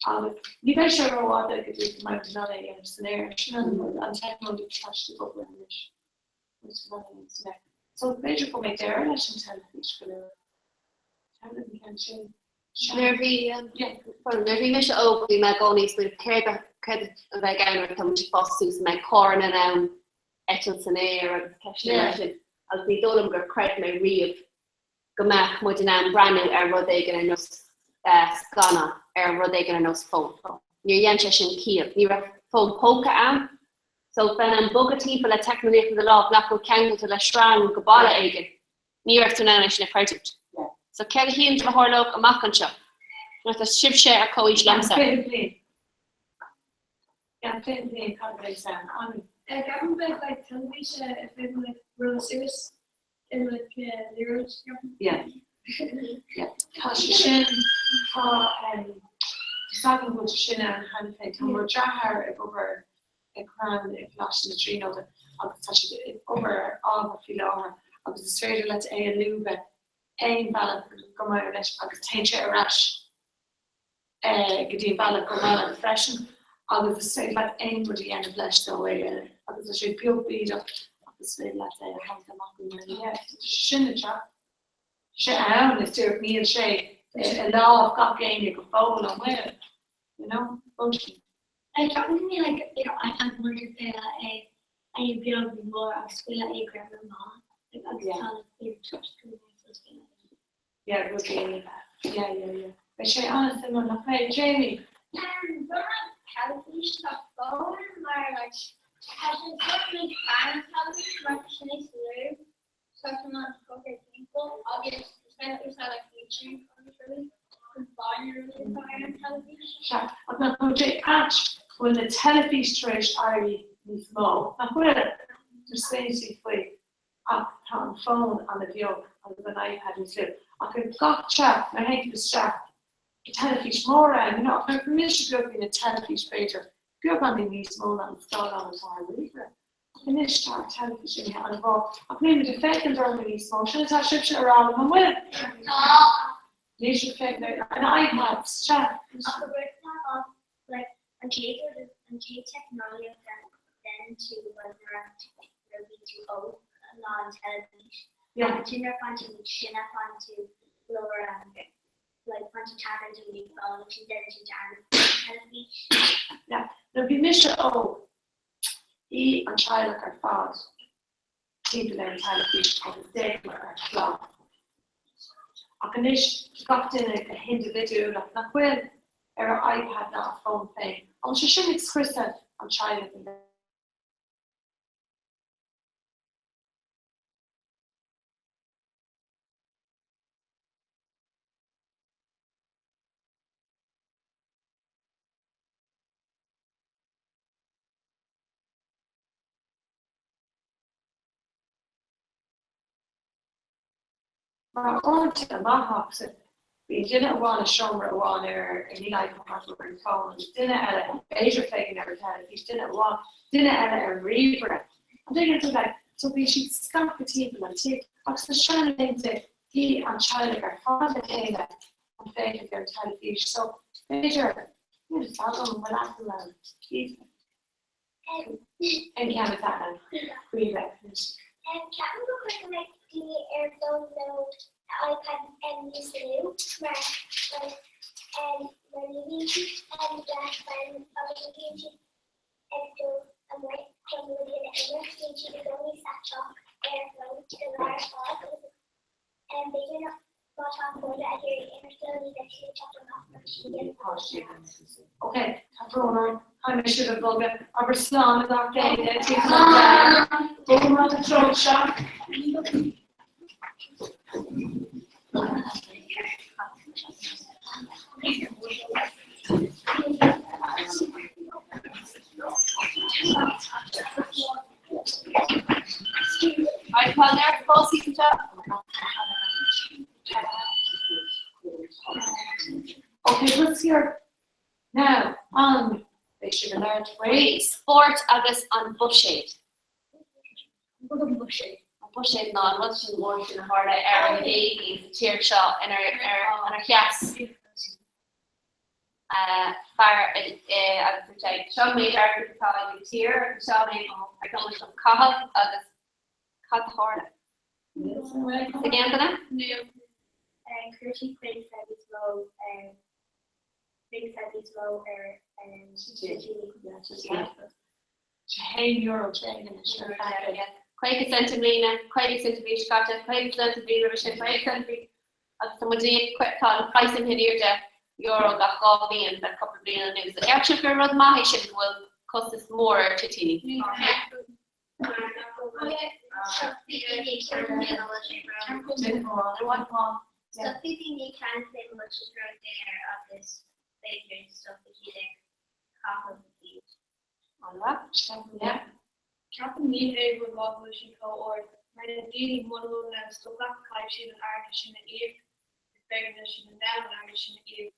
agus ní bheidh sé rófhada go dtí go mbeidh muid in ann é a dhéanamh san aer. Sin an rud, an teicneolaíocht atá siad ag obair anois. Muid in ann é a dhéanamh san aer. So b'fhéidir go mbeidh deireadh leis an teilifís go luath. Ceann an ceann sin. Nuair a bhí nuair a bhí mise óg bhí mé i gcónaí ag smaoineamh céard céard a bheidh ann nuair atá muid ag fás suas an mbeidh carranna in ann eitilt san aer agus ceisteanna mar sin agus ní dóigh liom gur chreid mé riamh go mbeadh muid in ann breathnú ar rud éigin ar nós scannán ar rud éigin ar nós fón. Níor dhein sé sin ciall. Ní raibh fón póca ann so bheith in ann bogadh timpeall le teicneolaíocht i do lámh nach bhfuil ceangailte le sreang go balla éigin. Ní raibh tú in ann é sin a chreidiúint. So céard a shíleann sibh a tharlódh amach anseo? Nuair atá sibhse ar comhaois liomsa. Ceapaim beidh like teilifís ar féidir like rud suas i like liathróid ceapaim. Yeah. Yeah. Tá sé sin tá tá a fhios agam go bhfuil sé sin ann cheana féin. Tá mo dheartháir ag obair ag crann i gColáiste na Tríonóide agus tá siad ag obair ar ábhar faoi láthair agus is féidir leat é a lúbadh aon bhealach gur maith leis agus téann sé ar ais go dtí an bealach gur maith leat freisin agus is féidir leat aon rud a dhéanamh leis dó é agus tá sé beag bídeach agus is féidir leat é a tharraingt amach go mar yeah tá sé sin anseo. Tá sé ann is díreach níl sé i lámh gach éinne go fóill an bhfuil? You know? Róisín. Ceapaim go mbeidh like iPad mar is féidir é é beag nó mór agus féidir é greamú amach like agus tá like big touch screen air so is féidir é. Yeah, rud éigin. Yeah, yeah, yeah. Beidh sé an-suimiúil nach mbeidh, Jamie? B'fhearr teilifís ná fón mar like tá sé sort níos fearr ná teilifís mar tá sé níos lú so tá an cogar timpeall agus is féidir úsáid like YouTube agus rudaí chun fáil na rudaí atá ar an teilifís. Sea, ach nach bhfuil sé ait go bhfuil na teilifís tar éis éirí níos mó, nach bhfuil? Tá smaointe faoi ach tá an fón an-bheag agus an iPad níos lú. Ach i gach teach, nuair a théann tú isteach, tá teilifís mór ann, you know, ach nuair a bhí mise beag bhí na teilifís b'fhéidir beagáinín níos mó ná an scáileán atá ar ríomhaire. Anois tá an teilifís imithe an-mhór, ach níl muid ag féachaint orthu níos mó. Sin atá sibhse a rá liom, an bhfuil? Tá. Níl sibh ag féachaint ar an iPads, sea. Ach go bhfuil like an chéad rud, an chéad teicneolaíocht a deineann tú nuair a bhí tú óg ná an teilifís. Yeah. Ansin nuair a faigheann tú níos sine faigheann tú leor like faigheann tú tablet nó fón ansin déanann tú dearmad faoin teilifís. Yeah. Nuair a bhí mise óg, Bhí an teaghlach ar fad timpeall ar an teilifís agus d'fhéachamar ar chlár. Ach anois tá gach duine go hindibhidiúlach, nach bhfuil, ar a iPad ná a fón féin. An bhfuil sé sin ag scriosadh an teaghlaigh? Mar uaireanta amach acu, bíonn duine amháin i seomra amháin ar níl iPad acu ar an bhfón agus duine eile b'fhéidir féachaint ar an teilifís, duine amháin, duine eile ar an ríomhaire. An dtuigeann tú? Like, so bíonn siad scaipthe timpeall an tí ach sna seanlaethanta bhí an teaghlach ar fad le chéile ag féachaint ar an teilifís so b'fhéidir, níl a fhios agam an bhfuil athrú ann. Aoife. An ceann atá ann. Caoimhe. Ceapaim gur chóir go mbeadh daoine ar bhfón nó iPad níos lú mar mar ní bhíonn siad le fón agus ní bhíonn siad ag dul amuigh chun rudaí a imirt, bíonn siad i gcónaí sa teach ar a bhfón go lá ar fad agus b'fhéidir nach má tá cairde ag iarraidh imirt leo ní bheidh siad ag teacht amach mar siad Ok, tá brón orm, caithfidh mé sibh a bhogadh, abair slán le gach éinne, timpeall an domhain, bog amach an treo seo. seo? Okay, what's your now an beidh sibh ag labhairt faoi? Faoi spórt agus an buiséad. An buiséad? An buiséad ná an rud sin mór sin a tharla ar an Chéadaoin sa tír seo inar inar sheas fear agus dúirt sé seo an méid airgid atá ag an tír agus seo an méid atá muid chun caitheamh agus cad a tharla? Ag aon duine? Chuir sí 50 cent níos mó ar 50 cent níos mó ar toitíní. €1 tréan anois ar feadh. 50 cent i mbliana, 50 cent an bhliain seo caite, 50 cent an bhliain roimhe sin, 50 cent an bhliain agus tá muid ag tá an praghas imithe in airde euro gach 2 bhliain le cúpla bliain anuas. An gceapann sibh gur rud maith é sin go bhfuil costas mór ar toitíní? Stopfaidh daoine ag ceannach an bhfuil siad ró-dhaor agus b'fhéidir stopfaidh siad ag caitheamh iad. Ceapaim ní hé rud maith go bhfuil sé chomh ard, mar na daoine muna bhfuil in ann stopadh caithfidh siad an airgead sin a íoc is b'fhéidir níl siad in ann an airgead sin a íoc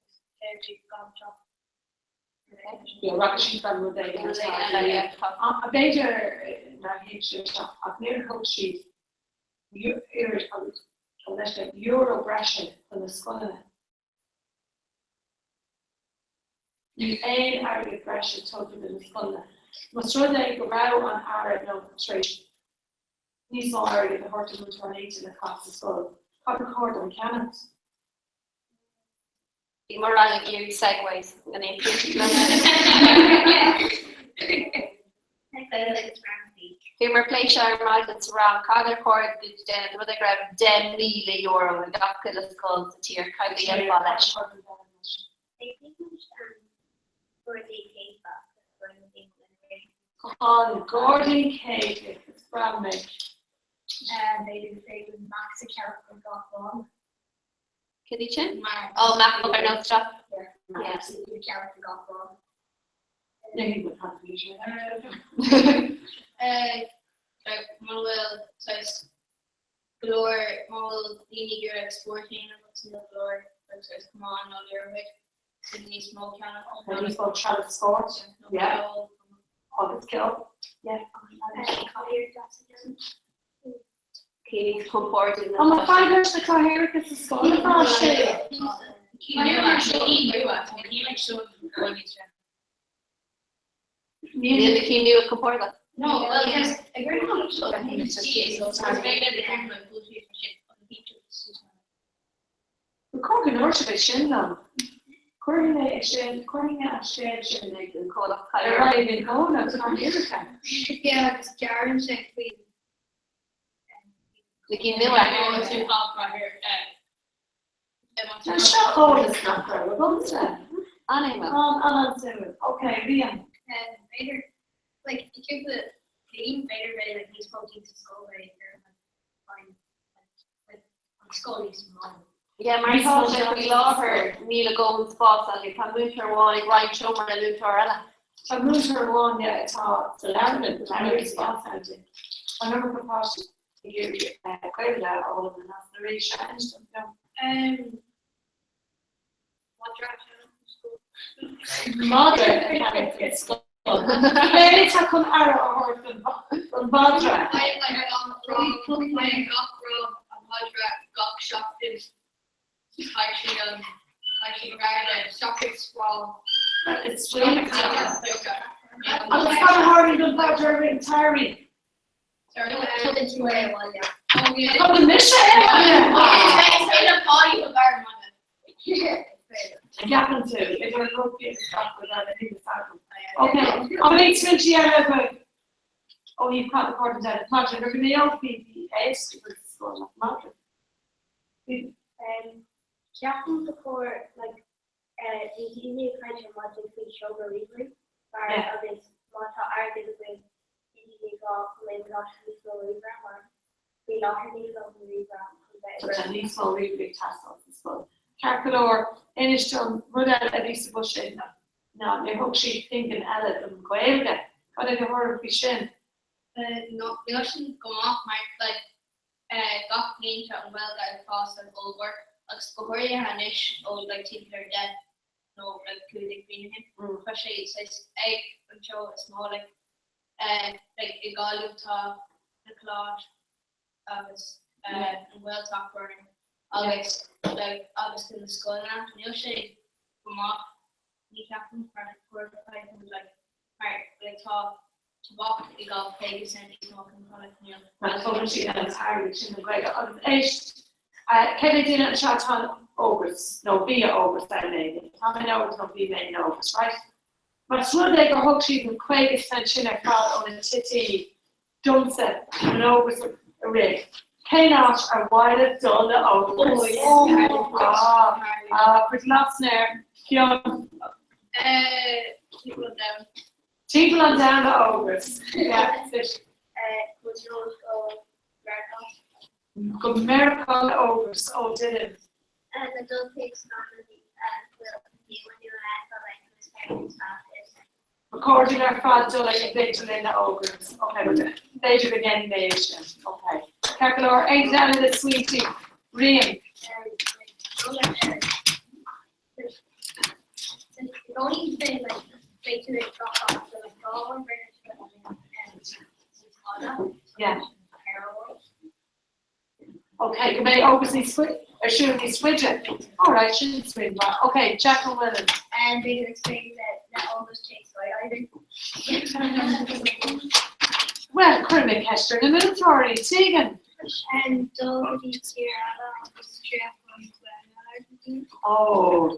agus téann siad gan teacht. Yeah, rachaidh siad gan rud éigin atá B'fhéidir nár thuig sé seo ach níor thug siad oiread agus leis na euro breise do na scoileanna. Níl aon airgead breise tugtha do na scoileanna. Más rud é go raibh an Aire nó tar éis níos mó airgid a thabhairt do mhúinteoirí le caitheamh sa scoil, cad ba chóir dom ceannacht? Bhí mo rang ag iarraidh segues an aontaíonn sibh liom? Bhíomar ag plé seo ar maidin sa rang, cad ar chóir duit déanamh dá mba rud é go raibh €10,000 ag gach uile scoil sa tír, cad a dhéanfá leis? An Gairdín Céadfaí, is breá liom é. B'fhéidir Macs a cheannach do gach rang. Cad iad sin? Ó, MacBook ar nós seo? Yes. Ceannach do gach rang. Mura bhfuil saghas go leor, mura bhfuil daoine ag iarraidh spórt a dhéanamh agus níl go leor saghas camán nó liathróid, so níos mó ceannach. Níos mó trealamh spóirt, yeah. Agus ceol, yeah. Céad compordach Tá mo fadhb leis na cathaoireacha sa scoil atá sé. Níl na cinn nua compordach. Ba chóir go ndúirt sibh é sin liom. Cuirfidh mé é sin, cuirfidh mé an scéal sin ag an comhlacht ar aghaidh an comhlacht cathaoireacha. Yeah, agus gearrann sé faoi Na cinn nua. Tá seo eolas nach raibh agamsa. An-suimiúil. An-an-suimiúil. Ok, Liam. B'fhéidir, like, i cúpla bliain, b'fhéidir beidh like, níos mó daoine sa scoil beidh ar an like, an scoil níos mó. Yeah, mar atá sé faoi láthair, níl a dhóthain spáis againn. Tá múinteoir amháin ag roinnt seomra le múinteoir eile. Tá múinteoir amháin, yeah, atá sa leabharlann, tá spás ann di. An iomarca páistí ag iarraidh Gaeilge a fhoghlaim in Eas na Rí, sea, inis dom liom. Madra a cheannacht don scoil. Cé atá chun aire a thabhairt don mhadra? Agus cad a tharlaíonn don mhadra i rith an tsamhraidh? Tugann mise é An gceapann tú idir an rugbaí agus gach rud eile níl fhios agam. Ok, an bhfuil smaointe eile agaibh ó thaobh cad ba chóir dom déanamh? Madra, nuair a bhí mé óg bhí bhí éasca sa scoil ach madra. Ceapaim go chóir like bhí daoine ag caint ar maidin faoi seomra ríomhairí mar agus má tá airgead againn bhí daoine ag rá go mbeidh gá níos mó ríomhaire mar faoi láthair níl dóthain ríomhaire chun bheith So tá níos mó ríomhairí ag teastáil sa scoil. Ceart go leor, inis dom rud eile a bhí sa bhuiséad ná níor thug siad pingin eile don Ghaeilge. Cad é do thuairim faoi sin? Níl sin go maith mar like. Gach bliain tá an Ghaeilge ag fás an ollmhór agus go háirithe anois ó like timpeall ar 10 nó like 15 bliain ó shin tá sé saghas ag an treo is mó like like i Gaillimh tá na coláistí agus an Ghaeltacht running agus like agus na scoileanna níl sé go maith ní cheapaim mar gur caithfidh like mar like tá tobac ag gabháil 50 cent níos mó chun codladh níl. Mar tugann siad an t-airgead sin don Ghaeilge agus éist, cé mhéad duine anseo atá in Ógras nó bhí in Ógras am éigin? Tá mé in Ógras nó bhí mé in Ógras, right? Más rud é gur thug siad an 50 cent sin ar fad ó na tití domsa chun an Ógras a rith, cén áit ar mhaith libh dul le Ógras? Ah, ah, cuir do lámh san aer, Fionn. Timpeall an domhain. Timpeall an domhain le Ógras. Go Meiriceá le Ógras ó Dylan. Ba chóir dúinn ar fad dul ag an bpictiúrlann le Ógras. Ok, b'fhéidir go ndéanfaidh mé é sin. Ok. Ceart go leor, aon duine eile le smaointe? Rian. Yeah. Ok, go mbeidh Ógras níos faide, ar siúl níos faide. All right, sin smaoineamh maith. Ok, Jack O'Willan. And b'fhéidir is féidir le Ógras téigh skydiving. Well, cuirfidh mé ceist ar na múinteoirí, Tegan. And dul go dtí tír eile agus triail an Ó,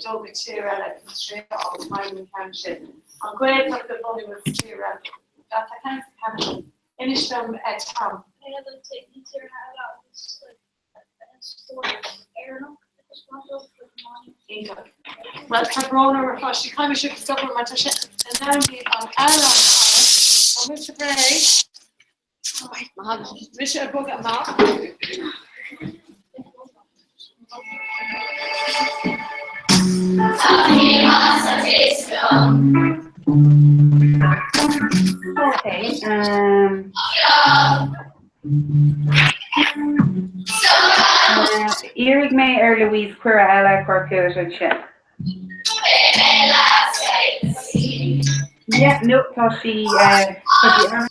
dul go tír eile agus triail an an ceann sin. An Ghaeltacht a bhunú i tír eile. Tá ceann sa ceann sin. Inis dom, Tom. Iontach. Bhuel, tá brón orm a pháistí, caithfidh mise stopadh mar tá sé in am an amhrán a chanadh. Tá mise réidh. Mise ag bogadh amach. Okay. Um, Iarrfaidh mé ar Louise cuireadh eile a chur chugat ansin. Yeah, no, tá sí tá sí ar.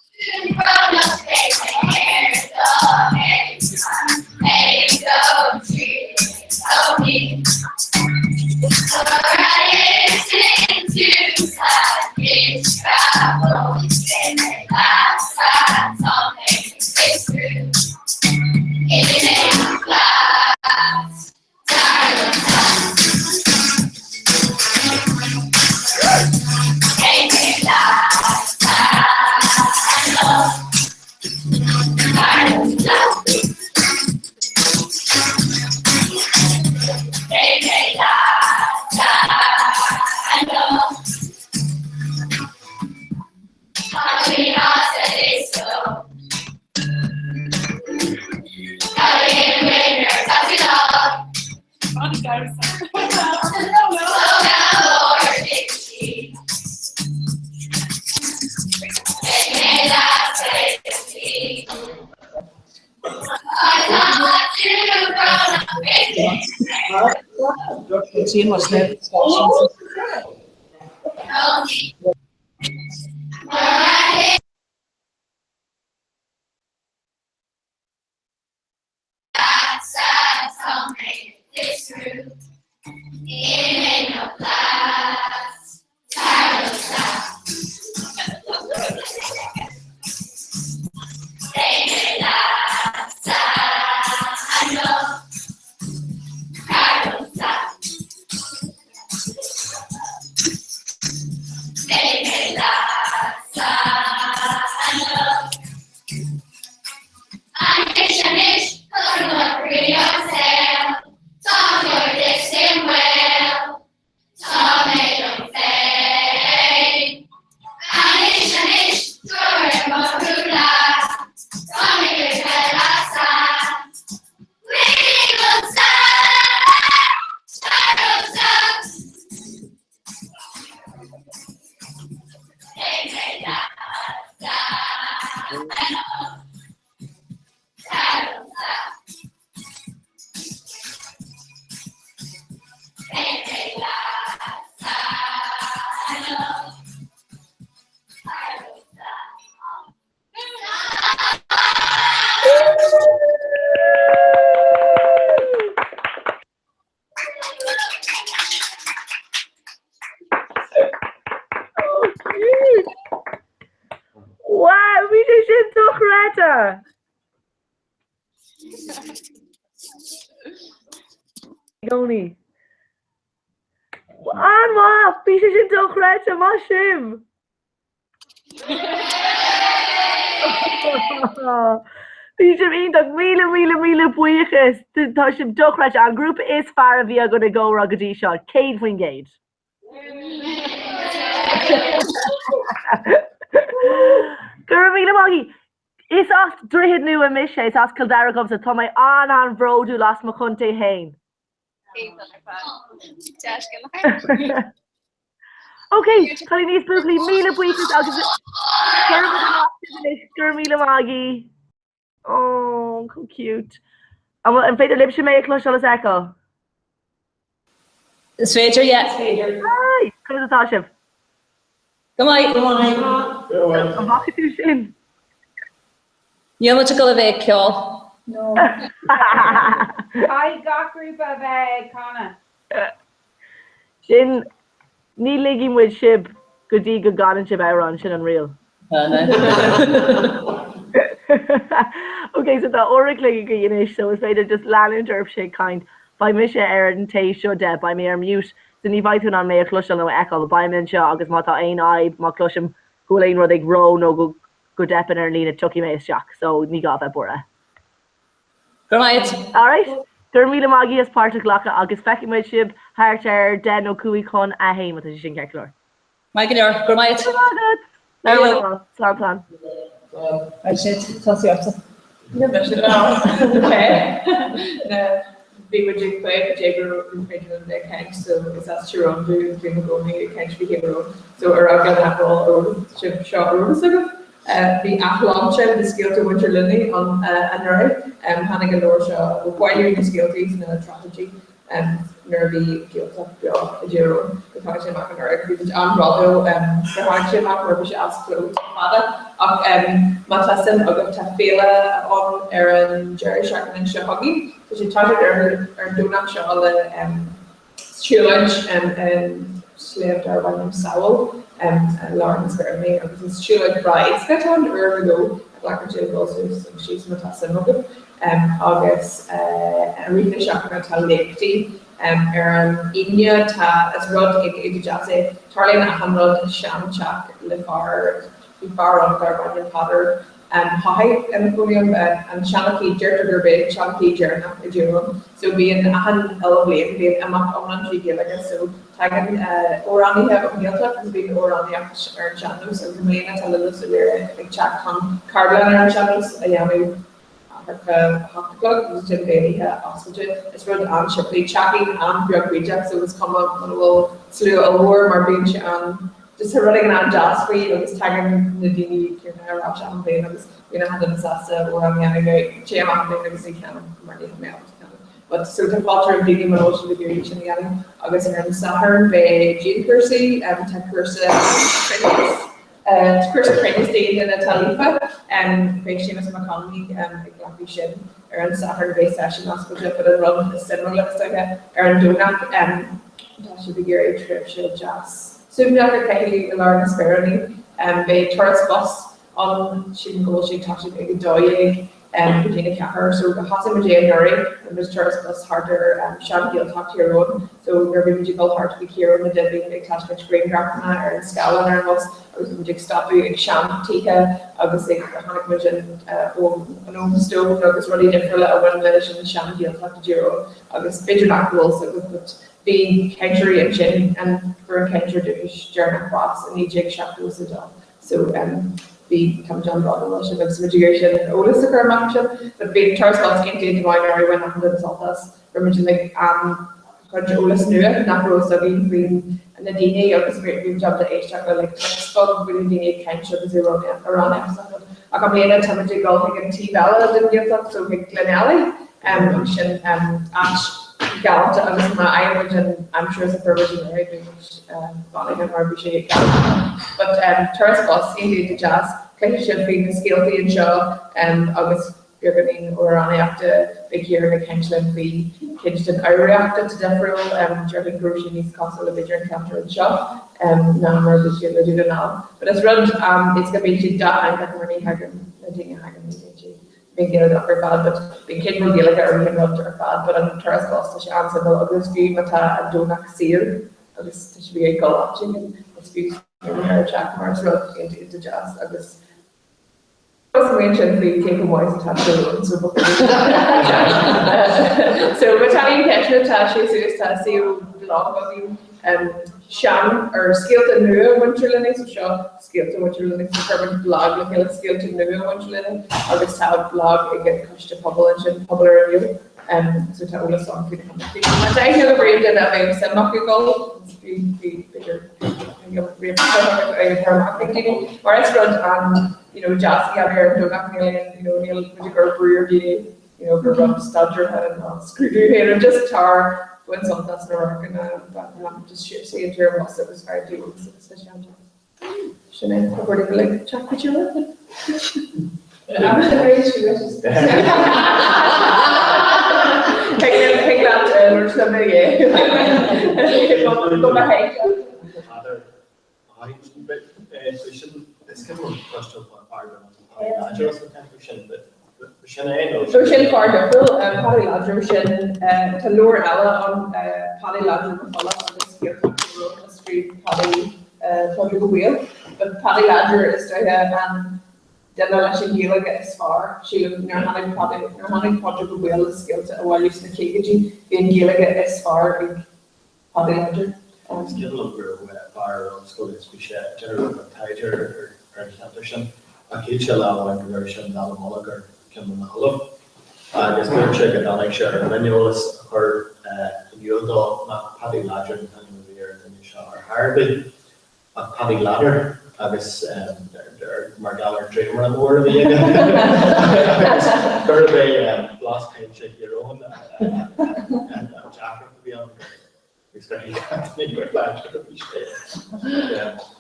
dochreidte! I gcónaí. An-mhaith! Bhí sé sin dochreidte, maith sibh! Bhí sibh iontach, míle míle míle buíochas! Tá sibh dochreidte, an grúpa is fearr a bhí againn i gComhrá go dtí seo, 100%. Go raibh míle maith agaibh! Is as Droichead Nua mise, is as Cill Dara dhomsa, tá mé an-an-bhródúil as mo chontae féin. Ok, cailíní is buachaillí, míle buíochas agus go raibh míle maith agaibh. Oh, chomh cute. An bhfuil, an féidir libhse mé a chloisteáil is a fheiceáil? Is féidir, yeah. Is féidir. Hi, conas atá sibh? Go maith. Go maith. An bhfaca tú sin? Níl muid ag dul a bheith ag ceol. No. Caithfidh gach grúpa a bheith ag canadh. Sin, ní ligfidh muid sibh go dtí go gcanann sibh amhrán, sin an riail. Ok, so tá uair a chloig agaibh anois, so is féidir just leanúint oraibhse ag caint. Beidh mise ar an taobh seo de, beidh mé ar mute, so ní bheidh tú in ann mé a chloisteáil nó a fheiceáil, but beidh mé anseo agus má tá aon fhadhb, má chloisim go bhfuil aon rud ag reo nó go dteipeann ar an líne, tiocfaidh mé isteach, so ní gá bheith buartha. Go raibh maith agat. Alright, go raibh míle maith agaibh as páirt a ghlacadh agus feicfidh muid sibh thart ar deich nó 12:55 má tá sé sin ceart go leor. Maith go leor, go raibh maith agat. Go raibh maith agat! Slán, slán, slán. Right, sin, tosaigh ortsa. Níl mise in ann. Okay. Na, bhí muid ag plé go dté go raibh féidir linn bheith ag caint so is as Tír Eoghain domh agus bím i gcónaí ag caint faoi Thír Eoghain so ar eagla nach bhfuil eolas sibh seo eolas agaibh. Bhí athlainseáil de Scéalta Mhuintir Luimnigh ann anuraidh. Tháinig an leabhar seo ó bailíodh na scéaltaí sna tríochaidí nuair a bhí Gaeltacht beo i dTír Eoghain. Go tháinig sé amach anuraidh. Bhí muid an-bhródúil gur tháinig sé amach mar bhí sé as cló le fada. Ach má tá suim agaibh tá féile ann ar an deireadh seachtaine seo chugainn. Tá sé toiseacht ar an Domhnach seo le siúlóid sliabh darb ainm Sabhall i lár na Speiríní agus is siúlóid bhreá éasca atá ann, uair nó dhó a ghlacann sé le dul suas agus síos má tá suim agaibh. Agus i rith na seachtaine tá léachtaí ar an Aoine, tá, is rud iontach deas é, tarlaíonn achan rud i seanteach le fear, bhí fear ann darb ainm Peadar Haughey ina chónaí ann, an seanchaí, deirtear gurb é an seanchaí deireanach i dTír Eoghain. So bíonn achan uile bhliain, bíonn imeacht iomlán trí Ghaeilge so tagann amhránaithe ón nGaeltacht agus bíonn amhránaíocht ar an sean-nós agus i mbliana tá Lillis Ó Laoire ag teacht chun ceardlann ar an sean-nós a dhéanamh thart ar a hocht a chlog agus ansin beidh an oíche oscailte. Is rud an-simplí, teachín an-bheag bídeach so is cuma muna bhfuil slua ollmhór mar bíonn sé an, just tá rud éigin an-deas faoi agus tagann na daoine céanna ar ais achan bhliain agus bíonn achan duine sásta amhrán a dhéanamh nó téim achan bhliain agus ní cheannaím mar ní mé ábalta ceannach. But so tá fáilte roimh daoine muna bhfuil siad ag iarraidh sin a dhéanamh agus ar an Satharn beidh dianchúrsaí, tá cúrsa cruinneas Cúrsa cruinneas d'aon duine atá líofa. Beidh Séamus Mac Con ag glacadh sin ar an Satharn. Beidh seisiún oscailte but an rud is suimiúla is dóiche ar an Domhnach tá sibh ag iarraidh tréimhse deas suaimhneach a chaitheamh i lár na Speiríní. Beidh turas bus ann, sílim go bhfuil sé ag toiseacht ag 12. go dtí a 4. So thosaigh muid é anuraidh, rinne muid turas bus thart ar sean-Ghaeltacht Thír Eoghain. So nuair a bhí muid ag dul thart chuig Ciarán na Duibhín ag taispeáint grianghrafanna ar an scáileán ar an bhus agus bhí muid ag stopadh ag sean-tithe agus ag chonaic muid an an Ogham Stone agus rudaí difriúla a bhain leis an sean-Ghaeltacht i dTír Eoghain agus b'fhéidir nach bhfuil fhios agaibh but bhí cainteoirí ansin an fuair an cainteoir dúchais deireanach bás i 1972. So bhí, tá muid an-bhródúil as sin agus muid ag iarraidh sin an eolas a chur amach sin. But bhí turas bus iontach iontach maith anuraidh, bhain achan duine sult as. Fuair muid like an-chuid eolas nua nach raibh fhios againn faoi na daoine agus bhí muid ábalta éisteacht le like clips beag faoi na daoine ag caint agus amhránaíocht and stuff. Ach i mbliana tá muid ag dul chuig an taobh eile den Ghaeltacht so chuig Gleann Ailigh agus sin áit galánta agus má fhaigheann muid an aimsir is a fuair muid anuraidh beidh muid beannaithe mar bhí sé galánta. But turas bus iontach deas, cloisfidh sibh faoi na scéaltaí anseo agus beagáinín amhránaíochta, beidh Ciarán ag caint linn faoi cuid den fhoghraíocht atá difriúil, déarfainn go raibh sé níos cosúil le b'fhéidir an ceantar anseo ná mar a bhí sé le Dún na nGall. But is rud éasca bíonn siad dátheangach mar ní thagann na. Na daoine a thagann ní bhíonn siad bíonn Gaeilge acu ar fad but bíonn céad rud Gaeilge ar rith an rud ar fad but an turas bus tá sé an-suimiúil agus fiú má tá an Domhnach saor agus tá sibh ag dul áit éigin is fiú smaoineamh ar teacht mar is rud iontach deas agus Is maith sin faoi cé chomh maith is atá sé so ba So má tá aon ceisteanna tá sé suas tá suíomh blog againn sean ar scéalta nua Mhuintir Luimnigh so seo scéalta Mhuintir Luimnigh so chuir muid blag le chéile scéalta nua Mhuintir Luimnigh agus tá blag ag an Coiste Pobail ansin Pobal ar Inniu so tá eolas ann faoi na himeachtaí. Má tá aithne agat ar aon duine a bheadh suim acu dul is fiú b'fhéidir Mar is rud an you know deas a dhéanamh ar an Domhnach níl aon you know níl muid ag cur brú ar dhaoine you know gur rud staidéartha ná scrúdú féin nó just tar bain sult as na radharcanna just suí ar an bhus agus faigh tú agus tá sé an-deas. Sin é tá go le teacht go dtí Thig leat labhairt liom é. Go mba So sin fear difriúil, Paddy Ledger sin, tá leabhar eile ann, Paddy Ledger na Fola agus Scéalta Tír Eoghain a scríobh Paddy Pádraig Ó Baoill. But Paddy Ledger is dóiche an duine leis an Ghaeilge is fearr, sílim, nuair a tháinig Paddy, nuair a tháinig Pádraig Ó Baoill le scéalta a bhailiú sna caogaidí, bhí an Ghaeilge is fearr ag Paddy Ledger. Is cuimhin liom go raibh fear ar an ollscoil agus bhí sé ag déanamh rud beag taighde ar an cheantar sin ach shíl sé lá amháin go raibh sé an dallamullóg ar cheann de na hOllaimh agus dúirt sé go dtáinig sé ar an mioneolas a chuir in iúl dó nach Paddy Ledger an t-ainm a bhí ar an duine seo ar chor ar bith ach Paddy Ladder agus mar gheall ar an dréimire mór a bhí aige agus gurb é blas cainte Thír Eoghain an deacracht a bhí ann agus gur thuig Anthony gur Ledger a bhí sé.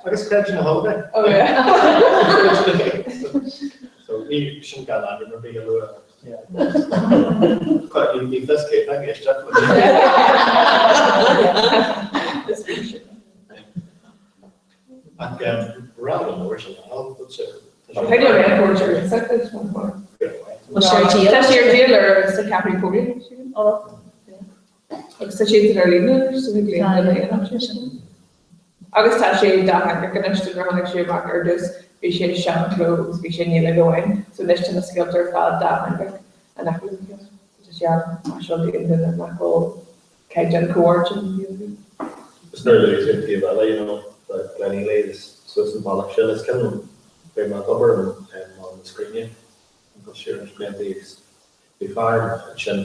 Agus chreid na hóga. So ní sin gan ainm ar bith a lua. Ní fios cé ag éisteacht le. Ach rogha mór sa lá, Thig liom é a thabhairt ar iasacht duit, más maith. Tá sé ar díol ar sa Ceathrú Póilí, sílim. Agus tá siad ar líne anois, so thig le aon duine a dhéanamh sin. Agus tá sé dátheangach anois, nuair a tháinig sé amach ar dtús bhí sé seanchló agus bhí sé i nGaeilge amháin, so anois tá na scéalta ar fad dátheangach in aice le chéile. So tá sé an-áisiúil d'aon duine nach bhfuil caighdeán chomh ard sin i nGaeilge. Is nuair a luaigh tú an taobh eile, you know, le Glenealy agus suas an bealach sin, is cuimhin liom, bhí mé ag obair i mBaile na Scríne, an bus siar roinnt blianta agus bhí fear ansin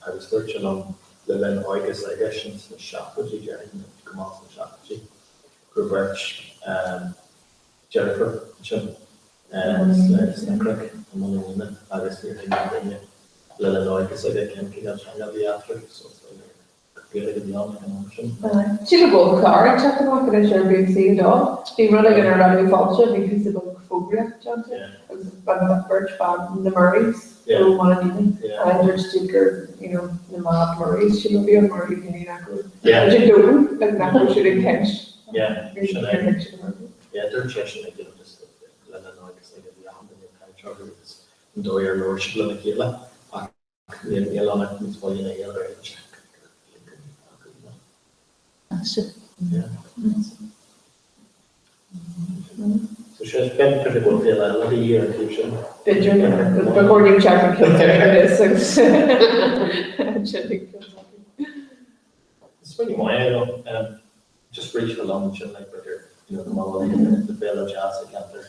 agus dúirt sé liom le linn óige s'aige, sin sna seachtóidí, déarfainn, go maith sna seachtóidí, go raibh beirt deirfiúr ansin sna cnoic i mBun an Mhíne agus níor thuig aon duine le linn óige s'aige cén cineál teanga a bhí eatarthu so is dóigh gur Gaeilge a bhí ann ag an am sin. Sílim go bhfuil clár ag teacht amach anois ar BBC 2. Bhí rud éigin ar Raidió Fáilte, bhí píosa beag fógraíocht déanta agus an bheirt bhan, na Murrays ó Bhaile an Mhíne, a dúirt siad gur you know na Mad Murrays sin a bhí ann mar bhí daoine nach raibh siad dóthain like nach raibh siad ag caint. Yeah, sin é. Yeah, dúirt seisean ag you know just le linn óige s'aige bhí achan duine ag caint orthu agus an dóigh ar labhair siad lena chéile ach níl níl ann ach níos moille na héil ar aon Yeah. So sé b'fhéidir go bhfuil féile eile de dhíth ar an taobh sin. B'fhéidir, ba chóir dúinn teacht an ceann ar is agus sin ag Is smaoineamh maith é though. Just rith sé liom ansin like b'fhéidir you know go mbeadh the féile jazz i gceantar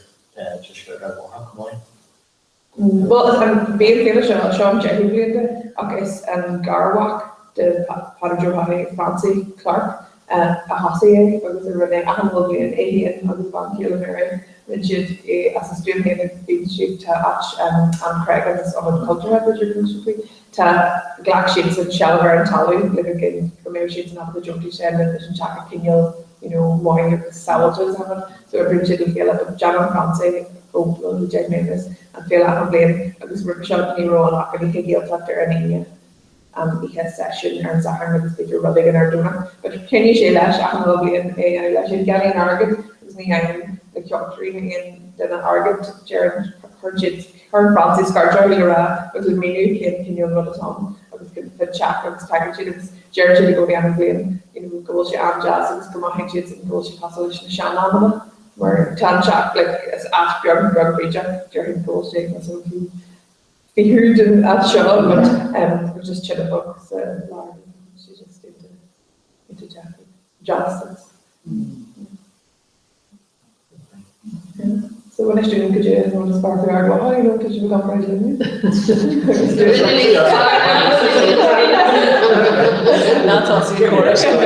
Tuaisceart Ard Mhacha chomh maith. Bhuel is an bhí an féile seo seo an deichiú bliain de ach is an garmhac de Peadar Joe Phatty Francie Clarke a thosaigh é agus a rinne achan uile bhliain é féin agus a bhean chéile Mary rinne siad é as a stuaim féin agus bíonn siad tá áit an Chreagán is ionad cultúrtha b'fhéidir go bhfuil sibh faoi Tá, ghlac siadsan seilbh ar an talamh le go gcinn go mbeadh siadsan ábalta deontais a fháil leis an teach a choinneáil you know maith agus sábháilte agus achan rud. So oibríonn siad le chéile but déanann Francie ó le 10 mbliana anuas an féile achan bhliain agus roimhe seo ní raibh ann ach an oíche Ghaeltacht ar an Aoine, an oíche seisiún ar an Satharn agus b'fhéidir rud éigin ar an Domhnach. But choinnigh sé leis achan uile bhliain é a dhéanamh leis. Ceannaíonn airgead agus ní fhaigheann na ceoltóirí nó aon duine airgead deireann. Cuireann siad, cuireann Francie scairt orthu le rá agus le míniú cén cineál rud atá ann agus cén teach agus tagann siad agus deireann siad i gcónaí achan bhliain you know go bhfuil sé an-deas agus go mothaíonn siadsan go bhfuil sé cosúil leis na sean-amanna mar tá an teach like is áit beag beag bídeach déarfainn go bhfuil sé cosúil le fichiú den áit seo but um just tine beag sa lár sé just iontach deas agus So anois dúinn go dtí an rud is fearr faoi Ard Mhacha, you know, tá sibh ag obair linn. Ná tosaigh an comhrá sin.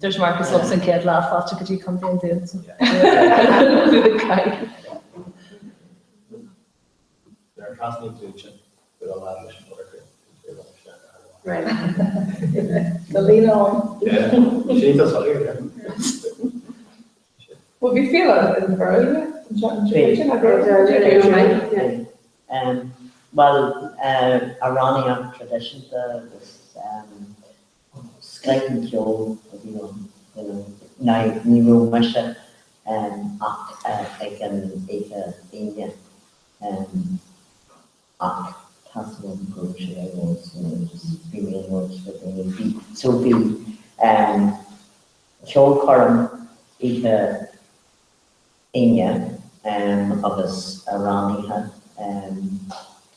Dúirt Marcus liomsa an chéad lá fáilte go dtí Contae an Dúin. Bhuel bhí féile in Oiriaila an sin Bhuel, amhránaíocht traidisiúnta agus Scoth an cheoil a bhí ann, you know. Now, ní raibh mise ach ag an oíche Aoine ach tá 's agam go raibh sé ar fheabhas, you know, just bhí mé ag labhairt le daoine. Bhí, so bhí ceolchoirm oíche Aoine agus amhránaithe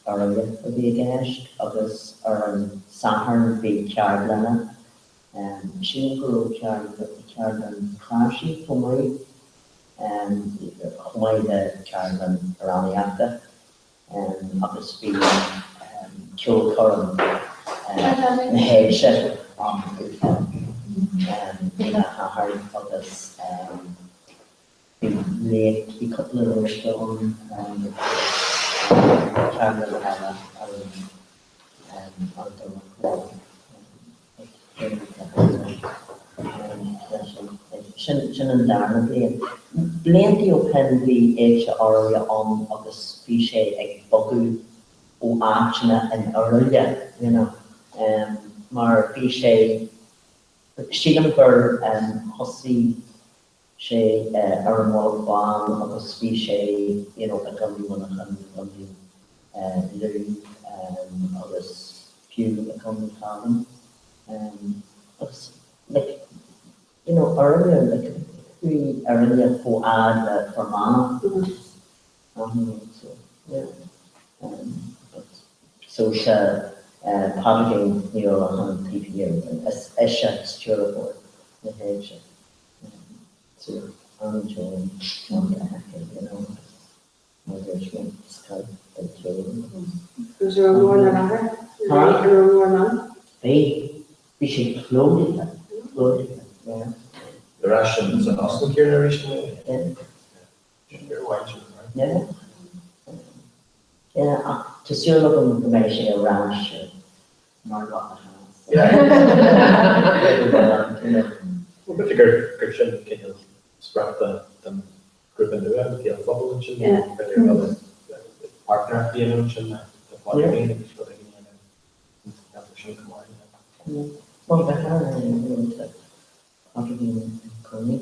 Oirialla a bhí i gceist agus ar an Satharn bhí ceardlanna. Sílim go raibh ceardlann cláirsí chomh maith, chomh maith le ceardlann amhránaíochta agus bhí ceolchoirm na hÉigse ann oíche Shathairn agus Bhí léacht, bhí cúpla lóiste ann agus ceardlann eile ar an Domhnach leis an, sin an darna bliain. Blianta ó shin bhí Éigse Oirialla ann agus bhí sé ag bogadh ó áiteanna in Oirialla, you know, mar bhí sé, sílim gur thosaigh sé ar an Mhullach Bán agus bhí sé you know i gContae Mhuineacháin, i gContae Lú agus fiú i gContae Cavan agus like you know Oirialla like chuaigh Oirialla chomh fhad le Fermanagh so yeah but so sé Pádraigín Ní Uallacháin taobh thiar is ise stiúrthóir na hÉigse. So an-joy an-aice, you know, agus mar a dúirt mé, scoth den cheol. Agus raibh mór na láthair? Raibh mór ann? Bhí, bhí sé plódaithe, plódaithe, yeah. Ar ais san óstán céanna arís nó? Yeah. Sin ar mhaith sin, right? Yeah. Yeah, ach tá súil agam go mbeidh sé ar ais mar Mhacha Theas. Well, b'fhéidir gur gur sin cineál sprioc don ghrúpa nua, an Gaelphobal ansin, b'fhéidir dul páirtnéireacht a dhéanamh ansin le Pádraigín agus rud éigin a dhéanamh sa cheantar sin chomh maith. Well, go háirithe Pádraigín i gcónaí.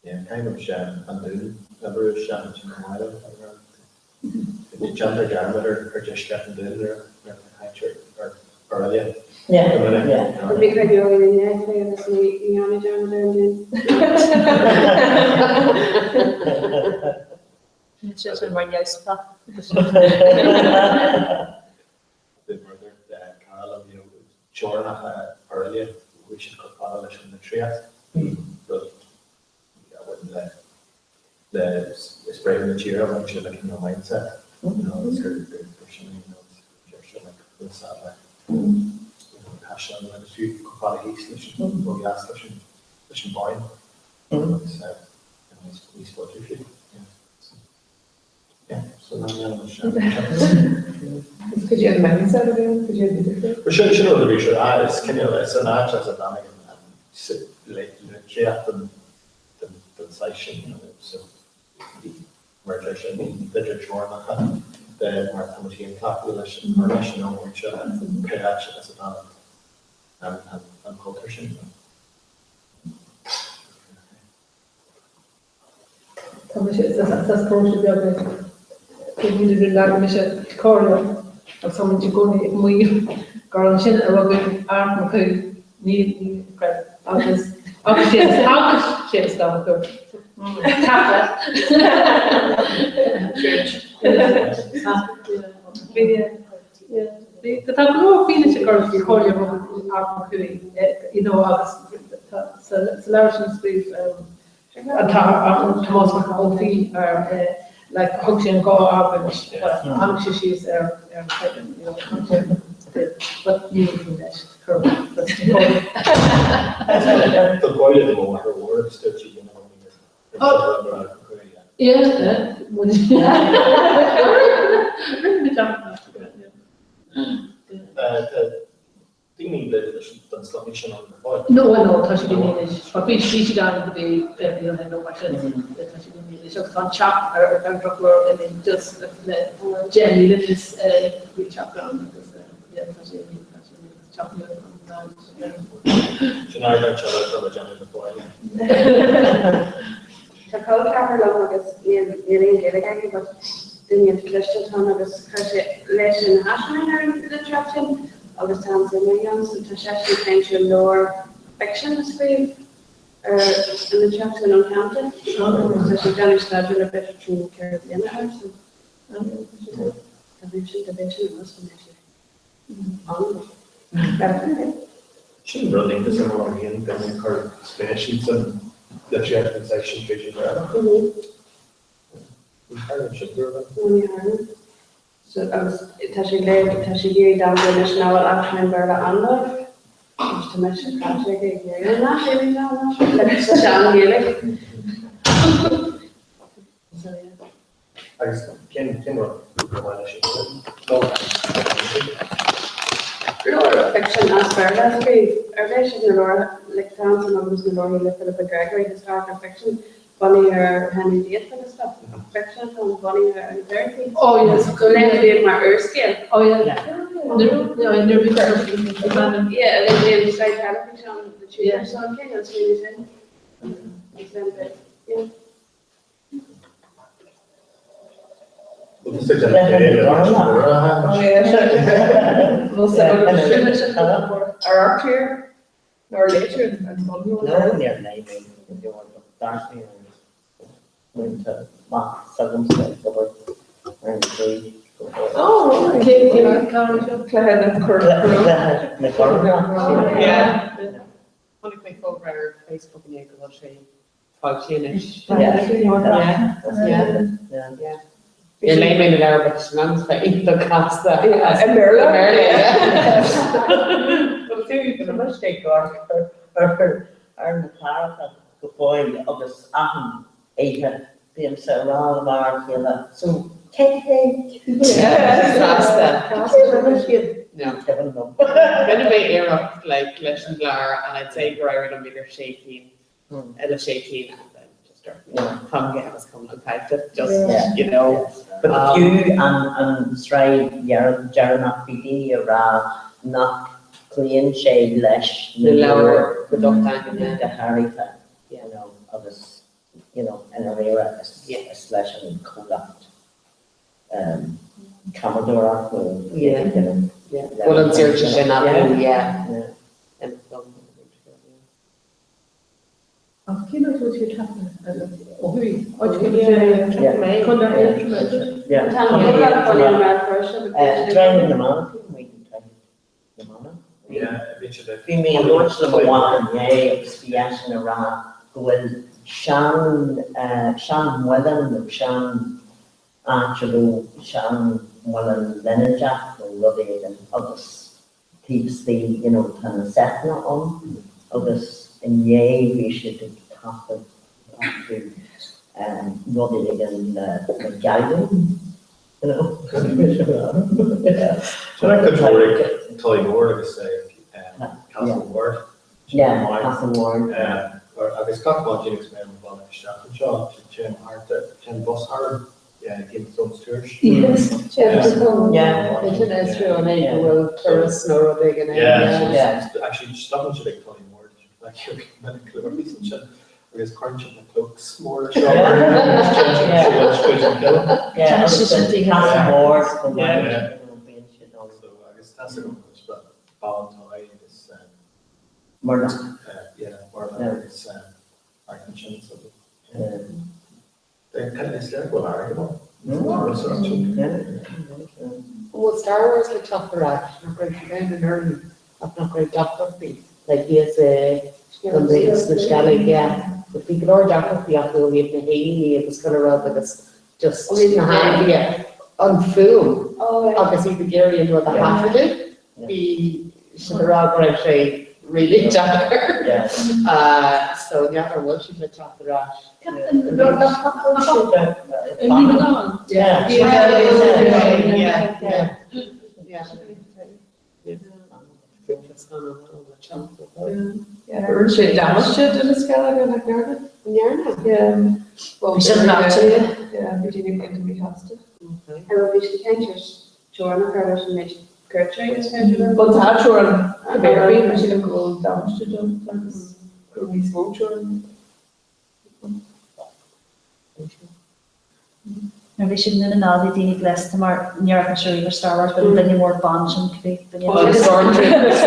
Yeah, kind of sé an Dún a bhrú isteach ansin chomh maith leo. Déantar dearmad ar deisceart an Dúin nuair atá caint ar Oirialla. Yeah, yeah. Bhí cuid bheag againn é agus ní dhearnadh dearmad ar an Dún. Sé sin mar neamhspleách. Bhí brother cara liom, you know, teorainneacha Oirialla, bhí siad chomh fada leis an litríocht, rud a bhain le le spréadh na tíre, bhain sé le cineál mindset, you know, agus gur gur sin é, you know, deir sé like rud sad le, you know, caisleán agus fiú chomh fada thíos leis an ó dheas leis an leis an Bhoyne, agus eh, you know, níos faide fiú, yeah. Could you imagine that again? Could you do Well, sin sin rud a bhí sé ah, is cineál is an áit as a dtáinig an an litríocht den den den saghas sin, you know, so bhí Mar a deir sé, ní idir teorainneacha de mar atá muid féin cleachtaithe leis ar leis nó bhain sé le pé áit as a dtagann an cultúr sin. Tá mise sa paróiste beag é. Bhí muid ag leagan mise Comhairle agus tá muid i gcónaí ag maíomh gur ansin a rugadh Art Mac Cumhaill, níl, ní chreidim, agus agus Séamus agus Séamus Dall Mac Cumhaill. Tá go leor fianaise gur i Comhairle a rugadh Art Mac Cumhaill, you know, agus sa leabhar sin a scríobh an t-athair Tomás Mac Ophaí like thug sé an dhá argóint but tháinig sé síos ar ar an chreideamh, you know, but níl faoin leis. Tá baile do mo mháthair mhór agus dúirt sí go Daoine den sloinne sin ann go fóill. No, no, tá siad imithe anois. But bhí siad ann go dtí 20 bliain ó shin nó mar sin. Tá siad imithe anois agus tá an teach ar an drochuair imithe just le 10 míle anuas bhí teach ann agus yeah tá sé imithe tá sé imithe agus teach nua ann. Sin argóint eile atá le déanamh go fóill. Tá col ceathrar liom agus níl níl aon Ghaeilge aige but duine iontach cliste atá ann agus chuir sé léigh sé na haistriúcháin ar an litríocht sin agus tá an-suim aige ann so tá seisean ag caint ar leabhar ficsin a scríobh ar an litríocht sin ón cheantar agus tá sé ag déanamh staidéar le b'fhéidir trí nó ceithre bliana air so tá bheadh sin tá bheadh sin anuas go mbeadh sé ann. Sin rud iontach suimiúil liom féin, duine ag cur spéis san litríocht den saghas sin tríd an Ghaeilge. Ní tharlaíonn sin go raibh. No, ní tharlaíonn. So, agus tá sé ag léamh, tá sé ag iarraidh dán anois nach bhfuil aistriúchán Béarla ann dóibh. Agus tá mise caite aige ag iarraidh, ná sé, ná, ná sé, like, tá sé an-Ghaeilge. So, yeah. Agus cén cén rud ba mhaith leis an Leabhar ficsin as Béarla a scríobh. Ar léigh sibh na leabhartha, like tá an-suim agam sna leabharthaí le Philippa Gregory, historical fiction, bunaithe ar Henry VIII agus stuff. Fiction atá ann bunaithe ar na fairy Oh yes, go léiríonn mar úrscéal. Oh yeah. Nuair a bhí Yeah, and then the side teilifís ann, the Tudors, so cén an smaoineamh sin? It's been a bit, yeah. Chonaic mé fógra ar Facebook inné go bhfuil sé foilsithe anois. Níor léigh mé na leabhair but sin an-iontach casta. I mBéarla? I mBéarla, yeah. Tá mise ag amharc ar na cláracha go fóill agus achan oíche bímse ag rá le m'fhear céile so cé hé Sásta. Cé rinne siad? No. Kevin liom. Rinne mé iarracht like leis an gclár and I'd say gur éirigh liom b'fhéidir sé cinn le sé cinn and then just come agus come an caillte just you know. But fiú an an tsraith dheireanach bhí daoine ag rá nach gcloíonn sé leis na leabhair go docht daingean go háirithe you know agus you know i ndáiríre is is leis an chomhlacht ceamaradóireacht nó you know Bhfuil an saoirse sin acu yeah. Ach cén áit a bhfuil siad ceaptha ó thuaidh? Áit go bhfuil sé Contae Aontroma, is it? Tá an Ghaeilge bunaithe i mBéal Feirste but bhí sé Droichead na Manach, Droichead na Manach. Bhí mé ag labhairt le mo mhac inné agus bhí eisean ag rá go bhfuil sean seanmhuileann nó sean áit a raibh seanmhuileann línéadach nó rud éigin agus taobh istigh you know tá na seiteanna ann agus inné bhí siad ag taifead taifeadadh rud éigin le le gabhann you know Sin an cuid mhór ag Tully Mhór agus ag Castle Ward. Yeah, Castle Ward. Agus gach maidin agus mé ar mo bhealach isteach anseo, téim thart, téann bus tharam, Game of Thrones tours. Yes, sin is true an é go bhfuil turas nó rud éigin ann. Yeah, so actually stopann siad ag Tollymore, minic go leor ansin agus cuireann siad na cloaks móra seo orthu agus téann siad suas tríd an chill. Yeah, agus Castle Mór go maith, bíonn siad ann. So agus tá a fhios agam but Ballintoy agus Murlough. Yeah, Murlough agus thart ansin so. Is léir go bhfuil airgead ann. Bhfuil Star Wars le teacht ar ais, nach raibh siad ann anuraidh ach nach raibh deacrachtaí like thíos i gcontae na Sceilg, yeah. But bhí go leor deacrachtaí acu ó thaobh na héiníní agus chuile rud agus just na hainmhithe, an fuaim agus iad ag iarraidh an rud a thaifeadadh. Bhí siad ag rá go raibh sé really deacair. So n'fheadar an bhfuil siad le teacht ar ais. Rinne sé damáiste do na Sceilg nach ndearna? Ndearna? Bhí siad Bhí daoine iontach míshásta. Bhí siad ag caint ar teorainn a chur leis an méid cuairteoirí is féidir leo. Bhuel tá teorainn cibé ar bith, mar sílim go bhfuil damáiste déanta agus go raibh níos mó teorainn. Nuair a bhí siad i nDún na nGall bhí daoine gléasta mar ní raibh mise riamh ar Star Wars but an duine mór bán sin cibé duine Oh, the Stormtroopers.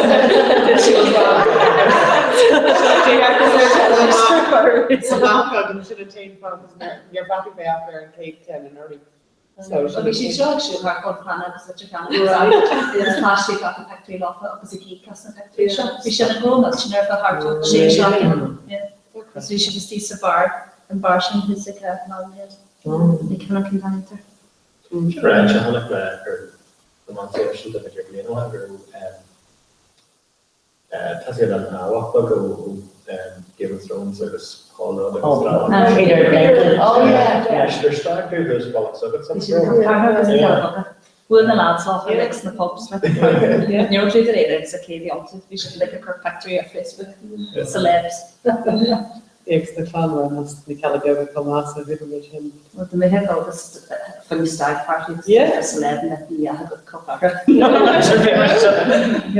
Sin an t-aon fáth níor bhreathnaigh mé ach ar an chéad ceann anuraidh. Bhuel bhí siad seo ag siúl thart chun pleanáil agus Leitir Ceanainn agus pláistí ag gach pictiúr leofa agus ag íoc as na pictiúir seo. Bhí siad ag gabháil sin ar feadh thart sé seachtaine. Agus bhí siad istigh sa bar, an bar sin thuas ag Malinhead. Ní cuimhin liom cén t-ainm air. Sin ráite, chonaic mé ar na meáin sóisialta b'fhéidir bliain ó shin go raibh Tá siad an abhac beag ó Game of Thrones agus Paul Rudd agus Drama. Peter Dinklage. Oh yeah. Is ar stag do those bollocks agat sa Bhuail Bhuail na lads off ar like sna pubs like. Ní raibh siad ar éirinn sa chéad iontu, bhí siad like ag cur pictiúirí ar Facebook, celebs. Agus na clann as na Cealla Beaga chomh maith so bhí mé sin. Well do mé agus funny stag party agus yeah. celeb na ní agat cupara.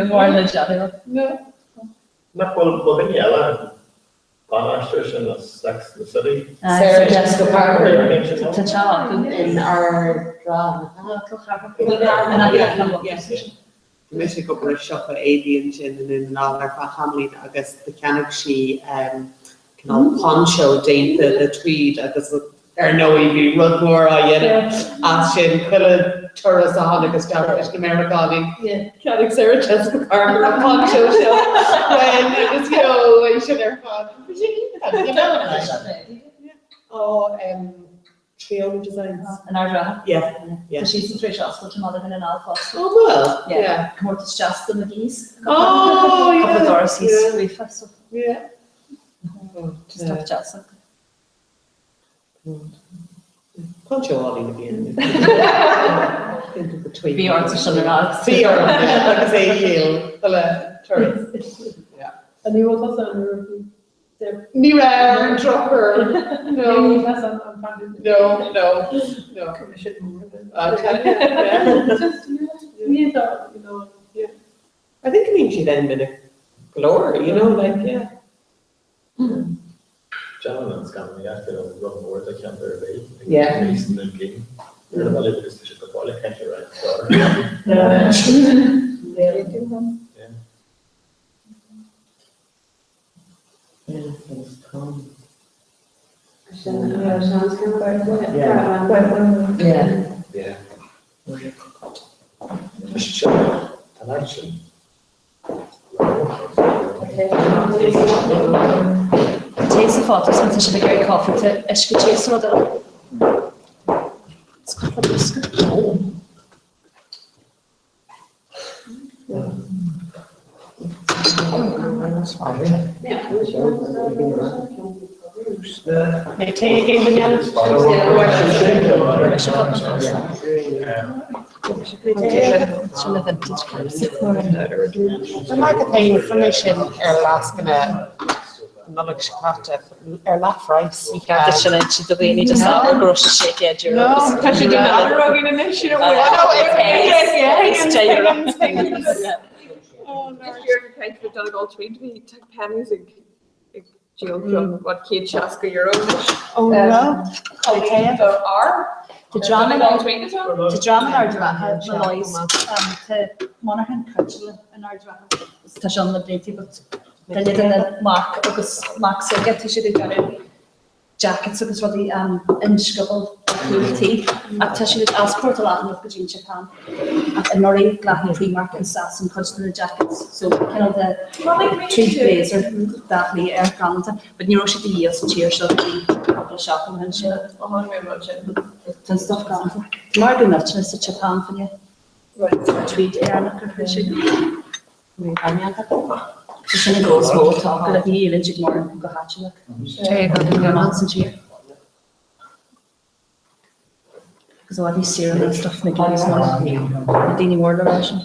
Mar le Johnny. No. Nach bhfuil ba dhuine eile ban-aisteoir sin as Sex and the City? Sarah Jessica Parker. Tá teach acu. In Ardara. Bhí mise ag obair i siopa éadaí ansin i nDún na nGall ar feadh tamaillín agus do cheannaigh sí cineál poncho déanta de tweed agus ar ndóigh bhí rud mór á dhéanamh as sin, chuile turas a tháinig isteach leis na Meiriceánaigh, cheannaigh Sarah Jessica Parker an poncho seo uainn agus you know é sin ar fad. You know? Ó, Fiona Designs. In Ard Ratha? Yeah, yeah. Tá sí san tar éis oscailt i mBaile Dhún na nGall fosta. Oh well, yeah. Comórtas deas do McGee's. Oh yeah. Cúpla doras thíos faofa so. Yeah. Just stuff deas acu. Poncho álainn a bhí ann. Bhí ortsa sin a rá. Bhí orm, agus é a dhíol chuile turas. Yeah. An ní raibh tusa an raibh Ní raibh ar an drochuair. No. No, no, no. I think bíonn siad ann minic go leor, you know, like, yeah. Déanann an scannánaíocht you know rud mór de cheantar ar bith Yeah. níos na gcinn ar an bhaile agus tá siad go fóill ag caint ar an chlár. Yeah. Yeah. Tá siad sin, tá an áit sin. Tae sa phota is tá sibh ag iarraidh caife te, uisce te is rud eile. Is cúpla bosca. Mar go féin, fuair mé sin ar lascaine. Nollaig seo caite ar leathphraghas. Ní ceart duit sin a inse do dhaoine just go raibh sé €600. No, tá sé den againn anois, you know. It's €10. Oh, no. Is caint for Donegal Tweed, bhí Penneys ag ag díol ceann what €160 anois. Oh no. Do R. Tá dream in Donegal Tweed atá? Tá dream in Ard Mhacha, Molloy's, tá monarchan cruiteála in Ard Mhacha. Tá sé ann le blianta but duine de na mac agus mac s'aige tá siad ag déanamh jackets agus rudaí in scioból ar chúl tí ach tá siad ag easpórtáil achan rud go dtí an tSeapáin ach anuraidh ghlac Primark in Sasain cuid de na jackets so cineál de tweed blazer dath liath air galánta but ní raibh siad a dhíol sa tír seo go dtí cúpla seachtain ó shin. Tá an stuff galánta. Tá margadh millteanach sa tSeapáin fá choinne tweed Éireannach ar chuid siad. Sé sin an gcomh is mó atá acu, like ní dhíolann siad mórán go háitiúil ach amach san tír. Agus i bhfad níos saoire ná stuff na gcinn is mó, na daoine mór le rá sin.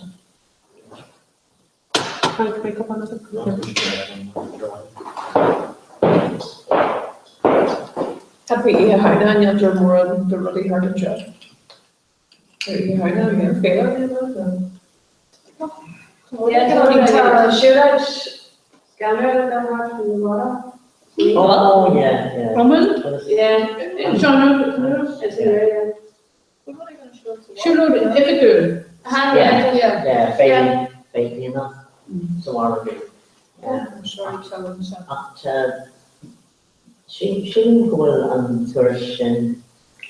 Cad faoi Oíche Shamhna, an ndéantar mórán de rudaí thart anseo? Ar Oíche Shamhna, an mbíonn féile á dhéanamh nó? Tá siúlóid scanrúil le dul thart faoin mBorra. Oh yeah, yeah. An bhfuil? Yeah. Siúlóid oifigiúil. Yeah, yeah, beidh, beidh aonach sa mhargadh. Ach sílim go bhfuil an turas sin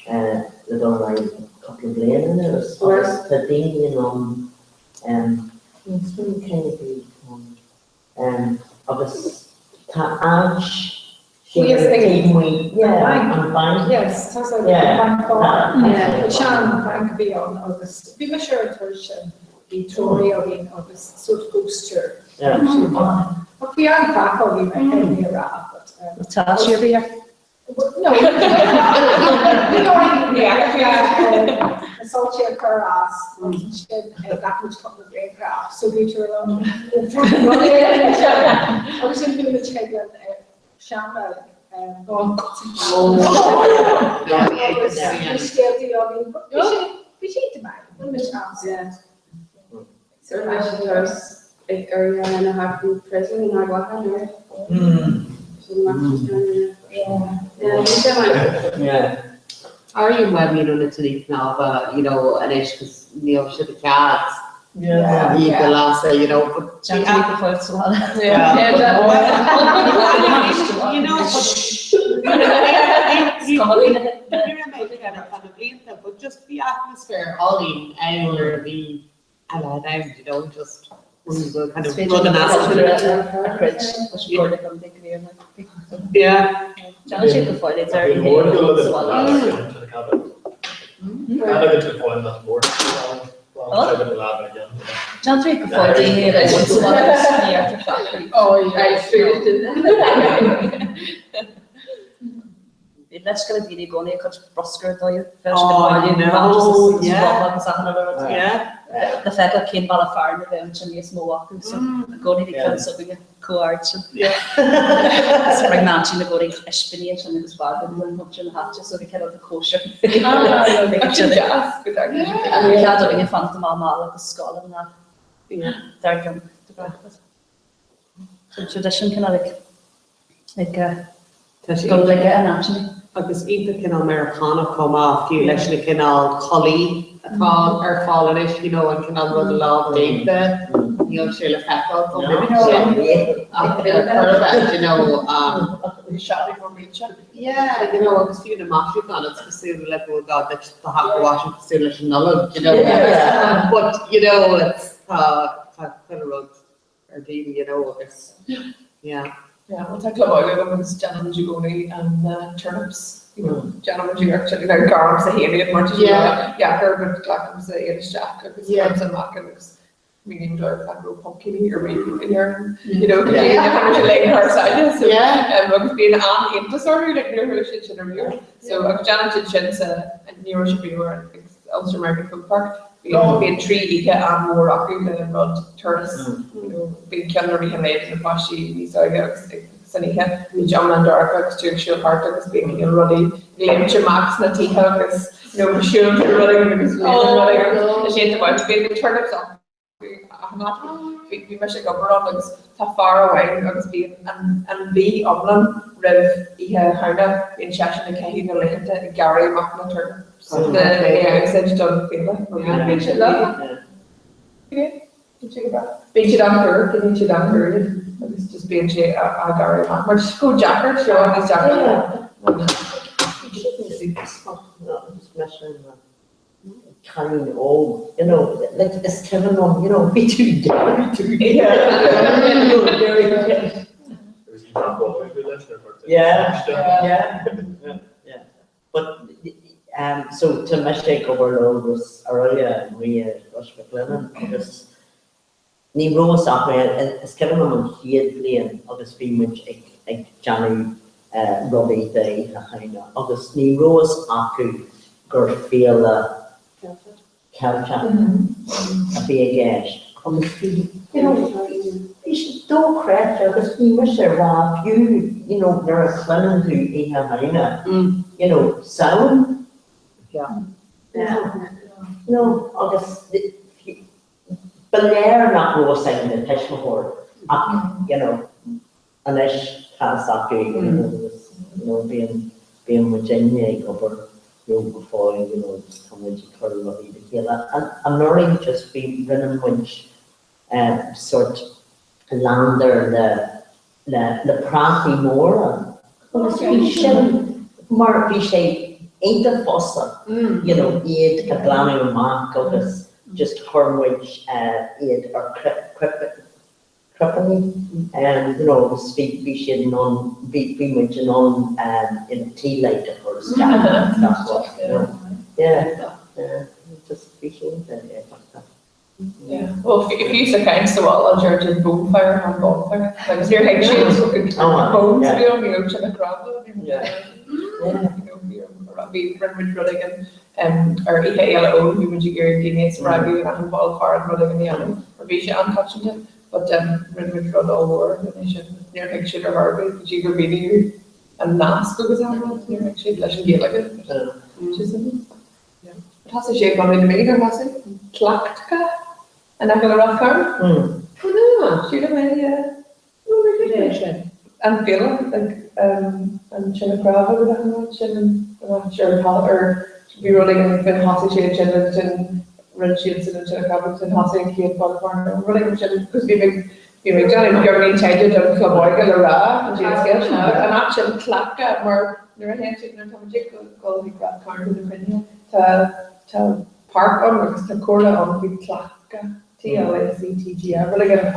le dul ar aghaidh cúpla bliain anuas agus tá daoine in ann níl cé a bhí ann agus tá áit taobh amuigh yeah an banc Yes, tá an banc bán. Sean banc a bhí ann agus bhí mise ar an turas sin, bhí treoraí againn agus sort ghost tour. Ach bhí an-chraic againn, I can't a rá, but Tá sé ar bith. No, na soilse a chur as agus ansin ghlac muid cúpla grianghraf so bhí tú ar an agus sin bhí muid chuig an seanreilig agus bhí scéaltaí againn bhí sé iontach maith, bhain muid an-sult. So leis an turas ag Oirialla na hAifric Prison in Ard Mhacha nuair sin amach sa scannán. Yeah, bhí sé maith. Yeah. Airím uaim, you know, na tine cnámha, you know, anois 'cause níl siad i gcead iad a lasadh, you know, but Déantar iad go fóill sa bhaile. You know, but but just the atmosphere álainn ann nuair a bhí a lad ann, you know, just kind of rud an Yeah. Déanann siad go fóill iad ar Déantar iad go fóill daoine a bheith sa bhaile agus ní dheirtear faic. Oh yeah, Bhí leithscéal ag daoine i gcónaí a cuid bruscair a dódh, bheadh Oh, siad ag bailiú I know, mattresses agus yeah. rotha agus achan uile rud. Yeah. Le feiceáil cén baile fearainn a bheadh ansin níos mó acu, so i gcónaí bhí ceann s'againne chomh ard sin. Is bhring m'aintín i gcónaí ispíní ansin agus bágán don muintir na háite, so bhí cineál de cóisir ag Sin deas, go deimhin. Cead againne fanacht amach mall agus scoil an lá dár gcionn de bhreacfast. So tradition cineál ag ag dul i laige in áiteanna. Agus iontach cineál Meiriceánach chomh maith, fiú leis na cineál culaí atá ar fáil anois, you know, an cineál rud lámhdéanta, níl sé le feiceáil chomh minic sin ach ar chor ar bith, you know. Yeah, you know, agus fiú na maisiúcháin, it's cosúil le go bhfuil gá duit do theach a mhaisiú cosúil leis an Nollaig, you know. But, you know, it's tá tá chuile rud ar daoine, you know, agus yeah. Yeah, well tá club óige agam agus déanann muid i gcónaí an turnips, you know, déanann muid iarracht sin, now gearraimse féin iad mar tá sé deacair but glacaimse iad isteach agus cuirimse amach agus míním dóibh nach raibh pumpkíní ar bith in Éirinn, you know, go dtí na tháinig sé le thar sáile, so agus bíonn an-iontas orthu, like níor chuala siad sin ariamh, so agus déanann siad sin sa, ní raibh sé bríomhar an Ulster American Folk Park, bíonn 3 oíche an-mhór acu le an rud turas, you know, bíonn ceann i rith an lae do na páistí níos óige agus ag san oíche, bíonn sé iomlán dorcha agus tú ag siúl thart agus bíonn cineál rudaí ag léimt amach sna tithe agus you know siúlann tú rud éigin agus léimeann rud éigin agus tá sé iontach bíonn na turnips acu achan áit. Bhí bhí mise ag obair ann agus tá fear amháin agus bíonn an an mhí iomlán roimh Oíche Shamhna bíonn seisean ag caitheamh na laethanta ag gearradh amach na turnips le a úsáid don féile. Bíonn sé lá. Bíonn siad an-fhuar, bíonn siad an-fhuar iad agus just bíonn sé á ghearradh amach mar just chomh deacair, seo níos deacra Cailín óg, you know, like is cuimhin liom, you know, bhí tú bhí tú Yeah, yeah, yeah. But um so tá mise ag obair leo agus araile Maria Rush McLennan agus ní raibh fhios acu is cuimhin liom an chéad bhliain agus bhí muid ag ag déanamh rudaí d'Oíche Shamhna agus ní raibh fhios acu gur féile Ceilteach a bhí i gceist agus bhí, you know, bhí sé dochreidte agus bhí mise ag rá fiú, you know, nuair a chluineann tú Oíche Shamhna, you know, Samhain, you know, agus ba léir nach raibh fhios ag na tuismitheoirí ach, you know, Anois tá fhios acu you know agus you know bíonn bíonn muidinne ag obair leo go fóill you know agus tá muid ag cur rudaí le chéile. Anuraidh just bhí rinne muid eh sort leander le le le prátaí móra agus bhí sin mar bhí sé iontach fusa you know iad a ghlanadh amach agus just chuir muid eh iad ar cruipe cruipeanna, you know, agus bhí, bhí siad in ann, bhí, bhí muid in ann, you know, tea light a chur isteach agus gach rud, you know. Yeah, yeah, just bhí sé iontach éifeachtach. Yeah, well fiú sa chaint sa bhaile deir siad bonfire chan bonfire agus níor thuig siad bones a bhí ann, you know, tine chnámha, you know, bhí rinne muid rud éigin ar Oíche Fhéile Eoin, bhí muid ag iarraidh daoine a spreagadh in achan bhall fearainn rud éigin a dhéanamh mar bhí sé an-choitianta but rinne muid rud ollmhór rinne siad níor thuig siad ar chor ar bith go dtí gur mhíníodh an nasc agus an rud níor thuig siad leis an Ghaeilge but sin yeah. Thosaigh sé ag bunú na Mí ar thosaigh Tlachtga in aice le Ráth Chairn? Oh no, sílim é yeah. An féile an tine chnámha agus achan rud sin an áit ar bhí rud éigin faoin thosaigh sé ansin ansin rinne siad sin an tine chnámha agus ansin thosaigh an chéad bhunchor nó rud éigin sin agus bhí mé bhí mé ag déanamh beagáinín taighde don chlub óige le rá an scéal sin but an áit sin Tlachtga mar nuair a théann siad nuair tá muid ag dul chuig Ráth Chairn do na cruinnithe tá tá páirc ann agus tá comhartha ann faoi Tlachtga. T-L-A-C-T-G-A, rud éigin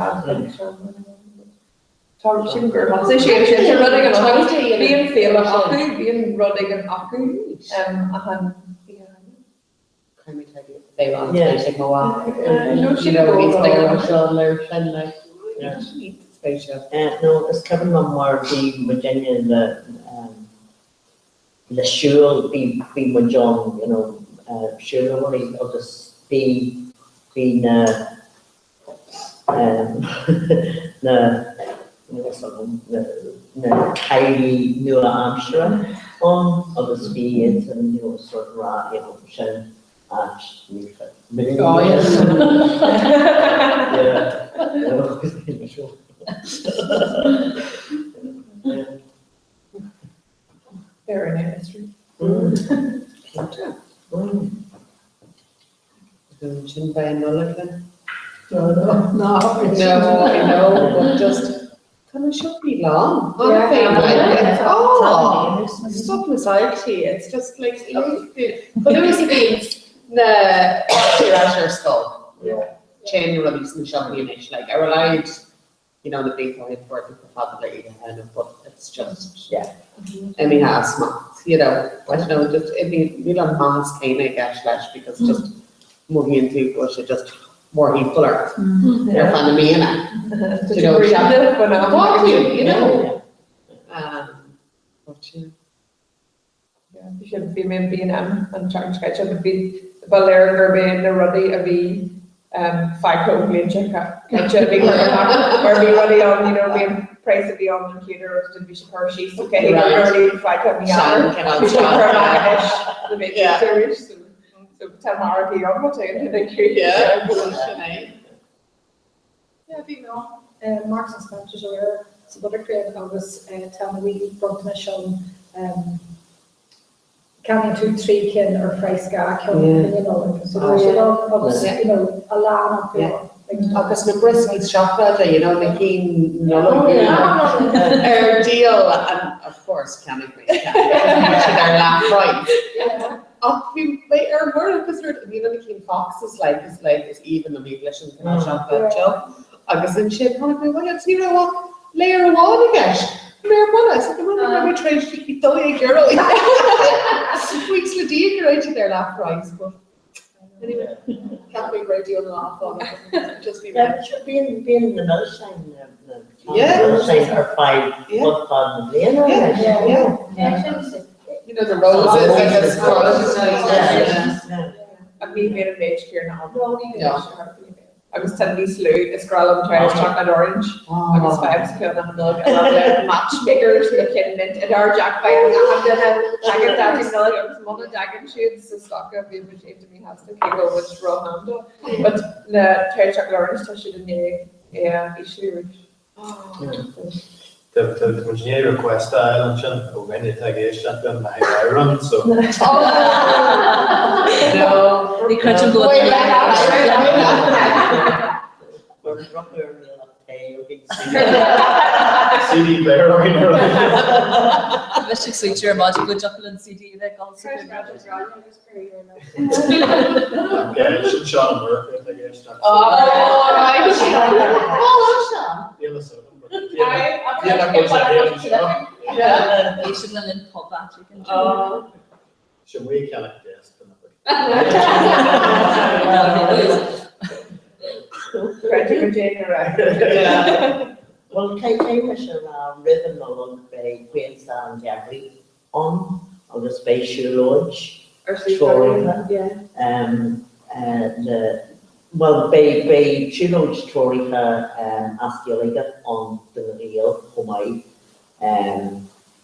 Tá sin gur thosaigh sé sin sin rud éigin agus bíonn féile acu, bíonn rud éigin acu achan No, is cuimhin liom mar bhí muidinne le le siúl, bhí, bhí muid ann, you know, siúlóirí agus bhí, bhí na, na, níl fhios agam, na, na teaghlaigh nua-aimsire ann agus bhí iadsan, you know, sort of rá, you know, sin áit naofa. Oh yes. Yeah, you know, yeah. They're in history. Sin bheith an Nollaig linn. No, no. No, no, I know, but just tá na siopaí lán. Yeah. Oh, stop na sailtí. It's just like But there was a bit na páistí ar ais ar scoil. Téann rudaí sna siopaí anois, like ar a laghad you know, na blianta ó shin fuair tú chomh fada le Oíche Shamhna but it's just, yeah, imithe as smacht, you know, I don't know, just níl an maitheas céanna i gceist leis because just mothaíonn tú go bhfuil sé just mórthimpeall ort ar feadh na míonna. You know, tá tú, you know. But yeah. Bhí sé, bhí mé in B&M an tseachtain seo caite but bhí, ba léir gurb é na rudaí a bhí fágtha ón bhliain seo caite a bhí curtha amach mar bhí rudaí ann, you know, bhí an praghas a bhí ann an chéad uair agus ansin bhí sé curtha síos so cé go raibh líon faighte i mí Eanáir bhí sé curtha amach anois le bheith thíos arís so so tá margaí ann má téann tú ag Yeah, bhí mé ann. Marks and Spencer's aréir sa Buttercream agus tá na wee bronntanais ann. Ceannaíonn tú 3 cinn ar phraghas 2 ceann, you know, so tá siad ann agus, you know, a lán acu ann. Agus na brioscaí seacláide, you know, na cinn Nollag ar díol and of course cheannaigh mé ceann bhí siad ar leath price. Ach bhí mé ar mire agus rud, you know na cinn Fox's like is like is aoibhinn liom iad leis an cineál seacláid seo. Agus ansin tháinig mé abhaile agus ní raibh ach layer amháin i gceist. Bhí mé ar buile, so go raibh mé tar éis €12. Buíochas le Dia go raibh siad ar leath price, but anyway, cheap mé go raibh díol na lá just bhí mé. Bíonn bíonn na milseáin na milseáin ar fáil fud fad na bliana. Yeah, yeah. You know, the roses agus Ach ní bhíonn an méid céanna ann. Agus tá níos lú, is grá liom tar éis chocolate orange agus faighimse ceann achan Nollaig a lán de matchmakers na cinn mint i dár dteach faigheann achan duine tagann Daidí Nollag agus muna dtagann siad sa stoca bíonn muid iontach míshásta cé go bhfuil muid róshean dó. But na tar éis chocolate orange tá siad i ndiaidh é a ísliú arís. Tá muid i ndiaidh request a fháil ansin ó dhuine atá ag éisteacht linn le haghaidh amhrán so. No. Ní chreidim go bhfuil Bhfuil drochuair níl ach tae againn. CD player againn ar Bheadh sé suite ar maidin go dtiocfadh linn CD a bheith ag sa Sin Seán Murphy atá ag éisteacht. Oh, right. Oh, Seán. Níl a fhios agam. Bhí siad le linn pub áit éigin. Sin mé ag ceannach desk don obair. Creidim go dtéann ar aghaidh. Bhuel, caithfidh mise a rá roimh an Nollaig beidh Grianstad an Gheimhridh ann agus beidh siúlóid treoraithe le, bhuel, beidh, beidh siúlóid treoraithe as Gaeilge ann do na Gaeil chomh maith.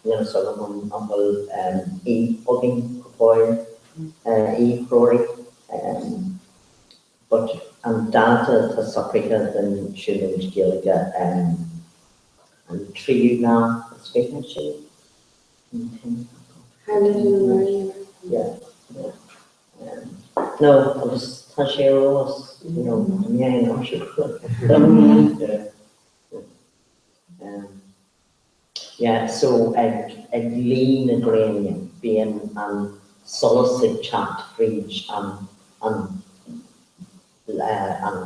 Níl a fhios agam an bhfuil aoi againn go fóill, aoi-threoraí, but an dáta atá socraithe don siúlóid Gaeilge an tríú lá is fiche, sin No, agus tá sé ar eolas, you know, i ndiaidh an aimsir. Yeah. Yeah, so ag, ag luí na gréine, bíonn an solas ag teacht fríd an, an, an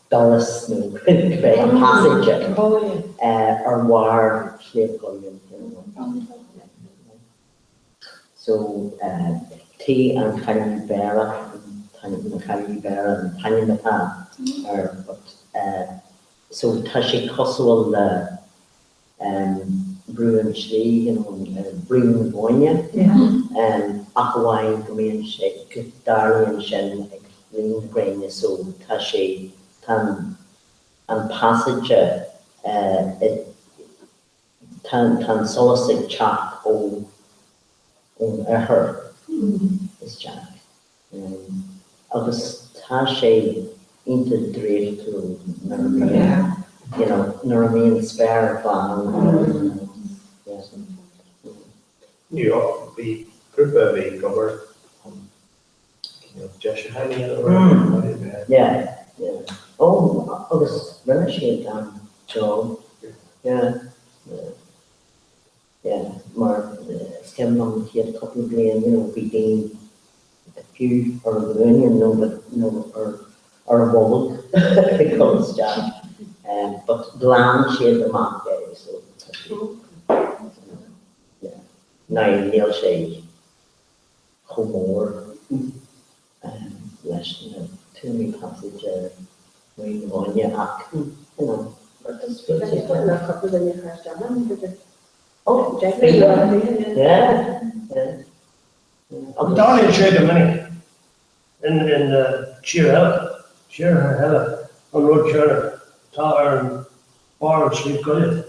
doras nó cibé, an passage ar bharr Shliabh gCuillinn, you know. So, Tigh an Chailín Béara, na Cailíní Béara an t-ainm atá air but so tá sé cosúil le Brú an tSlí, you know, Brú na Bóinne, ach amháin go mbíonn sé, go dtarlaíonn sin ag luí na gréine so tá sé, tá an passage i, Tá an solas ag teacht ón oirthear isteach agus tá sé iontach draíochtúil nuair a bhíonn, you know, nuair a bhíonn spéir ghlan ann, yeah. New York, bhí grúpa a bhí ag obair an cineál deisiúcháin a dhéanamh. Yeah, yeah. Oh, agus rinne siad an-job. Yeah, yeah. Yeah, mar is cuimhin liom an chéad cúpla bliain, you know, bhí daoine fiú ar a nglúine nó nó ar ar a mbolg ag dul isteach. But ghlan siad amach é so tá siad, yeah. Now níl sé chomh mór leis na tuamaí passage ar Mhuileann na Bóinne ach, you know, Oh, yeah, yeah. Tarlaíonn sé go minic in tír eile, tíortha eile an rud céanna atá ar an barr an Sliabh Goliath.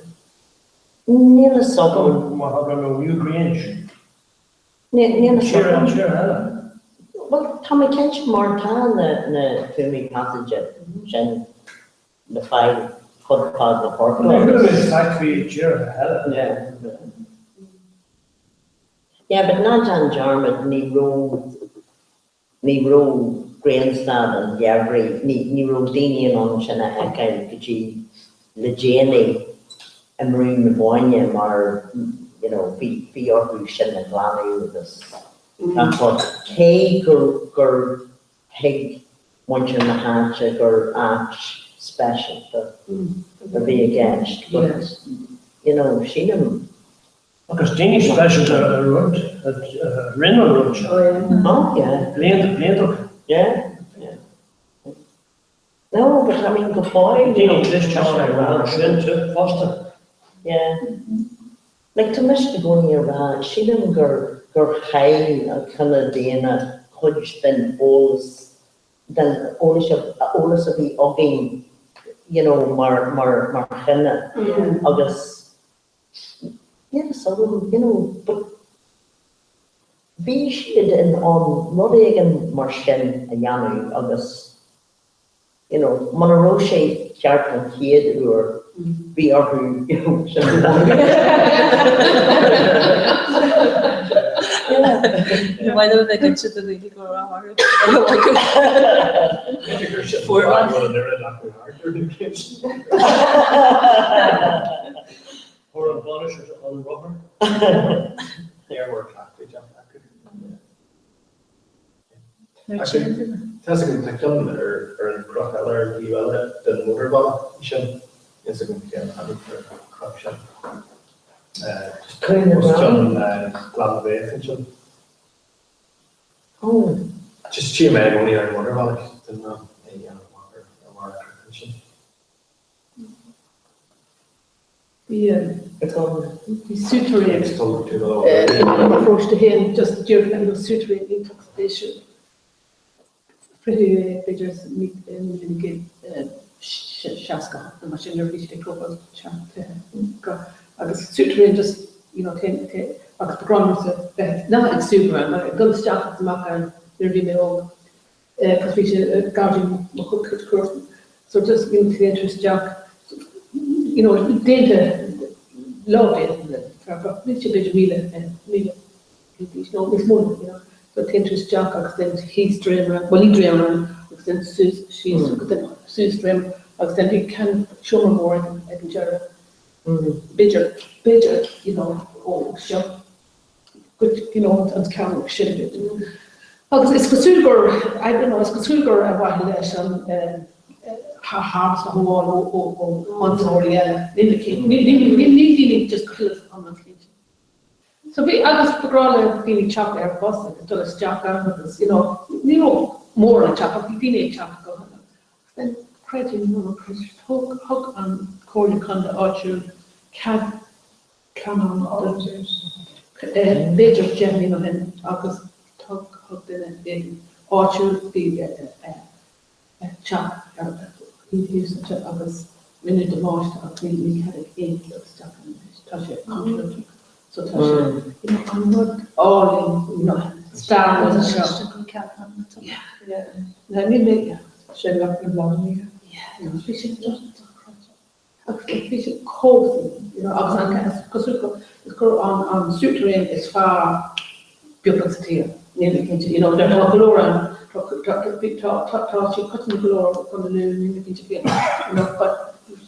Níl a fhios agam. Mar shampla nó Newgrange. Níl a fhios agam. Tír eile. Bhuel, tá mé cinnte mar tá na na tuamaí pasáide sin le fáil fud fad na hEorpa. Ní raibh in fact bhí tíortha eile. Yeah. Yeah, but ná déan dearmad ní raibh Ní raibh grianstad an gheimhridh, ní raibh daoine in ann sin a fheiceáil go dtí le déanaí i mBrú na Bóinne mar you know bhí bhí orthu sin a ghlanadh agus gach rud. Cé gur gur thuig muintir na háite gur áit speisialta a bhí i gceist but you know sílim Agus daoine speisialta a rud, a rinne an rud seo. Oh yeah. Blianta, blianta ó shin. Yeah, yeah. No, but I mean go fóill. Daoine cliste ann ag rá sin fosta. Yeah. Like tá mise i gcónaí ag rá, sílim gur gur chaill an cine daonna cuid den eolas, den eolas eolas a bhí againn, you know, mar mar mar chine agus Níl a fhios agam, you know, but bhí siad in ann rud éigin mar sin a dhéanamh agus, you know, muna raibh sé ceart an chéad uair, bhí orthu, you know, sin a Ní maith liom a bheith ag inse do dhaoine go raibh orthu. Fuair Chuir an bhainis an rothar. Níor mhór cleachtadh déanta acu. Tá a fhios agam, tá ceann ar an chnoc eile, ar an taobh eile den mhótarbhealach sin, níl a fhios agam cén ainm ar an chnoc sin. Os cionn Ghleann na bhFéach ansin. Just tchím é i gcónaí ar an mhótarbhealach den am é a dhéanamh amach ar bharr an chnoic ansin. Bhí bhí souterrain i mo pharóiste féin just díreach you know souterrain iontach spéisiúil. Fritheadh é b'fhéidir sa 1968 nó mar sin nuair a bhí siad ag tógáil sean-tithe agus souterrain just you know agus ba ghnách liomsa bheith nach ag súgradh ann ach ag dul isteach agus amach ann nuair a bhí mé óg. cos bhí sé i gairdín mo chuid comharsan so just you know téann tú isteach you know déanta lámhdéanta níl sé b'fhéidir 1000 1000 d'aois nó níos mó you know so téann tú isteach agus then thíos dréimire bhuel ní dréimire ann agus then suas síos agus then suas dréimire agus then bhí ceann seomra mór ag an deireadh b'fhéidir b'fhéidir you know ó seo go you know an ceann sin. Agus is cosúil gur, I don't know, is cosúil gur ar mhaithe leis an tharmas a thógáil ó ionsaítheoirí eile, níl mé cinnte, níl daoine just cuileadh an an cinnte. So bhí, agus ba ghnách le daoine teacht ar bhus agus dul isteach ann agus you know, ní raibh mórán ag teacht ach bhí daoine ag teacht go agus then creid é nó ná creid, thug, thug an Comhairle Contae áitiúil cead pleanála b'fhéidir 10 mbliana ó shin agus thug duine éigin áitiúil bhí teach ar thíos anseo agus rinneadh damáiste ach ní ní cead ag éinne dul isteach ann anois. Tá sé contúirteach so tá sé you know an rud álainn you know stair anseo. Yeah yeah. Níl mé yeah sé leath na bláthanna. Yeah bhí sé just dochreidte. Agus bhí sé chomh you know agus an is cosúil go is gur an an souterrain is fearr beagnach sa tír. Níl mé cinnte you know tá go leor ann tá tá tá tá tá siad coitianta go leor i gContae Lú níl mé cinnte faoi you know but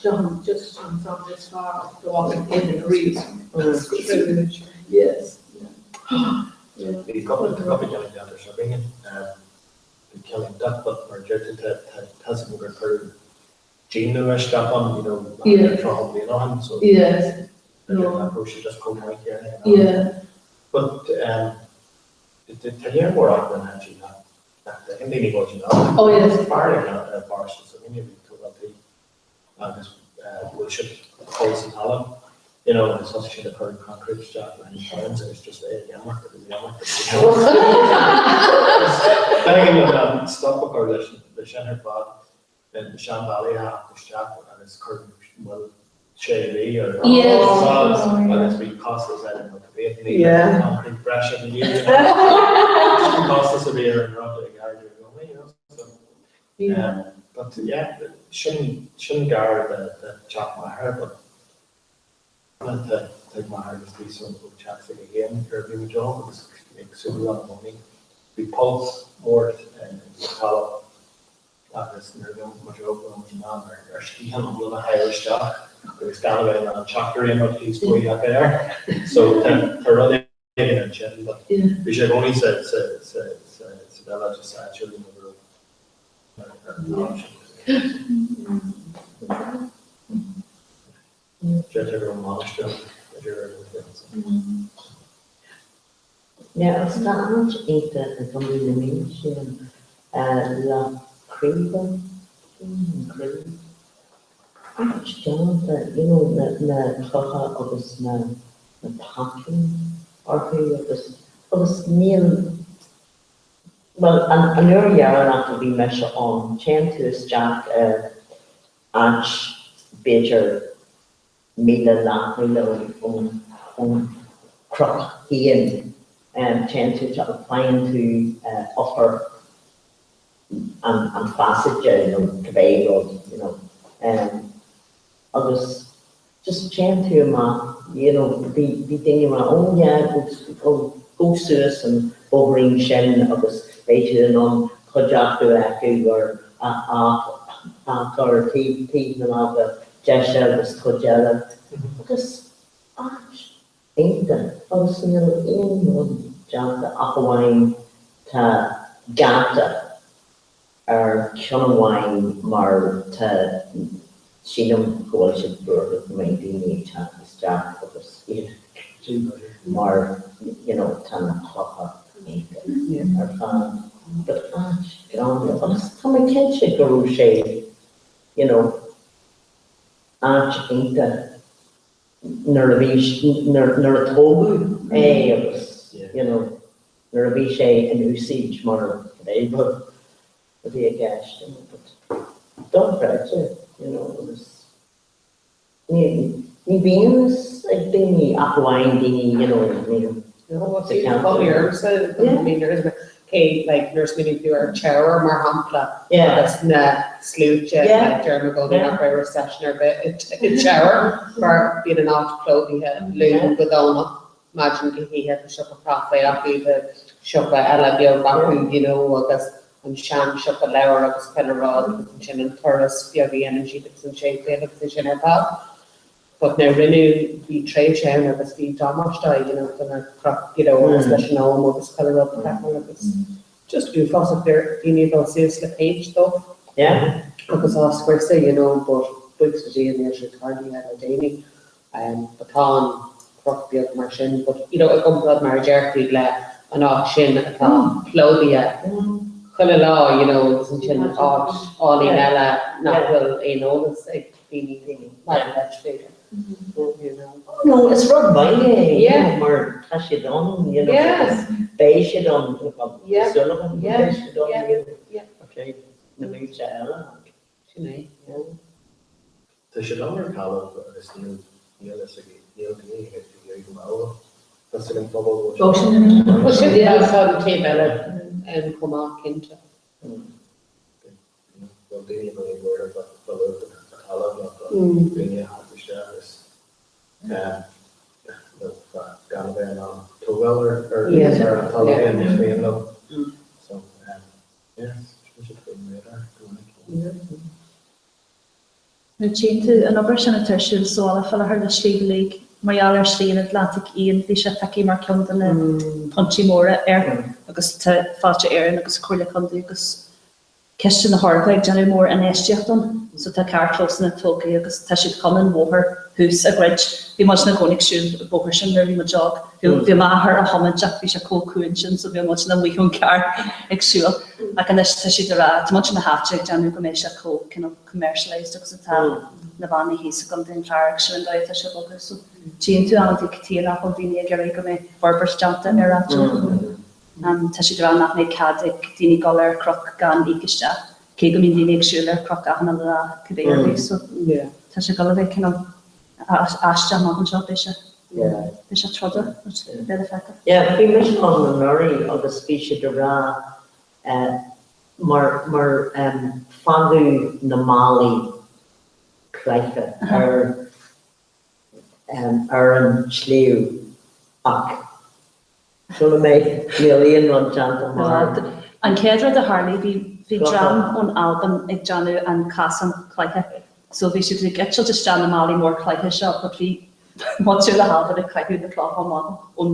seo an just seo an sampla is fearr dá bhfaca éinne ariamh. Yes. Yeah. Bhí cúpla cúpla ceann i gceantar s'againne bhí ceann iontach but mar a deir tú tá tá tá 's agam gur cuireadh díon nua isteach ann, you know, 30 bliain ó shin, so nach raibh sé just chomh maith céanna ag an am. But tá léar mór acu in áiteacha nach dtuigeann daoine go bhfuil siad ann. Oh yes. Fear ag an bparóiste s'againne a bhí ag tógáil tí agus bhuail siad poll sa talamh, you know, agus thosaigh siad ag cur an concrete isteach behind the fence agus just é ag imeacht agus ag imeacht agus ag imeacht. B'éigean dóibh stop a chur leis sin ar fad. na seanbhallaí a theacht isteach agus cuireadh moill Sé mhí ar fad agus bhí costas eile nó cibé concrete breise na dhiaidh sin costas a bhí ar an rud ag ardú i gcónaí you know so but yeah sin sin gar de de teach m'athar but tá tigh m'athar just thíos ó teach s'aige féin nuair a bhí muid óg agus ag súil i gcónaí. Bhí poll mór sa talamh agus nuair a bhí muid óg bhí muid in ann ár sciathán iomlán a sháith isteach agus gan a bheith in ann teacht ar aon rud thíos faoi ach aer. So tá rud éigin ansin but bhí sé i gcónaí sa sa sa sa sa bhéaloideas áitiúil you know go raibh ar an talamh sin. Deirtear go raibh mainistir ann idir ar an bhliain so. Yeah, agus tá áit iontach i gContae na Mí, sílim, Loch Craoibhe, an Craobh. Áit galánta, you know, na, na clocha agus na, na patrúin orthu agus, agus níl, bhuel, an, an uair dheireanach a bhí mise ann, téann tú isteach i áit b'fhéidir míle, leathmhíle ón chnoc féin. Téann tú, faigheann tú eochair an phasáiste nó cibé rud, you know. Agus just téann tú amach, you know, bhí daoine ag rá, oh yeah, go, go suas an bóithrín sin agus beidh tú in ann cuid acu a fheiceáil ar achar taobh taobh na láimhe deise agus cuid eile. Agus áit iontach agus níl aon rud déanta ach amháin tá geata ar cheann amháin mar tá, sílim go bhfuil siad buartha go mbeidh daoine ag teacht isteach agus iad mar you know tá na clocha iontach ar fad but áit galánta agus tá mé cinnte go raibh sé you know áit iontach nuair a bhí nuair a tógadh é agus you know nuair a bhí sé in úsáid mar cibé rud a bhí i gceist, you know, but dochreidte, you know, agus ní, ní bhíonn fhios ag daoine ach amháin daoine, you know, ní, No, sa cheantar. Yeah. Cé, like, nuair a smaoiníonn tú ar Teamhair, mar shampla, Yeah. agus na sluaite, Yeah. like, deirim i gcónaí Yeah. nach raibh recession ar bith i dTeamhair, mar bíonn an áit plódaithe Luan go Domhnach. maidin go hoíche, tá siopa caife acu, tá siopa eile beag acu, you know, agus an sean siopa leabhar agus chuile rud agus ansin an turas beag a dhéanann siad agus an séipéal agus é sin ar fad. But now rinneadh, bhí tréimhse ann agus bhí damáiste, you know, do na cnoic, you know, agus leis an am agus chuile rud le feiceáil agus just uafásach daoine ag dul suas le péint dubh Yeah. agus á scriosadh, you know, but buíochas le Dia níl sé tarlaithe le déanaí. But tá an cnoc beag mar sin, but you know i gcomparáid mar a deir tú le an áit sin atá plódaithe chuile lá you know agus ansin áit álainn eile nach bhfuil aon eolas ag daoine maidir leis b'fhéidir. You know. No, is rud maith é, you Yeah. know, mar tá siad ann, you know, Yeah. agus beidh siad ann, Yeah. súil agam go Yeah. mbeidh siad ann, Yeah. you know. Yeah. Okay, na mílte eile. Sin é. Yeah. Tá siad ann ar talamh agus níl níl fhios ag níl daoine ag iarraidh go mbeadh fhios ag an phobal go Ó sin é. Ó sin é tá an taobh eile ann chomh maith cinnte. Bhfuil daoine go leor buartha fá fá luach an talamh nó fá daoine a theacht isteach agus nó fá gan a bheith in ann tógáil ar ar ar an talamh féin más mian leo. So yeah, sin siad faoin radar go minic. Nuair a tchíonn tú an obair sin atá ar siúl sa bhaile fá láthair le Sliabh Liag, mar gheall ar Shlí an Atlantaigh Fhiáin, bhí sé feicthe mar ceann de na pointí móra air agus tá Fáilte Éireann agus Comhairle Contae agus Ciste na hEorpa ag déanamh mór infheistíocht ann so tá carrchlósanna tógtha agus tá siad chun an bhóthar thuas a dhruid. Bhí muid ina gcónaí ag siúl an bóthar sin nuair a bhí muid óg. Bhí m'athair á thiomáint ach bhí sé chomh cúng sin so bhí muid amuigh ón gcarr ag siúl. Ach anois tá siad ag rá, tá muintir na háite ag déanamh go mbeidh sé chomh cineál commercialised agus atá na bannaí thíos i gContae an Chláir agus sin an dóigh atá sé ag bogadh. So tchíonn tú amantaí cad chuige nach bhfuil daoine ag iarraidh go mbeidh forbairt déanta ar áiteanna. Tá siad ag rá nach mbeidh cead ag daoine dul ar chnoc gan íoc isteach, cé go mbíonn daoine ag siúl ar chnoc achan uile lá cibé ar bith. So tá sé ag dul a bheith cineál. Aisteach amach anseo, beidh sé, beidh sé trodach, beidh le feiceáil. Yeah, bhí mise ann anuraidh agus bhí siad ag rá mar, mar fágadh na ballaí cloiche ar, ar an sliabh ach sula mbeidh, níl aon rud déanta mar. An chéad rud a tharlaigh, bhí, bhí dream ón Albain ag déanamh an casán cloiche so bhí siad ag eitilt isteach na mballaí mór cloiche seo but bhí muintir na hAlban ag caitheamh na clocha amach ón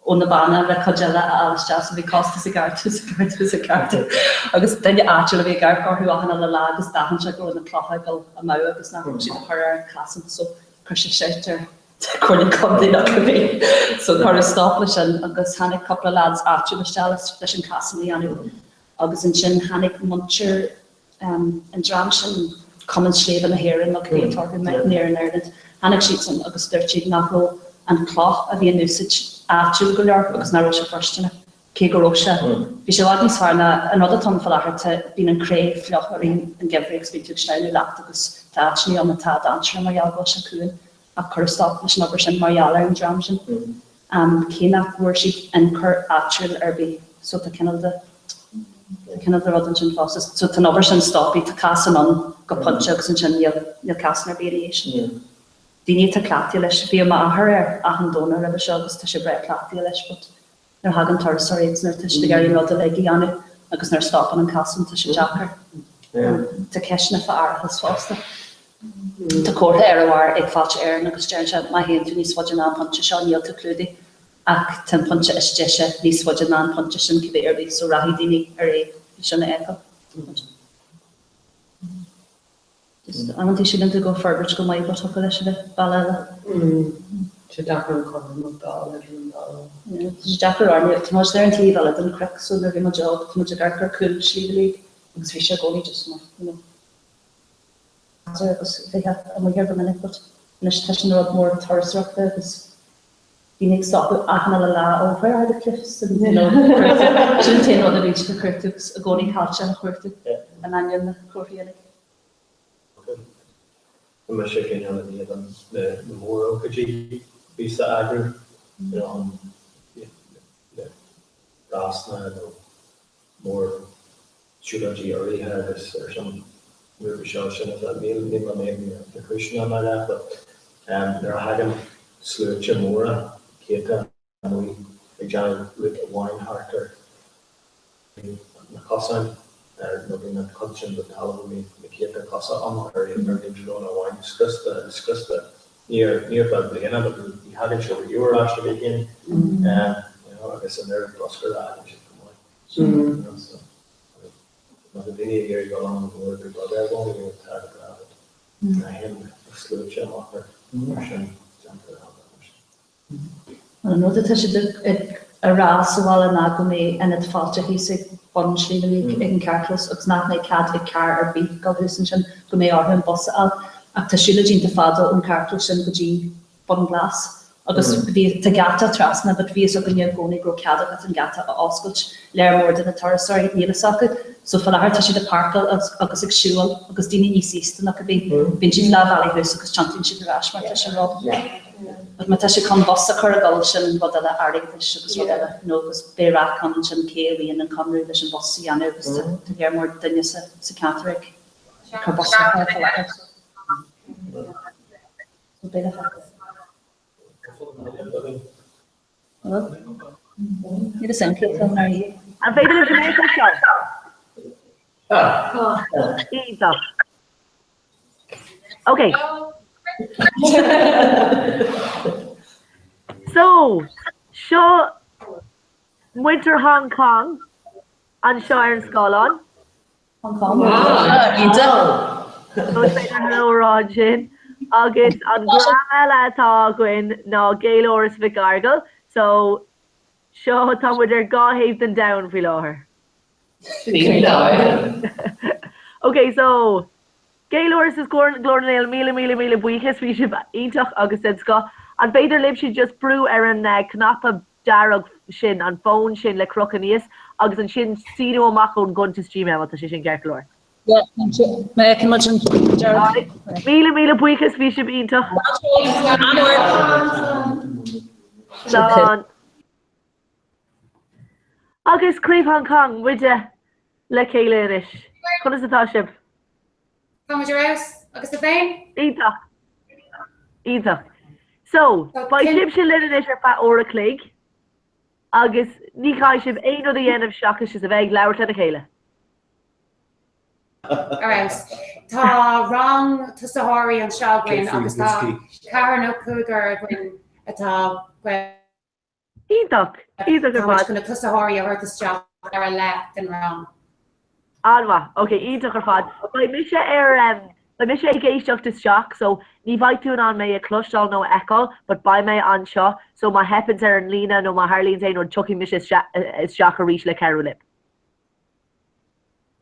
ó na banna le cuid eile a fháil isteach so bhí costas ag ardú is ag ardú is ag ardú agus duine áitiúil a bhí ag amharc orthu achan uile lá agus d'aithin sé go raibh na clocha ag dul amú agus nach raibh siad a chur ar an casán so chuir sé shout ar Comhairle Contae nó cibé so cuireadh stop leis sin agus tháinig cúpla lads áitiúil isteach leis an casán a dhéanamh agus ansin tháinig muintir an dream sin, Cumann Sléibhe na hÉireann nó cibé atá orthu, Mountaineering Ireland, tháinig siadsan agus dúirt siad nach raibh an cloch a bhí in úsáid áitiúil go leor agus nach raibh sé fóirsteanach, cé go raibh sé. Bhí sé i bhfad níos fearr ná an rud atá ann faoi láthair, tá, bíonn an cré fliuch i rith an gheimhridh agus bíonn tú ag sleamhnú leat agus tá áiteanna ann atá dainséarach mar gheall go bhfuil sé cúng ach cuireadh stop leis an obair sin mar gheall ar an dream sin. Cé nach bhfuair siad ionchur áitiúil ar bith so tá cineál de tá cineál de rud ansin fosta. So tá an obair sin stoptha, tá casán ann go pointe agus ansin níl níl casán ar bith ina dhiaidh sin. Daoine atá cleachtaithe leis, bhíodh m'athair air achan Domhnach roimhe seo agus tá sé breá cleachtaithe leis but nuair a thagann turasóirí agus nuair atá siad ag iarraidh an rud uilig a dhéanamh agus nuair a stopann an casán tá sé deacair. Tá ceisteanna fá árachas fosta. Tá comhartha ar a bharr ag Fáilte Éireann agus deireann sé má théann tú níos faide ná an pointe seo níl tú clúdaithe ach tá an pointe is deise níos faide ná an pointe sin cibé ar bith so rachaidh daoine ar aghaidh le sin a fheiceáil. Just amantaí síleann tú go bhfuil forbairt go maith but thiocfadh leis a bheith bealach eile. Tá sé deacair an cothromaíocht a fháil idir an dá rud. Yeah, tá sé deacair ár Tá muid ar an taobh eile den chnoc so nuair a bhí muid óg tá muid ag amharc ar cúl Sliabh Liag agus bhí sé i gcónaí just mar, you know, agus bheifeá amuigh air go minic but anois tá sé ina rud mór turasóireachta agus daoine ag stopadh achan uile lá oh where are the cliffs and you know sin an t-aon rud a bhíonn siad ag cuartú agus i gcónaí caillte a chuartú in ainneoin na comharthaí uilig. Tá mise cineál in éadan na mórócáidí a bhíos á eagrú, you know an na rásanna nó mór siúlóidí urraithe agus ar son na rudaí seo sin is níl níl mé in éadan na cúiseanna ná leath but nuair a thagann sluaite móra céadta amuigh ag déanamh route amháin thart ar na cosáin nó bíonn an chuid sin den talamh a mbíonn na céadta cosa ann ar aon tráthnóna amháin scriosta scriosta ní ar ní ar feadh bliana but ní thagann sé riamh ar ais again you know agus an oiread bruscair a fhágann siad chomh maith. Má tá daoine ag iarraidh dul ann go gur rud é dhó nó tá go breá but má théann na sluaite amach ar mar sin déantar a mar sin. An rud atá siad ag rá sa bhaile ná go mbeidh ionad fáilte thíos ag bun Shliabh Liag ag an carrchlós agus nach mbeidh cead ag carr ar bith dul thuas ansin, go mbeidh orthu an bus a fháil. Ach tá siúlóid iontach fada ón carrchlós sin go dtí Bun Glas agus bhí, tá geata trasna but bhí fhios againne i gcónaí go raibh cead agat an geata a oscailt. Léar mór de na turasóirí, níl fhios acu. So fá láthair tá siad ag páirceáil agus ag siúl agus daoine níos aosta nó cibé, bíonn siad leath bhealaigh thuas agus tiontaíonn siad ar ais mar tá sé ró. But má tá siad chun bus a chur ag dul sin rud eile airgeadais agus rud eile you know agus beidh raic ann ansin cé a bhfuigheann an conradh leis an bus a dhéanamh agus tá tá léar mór duine sa sa ceantar ag cur bus ar fáil fá láthair. An féidir libh an é seo? Iontach. Ok. So, seo muintir Hong Kong anseo ar an scáileán. Hong Kong. Iontach. So is féidir hello a rá ansin. Agus an dream eile atá againn ná Gaeláras Mhic Fhearghail. So seo tá muid ar dhá thaobh den domhan faoi láthair. Ok so Gaeláras is Glór na nGael míle míle míle buíochas bhí sibh iontach agus den scoth. An féidir libhse just brú ar an cnaipe dearg sin, an fón sin le crochadh aníos agus ansin síniú amach ón gcuntas Gmail má tá sé sin ceart go leor. Yeah, feiceann muid an dearg. Míle míle buíochas, bhí sibh iontach. Slán. Agus Craobh Hong Kong, muide le chéile anois. Conas atá sibh? Tá muid ar fheabhas. Agus tú féin? Iontach. Iontach. So, beidh sibhse linn anois ar feadh uair a chloig agus ní chaithfidh sibh aon rud a dhéanamh seachas just a bheith ag labhairt lena chéile. Ar fheabhas. Tá rang tosaitheoirí anseo againn agus tá ceathrar nó cúigear againn atá Gaeilge. Iontach! Iontach ar Tá muid fad. chun na tosaitheoirí a thabhairt isteach ar a leath den rang. An-mhaith. Ok, iontach ar fad. Beidh mise ar em, beidh mise ag éisteacht isteach so ní bheidh tú in ann mé a chloisteáil nó a fheiceáil but beidh mé anseo so má theipeanns ar an líne nó má tharlaíonns aon rud tiocfaidh mise isteach arís le cabhrú libh.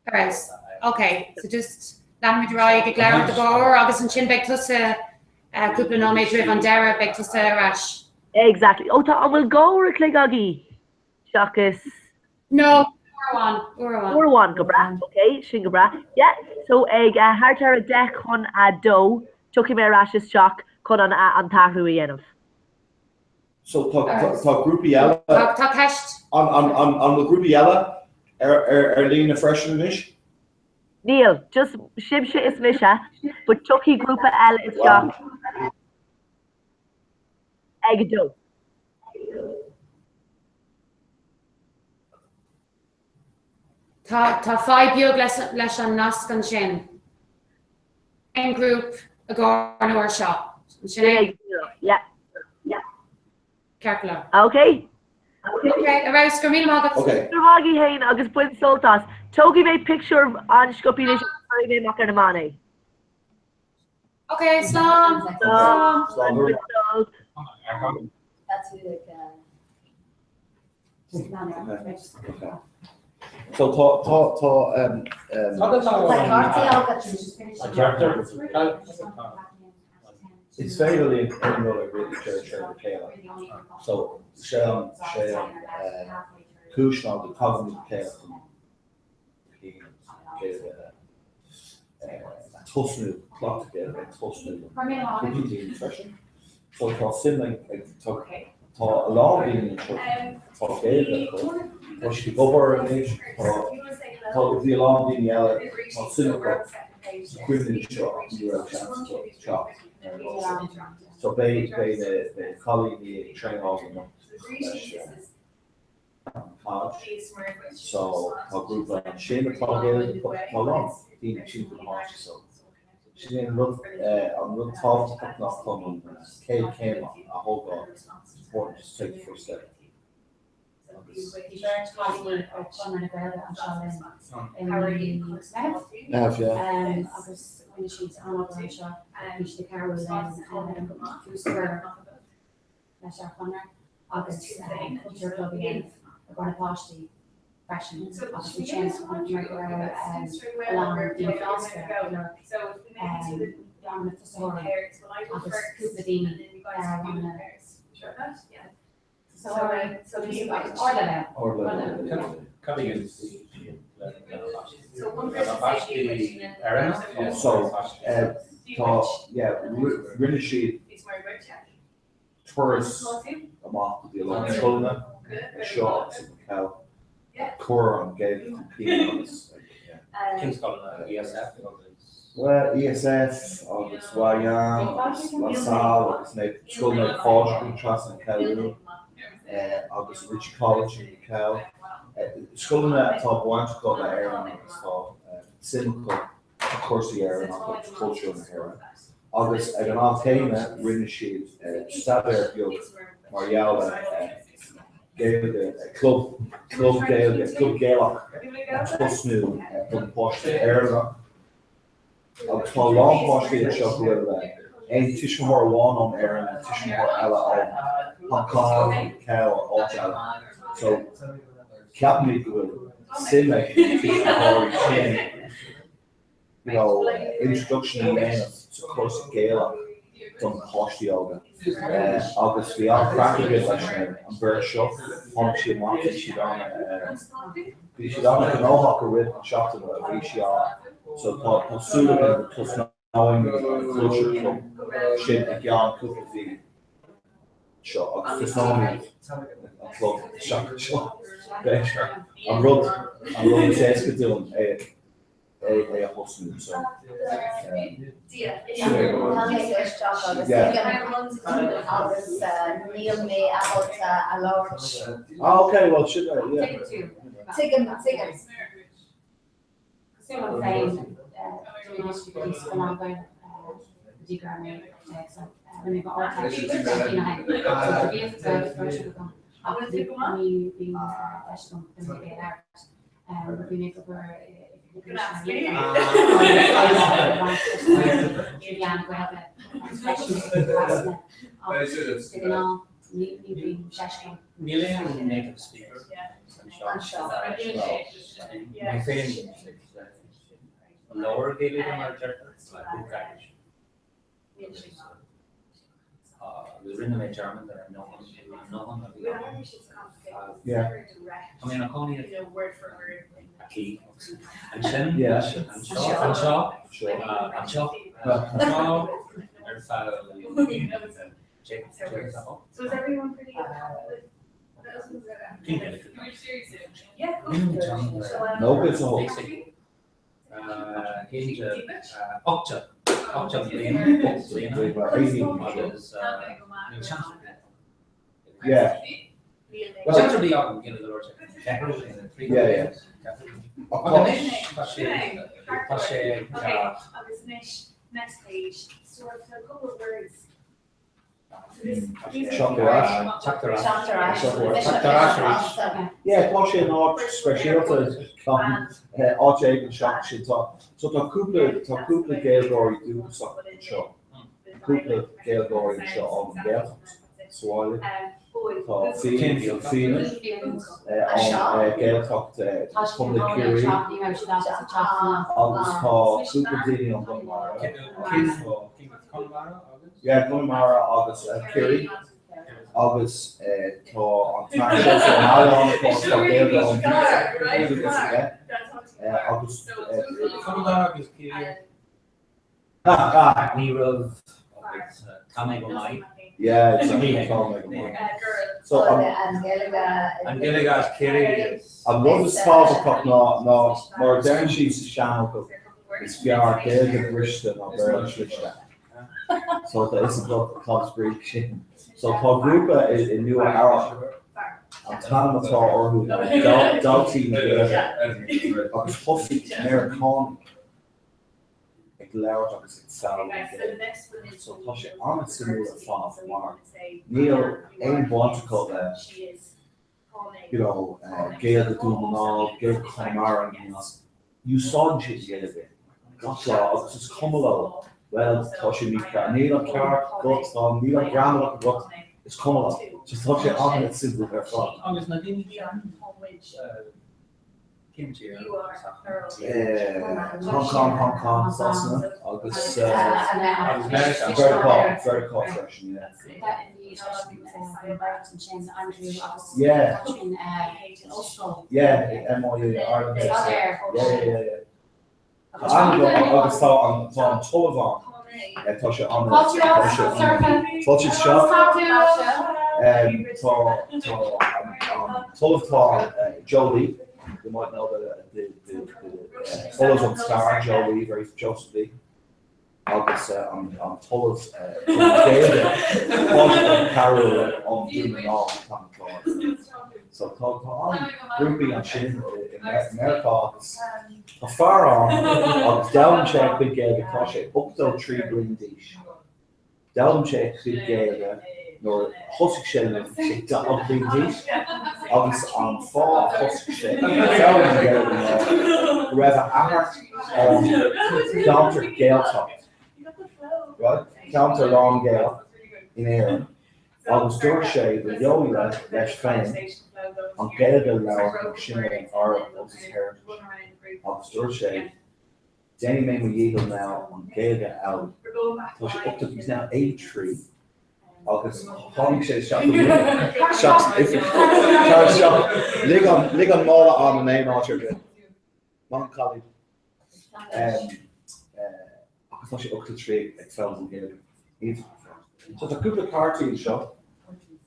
Ar fheabhas. Ok, so just leanfaimid ar aghaidh ag labhairt de bharr agus ansin beidh tusa cúpla nóiméad roimh an deireadh, beidh tusa ar ais. Exactly. Ó tá, an bhfuil 2 uair a chloig agaibh seachas. No, uair amháin, uair amháin. Uair amháin, go breá, ok, sin go breá. Yeah, so ag thart ar a 2:10 tiocfaidh mé ar ais isteach chun an an t-athrú a dhéanamh. So tá tá grúpaí eile. Tá ceist. An an an an bhfuil grúpaí eile ar ar ar líne freisin anois? Níl, just sibhse is mise, but tiocfaidh grúpa eile isteach ag a dó. Tá tá fadhb beag leis leis an nasc ansin. Aon group i gcomhair an uair seo. Sin é? Yeah. Ceart go leor. Ok. Ok, ar fheabhas, go raibh míle maith agat. Ok. Go raibh maith agaibh féin agus bain sult as. Tógfaidh mé pictiúr an-sciobtha anois agus cuirfidh mé amach ar na meáin é. Ok, slán. Slán. Slán. Bain sult. So tá tá tá um um Is féidir linn aon rud a rith i deireadh sé le chéile. So sé an sé an cúis ná go dtagann le chéile chun Gaeilge a tosnú, cleachtadh Gaeilge a tosnú cúpla daoine freisin. So tá suim ag, tá tá a lán daoine anseo atá Gaeilge acu, tá siad ag obair anois, tá tá bhí a lán daoine eile tá suim acu sa chruinniú seo ach ní raibh seans acu teacht ar an lá seo. So beidh beidh na beidh na cailíní ag traenáil anocht leis an So tá grúpa ansin atá Gaeilge acu, tá a lán daoine timpeall na háite so sin é an rud an rud tábhachtach ná chun an chéad chéim a thógáil it's important just to take the first step. Agus. Bhí beirt chailíní ó Chonradh na Gaeilge anseo linn i mí Meitheamh agus rinne siad an-obair anseo, bhí siad ag cabhrú linn tús a chur leis ar chonradh agus cultúr club a dhéanamh i gcomhair na páistí freisin agus ansin chonaic mé go raibh a lán daoine fásta ag lorg ranganna tosaitheoirí agus cúpla daoine ranganna tosaitheoirí ardleibhéal. Cad a dhéanann le páistí Éireannach? So, tá, yeah, rinne siad turas amach go dtí a lán scoileanna anseo agus i Macau ag cur an Ghaeilge chun cinn agus ag Cén scoileanna? ESF agus? Well, ESF agus Wah Yan agus La Salle agus na scoileanna Pádraig trasna in Kowloon agus Ritchie College in Macau. Scoileanna atá baint acu le Éirinn agus tá suim acu cúrsaí Éireannacha agus cultúr na hÉireann, agus ag an am céanna rinne siad staidéar beag mar gheall ar Gaeilge, club, club Gaeilge, club Gaelach a tosnú don pháiste Éireannach. Agus tá a lán páistí anseo go bhfuil aon tuismitheoir amháin ón Éirinn, tuismitheoir eile ó Hong Kong, Macau, áit eile. So ceapaimid go bhfuil suim ag na tuismitheoirí sin you know, introduction a dhéanamh sa chúrsa Gaelach don páistí óga. Agus bhí an-chraic againn leis an bheirt seo, tháinig siad amach, bhí siad an bhí siad an-ghnóthach i rith an seachtain, bhí sí an. So tá tá súil againn go tosnóimid an Culture Club sin i gceann cúpla mhí seo agus tosnóimid an club isteach anseo. B'fhéidir an rud an rud is éasca dúinn é é é a thosnú so sin é go Tá mé isteach agus agus níl mé ábalta a labhairt. Ah okay, well sin é, yeah. Tuigim, tuigim. Cosúil liom féin, d'imigh mé go dtí scoil lán-Ghaelach go dtí go raibh mé so rinne mé m'Ardteist 17 ó shin. So bhíodh Gaeilge roimhe agam ach ní bhíonn deis agam duine é a labhairt. Bhí mé ag obair i trí mheán na Gaeilge agus freisin trasna ach de ghnáth ní bhíonn deis agam. Níl aon native speaker anseo. Mé féin labhair Gaeilge mar a deirtear, like agus rinne mé dearmad ar an ndóthain a bhí agam. Tá mé ina cónaí i Cill ansin, anseo, anseo, anseo, anseo ar feadh Teacht ar ais. Teacht ar ais. Teacht ar ais arís. Yeah, tá sé in áit speisialta gan áit éigin seachas sin. Tá so tá cúpla tá cúpla Gaeilgeoirí dúchasach anseo. Cúpla Gaeilgeoirí anseo ón nGaeltacht sa bhaile. Tá Fianna Fianna ón Ghaeltacht Chontae Chiarraí agus tá cúpla daoine ón gConamara agus tá Yeah, Conamara agus Ciarraí agus tá an fear seo sa mbaile ann atá tá Gaeilge ón dúchas aige agus Conamara agus Ciarraí. Ní raibh agus tá mé go maith. Yeah, exactly, tá mé go maith. So an An Ghaeilge as Ciarraí is. An rud is tábhachtach ná ná mar a deireann siad sa seanfhocal is fearr Gaeilge briste ná Béarla cliste. So tá fhios agat cad is brí sin. So tá grúpa i i Nua Eabhrac an t-ainm atá orthu ná Daltaí na Gaeilge agus thosaigh Meiriceánaigh ag labhairt agus ag foghlaim Gaeilge. So tá sé an-suimiúil ar fad mar níl aon bhaint acu le you know, Gaeilge Dhún na nGall, Gaeilge Chonamara, úsáideann siad Gaeilge gach lá agus is cuma leo, bhuel tá sé mícheart, níl an ceart agat, tá, níl an gramadach agat, is cuma leo. So tá sé an-suimiúil ar fad. Agus na daoine sin, cén tír as Hong Kong, Hong Kong, Sasana agus Meiriceá, Meiriceá freisin, yeah. Yeah. Yeah, NYU, Ireland. Yeah, yeah, yeah, yeah. Agus tá an tá an tOllamh ann, tá sé an tá sé tá sé seo tá tá an tOllamh tá Joe Lee, you might know the the the the Ollamh an stair Joe Lee, very Joseph Lee. agus an tOllamh Gaeilge Pádraig Cearúil ón Dún na nGall an Clár. So tá tá an-ghrúpaí ansin i Meiriceá agus tá fear ann agus d'fhoghlaim sé a chuid Gaeilge, tá sé 83 bliain d'aois. D'fhoghlaim sé a chuid Gaeilge nuair a thosaigh sé nuair a bhí sé 40 bliain d'aois agus an fáth a thosaigh sé ag foghlaim na Gaeilge ná go raibh a athair ón cheantar Gaeltacht, right, ceantar lán-Ghaelach in Éirinn agus dúirt sé ba dhóigh leis féin an Ghaeilge a labhairt mar sin é an oidhreacht agus his heritage agus dúirt sé Déanfaidh mé mo dhícheall now an Ghaeilge a fhoghlaim. Tá sé 80, he's now 83 agus tháinig sé isteach go Muimhneach, isteach san oifig. Tar isteach, lig an, lig an mála ann in aon áit ar bith. Maith an cailín. Agus tá sé 8 a 3 ag foghlaim an Ghaeilge. Iontach ar fad. So tá cúpla cártaí anseo.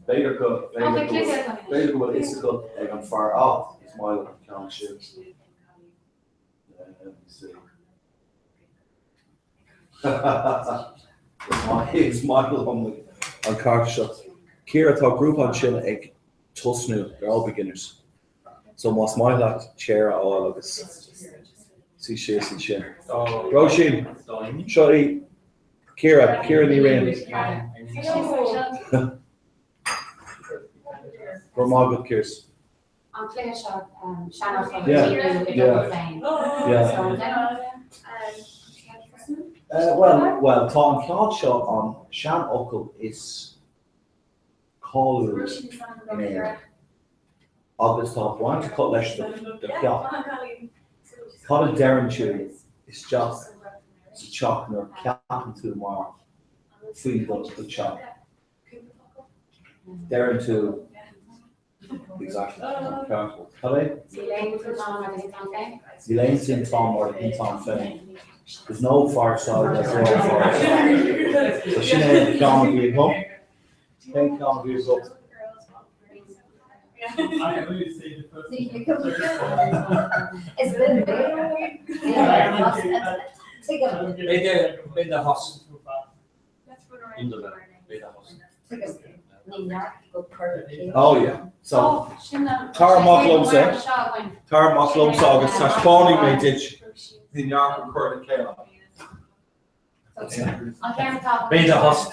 B'fhéidir go b'fhéidir go bhfuil b'fhéidir go bhfuil fhios agat ag an fear á is maith liom an ceann sin. Let me see. Is maith is maith liom an cárta seo. Ciara, tá grúpa ansin ag tosnú, they're all beginners. So más maith leat chair a fháil agus suí síos ansin. Róisín, seo í Ciara, Ciara Ní Riain. Go raibh maith agat, Ciars. An cluiche seo seanfhocail Yeah, yeah, yeah. Bhuel, bhuel, tá an ceann seo an seanfhocal is cáiliúil in Éirinn agus tá baint acu leis do theach. Cad a deireann tú isteach sa teach nuair a cheapann tú mar faoi do teach? Deireann tú Exactly. Cad é? Níl aon tinteán mar do thinteán féin. Níl aon tinteán mar do thinteán féin. There's no fireside like your own fireside. So sin é an ceann a bhí agam. Cén ceann a bhí agat? Is linn B'fhéidir b'fhéidir thost. Oh yeah. So, tar amach liomsa, tar amach liomsa agus taispeánfaidh mé duit ní neart go cur le chéile. Beidh do thost.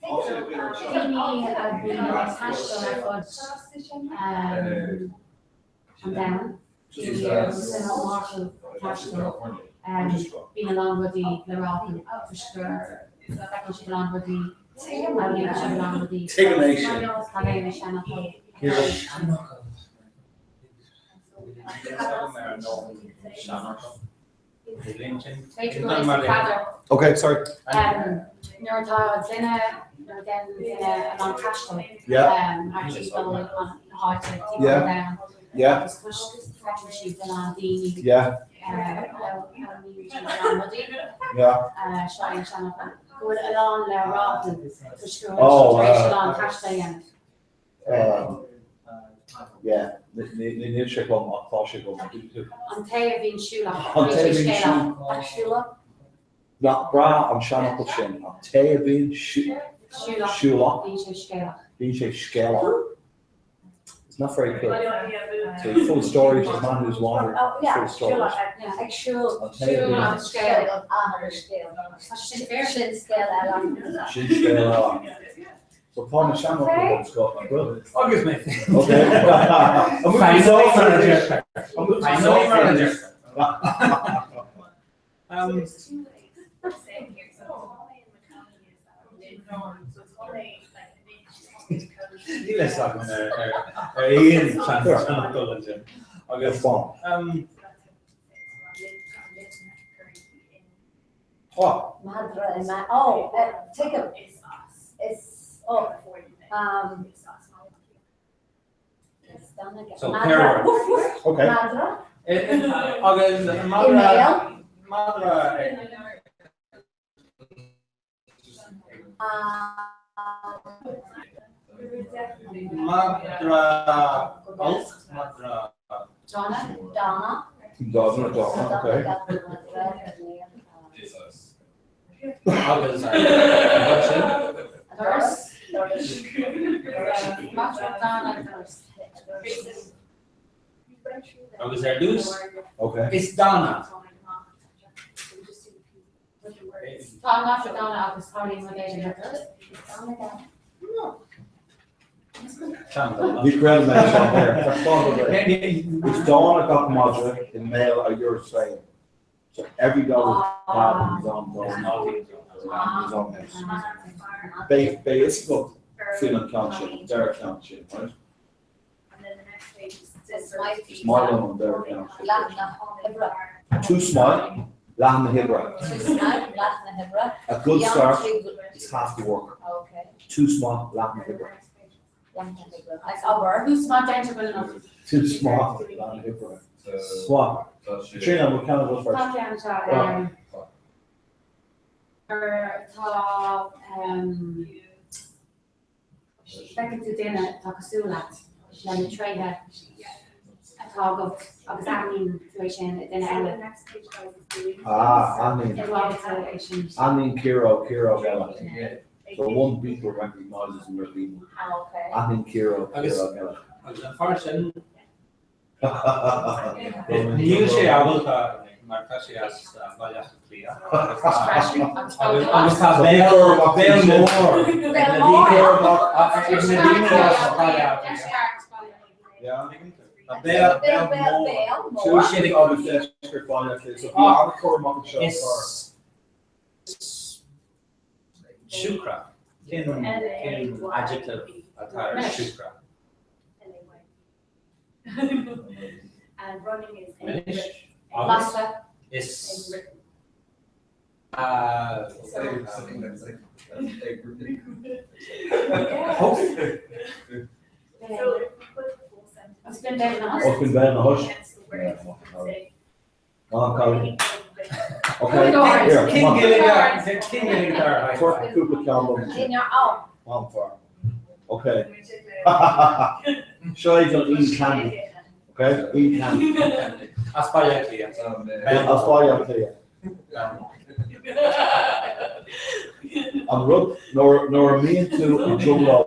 Daoine a bhí ag taisteal ar fud an domhain. Bhí Ó Máirtín ag taisteal. Bíonn a lán rudaí le rá acu toisc gur feiceann siad a lán rudaí, foghlaimíonn siad a lán rudaí. Tuigim é sin. Tá mé i seanfhocal. Seanfhocal. Seanfhocal. Ok, sorry. Nuair atá duine, nuair a dhéanann duine a lán taistil thar timpeall an háite, timpeall an domhain, agus toisc feiceann siad a lán daoine, foghlaimíonn siad a lán rudaí, seo é an seanfhocal, go bhfuil a lán le rá acu toisc go bhfuil siad tar éis a lán taistil a dhéanamh. Yeah, níl sé agam ach tá sé agam. An té a bhíonn siúlach, An té a bhíonn siúlach. Nach breá an seanfhocal sin, an té a bhíonn siúlach, bíonn sé scéalach. Bíonn sé scéalach. It's not very cool. So full of stories, the man who's wandered, full of stories. Ag siúl. An té a bhíonn. Scéal an scéal. Sin scéal eile. Sin scéal eile. So tá na seanfhocail agam Scott, nach bhfuil? Agus mé féin. Ok. Finally manager. Finally manager. Níl fhios agam ar aon seanfhocal ansin. Agus Tá. Madra i mbean. Ó, tuigim. Is, ó, um, is dona go. So, pair word. Okay. Madra. Agus madra, madra ag. Madra olc, madra. Donna, Donna. Donna, Donna, okay. Agus an sin? Doras. Madra Donna doras. Agus ar dtús, Okay. is dána. Tá an madra dána agus tarlaíonn rud éigin ar doras. Ní chreidim é seo there. Is dána gach madra i mbéal a dhorais féin. So every dog is bad in his own dog. In his own house. Beidh beidh fhios agat faoin an ceann sin, an deireadh ceann sin, right? Is maith liom an deireadh ceann sin. Leath na hoibre. Tús maith, leath na hoibre. Tús maith, leath na hoibre. A good start is half the work. Okay. Tús maith, leath na hoibre. Abair. Tús maith déanta go enough. Tús maith plean oibre. Maith. Caitríona, an bhfuil ceann agat Tá freisin? ceann anseo. Tá feiceann tú duine atá cosúil leat, le na tréithe atá agat agus aithníonn tú é sin i duine eile. Ah, aithníonn. Is ábalta é sin. Aithníonn ciaróg ciaróg eile. So one beetle recognises another beetle. Aithníonn ciaróg ciaróg eile. Agus an fear sin Níl sé ábalta mar tá sé as Baile Átha Cliath. Agus tá béal béal mór ag na daoine ag na daoine as Baile Átha Cliath. Tá béal béal mór. Tuaisceart agus deisceart Baile Átha Cliath. So bhí an-chur amach anseo. Is siúcra. Cén cén adjective atá ar siúcra? Anois, agus is Os binn béal na Os binn béal na hois. Ah, Colin. Okay, here, come on. Tabhair cúpla ceann dom. Am fear. Okay. Seo é don Ian Candy. Okay? Ian Candy. As Baile Átha Cliath. As Baile Átha Cliath. An rud nuair nuair a mbíonn tú i dtrioblóid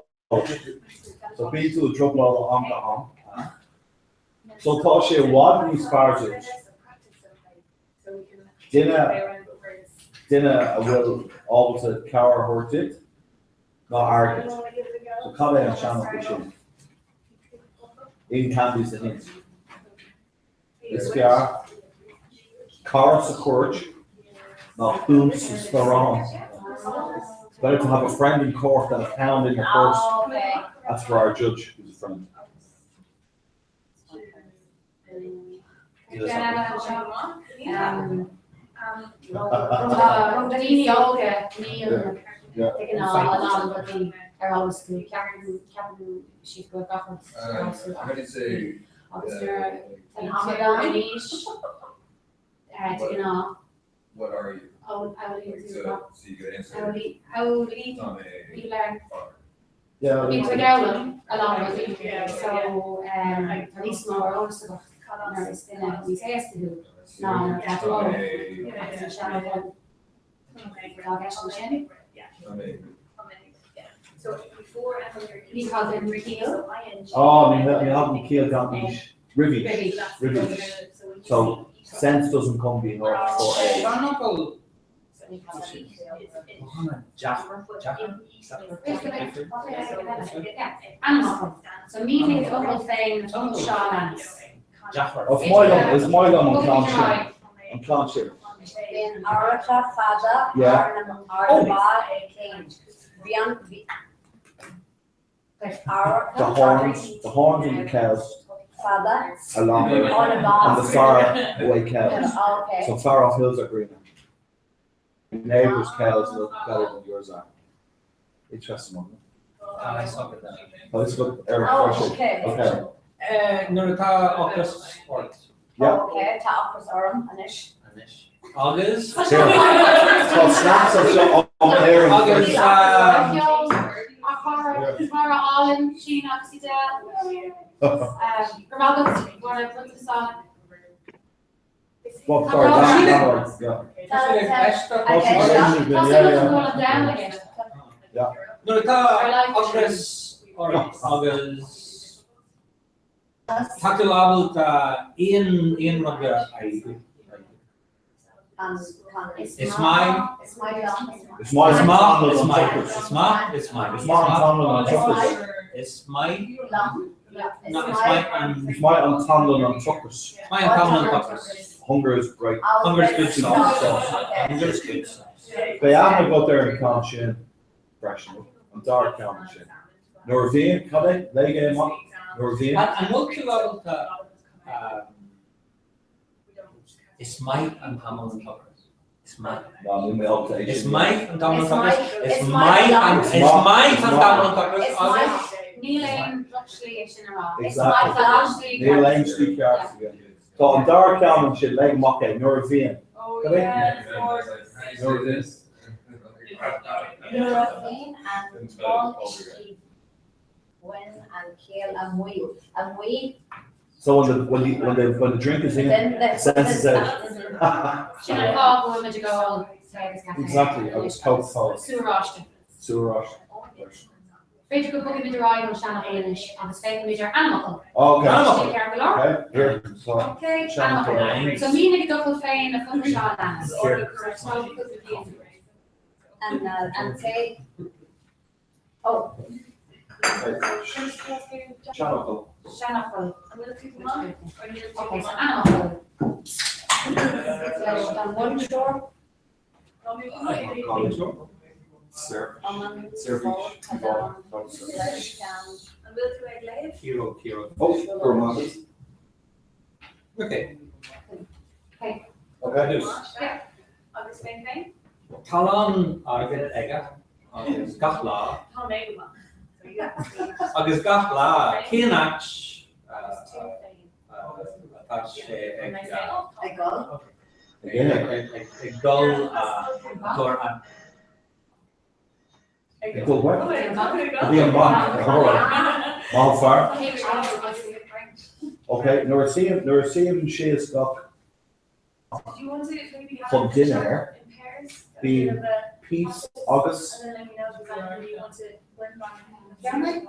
So bíonn tú i dtrioblóid ó am go ham. So tá sé i bhfad níos fearr duit duine duine a bhfuil ábalta cabhair a thabhairt duit ná airgead. So cad é an seanfhocal sin? Ian Candy's the hint. Is fearr cara sa chúirt ná punt sa sparán. It's better to have a friend in court than a pound in the purse. That's for our judge, who's a friend. Daoine óga níl de ghnáth a lán rudaí ar eolas acu. Ceapann siad go bhfuil gach rud ar eolas acu. Agus nuair a bhíonn tú in aois de ghnáth, Bíonn tú ag foghlaim a lán rudaí so tá níos mó ar eolas agat nuair is duine níos aosta thú ná nuair atá tú óg agus an seanfhocal atá i gceist ansin. Ní thagann ciall. Á, ní thagann ciall gan aois. Roimh aois. Roimh aois. So, sense doesn't come being before age. Seanfhocal Ainmfhocal. So mínigh d'fhocal féin na focail seo a leanas. Is maith liom, is maith liom an ceann sin. An ceann sin. Bíonn adharca fada Yeah. ar na ba ag caint. Bíonn adharca The horns, the horns on the cows fada are longer ar na ba. than the far away cows. Okay. So far off hills are greener. Your neighbour's cows look better than yours are. Interesting one. Tá fhios agat. Tá fhios agat ar Oh, freisin. okay. Okay. Nuair atá ocras ort. Yeah. Okay, tá ocras orm anois. Anois. Agus. Tá snacks anseo ó Éirinn Agus. freisin. Cara álainn, Síne agus Edel. Go raibh agat, go raibh rud sa. Well, sorry, that, that one, yeah. Yeah. Nuair atá ocras ort agus tá tú ábalta aon aon rud a ithe. Is maith. Is maith liom. Is maith Is maith, is maith, is maith, is maith. Is maith an t-anlann an t-ocras. Is maith. Liom. No, is maith an. Is maith an t-anlann an t-ocras. Is maith an t-anlann an t-ocras. Hunger is great. Hunger is good sauce. Hunger is good sauce. Beidh aithne agat ar an ceann sin freisin, an dara ceann sin. Nuair a bhíonn, cad é? Léigh é amach. Nuair a bhíonn. An bhfuil tú ábalta Is maith an t-anlann an t-ocras. Is maith. Ná, níl mé ábalta é Is sin. maith an t-anlann an Is t-ocras. maith- Is is maith maith an liom. is maith an t-anlann an t-ocras Is agus maith. Níl aon drochshlí é sin a rá. Exactly. Níl aon slí ceart aige. Tá an dara ceann ansin, léigh amach é, nuair a bhíonn. Oh yeah, of course. Nuair a bhíonn. Nuair a bhíonn an t-ól Bhain an chiall amuigh. Amuigh. So when the, when the, when the, when the drink is in, the sense is out. Sin an fáth go bhfuil muid ag ól tae agus caife. Exactly, agus Coca-Cola. Sú oráiste. Sú oráiste. B'fhéidir go mbogfaimid ar aghaidh ón seanfhocal anois agus féachfaimid ar ainmfhocal. Okay. Sin ceart go leor? Okay, here, so. Okay, ainmfhocal. So mínigh i d'fhocail féin na focail seo a leanas. Here. An, an tae. Oh. Seanfhocal. Seanfhocal. Okay, so ainmfhocal. Leis an mhúinteoir. An bhfuil tú ag léamh? Ciro, Ciro. Oh, go raibh maith agat. Okay. Okay. Okay. Yeah. Agus mé féin? Tá a lán airgid aige agus gach lá. Tá mé go maith. Agus gach lá, cén áit atá sé ag Ag dul. Ag dul tóir an. Ag dul where? Go dtí an banc. Maith fear. Okay, nuair a suím, nuair a suím síos gach chun dinnéir, bíonn píos agus peann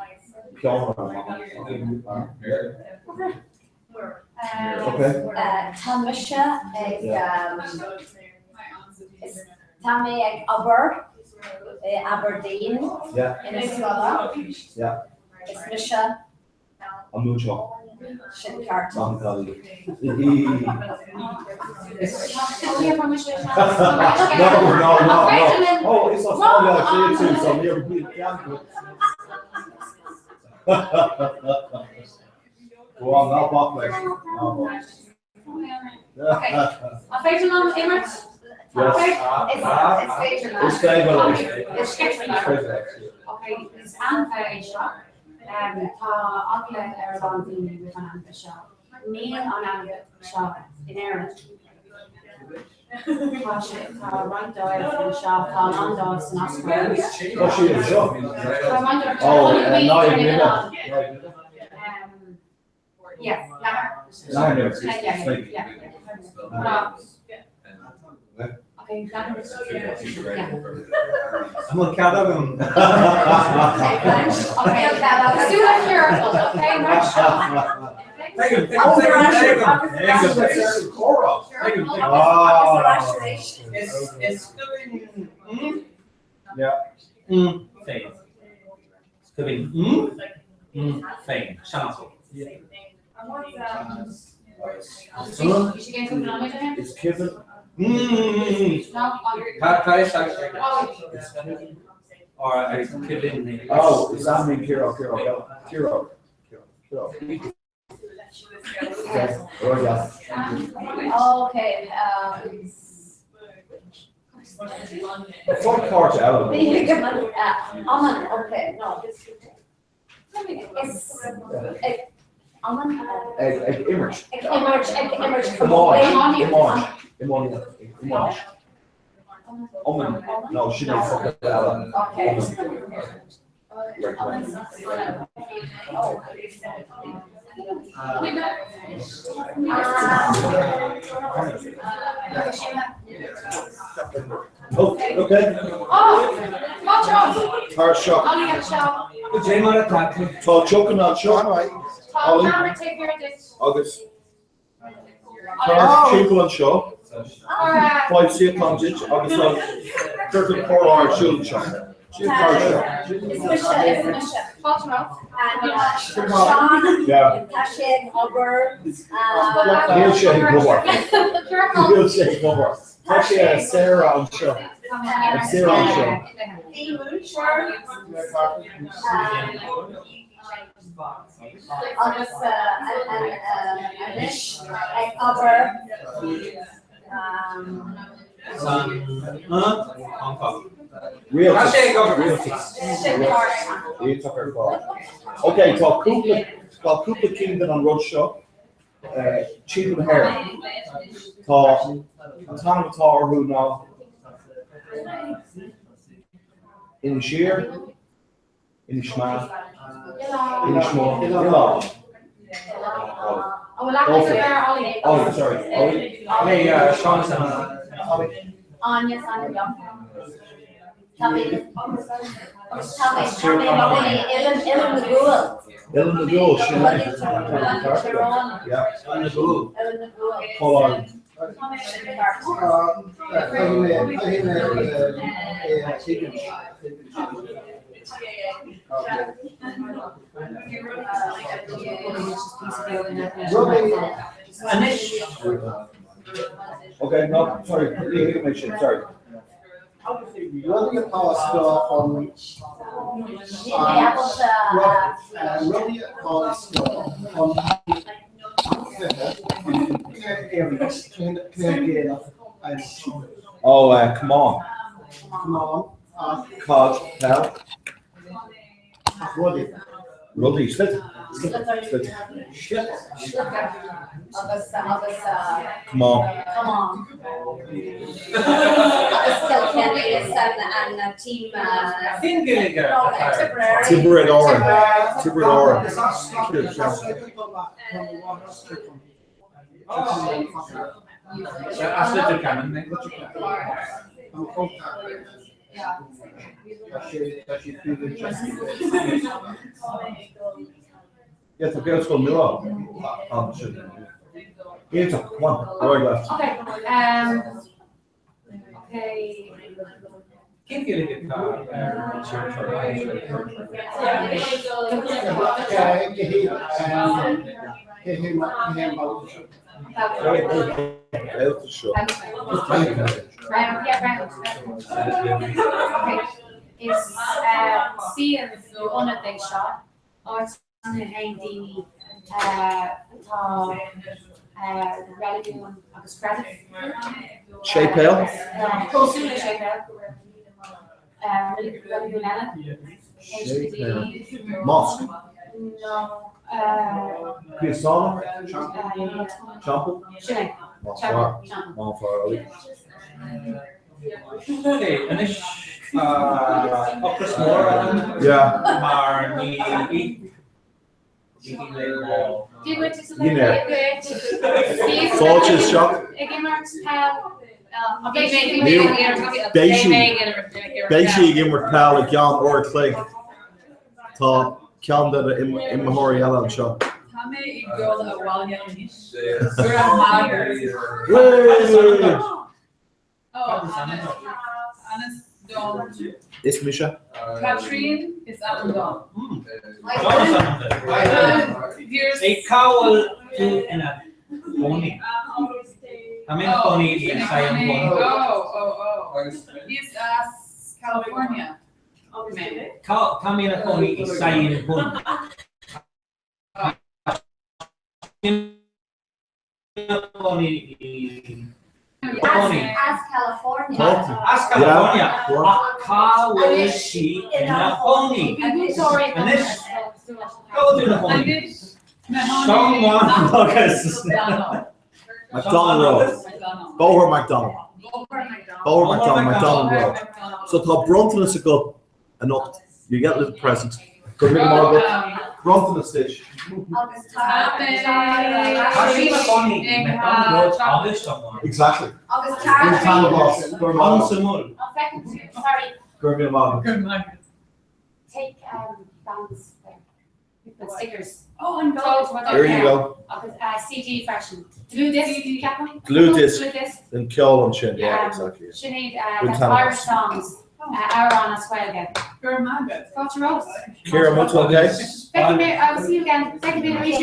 Okay. Tá mise ag Tá mé ag obair i Aberdeen ina scoile. Is mise an múinteoir. Sin ceart. Maith an cailín. No, no, no, no. Oh, is as Baile Átha Cliath tú, so níor cheart. Go on, ná bac leis. Ná bac. Okay. An féidir liom imirt? Yes. Is féidir leat. Is féidir leis. Is féidir leis. Okay, is ainmhí é seo. Tá eagla ar a lán daoine roimh an ainmhí seo. Níl an ainmhí seo in Éirinn. Tá sé, tá roinnt dóibh anseo, tá a lán dóibh san Astráil. Tá sí anseo. Tá roinnt dóibh. Oh, ná ag Yeah, leathair. Leathair. Yeah, yeah, yeah. Okay, leathair. Yeah. An bhfuil cead agam? Okay, let's do that here. Okay, right. Is cuimhin Yeah. Féin. Is cuimhin féin. Seanfhocal. Is cuimhin. Tá is Or is cuimhin. Oh, is that mean Kiro, Kiro, Kiro, Kiro, Kiro. Okay, oh yeah. Okay. Tá cairt eile. Aman, okay, no. Is ag Aman Ag ag imirt. Ag imirt, ag imirt. Iomáint, iomáint, iomáint, iomáint. Iomann, no, sin é focal eile. Okay. Iomann. Oh, okay. Oh, watch out. Tar seo. Ollie anseo. Cad é mar atá tú. Tá deochanna anseo. Tá Ollie. ceamara taobh thiar duit. Agus tá timpeall anseo. Faigh suíochán duit agus tá ciorcal comhrá ar siúl anseo. Sin tar seo. Is mise, is mise. Fáilte romhat. Seán, Yeah. tá sé ag obair. Níl sé ag obair. Níl sé ag obair. Tá sé ar Sarah anseo. Ar Sarah anseo. Bhí múinteoir agus anois ag obair San Hong Kong. Rialtas. Rialtas. Iontach ar fad. Ok, tá cúpla tá cúpla cinn den an rud seo timpeall na hÉireann. Tá an t-ainm atá orthu ná Inis Oírr, Inis Meáin, Inis Mór, Oileán. Ollie, sorry, Ollie. Hey, Seán is Ollie. Áine is ainm liom. Tá mé tá mé tá mé Oileán Oileán na gCúl. Oileán na gCúl, sin é. Yeah. Oileán na gCúl. Oileán na gCúl. Paul Okay, no, sorry, ní mé sin, sorry. Rudaí atá i scáth an Rudaí atá i scáth an cluiche cluiche Gaelach Oh, uh, camán. Camán ach Cad, peil. Ach rudaí. Rudaí, sliotar. Sliotar. Sliotar. Agus agus Camán. Camán. Agus Kilkenny is an an team Tiobraid Árann. Tiobraid Árann. As Leitir Ceanainn mé. Yeah, tá Gaelscoil nua ansin. Iontach, come on, right left. Okay, um, okay. Cén Ghaeilge atá ar an tír seo? Is suíomh nó ionad é seo, áit ina dtéann daoine atá reiligiún agus creideamh. Séipéal? Cosúil le séipéal. Reiligiún eile. Séipéal. Mosque? No. Críosánach? Teampall? Sin é. Más fearr. Má fearr, Ollie. Okay, anois ocras mór orm mar ní Fáilte isteach. Beidh sí beidh sí ag imirt peil i gceann uair a chloig. Tá ceann de na imreoirí eile anseo. Tá mé ag dul abhaile anois. Go raibh maith agat. Is mise. Catrín is ainm dom. Cá bhfuil tú ina chónaí? Tá mé ina chónaí i Sion Bun. Is as California mé. Tá mé ina chónaí i Sion Bun. As California. As California. Ach cá bhfuil sí ina chónaí? Anois, cá bhfuil tú ina chónaí? Seán agus. McDonald Road. Bóthar McDonald. Bóthar McDonald, McDonald Road. So tá bronntanas agat anocht. You get a little present. Go raibh míle maith agat. Bronntanas duit. Exactly. Go raibh míle maith agat. Take bands there. And stickers. Oh, and Here you go. Agus CD freisin. Dlúthdhiosca, ceapaim? Dlúthdhiosca. Dlúthdhiosca. Den ceol ansin, yeah, exactly. Sin iad, Bhain that's taitneamh Irish as. songs, amhrán as Gaeilge. Go raibh maith agat. Fáilte romhat. Ciara, muid okay? Feicfidh mé, I will see you again. Feicfidh mé arís.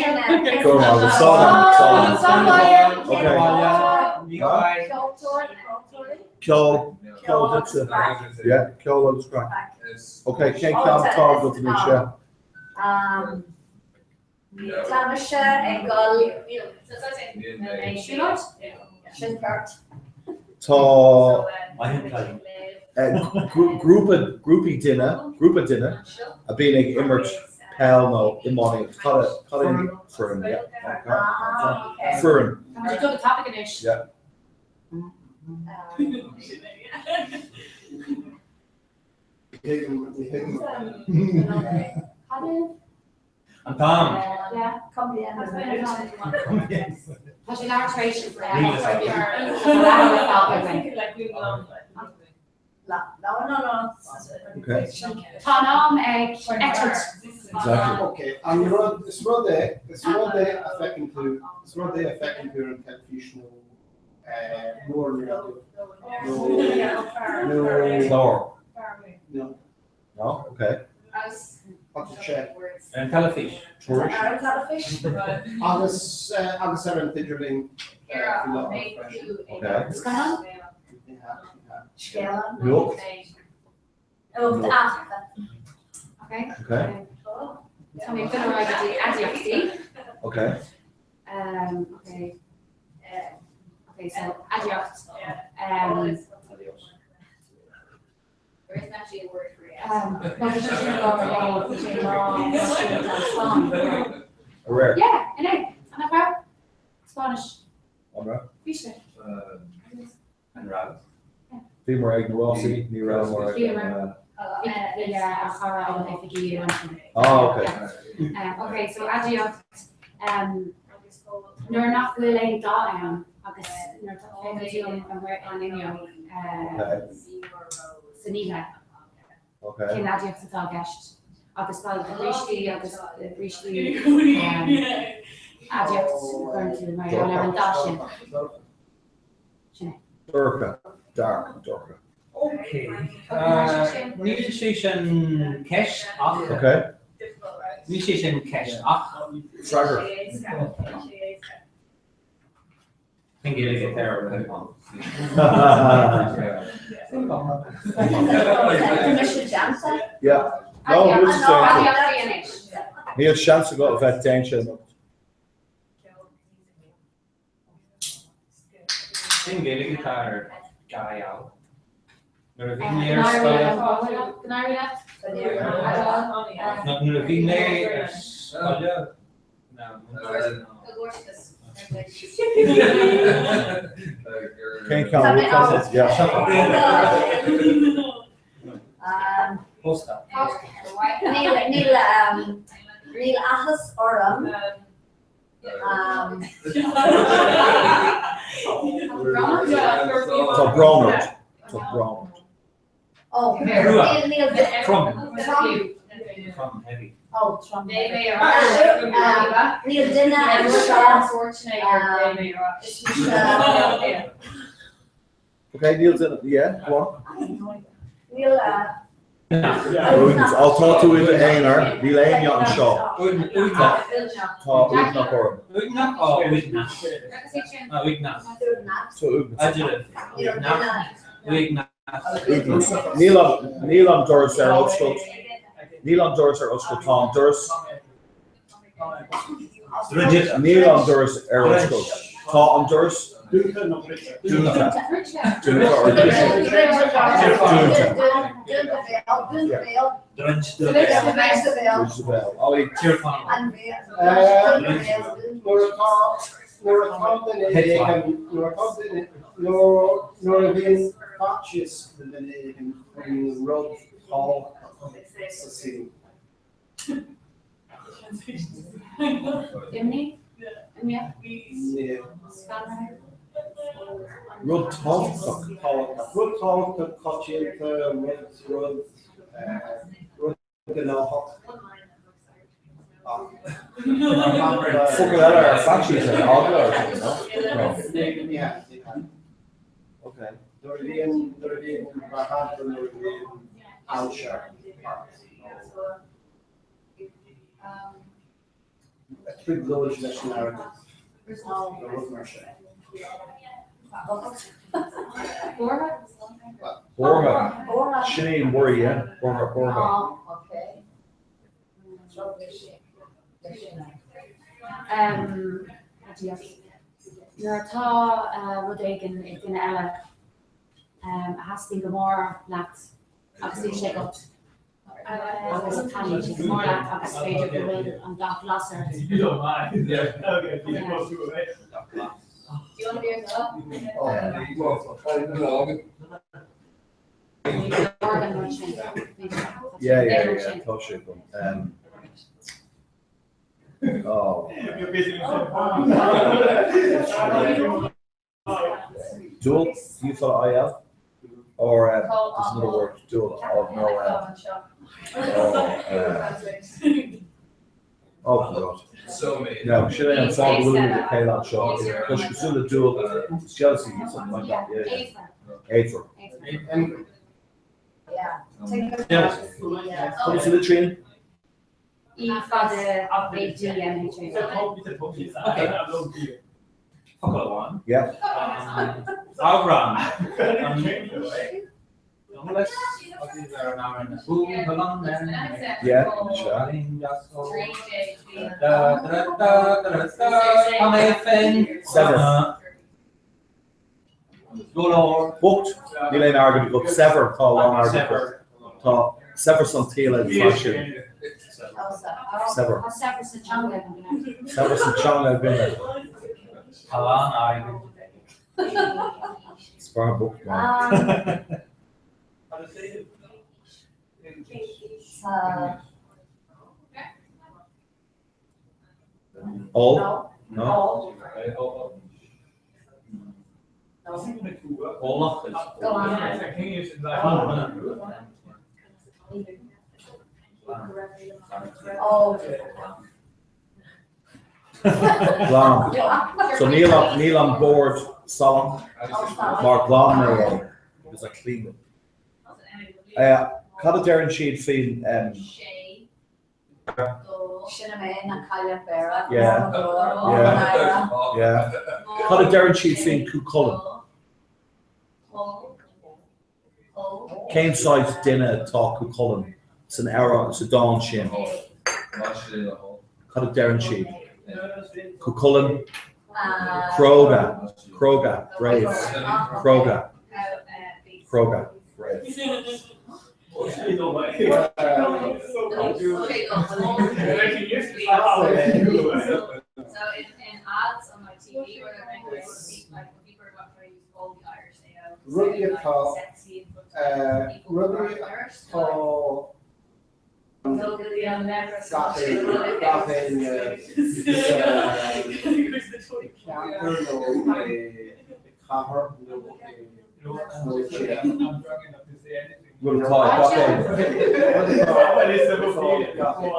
Go raibh maith agat. Slán, slán. Slán, Okay. Ceol, ceol duitse. Yeah, ceol agus craic. Okay, cén ceann atá agat anois, yeah? Tá mise ag dul Siúlóid? Sin ceart. Tá Grúpa, grúpaí duine, grúpa duine a bhíonn ag imirt peil nó iománaíocht. Cad é, cad é an foireann? Yeah. Okay. Foireann. Tá muid ag dul go tapaidh anois. Yeah. An t-am. Tá sé leathuair tar éis. Tá an am ag eitilt. Ok, an rud, is rud é, is rud é a feiceann tú, is rud é a feiceann tú ar an teilifís nó nó ar an raidió nó nó Clár. No. No? Ok. What's it say? Ar an teilifís. Ar an teilifís. Agus agus ar an idirlíon faoi láthair freisin. Ok. Scannán? Scéala. Nuacht. Nuacht. Ok. Ok. Tá mé ag dul ar aghaidh go dtí aidiachtaí. Ok. Ok. Ok, so aidiacht. Um, There isn't actually a word for it. Aréir. Yeah, inné. An raibh? Spáinnis. An raibh? Bhí sé. An raibh? Bhíomar ag na rásaí, ní rabhamar ag an. Bhí a chara ón oifigí ansin. Ah, ok. Ok, so aidiacht nuair nach bhfuil aon dath ann agus nuair atá féachann tú amuigh an fhuinneog san oíche, cén aidiacht atá i gceist? Agus tá brístí agus brístí aidiacht a chuireann tú mar gheall ar an dath sin. Sin é. Dorcha, dark, dorcha. Ok. Níl sé sin ceist ach. Ok. Níl sé sin ceist ach. Freagra. Sin Gaeilge atá ar an cupán. Yeah. No, níl sé déanta. Níl seans agat a bheith déanta anocht. Cén Ghaeilge atá ar Gaidheal? Nuair a bhí mé ar scoil. Nuair a bhí mé ar scoil. Cén ceann? Yeah. Pósta. Níl níl áthas orm. Tá brón ort. Tá brón ort. Ó, níl, níl. Trom. Trom. Trom, heavy. Ó, trom. Níl duine anseo. Ok, níl duine, yeah, go on. Níl. Á tá tú i d'aonar, níl éinne anseo. Tá uaigneach orm. Uaigneach? Ó, uaigneas. Ah, uaigneas. Tá uaigneas. Adjective. Uaigneach. Uaigneas. Uaigneas. Níl an, níl an doras ar oscailt. Níl an doras ar oscailt, tá an doras. Níl an doras ar oscailt. Tá an doras Dúnta nó druidte? Dúnta. Dúnta or druidte. Dúnta. Druid de béal. Ollie. Nuair atá nuair atá duine éigin nuair atá duine nuair a bhíonn faitíos ar duine éigin faoin rud tábhachtach sa saol. Imní? Imníoch? Scanraithe? Rud tábhachtach. Tábhachtach. Rud tábhachtach, coitianta, rud, rud, rud gnóthach. Focal eile ar faitíos ar eagla or something, no? No. Ní hea, ní hea. Okay. Nuair a bhíonn, nuair a bhíonn, mar shampla, nuair a bhíonn ailse ort nó trioblóid leis an airgead nó rud mar sin. Buartha? Buartha. Sin é worry, yeah? Buartha, buartha. Nuair atá rud éigin ag duine eile. a theastaíonn go mór leat agus níl sé agat agus taitníonn sé go mór leat agus b'fhéidir go bhfuil an dath glas ort. Yeah, yeah, yeah, tá sé agam. Oh. Dual, do you follow IL? Or there's another word, dual, oh, no, oh, oh God. No, sin é an fáth go bhfuil muid ag plé anseo, tá sé cosúil le dual, it's jealousy, something like that, yeah, yeah. Éadrom. Jealousy. Conas a litríonn? E fada A D M H A. Okay. Focal amháin. Yeah. Amhrán. Yeah. Saibhir. Bocht, níl aon airgead agat. Saibhir, tá a lán airgead agat. Tá saibhreas an tsaoil ag an fear sin. Saibhir. Tá saibhreas na teanga ag an duine. Saibhreas na teanga ag duine. Tá a lán airgid. Is fear bocht mé. All? No? Glan. So níl an, níl an bord salach mar ghlan mé é because I cleaned it. Cad a deireann siad faoin Sin mé na cailleach Béara. Yeah, yeah, yeah. Cad a deireann siad faoin Cú Chulainn? Cén saghas duine atá Cú Chulainn san amhrán, sa dán sin? Cad a deireann siad? Cú Chulainn, cróga, cróga, brave, cróga, cróga, brave. Rudaí atá, rudaí atá gach aon, gach éinne sa cheantar nó i gcathair nó i Rud atá ag gach éinne.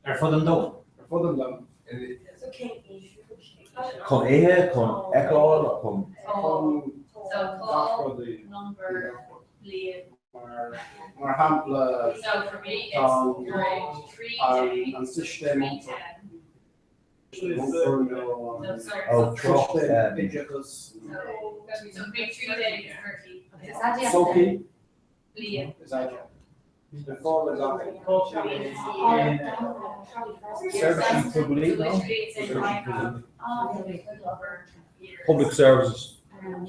Ar fud an domhain. Ar fud an domhain. Chun ithe, chun fheiceáil, chun. Chun gach rud a Mar shampla, tá an sistéam iompair nó an sistéam oideachais. Sochaí. Seirbhísí poiblí, no? Public services.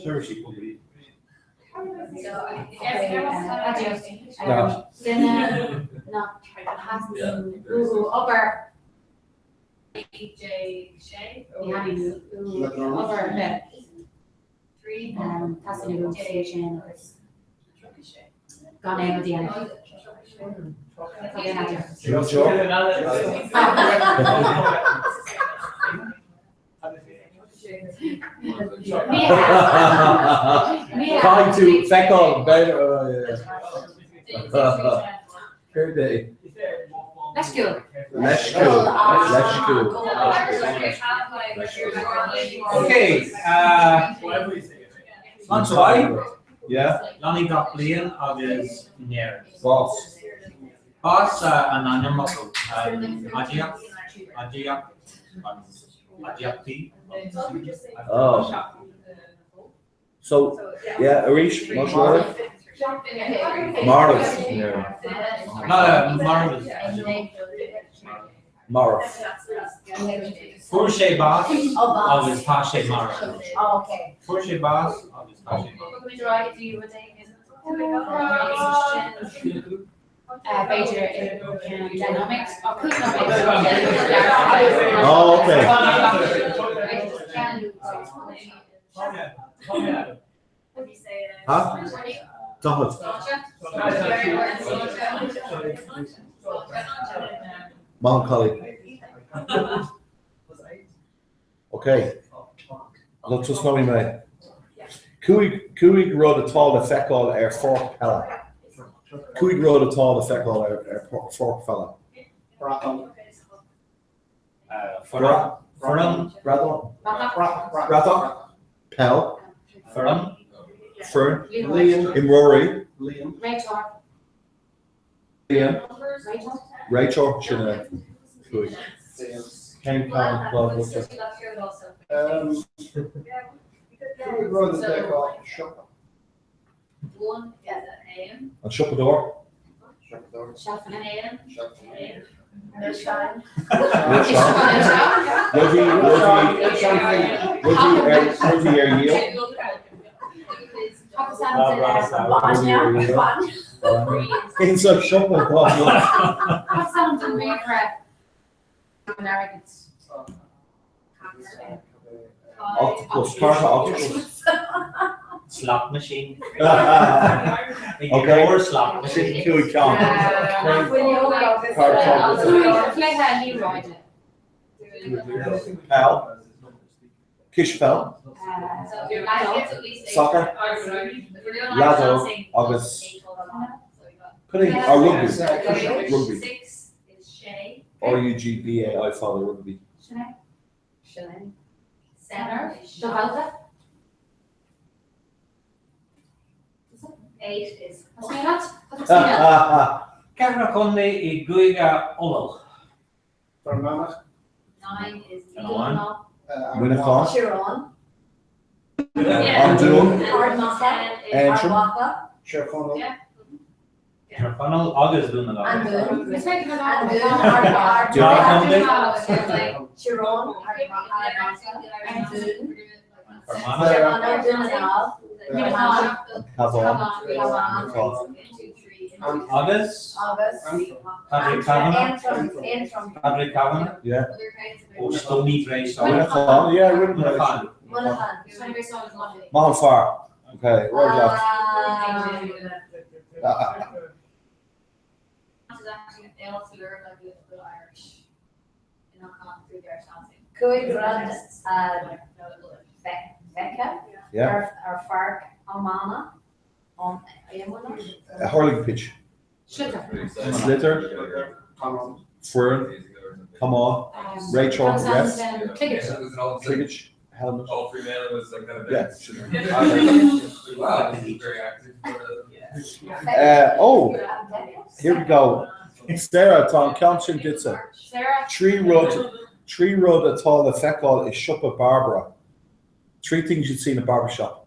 Seirbhísí poiblí. Duine nach theastaíonn uathu obair. Obair Teastaíonn uathu sé sin agus gan aon rud a dhéanamh. Caithfidh tú feiceáil, b'fhéidir. Céard é? Leisciúil. Leisciúil. Leisciúil. Ok, sláinte mhaith. Yeah. Leanaí gach bliain agus in Éirinn. Bás. Bás an ainmfhocal, aidiacht, aidiacht agus aidiachtaí. Oh. So, yeah, arís, más leor. Marbh. Marbh. Marbh. Fuair sé bás Ó, bás. agus tá sé marbh. Ó, ok. Fuair sé bás agus tá sé marbh. B'fhéidir i nóiméad ó 5 nóiméad. Oh, ok. Ha? 40. Maith an cailín. Ok. Nó tosnóidh mé. 5 rud atá le feiceáil ar pháirc peile. 5 rud atá le feiceáil ar pháirc pheile. Bradán. Foireann. Foireann. Bradán. Bratach. Peil. Foireann. Foireann. Imreoirí. Réiteoir. Liam. Réiteoir, sin é. 5. Cén ceann atá agatsa? 5 rud a d'fheicfeá i siopa. An siopadóir. Rudaí, rudaí, rudaí ar, rudaí ar dhíol. Cén sórt siopa atá agat? Octopus, cárta octopus. Slot machine. Ok, slot sin 5 ceann. Cluiche liathróide. Peil. Cispheil. Soccer. Leadóg agus Cad é ah rugbaí. Rugbaí. R-U-G-B-A-I fada rugbaí. 4 chontae i gCúige Uladh. Fear Manach. Muineachán. An Dún. Aontroim. Tír Chonaill. Tír Chonaill agus Dún na nGall. Cabhán. Agus Padraig Kavanagh Padraig Kavanagh Yeah. ó Stoney Braes Muineachán, yeah, Muineachán. Maith an fear. Okay, right left. 5 rud a bhfeicfeá ar pháirc iomána. A hurling pitch. Sliotar. Foireann. Camán. Réiteoir. Ref. Cloigead. Helmet. Yeah. Uh, oh, here we go. Sarah, tá an ceann sin duitse. 3 rud, 3 rud atá le feiceáil i siopa Barbara. 3 things you'd see in a barber shop.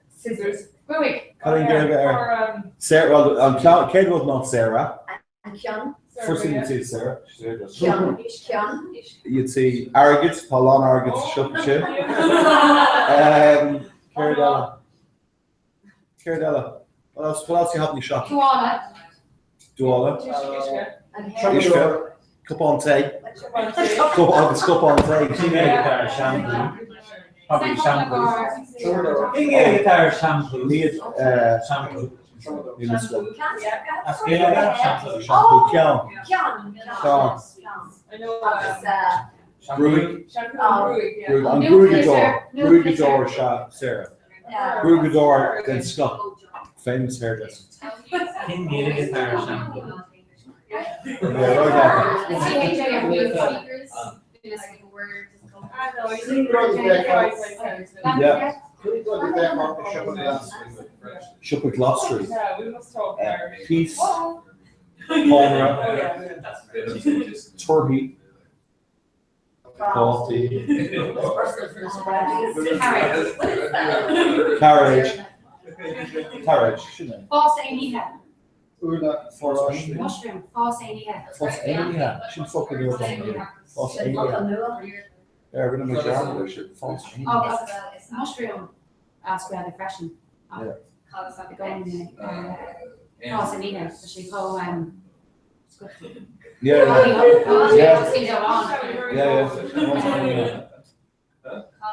Scissors. Wait, Cad é an Ghaeilge air? Sarah, well, an ceann, céad rud ná Sarah. An ceann. First thing you'd see is Sarah. Ceann. Ceann. You'd see airgead, tá a lán airgid sa siopa sin. Um, céard eile? Céard eile? What else, what else do you have in your shop? Tuáille. Tuáille. Uisce. Cupán tae. Cup agus cupán tae. Cén Ghaeilge atá ar shampoo? Probably shampoo. Cén Ghaeilge atá ar shampoo? Níl Shampoo. Níl a fhios agam. As Gaeilge? Shampoo. Shampoo ceann. Ceann. Ceann. Gruaig. Gruaig. An gruaigeadóir. Gruaigeadóir is ea Sarah. Gruaigeadóir den scoth. Famous hairdresser. Cén Ghaeilge atá ar shampoo? Yeah, right Yeah. Siopa glasraí. Píos, pónaire, torthaí, prátaí, cairéid, cairéid, sin é. Fás éanlaithe. Úlla, Foráistí. Mushroom, fás éanlaithe. Fás éanlaithe, sin focal nua dom. Fás éanlaithe. Yeah, rinne mé dearmad ar sin. Fás cinn. Agus mushroom as Gaeilge freisin. Yeah. I gcónaí fás in oíche, tá sé chomh scriosta. Yeah, yeah. Yeah. Yeah, yeah.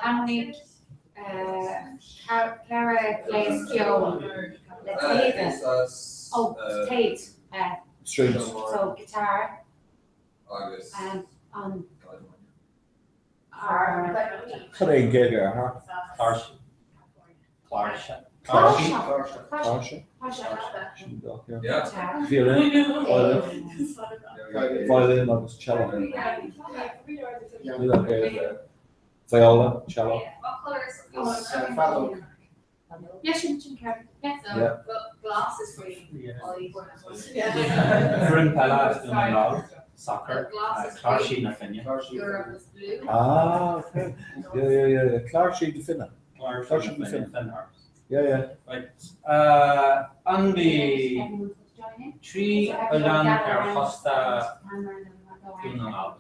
Ainmnigh 4 ghléas ceoil le téada. Ó, téad. Strings. So, guitar. An Cad é an Ghaeilge ar harp? Cláirseach. Cláirseach. Cláirseach. Violin, violin, violin agus cello. Níl an Ghaeilge air. Viola, cello. Yeah, sin sin ceart. Yeah. Glas is faoi. Foireann peile as Dún na nGall, sacar, Cláirsí na Finne. Ah, okay. Yeah, yeah, yeah, yeah. Cláirsí na Finne. Cláirsí na Finne. Yeah, yeah. Right. Uh, Ainmnigh 3 oileán ar chósta Dhún na nGall.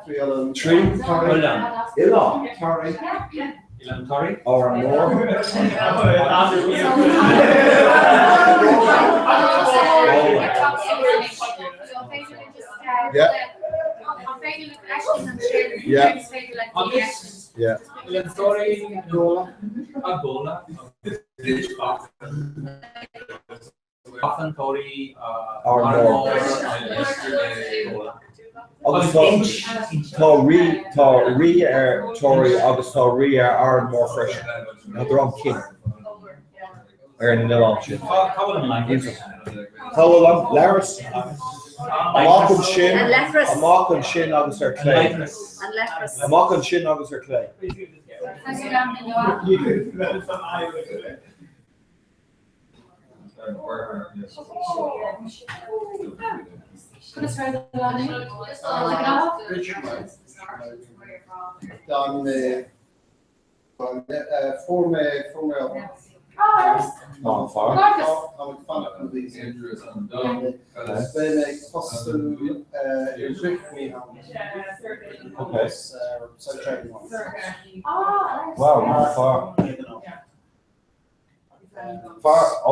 3 oileán. Oileán. Oileán Thoraí. Árann Mór. Yeah. Yeah. Yeah. Oileán Thoraí, Gabhla, Achan Thoraí, Árann Mór. Agus tá tá rí tá rí ar Thoraí agus tá rí ar Árann Mór freisin. Tá drong cinn ar na n-oileán sin. Cá bhfuil an laincis? Cá bhfuil an leithreas? Amach ansin, An leithreas. amach ansin agus ar clé. An leithreas. Amach ansin agus ar clé. D'fhan mé, fuair mé, fuair mé obair. Tá mé ag fanacht an visa. Beidh mé ag tosú i rith mí Shamhna. Okay. Sa Dragon. Wow, not far. Fear ó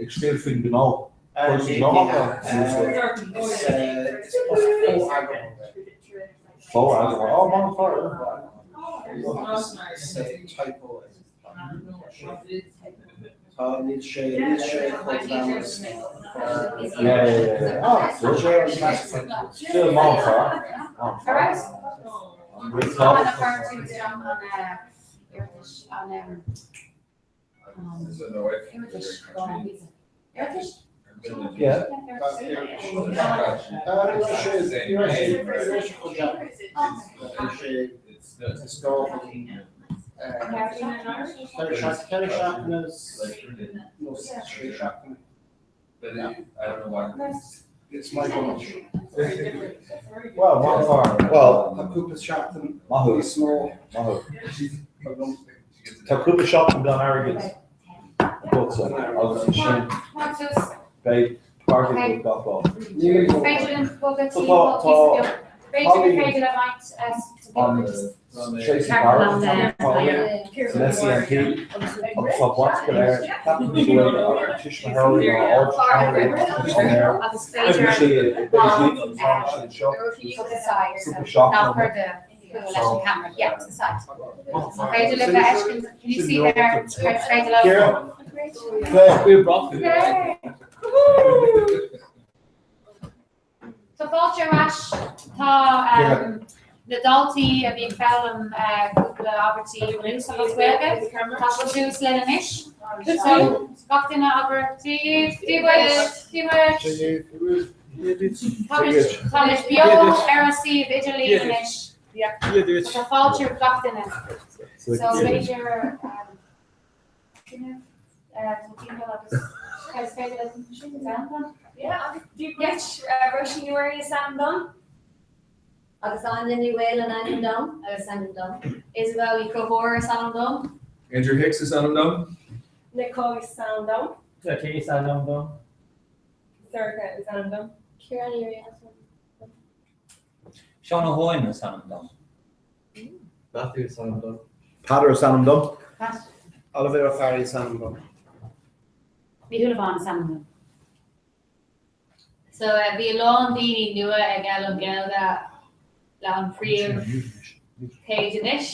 ag scríobh faoin ngnó. Cúrsaí gnó. Is post fo-eagarthóir é. Fo-eagarthóir. Ó, maith an fear. Is typo é. Tá, níl sé, níl sé chomh glamorous. Yeah, yeah, yeah. Ah, good. Still maith an fear. Maith an fear. Yeah. It's my bunch. Well, maith an fear. Well, Tá cúpla seachtain Maith thú. níos mó. Maith thú. Tá cúpla seachtain gan airgead agatsa agus ansin beidh party agat gach lá. So tá tá an Tracy Barrett san SCMP agus tá baint go léir ceapaim go bhfuil a tuismitheoirí nó ardtuismitheoirí an air beidh sí beidh sí an t-am sin seo cúpla seachtain Tá fáilte ar ais. Tá na daltaí a bhí ag foghlaim cúpla abairtí bunúsach as Gaeilge, tá siad suas linn anois. So, gach duine abair Dia dhaoibh, Dia dhuit, Dia dhuit. Táimid beo ar an suíomh idirlín anois. Tá fáilte roimh gach duine. So b'fhéidir duine timpeall agus is féidir le sin is ainm dom. Yeah, agus Dia dhuit, Róisín Ní Mhuirí is ainm dom. Agus Áine Ní Bhaoill an ainm dom. Agus ainm dom. Isabel Ní Chonchúir is ainm dom. Andrew Hicks is ainm dom. Nicole is ainm dom. Jackie is ainm dom. Sorcha is ainm dom. Ciara Ní Riain is ainm dom. Seán Ó hEoin is ainm dom. Matthew is ainm dom. Peadar is ainm dom. Pat. Oliver Ó Fearraigh is ainm dom. Ní Shúilleabháin is ainm dom. So bhí a lán daoine nua ag foghlaim Gaeilge le an príomh page anois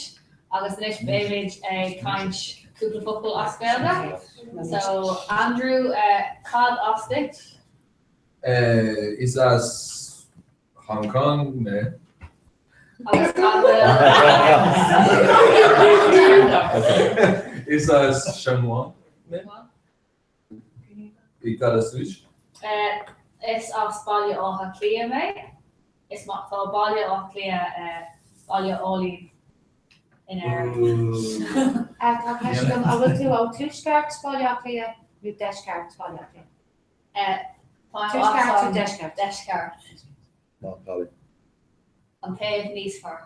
agus anois beimid ag caint cúpla focal as Gaeilge. So Andrew, cad as duit? Is as Hong Kong mé. Agus an bhfuil Is as Sheung Wan mé. I cad as duit? Is as Baile Átha Cliath mé. Is maith tá Baile Átha Cliath baile álainn in Éirinn. Tá ceist agam, an bhfuil tú ó tuaisceart Bhaile Átha Cliath nó deisceart Bhaile Átha Cliath? Tuaisceart nó deisceart? Deisceart. Mount Holly. An taobh níos fearr.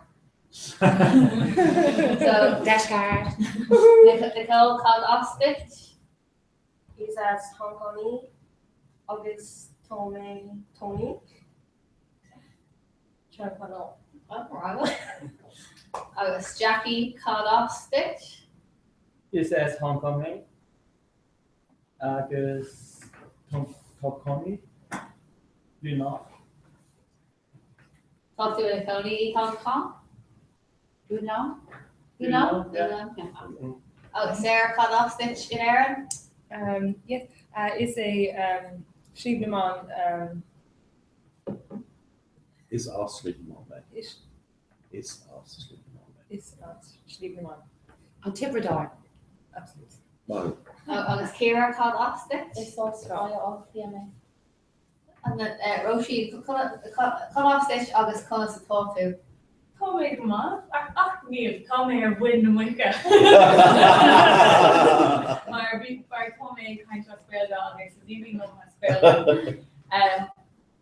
Deisceart. Nicole, cad as duit? Is as Hong Kong mé agus tá mé Tony. Agus Jackie, cad as duit? Is as Hong Kong mé agus tá cónaí Yunnan. Tá tú ina cónaí i Hong Kong? Yunnan? Yunnan? Yunnan. Agus Sarah, cad as duit in Éirinn? Um, yes, uh, is é um, Sliabh na mBan um, Is as Sliabh na mBan mé. Is. Is as Sliabh na mBan mé. Is as Sliabh na mBan. An Tiobraid Árann. Absolutely. Maith thú. Agus Ciara, cad as duit? Is as Baile Átha Cliath mé. Róisín, cad as duit agus conas atá tú? Tá mé go maith, ach níl, tá mé ar mhuin na muice. Mar bhí, mar tá mé ag caint as Gaeilge agus is aoibhinn liom as Gaeilge.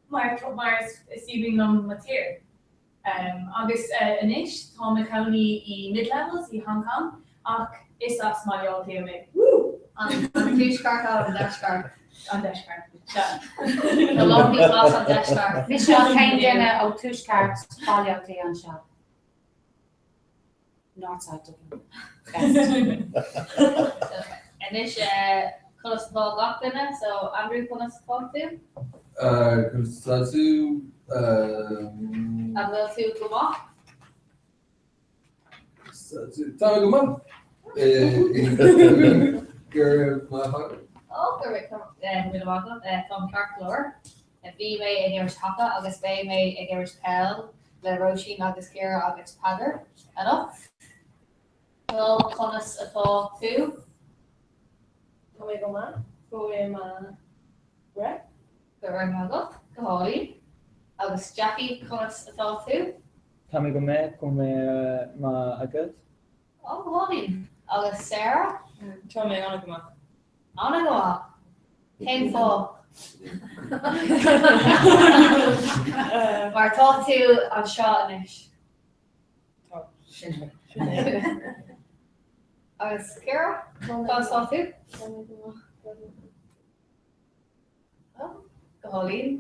Mar, mar is aoibhinn liom mo tír. Agus anois tá mé i mo chónaí i Mid-Levels i Hong Kong ach is as mBaile Átha Cliath mé. Woo! An tuaisceart nó an deisceart? An deisceart, sea. Tá lán daoine as an deisceart. Mise an t-aon duine ó tuaisceart Bhaile Átha Cliath anseo. Northside Dublin. Anois, conas atá gach duine? So, Andrew, conas atá tú? Conas atá tú? An bhfuil tú go maith? Tá mé go maith. Go raibh maith agat. Ó, go raibh míle maith agat. Táim ceart go leor. Bhí mé ag imirt haca agus beidh mé ag imirt peil le Róisín agus Ciara agus Peadar anocht. Noel, conas atá tú? Tá mé go maith. Go raibh maith agat. Go raibh maith agat. Go hálainn. Agus Jackie, conas atá tú? Tá mé go maith, go raibh maith agat. Ó, go hálainn. Agus Sarah? Tá mé ana go maith. Ana go maith. Cén fáth? Mar tá tú anseo anois. Tá. Sin é. Agus Ciara? Conas atá tú? Tá mé go maith. Go raibh maith agat. Go hálainn.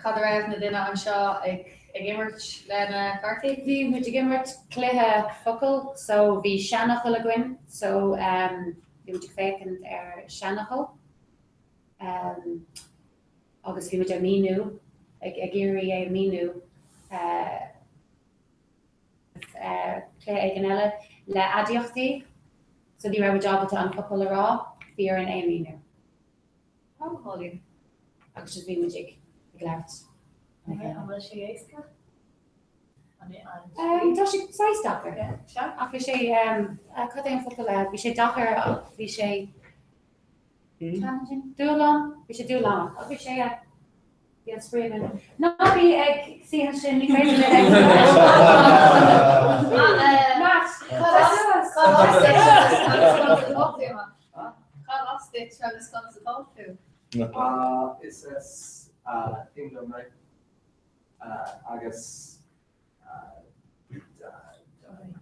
Cad a raibh na duine anseo ag imirt le na cártaí? Bhí muid ag imirt cluiche focal so bhí seanfhocail againn so bhí muid ag féachaint ar seanfhocail agus bhí muid ag míniú, ag iarraidh é a míniú. Cluiche éigin eile le aidiachtaí so ní raibh muid ábalta an focal a rá, bhí orainn é a míniú. Ó, go hálainn. Agus just bhí muid ag labhairt. An bhfuil sé éasca? Tá sé saghas deacair. Ach bhí sé, cad é an focal, bhí sé deacair ach bhí sé challenging, dúshlán, bhí sé dúshlánach ach bhí sé, Bhí an spraoi againn. Ná bí ag suí ansin, ní féidir linn ag Matt, cad as duit agus conas atá tú, Matt? Cad as duit agus conas atá tú? Is as England mé agus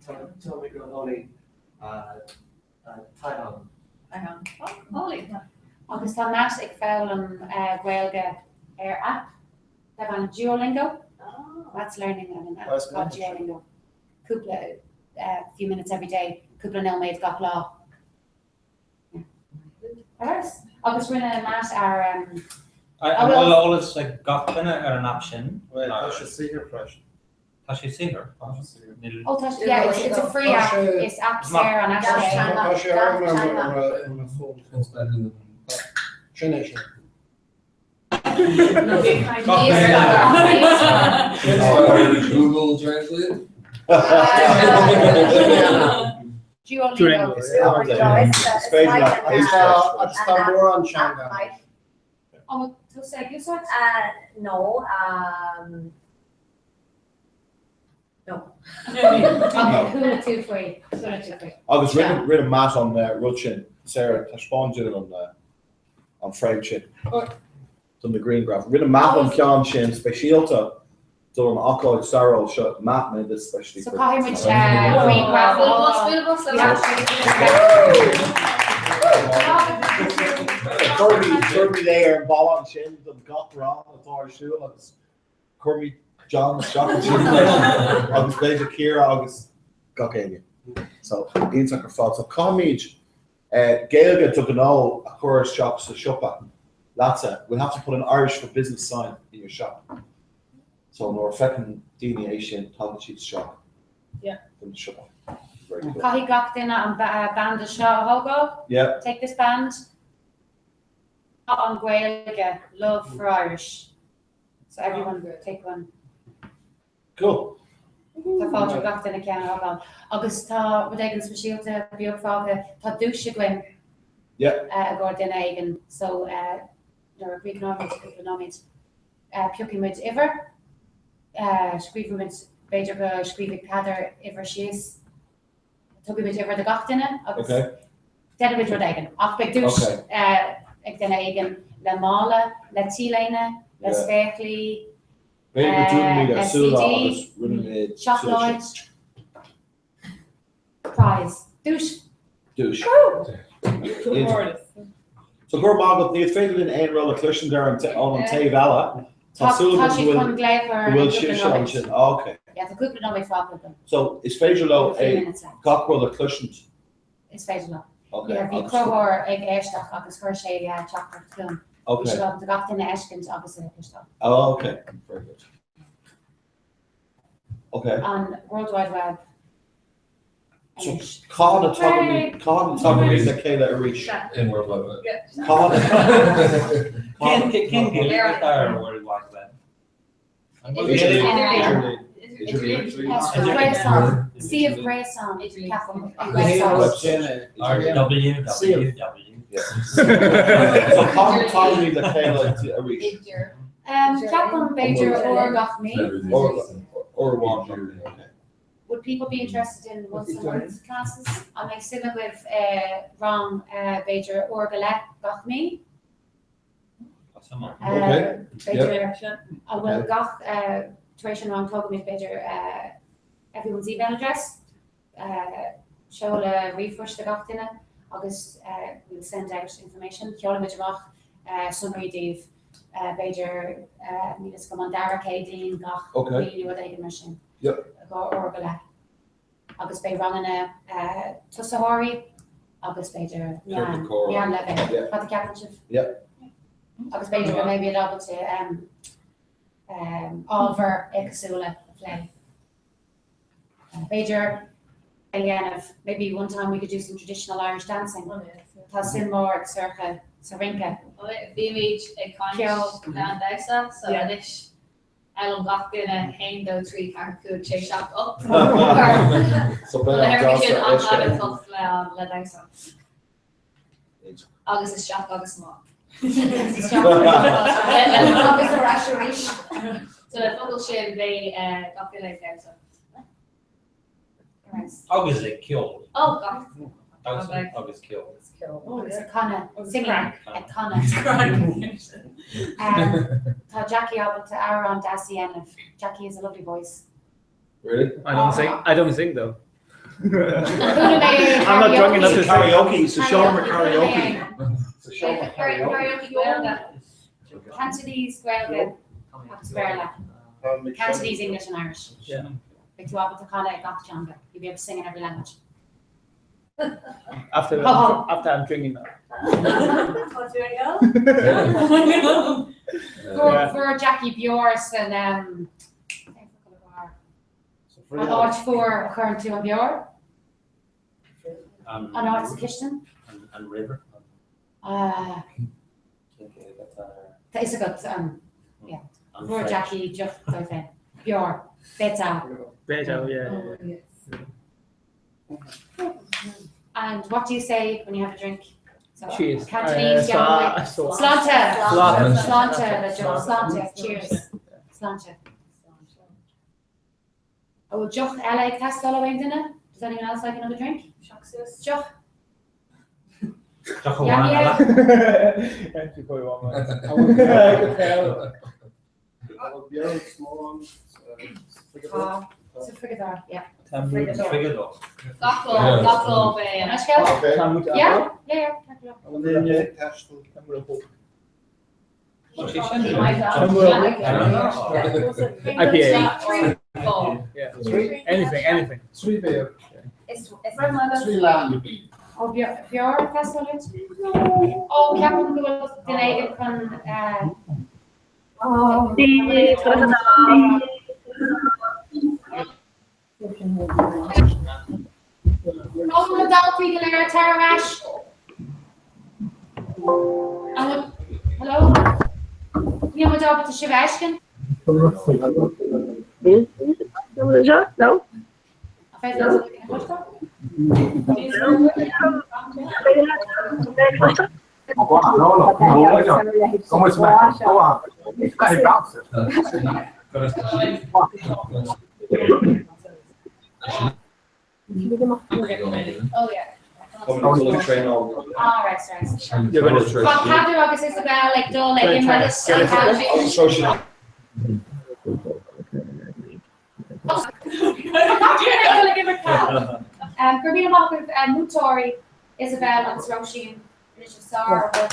tá mé go hálainn. Taiwan. Taiwan. Agus tá Matt ag foghlaim Gaeilge ar aip darb ainm Duolingo. Matt's learning on an app called Duolingo. Cúpla few minutes every day, cúpla nóiméad gach lá. Agus rinne Matt ar An bhfuil eolas ag gach duine ar an aip sin? Bhuel, tá sé saor freisin. Tá sé saor? Oh, tá sé, yeah, it's a free app, is app saor in aisce é. Tá sé ar mo fón. Sin é sin. Google Translate? Duolingo. Agus tá mórán teanga. An bhfuil tusa ag úsáid? No. No. Chuala tú faoi. Chuala tú faoi. Agus rinne Matt an rud sin, Sarah, taispeáin dúinn an an frame sin don na grianghraif. Rinne Matt an ceann sin speisialta don ócáid stairiúil seo. Matt made this specially So for caithfidh muid grianghraf a Cuirfimid é ar an bhalla ansin don gach rang atá ar siúl agus cuirfimid John isteach ansin leis agus b'fhéidir Ciara agus gach éinne. So iontach ar fad. So caithfimid Gaeilge do Ghnó a chur isteach sa siopa leatsa, we'll have to put an Irish for Business sign in your shop. So nuair a feiceann daoine é sin, tagann siad isteach don siopa. Very cool. Caithfidh gach duine an banda seo a thógáil. Yeah. Take this band. An Ghaeilge, love for Irish. So everyone take one. Cool. Tá fáilte roimh gach duine ceann a thógáil. Agus tá rud éigin speisialta beag fágtha, tá duais againn i gcomhair duine éigin so nuair a chríochnóimid cúpla nóiméad piocfaidh muid uimhir, scríobhfaidh muid, b'fhéidir go scríobhfaidh Peadar uimhir síos. Tabharfaidh muid uimhir do gach duine agus déanfaidh muid rud éigin. Ach beidh duais ag duine éigin le mála, le t-léine, le spéaclaí, B'fhéidir go dúnfaimid le ár súile CD, agus rinne seacláid, prize, duais. Duais. So go raibh maith agat, ní féidir linn aon rud a chloisint ar an ón taobh eile. Tá Tá súil tá agam siad go chun bhfuil glaoch go ar bhfuil cúpla sibhse nóiméad. ansin. Ah, ok. Yeah, tá cúpla nóiméad fágtha agam. So is féidir leo A few é minutes left. gach rud a chloisint. Is féidir leo. Ok. Yeah, bhí agus cruthóir ag éisteacht agus chuir sé teachtaireacht chugam. Ok. Bhí sé ábalta gach duine a fheiscint agus a chloisteáil. Oh, ok. Very good. Ok. An World Wide Web. So cathain a tagaimid cathain a tagaimid le chéile arís? In World Wide Web. Cathain Cén Ghaeilge atá ar World Wide Web? Idirlíon. Gréasán. Suíomh gréasáin. Ceapaim. An gréasán. www. So cathain a tagaimid le chéile arís? Ceapaim b'fhéidir uair gach mí. Uair amháin. Ok. Would people be interested in once a month classes? An mbeidh suim agaibh i rang b'fhéidir uair go leith gach mí? B'fhéidir an bhfuil gach tar éis an rang tógfaimid b'fhéidir everyone's email address, seoladh ríomhphoist do gach duine agus we'll send out information. Seolfaimid amach sonraí daoibh b'fhéidir níl fhios agam an dara Céadaoin gach mí nó rud éigin mar sin. Uair go leith. Agus beidh ranganna tosaitheoirí agus b'fhéidir meán, meánleibhéal. Cad a cheapann sibh? Agus b'fhéidir go mbeimid ábalta ábhair éagsúla a phlé. B'fhéidir a dhéanamh, maybe one time we could do some traditional Irish dancing. Tá suim mór ag Sorcha sa rince. Bímid ag caint le an damhsa, so anois D'fhoghlaim gach duine 1, 2, 3, 4, 5, 6, 7, 8. So beidh an damhsa éasca. Le damhsa. Agus isteach agus amach. Agus ar ais arís. So le focal sin beidh gach duine ag damhsa. Agus ag ceol. Oh, gach. Damhsa agus ceol. Agus ag canadh, singing, ag canadh. Tá Jackie ábalta amhrán deas a dhéanamh. Jackie has a lovely voice. Really? I don't sing. I don't sing though. I'm not drunk enough to sing. Karaoke, sa seomra karaoke. Sa seomra karaoke. Cantonese, Gaeilge agus Béarla. Cantonese, English and Irish. Yeah. Beidh tú ábalta canadh i gach teanga. You'll be able to sing in every language. After, after I'm drinking now. Fuair Jackie beoir san an áit fuar a chuireann tú an beoir? An áit sa chistin? An river. Tá fhios agat an yeah. Fuair Jackie deoch dó féin. Beoir. Beideal. Beideal, yeah. And what do you say when you have a drink? So, Cheers. Cantonese, Uh, uh, so- Sláinte. Sláinte. Sláinte, le Joe. Sláinte. Cheers. Sláinte. An bhfuil deoch eile ag teastáil ó aon duine? Does anyone else like another drink? Deoch. Deoch Yeah, amháin yeah. eile. Empty probably one more. I wouldn't I could tell. Tá. Sa friogadóir, yeah. Tá muid- Friogadóir. Gach lá, gach lá b'é. An scéal? Okay. Tá muid Yeah, yeah, yeah. IPA. Yeah. Anything, anything. Trí beer. Trí lamb. Ó beoir ag teastáil uait? Ó ceapaim go bhfuil duine éigin chun Ó na daltaí go léir tar ar ais. An bhfuil Hello? Níl muid ábalta sibh a fheiscint? No? An féidir leat a chloisteáil? Oh yeah. All right, sorry. Tá Peadar agus Isabel ag dul ag imirt Go raibh míle maith agaibh múinteoirí Isabel agus Róisín rinne sibh sár-obair.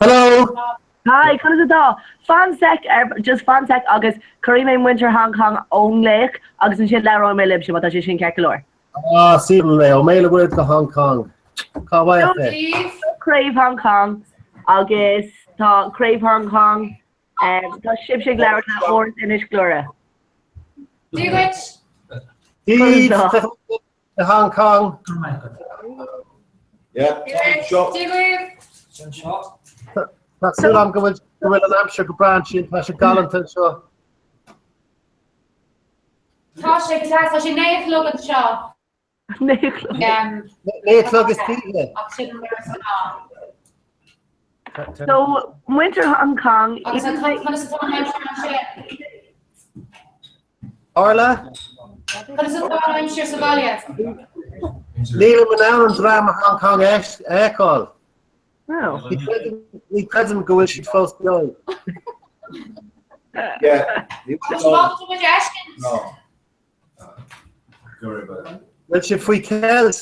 Hello! Hi, conas atá? Fan sec, just fan sec agus cuirfidh mé muintir Hong Kong ón nglaoch agus ansin labhróidh mé libhse má tá sé sin ceart go leor. Ah, sílim é, ó Mhéala Muire go Hong Kong. Cá bhfaigheadh é? Craobh Hong Kong agus tá Craobh Hong Kong, tá sibhse ag labhairt le Áras Inis Gluaire. Dia dhuit! Dia dhuit Hong Kong. Yeah, Dia dhuit! Tá súil agam go bhfuil an aimsir go breá ansin, tá sé galánta anseo. Tá sé go deas, tá sé 9 a chlog anseo. 9 a chlog. 9 a chlog istoíche. Ach sin mar is gnáth. So, muintir Hong Kong. Agus an conas atá an aimsir ansin? Orla? Conas atá an aimsir sa bhaile? Nílim in ann an dream i Hong Kong a fheiceáil. Ní chreidim go bhfuil siad fós beo. Bhfuil siad faoi cheilt?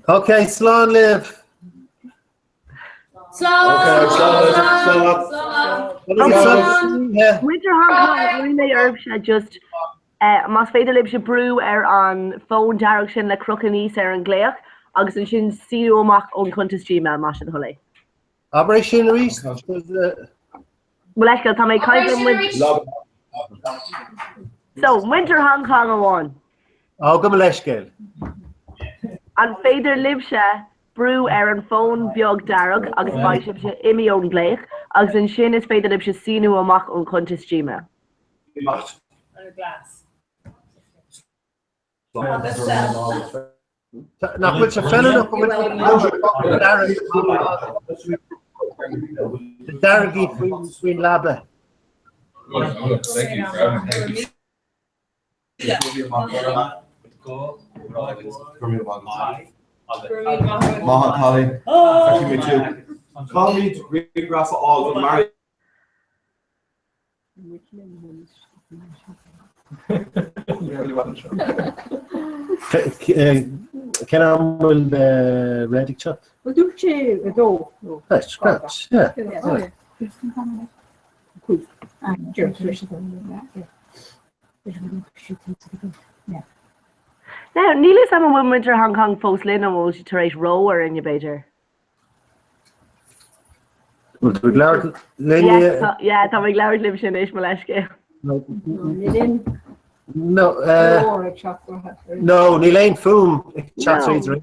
Ok, slán libh! Slán! Muintir Hong Kong, iarrfaidh mé oraibhse just más féidir libhse brú ar an fón dearg sin le crochadh aníos ar an nglaoch agus ansin síniú amach ón chuntas Gmail, más é do thoil é. Abair é sin arís. Mo leithscéal, tá mé ag caint le muintir. So, muintir Hong Kong amháin. Ó, gabh mo leithscéal. An féidir libhse brú ar an bhfón beag dearg agus beidh sibhse imithe ón nglaoch agus ansin is féidir libhse síniú amach ón chuntas Gmail. Nach bhfuil sé feiliúnach go bhfuil dearg faoin leaba. Thank you for having me. Maith an cailín. Caithfimid grianghraf a fháil don Mary. Cén am bhfuil Red ag teacht? Bhuel dúirt sé 2 nó. Right, great, yeah. Now, níl fhios a'm an bhfuil muintir Hong Kong fós linn nó an bhfuil siad tar éis reo orainn, b'fhéidir. Bhfuil tú ag labhairt linn? Yes, tá, yeah, tá mé ag labhairt libhse anois, mo leithscéal. No, no, níl aon fuaim ag teacht tríd ar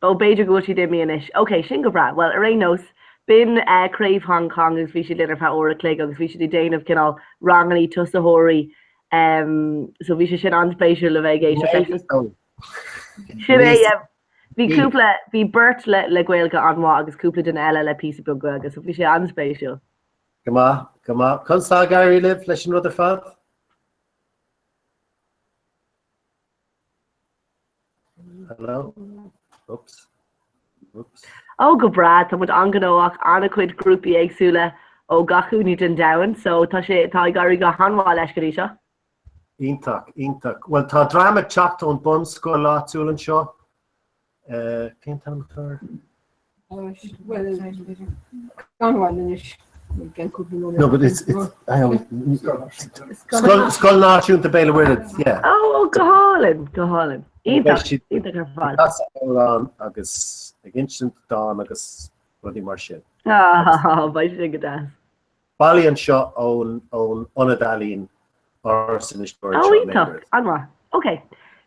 Ó, b'fhéidir go bhfuil siad imithe anois. Ok, sin go breá. Bhuel, ar aon nós, b'in craobh Hong Kong agus bhí siad linn ar feadh uair a chloig agus bhí siad ag déanamh cineál rangannaí tosaitheoirí. So bhí sé sin an-spéisiúil le bheith ag éisteacht leis. Sin é, yeah. Bhí cúpla, bhí beirt le le Gaeilge an-mhaith agus cúpla duine eile le píosa beag Gaeilge, so bhí sé an-spéisiúil. Go maith, go maith. Conas tá ag éirí libh leis an rud ar fad? Hello? Oops. Oops. Ó, go breá, tá muid an-ghnóthach, an-chuid grúpaí éagsúla ó gach cúinne den domhan, so tá sé, tá ag éirí go han-mhaith leis go dtí seo. Iontach, iontach. Bhuel, tá dream ag teacht ón bunscoil áitiúil anseo. Cén t-ainm atá air? Bhuel, gan mhoill anois. Gan cúpla nóiméad. No, but it's, it's, I always, Scoil, Scoil Náisiúnta Béal an Mhuirthead, yeah. Oh, go hálainn, go hálainn. Iontach, iontach ar fad. Casadh amhrán agus ag insint dán agus rudaí mar sin. Ah, beidh sé go deas. Bailithe anseo ón Ionad Ealaíon Áras Inis Mór anseo in Iontach, an-mhaith. Ok,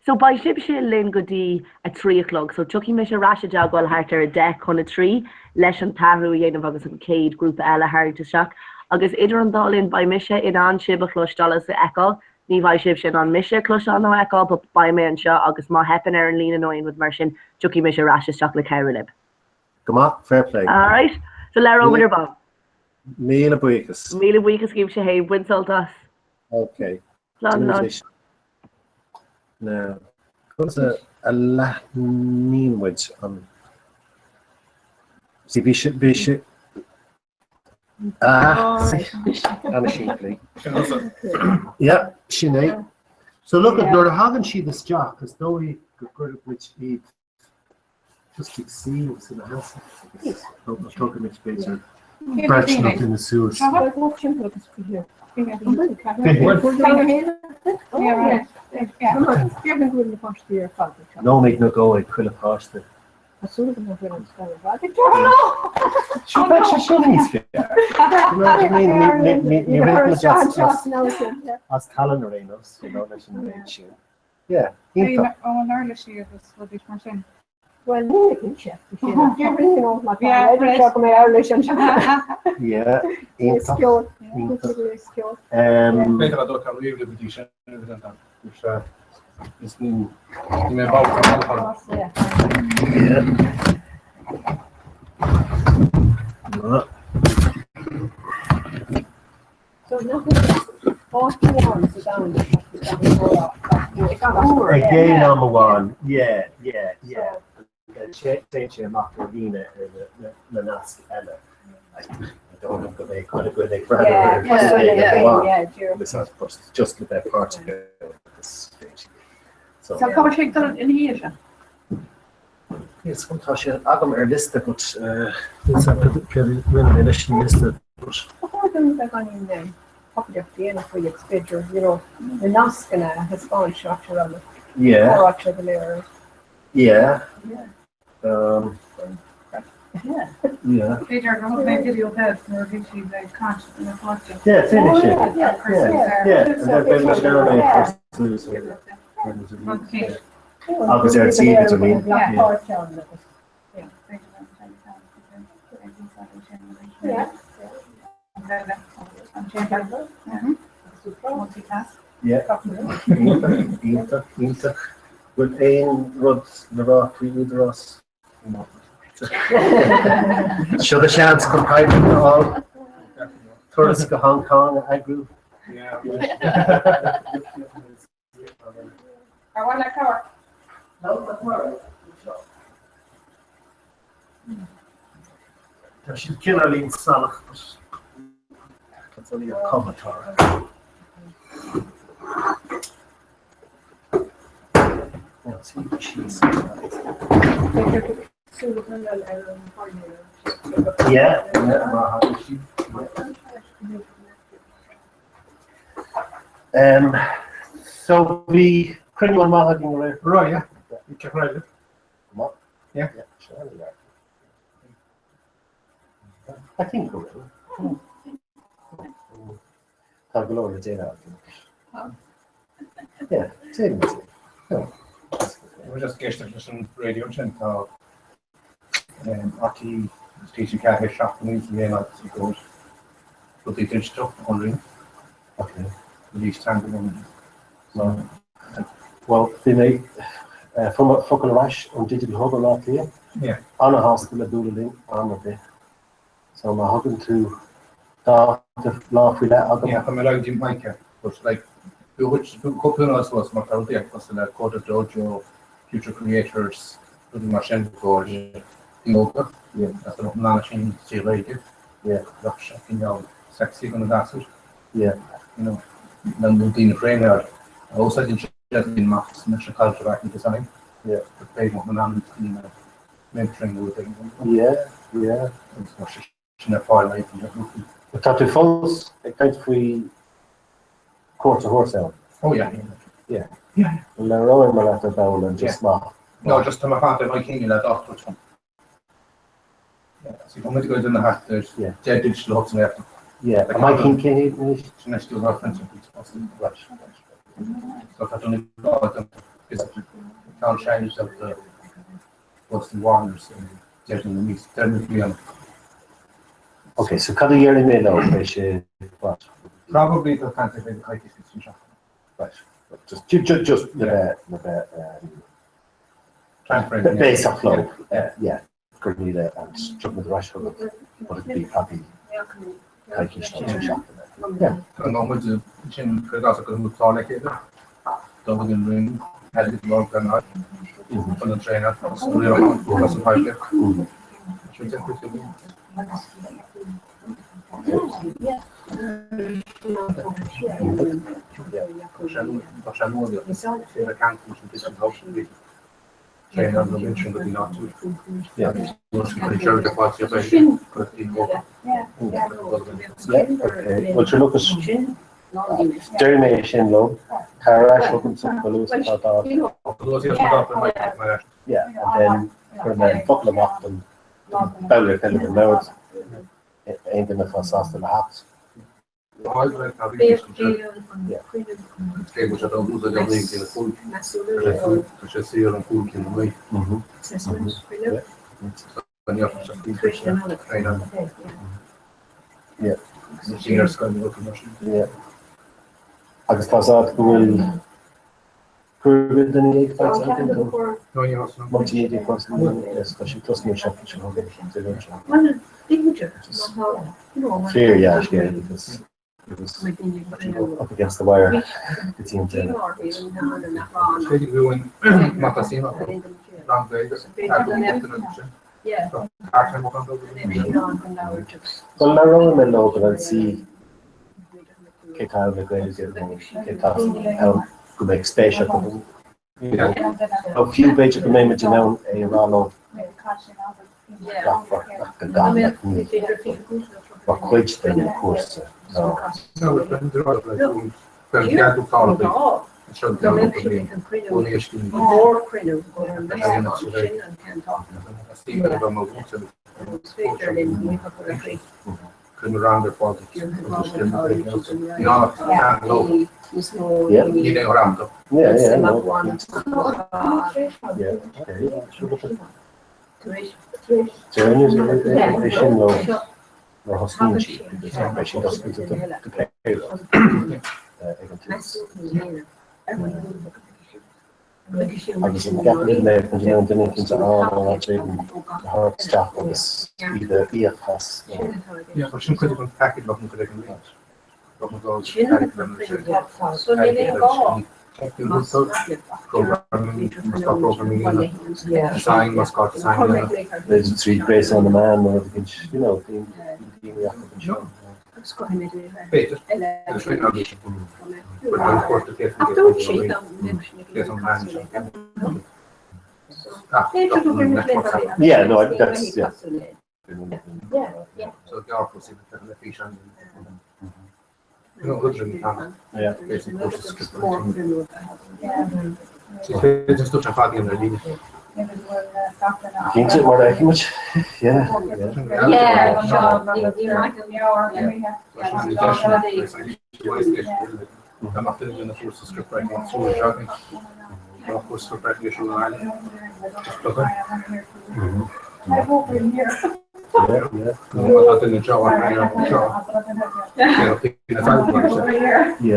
so beidh sibhse linn go dtí a 3 a chlog, so tiocfaidh mise ar ais i dteagmháil thart ar 10 chun a 3 leis an t-athrú a dhéanamh agus an chéad ghrúpa eile a tharraingt isteach. Agus idir an dá linn beidh mise in ann sibh a chloisteáil agus a fheiceáil, ní bheidh sibhse in ann mise a chloisteáil nó a fheiceáil but beidh mé anseo agus má theipeann ar an líne nó aon rud mar sin tiocfaidh mise ar ais isteach le cabhrú libh. Go maith, fair play. Alright, so labhróimid ar ball. Míle buíochas. Míle buíochas daoibhse féin, bain sult as. Ok. Slán slán. Now, conas a leathnaíonn muid an... See, bhí sé, bhí sé... Ah, ana-shimplí. Yeah, sin é. So look, nuair a thagann siad isteach, is dóigh go gcuirfidh muid iad Just ag suí agus ina sheasamh agus tógfaimid b'fhéidir beirt nó duine suas. Nóiméad nó dhó ag chuile pháiste. Seo bheadh sé sin níos fearr. Ní rith muid as tallann ar aon nós, you know, leis an méid sin. Yeah, iontach. Ó an uirlisí agus rudaí mar sin. Bhuel, ní mé cinnte. Seo go mbeidh uirlis anseo. Yeah, iontach. Iontach. B'fhéidir a dul riamh go dtí sin is ní mé ball Yeah. So nach bhfuil áit amháin sa domhan atá uair. Ag aon am amháin, yeah, yeah, yeah. Téann sé amach ar líne ar na naisc eile. I don't know go mbeidh chuile dhuine ag breathnú ar an just le bheith páirteach agus So cá bhfuil sé ag dul ina dhiaidh seo? Yes, tá sé agam ar liosta but rinne mé leis an liosta but. Ba chóir dúinn beagáinín poiblíocht a dhéanamh faoi agus b'fhéidir, you know, na nascanna a thaispeáint áit a raibh na comhráite go léir. Yeah. Um, yeah. B'fhéidir gur thug mé video beag nuair a bhí siad ag caint ina pháiste. Yeah, finish it. Yeah, yeah. And then beidh muid ar an é Agus ar an suíomh idirlín. Yeah. Iontach, iontach, iontach. Bhfuil aon rud le rá faoi údarás? Seo do sheans chun poiblíocht a fháil. Turas go Hong Kong a eagrú. Ar mhaith le cabhair? Tá siad cineáilín salach but that's only a cuma atá orthu. Now, see cheese. Yeah, yeah, mar thagann siad. Um, so bhí cruinniú an-mhaith againn aréir. Right, yeah. Bhí ceart go leor. Yeah. Yeah, sure, yeah. I think go bhfuil. Tá go leor le déanamh againn. Yeah, déanfaidh muid é. We're just ag éisteacht leis an raidió sin tá RTÉ agus TG4 seachtain sa mhéan agus i gcomhair rudaí digiteach a shonraí. Okay. Release teanga nó Bhuel, bhí mé, fuair mé focal ar ais ón Digital Hub i mBleá Cliath. Yeah. Ana-shásta le bualadh linn am ar bith. So má thugann tú dáta lá faoi leith agam. Yeah, tá mé ag dí Mike, but like, cúpla lá suas mar tá rudaí ag cosúil le Coder Dojo, Future Creators, rudaí mar sin go óga, as an mbliana sin sa Ghaeilge, bheadh sé cineál sexy go na gasúir. Yeah. You know, na daoine traenáil a úsáideann siad in maths na se culture act design. Yeah. But b'fhéidir na an mentoring rud éigin. Yeah, yeah. Agus tá sé sin ar fáil na grúpaí. Tá tú fós ag caint faoi cuairt a thabhairt ann? Oh yeah. Yeah. Yeah. Labhróidh mé leat ar ball and just má. No, just tá mé fanta ar Mike Heaney le dáta a thabhairt. So tá muid ag dul na thart ar deich digital hubs in Éirinn. Yeah, am I cén cé anois? Sin é still reference Right. So tá dún gá is ceann sin the Boston Warriors deireadh na míosa deireadh na bliana. Ok, so cad a dhéarfaidh mé leo? Beidh sé what? Probably tá caint ar bheidh coicís go trí seachtaine. Right. Just just just le bheith le bheith um, Timeframe, yeah. Béasach leo. Yeah. Gur níl and tiocfaidh muid ar ais chugat but it'd be probably coicís nó trí seachtaine. Yeah. Tá muid sin cuir i gcás go bhfuil clár le chéile dul chuig an Roinn airgead a lorg ar an chun an traenáil agus an riarachán agus an poiblíocht. Sin deich cuid de Tá sé nuálaíoch. Ar ceann sin digital hub traenáil nó mentoring go dtí áitiúil. Bhuel sure look déarfaidh mé é sin leo. Tar ar ais chugamsa chomh luath is atá dáta. Yeah, and then cuirfidh mé an focal amach don ball eile den mbord, aon duine atá sásta le theacht. Agus tá a fhios agat go bhfuil 15 faighte againn don multimedia course is tá sé tosnaithe an seachtain seo chugainn, Dé Luain seo. Fíor-dhea-scéal because it was up against the wire go dtí an deireadh. Bhuel, labhróidh mé leo but I'll see cé tá ann le Gaeilge nó cé tá ann go mbeidh spéis acu ann. Nó fiú b'fhéidir go mbeidh muid in ann é a rá leo gach go gan ní mar chuid den chúrsa ná. Déarfainn é sin leo nuair a thosnaíonn siad because beidh siad oscailte do pé rud ag an tús. Agus an gceapann tú go mbeadh muid in ann duine éicint a fháil ó áit éigin a thabhairt isteach agus iad a íoc as nó. B'fhéidir trí gréasán na meán nó rud éigin, you know, daoine acu anseo. B'fhéidir. Yeah, no, that's, yeah. Cinnte, mar a fheicfidh muid. Yeah, yeah.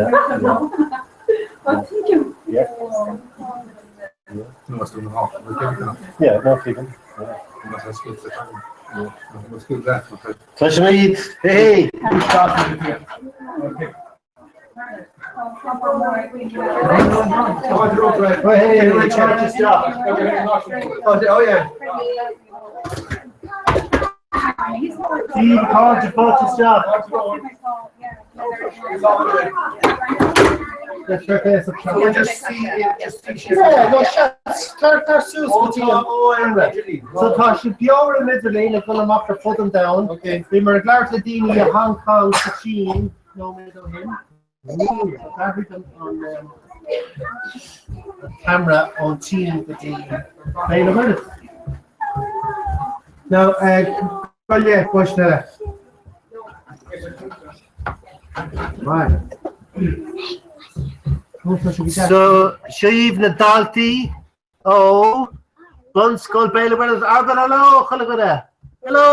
Cloisimid! Hey! So tá sibh beo ar an idirlíon ag dul amach ar fud an domhain. Bhíomar ag labhairt le daoine i Hong Kong sa tSín nóiméad ó shin. D'athraigh an ceamara ón tSín go dtí Béal an Mhuirthead. Now, go leith, cúis eile. Right. So, seo iad na daltaí ó Bunscoil Béal an Mhuirthead. Ardan, hello, chuile dhuine. Hello,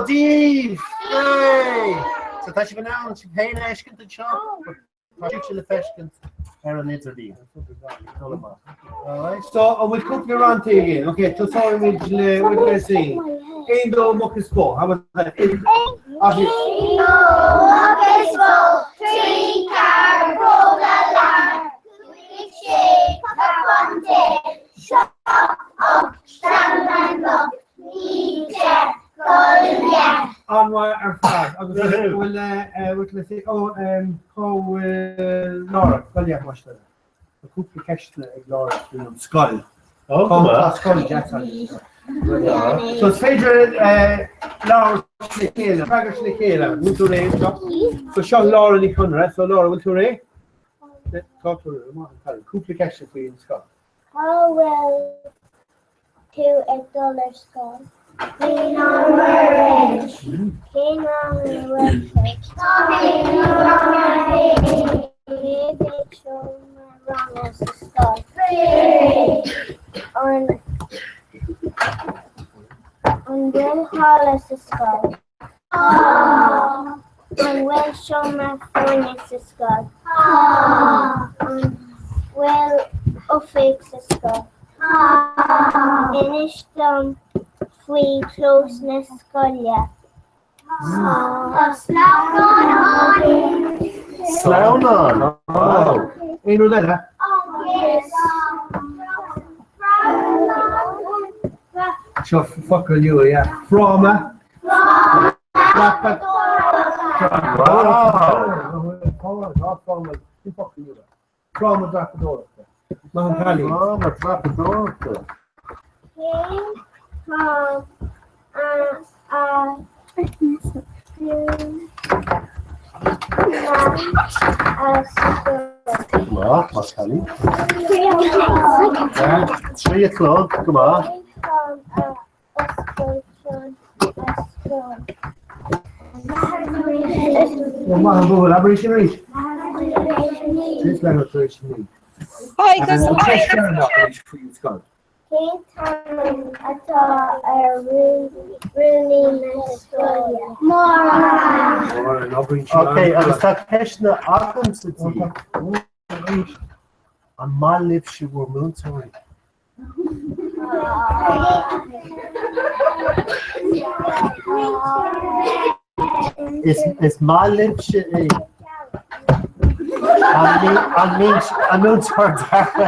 Dia daoibh! Hey! So tá sibh in ann sibh féin a fheiscint anseo? Tá sibhse le feiscint ar an idirlíon. Dul amach. Alright, so an bhfuil cúpla rannta againn? Ok, tosóimid le bhfuil sí. Aon dó muc is bó. How about that? Aon dó muc is bó, trí ceathair bróga leathair, cúig sé contae, seacht ocht sean lucht, naoi deich go leith. An-mhaith ar fad. Agus bhfuil bhfuil sí ó cá bhfuil Laura? Go leith mar sin. Tá cúpla ceisteanna ag Laura faoin an scoil. Ó, Cá go tá maith. scoil deas againn. So is féidir labhairt le chéile, freagairt le chéile, bhfuil tú réidh seo? So seo Laura Ní Chonaire, so Laura, bhfuil tú réidh? Tá tú réidh, maith an cailín. Cúpla ceist faoin scoil. Cá bhfuil tú ag dul ar scoil? Béal an Mhuirthead. Cén rang a bhfuil tú? Tá mé i rang a haon. Cé mhéad seomra ranga sa scoil? An An bhfuil halla sa scoil? Tá. An bhfuil seomra foirne sa scoil? Tá. An bhfuil oifig sa scoil? Tá. Inis dom faoi chlós na scoile. Tá sleamhnán ann. Sleamhnán? Wow. Aon rud eile? Agus. Seo focal nua, yeah. Fráma. Fráma dreapadóireachta. Maith an cailín. Fráma dreapadóireachta. Cén t-am a Go maith, maith cailín. Trí a chlog, go maith. Maith an buachaill, abair sin arís. Trí leathuair tar éis a naoi. Hi, An ceist deireanach arís faoin scoil. Cén t-ainm atá ar rúnaí na scoile? Máire. Ok, agus tá ceisteanna agamsa daoibh. An maith libhse bhur múinteoirí? Is maith libhse é. An múinteoir dearg.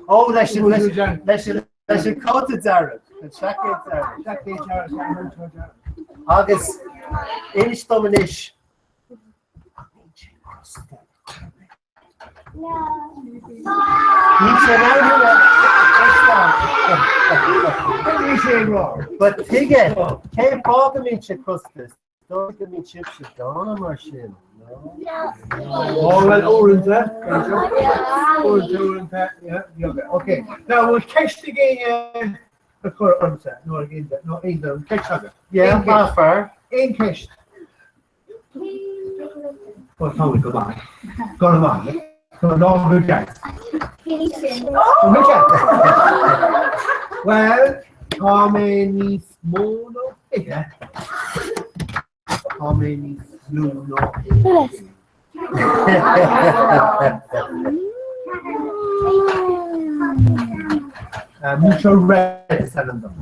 Ó leis an leis an leis an cóta dearg, an seaicéad dearg. Seaicéad dearg, an múinteoir dearg. Agus inis dom anois Níl sé in ann Ní sé rá. But tuige, cén fáth go mbíonn sé crosta? Is dóigh go mbíonn sibhse dána mar sin, no? Ó well uaireanta, uaireanta, uaireanta, yeah, yeah, okay. Now, bhfuil ceist ag éinne a chur ormsa, nó ag éinne, nó éinne, an ceist agat? Yeah, Aon ceist. maith fear. Aon ceist. Well, tá go maith. Go maith. Tá lá go deas. Well, tá mé níos mó ná 20. Tá mé níos lú ná 1. Múinteoir Red is ainm dom.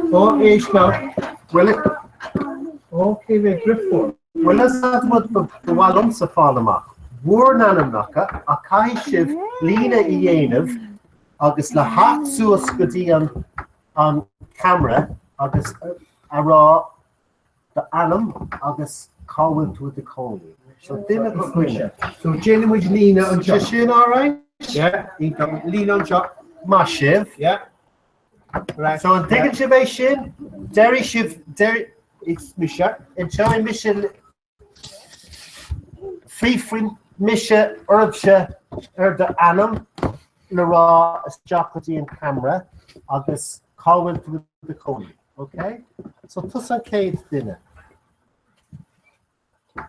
Ó, éist now. Bhfuil Ok, mé driofúr. Bhfuil a fhios agat rud ba mhaith liomsa fáil amach? Bhur n-ainmneacha ach caithfidh sibh líne a dhéanamh agus le theacht suas go dtí an an camera agus a rá d'ainm agus cá bhfuil tú i do chónaí. So duine go dhuine. So déanfaidh muid líne anseo. Sé sin alright? Yeah, iontach. Líne anseo. Maith sibh. Yeah. Right. So an dtuigeann sibh é sin? Deirfidh sibh, deir, It's mise. Inseoidh mise Fiafraíonn mise oraibhse ar do ainm le rá isteach go dtí an camera agus cá bhfuil tú i do chónaí, ok? So tusa an chéad duine.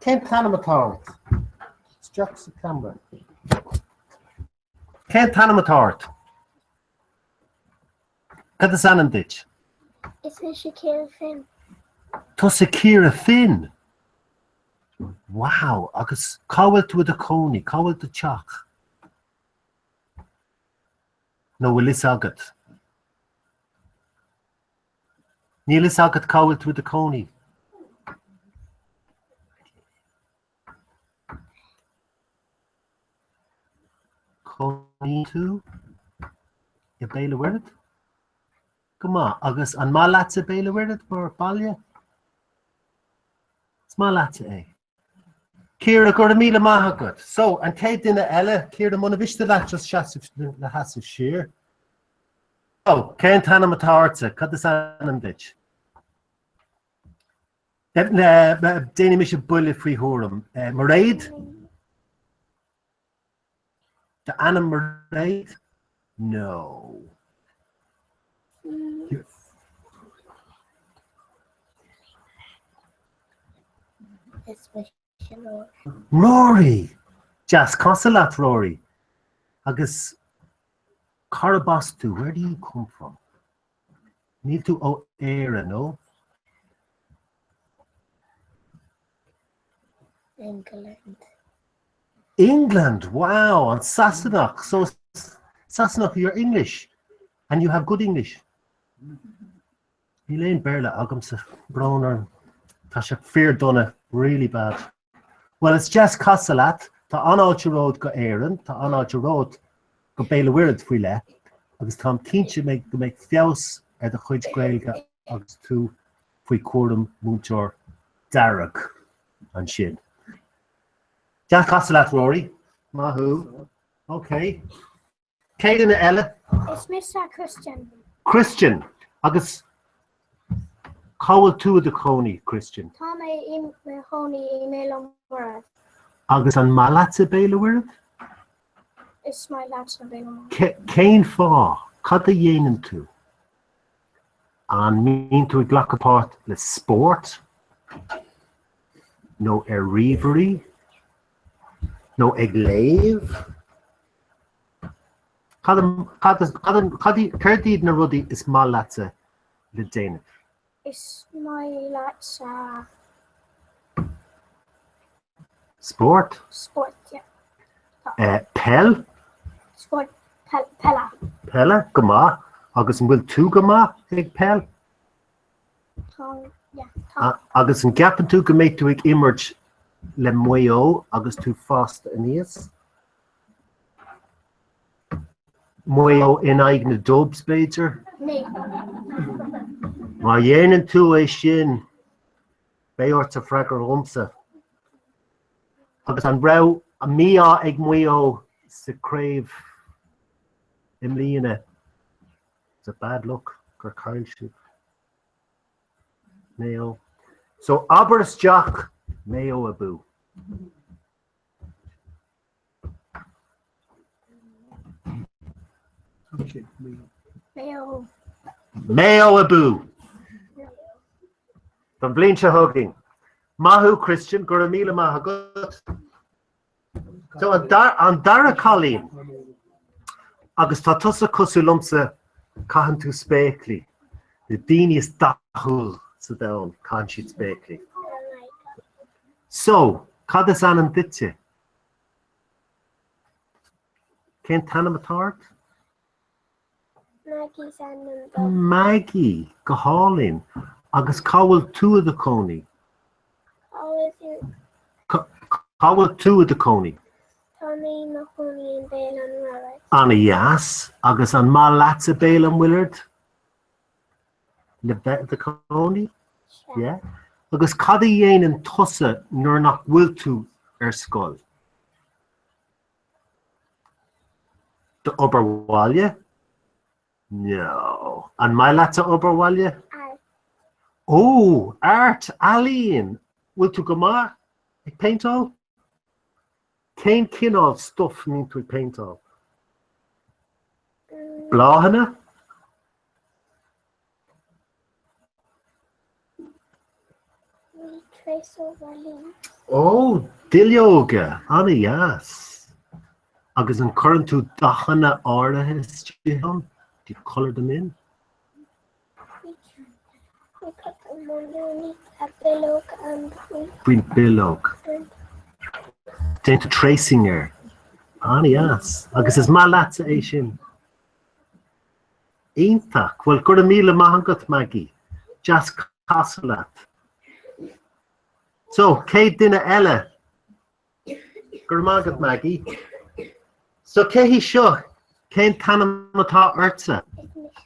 Cén t-ainm atá ort? Isteach sa camera. Cén t-ainm atá ort? Cad is ainm duit? Is mise Ciara Finn. Tusa Ciara Finn? Wow, agus cá bhfuil tú i do chónaí? Cá bhfuil do teach? Nó bhfuil fhios agat? Níl fhios agat cá bhfuil tú i do chónaí? Cónaíonn tú i Béal an Mhuirthead? Go maith. Agus an maith leatsa Béal an Mhuirthead mar baile? Is maith leatsa é. Ciara, go raibh míle maith agat. So, an chéad duine eile, Ciara, muna mhiste leat just seasamh le sheasamh siar. So, cén t-ainm atá ortsa? Cad is ainm duit? Déanfaidh mise buille faoi thuairim. Mairéad? D'ainm Mairéad? No. Is mise Rory. Rory! Deas casadh leat, Rory. Agus cárb as tú? Where do you come from? Níl tú ó Éire, nó? England. England! Wow! An Sasanach! So, Sasanach, you're English. And you have good English. Níl aon Béarla agamsa, brón orm. Tá sé fíor-dona, really bad. Bhuel, is deas casadh leat. Tá an-fháilte romhat go Éirinn, tá an-fháilte romhat go Béal an Mhuirthead faoi leith, agus táim cinnte go mbeidh feabhas ar do chuid Gaeilge agus tú faoi chúram múinteoir dearg ansin. Deas casadh leat, Rory. Maith thú. Ok. Cén duine eile? Is mise Christian. Christian! Agus cá bhfuil tú i do chónaí, Christian? Tá mé i mo chónaí i mBéal an Mhuirthead. Agus an maith leatsa Béal an Mhuirthead? Is maith leatsa Béal an Mhuirthead. Cén fáth? Cad a dhéanann tú? An mbíonn tú ag glacadh páirt le spórt? Nó ar ríomhairí? Nó ag léamh? Cad, cad, cad, cad, céard iad na rudaí is maith leatsa le déanamh? Is maith leatsa. Spórt? Spórt, yeah. Eh, peil? Spórt, peil, peile. Peile, go maith. Agus an bhfuil tú go maith ag peil? Tá. Tá. Agus an gceapann tú go mbeidh tú ag imirt le Maigh Eo agus tú fásta aníos? Maigh Eo in aghaidh na Dubs, b'fhéidir? Má dhéanann tú é sin, beidh ortsa freagra dhomsa. Agus an raibh mí-ádh ag Maigh Eo sa craobh i mbliana? It's a bad luck gur chaill siad. Maigh Eo. So abair isteach Maigh Eo abú. Maigh Eo abú! Don bhliain seo chugainn. Maith thú Christian, go raibh míle maith agat. So an dara cailín, agus tá tusa cosúil liomsa, caitheann tú spéaclaí. Na daoine is dathúil sa domhan, caitheann siad spéaclaí. So, cad is ainm duitse? Cén t-ainm atá ort? Maggie is ainm dom. Maggie, go hálainn. Agus cá bhfuil tú i do chónaí? Cá bhfuil tú? Cá bhfuil tú i do chónaí? Tá mé i mo chónaí i Béal an Mhuirthead. Ana-dheas. Agus an maith leatsa Béal an Mhuirthead? Le bheith i do chónaí? Yeah. Agus cad a dhéanann tusa nuair nach bhfuil tú ar scoil? D'obair bhaile? No. An maith leatsa obair bhaile? Art. Ó, art, ealaín! Bhfuil tú go maith ag péinteáil? Cén cineál stuff a mbíonn tú ag péinteáil? Bláthanna? We trace over leaves. Ó, duilleoga, an-dheas. Agus an cuireann tú dathanna áirithe istigh ann? Do you colour them in? We, we put them underneath a bileog and we Faoin bileog. and Déanann tú tracing air. An-dheas. Agus is maith leatsa é sin. Iontach! Bhuel, go raibh míle maith agat, Maggie. Deas casadh leat. So, céad duine eile? Go raibh maith agat, Maggie. So, cé hí seo? Cén t-ainm atá ortsa? is mise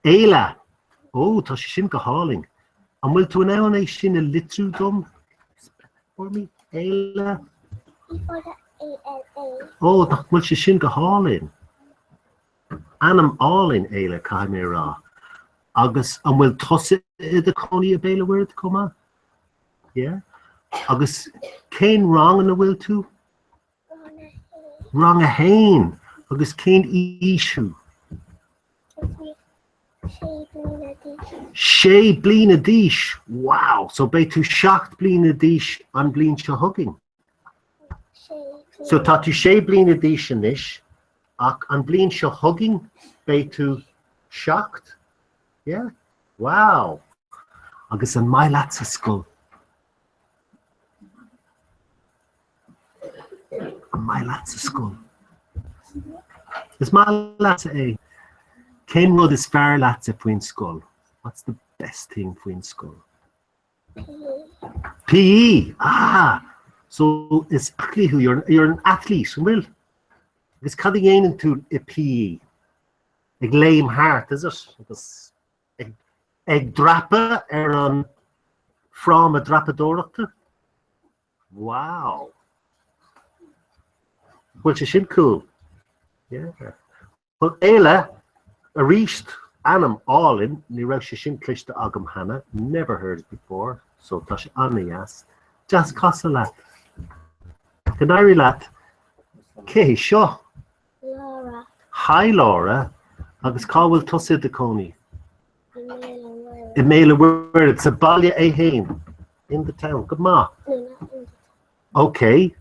Éile. Éile! Ó, tá sé sin go hálainn. An bhfuil tú in ann é sin a litriú dom? For me? Éile? E fada A L A. Ó, nach bhfuil sé sin go hálainn. Ainm álainn, Éile, caithfidh mé a rá. Agus an bhfuil tusa i do chónaí i Béal an Mhuirthead chomh maith? Yeah? Agus cén rang ina bhfuil tú? Rang a haon. Rang a haon! Agus cén aois thú? Is mé sé bliana d'aois. Sé bliana d'aois! Wow! So beidh tú seacht bliana d'aois an bhliain seo chugainn? So tá tú sé bliana d'aois anois, ach an bhliain seo chugainn beidh tú seacht? Yeah? Wow! Agus an maith leatsa scoil? An maith leatsa scoil? Is maith leatsa é. Cén rud is fearr leatsa faoin scoil? What's the best thing faoin scoil? PE! Ah! So is aclaí thú, you're, you're an athlete, an bhfuil? Agus cad a dhéanann tú i PE? Ag léim thart, is it? Agus ag, ag dreapadh ar an fráma dreapadóireachta? Wow! Bhfuil sé sin cool? Yeah. Bhuel, Éile, arís, ainm álainn, ní raibh sé sin cloiste agam cheana, never heard it before, so tá sé an-dheas. Deas casadh leat. Go n-éirí leat. Cé hí seo? Laura. Hi Laura, agus cá bhfuil tusa i do chónaí? I mBéal an Mhuirthead. I mBéal an Mhuirthead, sa baile é féin. In the town. Go maith. No, not in the town. Ok,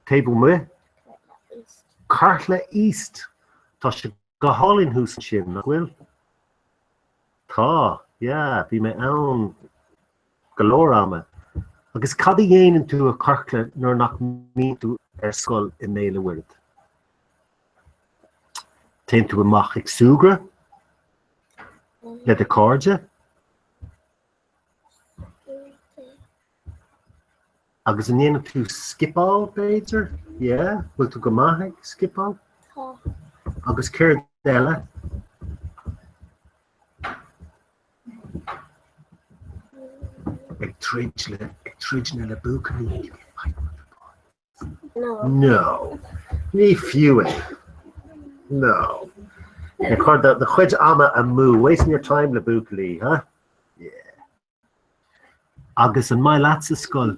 taobh amuigh? Cortla East. Cortla East! Tá sé go hálainn thuas ansin, nach bhfuil? Tá, yeah, bhí mé ann go leor ama. Agus cad a dhéanann tú i Cortla nuair nach mbíonn tú ar scoil i mBéal an Mhuirthead? Téann tú amach ag súgradh? Le do chairde? Agus an ndéanann tú scipeáil, b'fhéidir? Yeah? Bhfuil tú go maith ag scipeáil? Tá. Agus céard eile? Ag troid le, ag troid le buachaillí. No. No. Ní fiú é. No. Ag cur do chuid ama amú, wasting your time le buachaillí, huh? Yeah. Agus an maith leatsa scoil?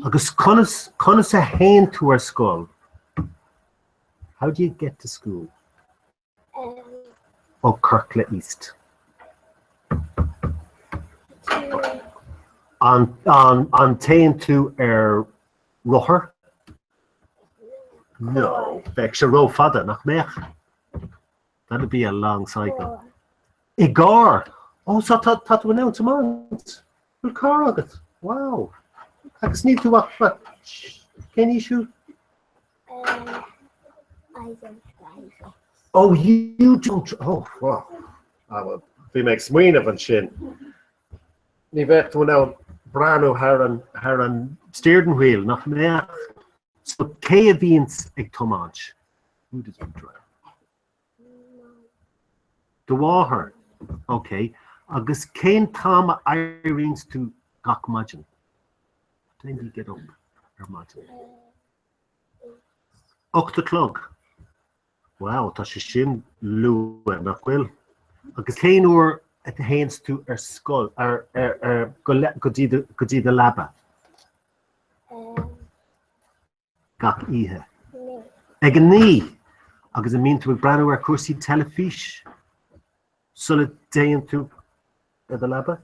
Agus conas, conas a théann tú ar scoil? How do you get to school? Ó Corcla East. An, an, an téann tú ar rothar? No, bheadh sé rófhada, nach mbeadh? That'd be a long cycle. I gcarr! Ó, so tá, tá tú in ann tiomáint. Bhfuil carr agat? Wow. Agus níl tú ach, what, cén aois thú? Um, I don't drive it. Oh, you don't, oh, wow. Ah, well, bhí mé ag smaoineamh ansin. Ní bheadh tú in ann breathnú thar an, thar an steering wheel, nach mbeadh? So cé a bhíonns ag tiomáint? Who does you drive? Do mháthair. Ok. Agus cén t-am a éiríonns tú gach maidin? What time do you get up ar maidin? 8 a chlog. Wow, tá sé sin luath, nach bhfuil? Agus cén uair a théanns tú ar scoil, ar, ar, ar, go, go dtí do, go dtí do leaba? Gach oíche. Ag a naoi! Agus an mbíonn tú ag breathnú ar chúrsaí teilifís sula dtéann tú ar do leaba?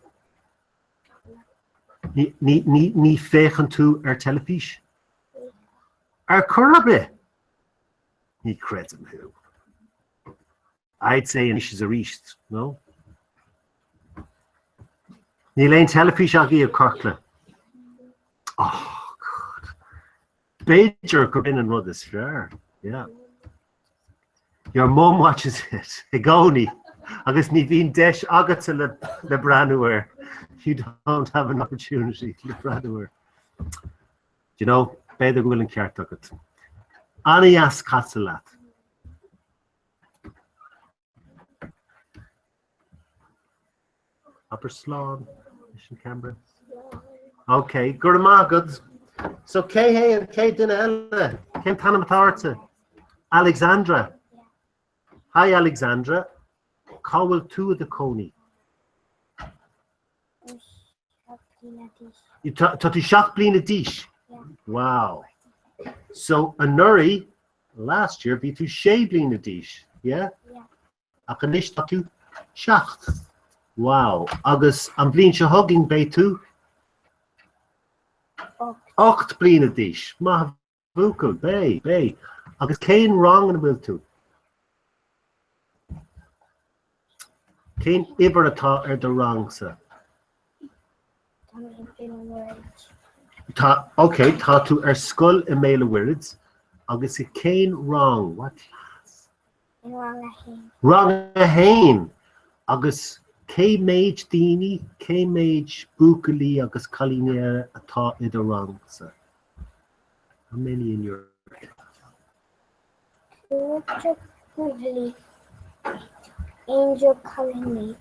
Ní, ní, ní, ní féachann tú ar teilifís? Ar chor ar bith! Ní chreidim thú. I'd say anois is arís, no? Níl aon teilifís agaibh i Corcla. Oh, God. B'fhéidir gur in an rud is fearr. Yeah. Your mum watches it i gcónaí agus ní bhíonn deis agatsa le, le breathnú air. You don't have an opportunity le breathnú air. Do you know, b'fhéidir go bhfuil an ceart agat. An-deas casadh leat. Abair slán leis an camera. Ok, go raibh maith agat. So cé hé an chéad duine eile? Cén t-ainm atá ortsa? Alexandra. Hi Alexandra. Cá bhfuil tú i do chónaí? Tá tú 7 bliana d'aois? Wow. So anuraidh, last year, bhí tú 6 bliana d'aois, yeah? Ach anois tá tú 7. Wow. Agus an bhliain seo chugainn beidh tú? 8 bliana d'aois. Maith buachaill, beidh, beidh. Agus cén rang ina bhfuil tú? Cén uimhir atá ar do rangsa? Tá, ok, tá tú ar scoil i mBéal an Mhuirthead agus i cén rang? What class? Rang a haon. Rang a haon! Agus cé méid daoine, cé méid buachaillí agus cailíní eile atá i do rangsa? How many in your class? 15 buachaillí, 11 cailíní.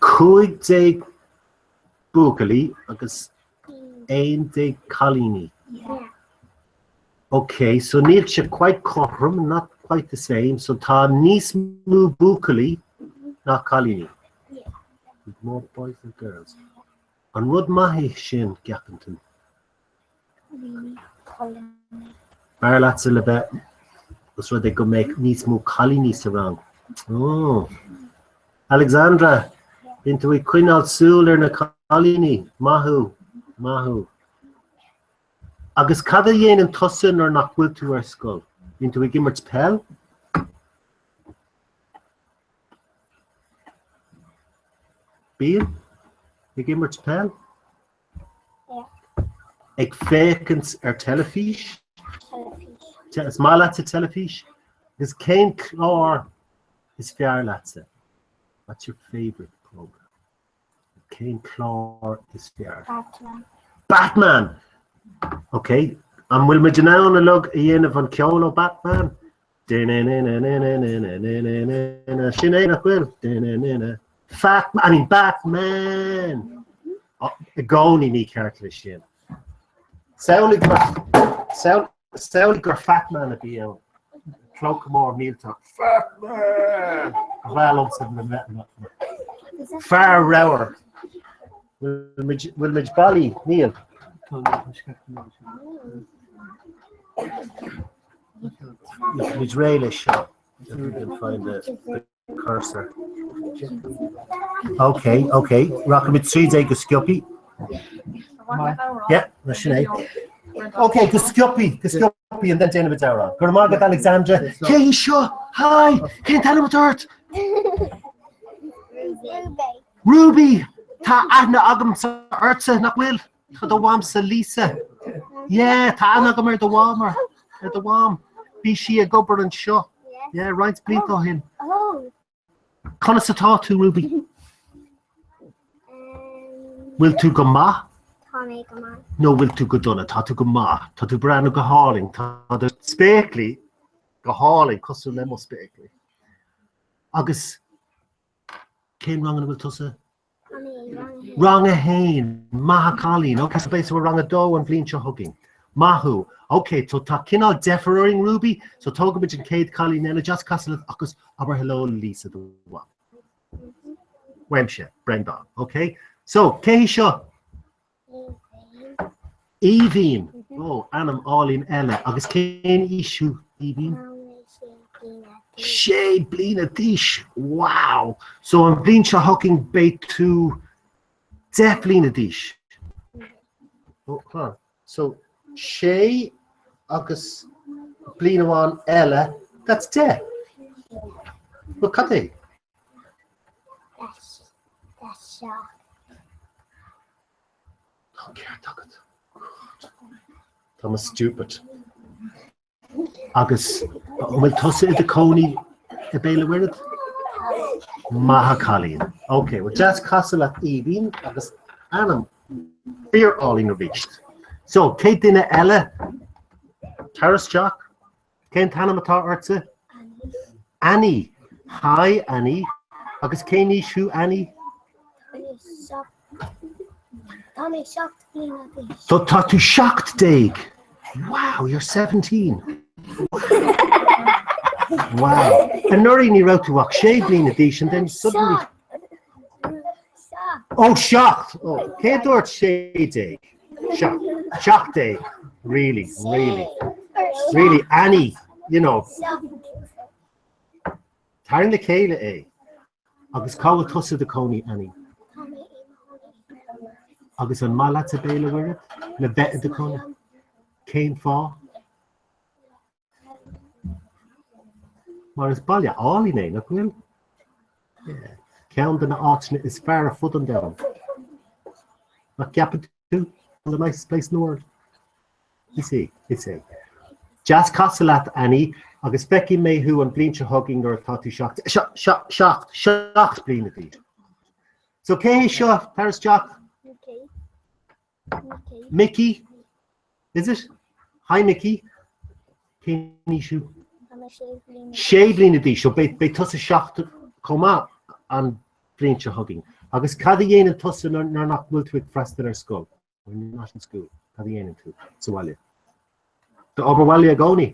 15 buachaillí agus 11 cailíní. Yeah. Ok, so níl sé quite cothrom, not quite the same, so tá níos mó buachaillí ná cailíní. Yeah. More boys than girls. An rud maith é sin, gceapann tú? B'fhearr leatsa le bheith os rud é go mbeadh níos mó cailíní sa rang. Oh. Alexandra, bíonn tú ag coinneáil súil ar na cailíní. Maith thú. Maith thú. Agus cad a dhéanann tusa nuair nach bhfuil tú ar scoil? Bíonn tú ag imirt peil? Bíonn? Ag imirt peil? Ag féachaint ar teilifís? Is maith leatsa teilifís? Agus cén clár is fearr leatsa? What's your favourite program? Cén clár is fearr? Batman. Batman! Ok, an bhfuil muid in ann uilig a dhéanamh an ceol ó Batman? Sin é nach bhfuil? Fat, I mean Batman! I gcónaí mícheart leis sin. Samhlaigh gur, samhlaigh gur Fat Man a bhí ann. Clóca mór millteach. Fat Man! Ba bhreá liomsa le bheith Fear ramhar. Bhfuil muid bailí? Níl. Muid réidh leis seo. If we can find the cursor. Ok, ok. Rachaimid tríd é go sciobtha. Yeah, no, sin é. Ok, go sciobtha, go sciobtha and then déanfaimid amhrán. Go raibh maith agat Alexandra. Cé hí seo? Hi! Cén t-ainm atá ort? Ruby. Ruby! Tá aithne agamsa ortsa, nach bhfuil? Tá do mhamsa Lisa. Yeah, tá aithne agam ar do mham, ar do mham. Bhí sí ag obair anseo. Yeah, roinnt blianta ó shin. Conas atá tú, Ruby? Bhfuil tú go maith? Tá mé go maith. Nó bhfuil tú go dona? Tá tú go maith. Tá tú ag breathnú go hálainn. Tá do spéaclaí go hálainn cosúil le mo spéaclaí. Agus Cén rang ina bhfuil tusa? Rang a haon. Maith a chailín. Ok, so beidh tú i rang a dó an bhliain seo chugainn. Maith thú. Ok, so tá cineál deifir orainn, Ruby, so tógfaimid an chéad cailín eile, deas casadh leat agus abair hello le Lisa do mham. Uaimse, Breandán. Ok? So, cé hí seo? Aoibhín. Ó, ainm álainn eile. Agus cén aois thú, Aoibhín? Sé bliana d'aois! Wow! So an bhliain seo chugainn beidh tú 10 bliana d'aois. Ó, huh. So sé agus bliain amháin eile, that's 10. Well, cad é? Tá an ceart agat. Tá mé stupid. Agus an bhfuil tusa i do cónaí i Béal an Mhuirthead? Maith a chailín. Ok, well deas casadh leat Aoibhín agus ainm fíor álainn arís. So, céad duine eile? Tar isteach. Cén t-ainm atá ortsa? Annie. Hi Annie. Agus cén aois thú Annie? Tá mé 17 bliana d'aois. So tá tú 17. Wow, you're 17. Wow. Anuraidh ní raibh tú ach 6 bliana d'aois and then suddenly... Oh, seacht! Oh, cé a dúirt 16? Seacht. 17. Really, really. Really, Annie, you know. Tarraing le chéile é. Agus cá bhfuil tusa i do cónaí, Annie? Agus an maith leatsa Béal an Mhuirthead? Le bheith i do cónaí? Cén fáth? Mar is baile álainn é, nach bhfuil? Yeah. Ceann de na áiteanna is fearr ar fud an domhain. Nach gceapann tú? The nicest place in the world. Is é, is é. Deas casadh leat, Annie, agus feicfidh mé thú an bhliain seo chugainn nuair atá tú seacht, seacht, seacht, seacht bliana d'aois. So cé hé seo? Tar isteach. Mickey. Is it? Hi Mickey. Cén aois thú? Sé bliana d'aois, so beidh beidh tusa seacht chomh maith an bhliain seo chugainn. Agus cad a dhéanann tusa nuair nuair nach bhfuil tú ag freastal ar scoil? When you're not in school, cad a dhéanann tú sa bhaile? Do obair bhaile i gcónaí?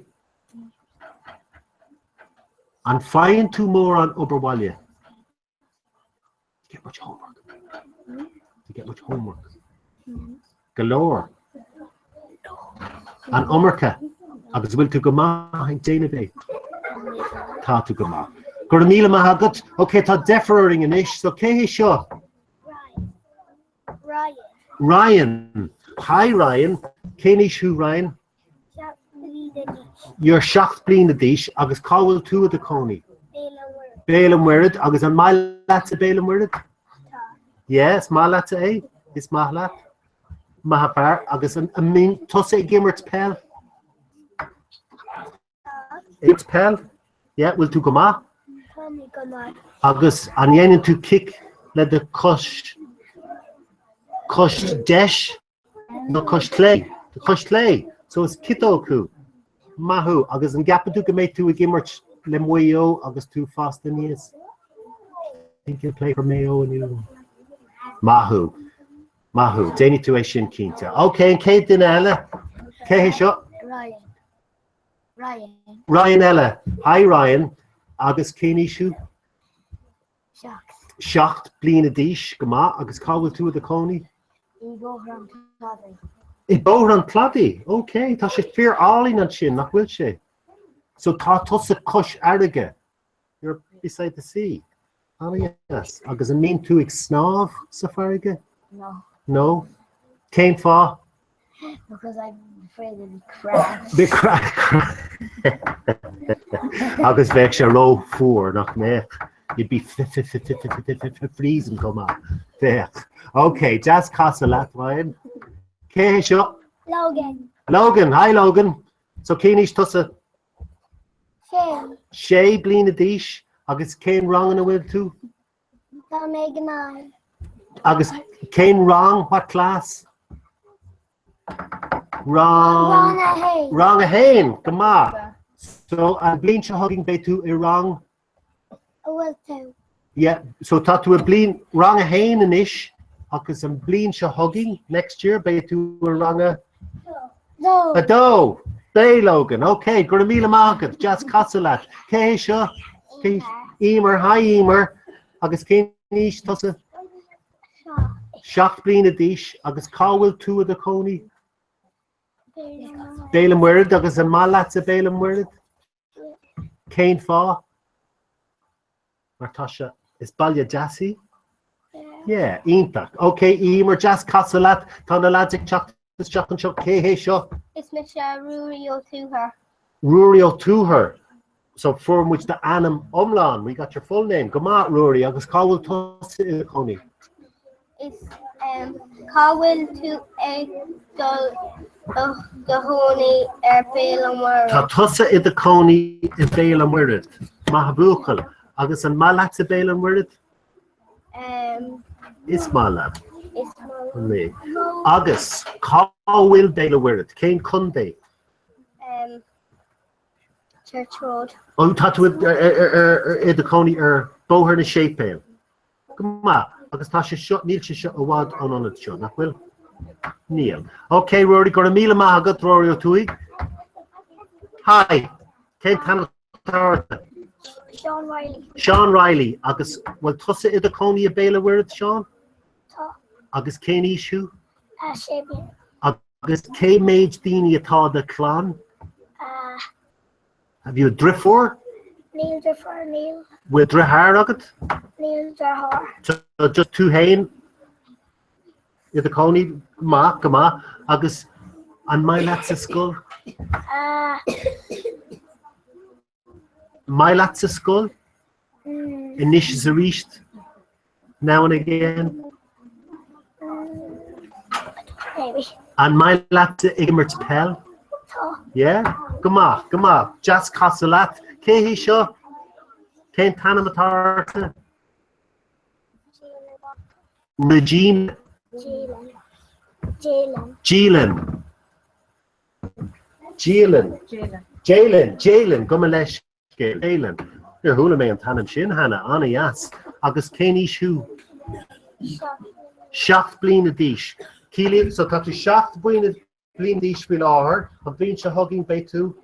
An faigheann tú mórán obair bhaile? Get much homework. You get much homework. Go leor. An iomarca agus bhfuil tú go maith ag déanamh é? Tá tú go maith. Go raibh míle maith agat. Ok, tá deifir orainn anois, so cé hé seo? Ryan. Ryan. Hi Ryan. Cén aois thú Ryan? You're 7 bliana d'aois agus cá bhfuil tú i do cónaí? Béal an Mhuirthead agus an maith leatsa Béal an Mhuirthead? Tá. Yeah, is maith leatsa é? Is maith leat? Maith an fear agus an mbíonn tusa ag imirt peil? Imirt peil? Yeah, bhfuil tú go maith? Tá mé go maith. Agus an dhéanann tú cic le do cos cos deis? Do chois clé. Do chois clé. So is ciotóg thú. Maith thú. Agus an gceapann tú go mbeidh tú ag imirt le Maigh Eo agus tú fásta aníos? Think you'll play for Mayo when you... Maith thú. Maith thú. Déanfaidh tú é sin cinnte. Ok, an chéad duine eile? Cé hé seo? Ryan. Ryan. Ryan eile. Hi Ryan. Agus cén aois thú? 7 bliana d'aois, go maith. Agus cá bhfuil tú i do chónaí? I mBóthar an Chladaigh. I Bóthar an Chladaigh? Ok, tá sé fíor álainn ansin, nach bhfuil sé? So tá tusa cois fharraige. You're beside the sea. An-deas. Agus an mbíonn tú ag snámh sa farraige? No. No? Cén fáth? Because I'm afraid of the crabs. The crab. Agus bheadh sé ró-fhuar nach mbeadh. You'd be freezing go maith. Bheadh. Ok, deas casadh leat, Ryan. Cé hé seo? Logan. Logan, hi Logan. So cén aois tusa? Sé. Sé bliana d'aois agus cén rang ina bhfuil tú? Tá mé go maith. Agus cén rang, what class? Rang... Rang a haon. Rang a haon, go maith. So an bliain seo chugainn beidh tú i rang? A bhfuil tú? Yeah, so tá tú i bliain rang a haon anois agus an bliain seo chugainn, next year, beidh tú i rang a... Dó. A dó! Beidh, Logan, ok, go raibh míle maith agat, deas casadh leat. Cé hé seo? Cé... Emer, hi Emer. Agus cén aois tusa? 7 bliana d'aois agus cá bhfuil tú i do chónaí? Béal an Mhuirthead agus an maith leatsa Béal an Mhuirthead? Cén fáth? Mar tá sé, is baile deas í? Yeah, iontach. Ok, Emer, deas casadh leat. Tá na lads ag teacht isteach anseo. Cé hé seo? Is mise Ruairí Ó Tuathair. Ruairí Ó Tuathair. So fuair muid d'ainm iomlán. We got your full name. Go maith, Ruairí. Agus cá bhfuil tusa i do chónaí? Is cá bhfuil tú ag dul do chónaí ar Béal an Mhuirthead? Tá tusa i do chónaí i Béal an Mhuirthead. Maith a bhuachaill. Agus an maith leatsa Béal an Mhuirthead? Is maith leat. Is maith liom. Agus cá bhfuil Béal an Mhuirthead? Cén contae? Church Road. Ó tá tú i do chónaí ar Bóthar na Séipéal. Go maith. Agus tá sé seo, níl sé seo i bhfad ón ionad seo, nach bhfuil? Níl. Ok, Rory, go raibh míle maith agat, Rory Ó Tuaigh. Hi. Cén t-ainm atá ort? Sean Riley. Sean Riley. Agus bhfuil tusa i do chónaí i Béal an Mhuirthead, Sean? Tá. Agus cén aois thú? Sé bliana. Agus cé méid daoine atá i do chlann? Uh, Have you a driofúr? Níl driofúr, níl. Bhfuil driotháir agat? Níl driotháir. So just tú féin i do chónaí go maith, go maith. Agus an maith leat sa scoil? Uh, Maith leat sa scoil? mm, Anois is arís? Now and again? maybe. An maith leat ag imirt peil? Tá. Yeah? Go maith, go maith. Deas casadh leat. Cé hí seo? Cén t-ainm atá ort? Regina. Jalen. Jalen. Jalen. Jalen. Jalen. Jalen. Gabh mo leithscéal. Jalen. Níor chuala mé an t-ainm sin cheana, an-deas. Agus cén aois thú? 7 bliana d'aois. Ciallaíonn, so tá tú 7 bliana bliana d'aois faoi láthair, an bhliain seo chugainn beidh tú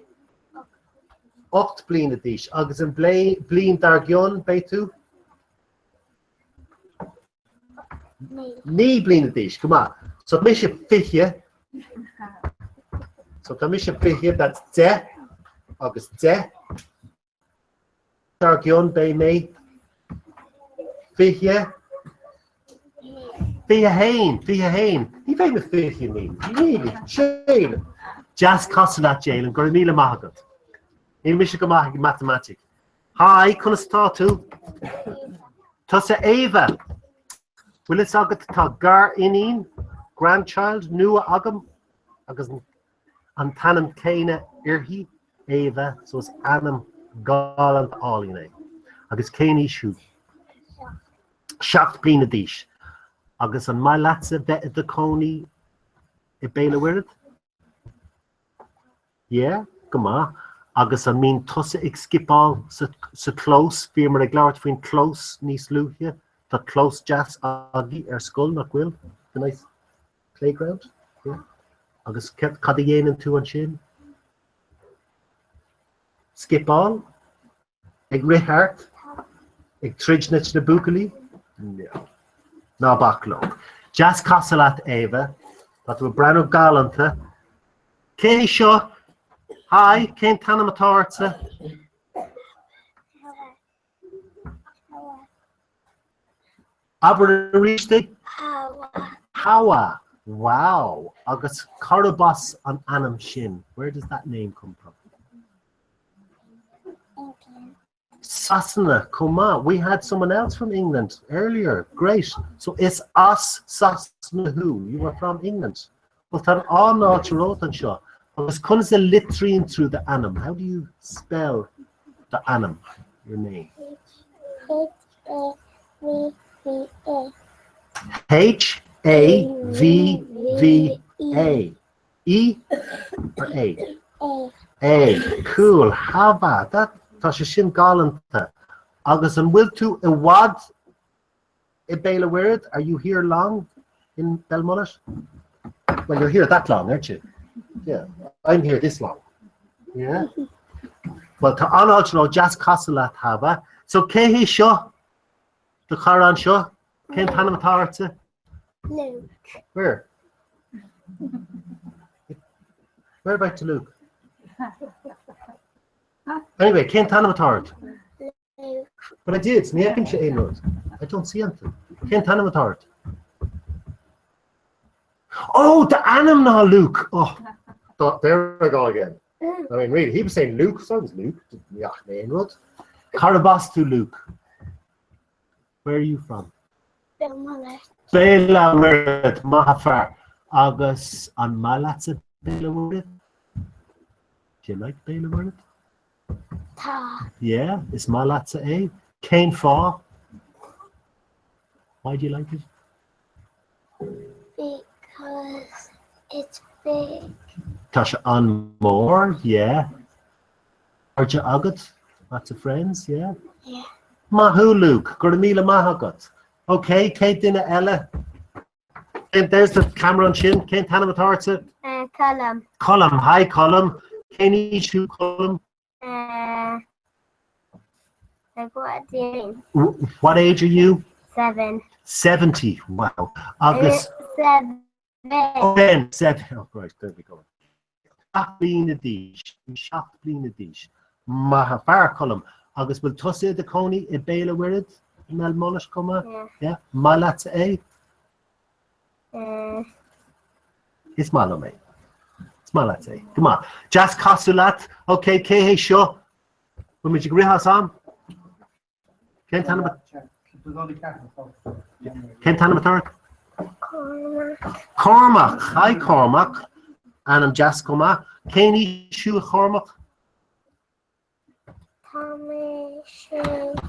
8 bliana d'aois agus an bliain dár gcionn beidh tú 9 bliana d'aois, go maith. So tá mise 20, so tá mise 20, that's 10 agus 10. Dár gcionn beidh mé 20, 21, 21. Ní bheidh mé 29. Ní, Jalen. Deas casadh leat, Jalen, go raibh míle maith agat. Níl mise go maith ag matamaitic. Hi, conas atá tú? Tusa Ava. Bhfuil fhios agat tá gar-iníon, grandchild, nua agam agus an t-ainm céanna uirthi, Ava, so is ainm galánta álainn é. Agus cén aois thú? 7 bliana d'aois. Agus an maith leatsa bheith i do chónaí? i Béal an Mhuirthead? Yeah, go maith. Agus an mbíonn tusa ag scipeáil sa, sa chlós? Bhíomar ag labhairt faoin chlós níos luaithe. Tá clós deas agaibh ar scoil, nach bhfuil? The nice playground? Yeah. Agus cad a dhéanann tú ansin? Scipeáil? Ag rith thart? Ag troid leis na buachaillí? No. Ná bac leo. Deas casadh leat, Éabha. Tá tú ag breathnú galánta. Cé hé seo? Hi, cén t-ainm atá ortsa? Abair arís é. Hawa. Hawa. Wow. Agus cárb as an ainm sin? Where does that name come from? England. Sasana, chomh maith. We had someone else from England earlier. Great. So is as Sasana thú. You are from England. Well, tá an-fháilte romhat anseo. Agus conas a litríonn tú d'ainm? How do you spell d'ainm, your name? H A V V A. H A V V A. E or A? A. A. Cool. Hava. That, tá sé sin galánta. Agus an bhfuil tú i bhfad i Béal an Mhuirthead? Are you here long in Belmullet? Well, you're here that long, aren't you? Yeah. I'm here this long. Yeah. Well, tá an-fháilte romhat, deas casadh leat, Hava. So cé hé seo? Do chara anseo? Cén t-ainm atá ortsa? Luke. Where? Where about to Luke? Anyway, cén t-ainm atá ort? Luke. But I did, ní fheicimse aon rud. I don't see anything. Cén t-ainm atá ort? Oh, d'ainm ná Luke! Oh, there I go again. I mean, really, he was saying Luke, so I was Luke. Ní fhaca mé aon rud. Cárb as tú, Luke? Where are you from? Belmullet. Béal an Mhuirthead, maith an fear. Agus an maith leatsa Béal an Mhuirthead? Do you like Béal an Mhuirthead? Tá. Yeah, is maith leatsa é. Cén fáth? Why do you like it? Because it's big. Tá sé an-mhór, yeah. Cairde agat? Lots of friends, yeah? Yeah. Maith thú, Luke. Go raibh míle maith agat. Ok, cén duine eile? There's the camera ansin. Cén t-ainm atá ortsa? Uh, Colm. Colm. Hi, Colm. Cén aois thú, Colm? Uh, like what do you mean? What age are you? 7. 70. Wow. Agus 7. Oh, 7. Oh, right, there we go. 7 bliana d'aois, 7 bliana d'aois. Maith an fear, Colm. Agus bhfuil tusa i do chónaí i Béal an Mhuirthead, i mBelmullet chomh maith? Yeah. Yeah. Maith leatsa é? Uh, Is maith liom é. Is maith leat é. Go maith. Deas casadh leat. Ok, cé hé seo? Bhfuil muid ag rith as am? Cén t-ainm Cén t-ainm atá ort? Cormac. Cormac. Hi Cormac. Ainm deas chomh maith. Cén aois thú a Chormac? Tá mé sé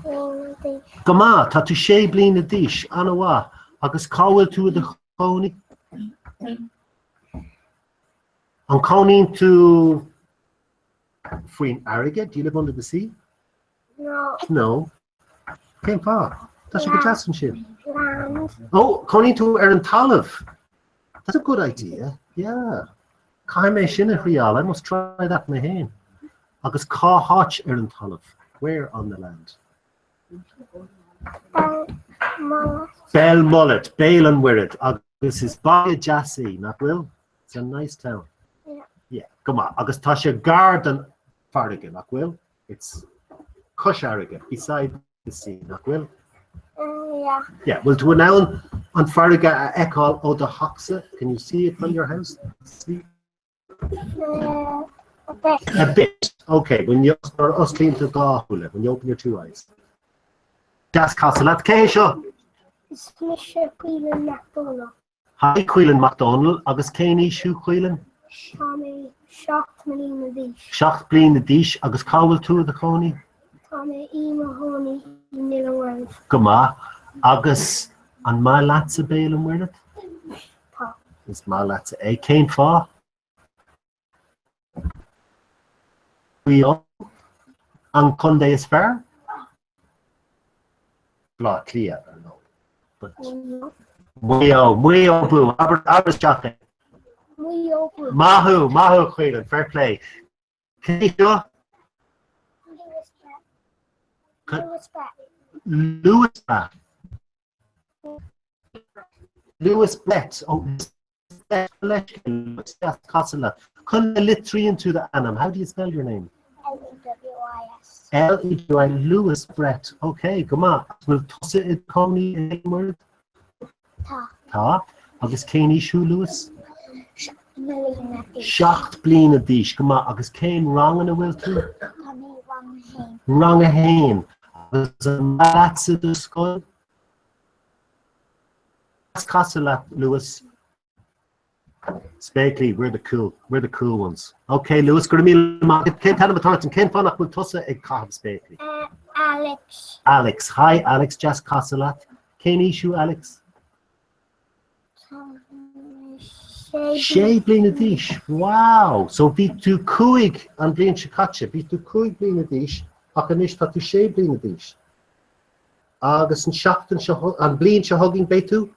bliana d'aois. Go maith, tá tú sé bliana d'aois, an-mhaith. Agus cá bhfuil tú i do chónaí? An cónaíonn tú faoin fharraige? Do you live under the sea? No. No. Cén fáth? Tá sé go deas ansin. Land. Oh, cónaíonn tú ar an talamh. That's a good idea. Yeah. Caithfidh mé sin a thriail. I must try that mé féin. Agus cá háit ar an talamh? Where on the land? Belmullet. Belmullet, Béal an Mhuirthead. Agus is baile deas é, nach bhfuil? It's a nice town. Yeah. Yeah, go maith. Agus tá sé gar don farraige, nach bhfuil? It's cois farraige, beside the sea, nach bhfuil? Yeah. Yeah, bhfuil tú in ann an farraige a fheiceáil ó do theachsa? Can you see it from your house? See? Uh, a bit. A bit. Okay, when you nuair a osclaíonn tú dhá shúile, when you open your two eyes. Deas casadh leat. Cé hé seo? Is mise Caoileann Mac Dónaill. Hi Caoileann Mac Dónaill, agus cén aois thú Caoileann? Tá mé 7 mbliana d'aois. 7 bliana d'aois, agus cá bhfuil tú i do chónaí? Tá mé i mo chónaí i mBéal an Mhuirthead. Go maith, agus an maith leatsa Béal an Mhuirthead? Tá. Is maith leatsa é. Cén fáth? Maigh Eo an contae is fearr? Baile Átha Cliath, ar ndóigh. But Maigh Eo, Maigh Eo bú, abair abair isteach é. Maigh Eo bú. Maith thú, maith thú, Caolan, fair play. Cé seo? Lewis Brett. Lewis Brett. Lewis Brett. Lewis Brett. Oh, Lewis casadh leat. Conas a litríonn tú d'ainm? How do you spell your name? L-E-W-I-S. L-E-W-I, Lewis Brett. Ok, go maith. Bhfuil tusa i do chónaí i Béal Muirthead? Tá. Tá. Agus cén aois thú, Lewis? 7 mbliana d'aois. 7 bliana d'aois, go maith. Agus cén rang ina bhfuil tú? Tá mé i rang a haon. Rang a haon. Agus an maith leatsa do scoil? Deas casadh leat, Lewis. Spéaclaí, we're the cool, we're the cool ones. Ok, Lewis, go raibh míle maith agat. Cén t-ainm atá ort? Cén fáth nach bhfuil tusa ag caitheamh spéaclaí? Alex. Alex. Hi, Alex, deas casadh leat. Cén aois thú, Alex? Sé Sé bliana d'aois. Wow! So bhí tú cúig an bhliain seo caite. Bhí tú cúig bliana d'aois ach anois tá tú sé bliana d'aois. Agus an seachtain seo, an bhliain seo chugainn beidh tú?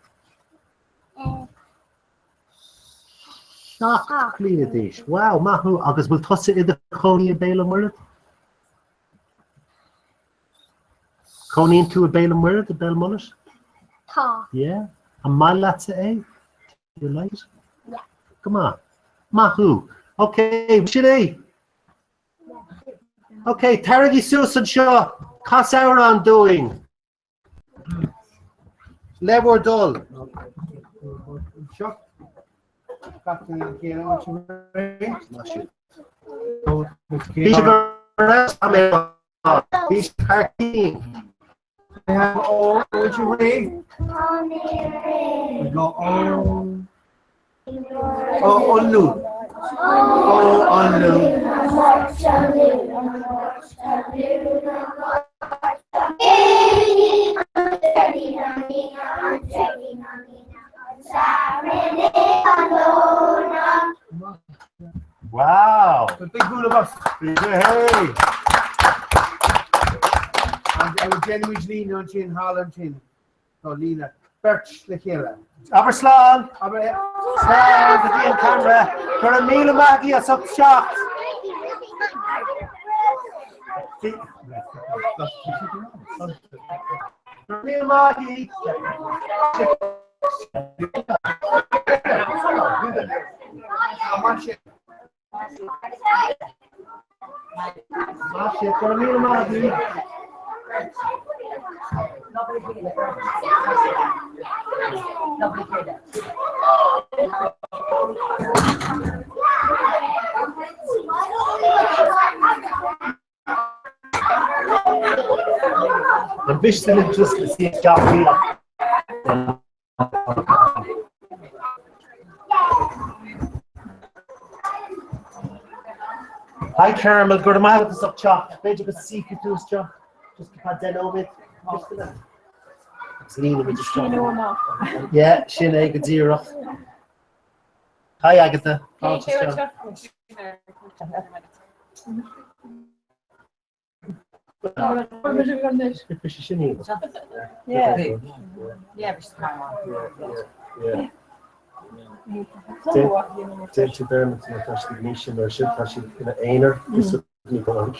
7 bliana d'aois. Wow, maith thú. Agus bhfuil tusa i do chónaí i Béal an Mhuirthead? Cónaíonn tú i Béal an Mhuirthead, i Belmullet? Tá. Yeah. An maith leatsa é? Do you like it? Yeah. Go maith. Maith thú. Ok, sin é. Ok, taraigí suas anseo, cas amhrán dúinn. Le bhur dtoil. Anseo. Bhí sé go raibh Bhí sé thar cinn. Ó, bhfuil sibh réidh? Go ó. Ó, an Luan. Ó, an Luan. Wow! The big bualadh bos. Hey! Agus déanfaimid líne ansin, thall ansin. Tá líne beirt le chéile. Abair slán! Abair slán go dtí an camera. Go raibh míle maith agaibh as ucht teacht. Go raibh míle maith agaibh. Go raibh míle maith agaibh. An mhiste libh just le suí isteach Hi Carmel, go raibh maith agat as ucht teacht. B'fhéidir go suífidh tú isteach just go feadh 10 nóiméad. Agus líonfaimid isteach. Yeah, sin é go díreach. Hi Agatha. Fáilte isteach. Déantar dermot na tá siad níos sin mar sin tá siad ina aonar is ní go an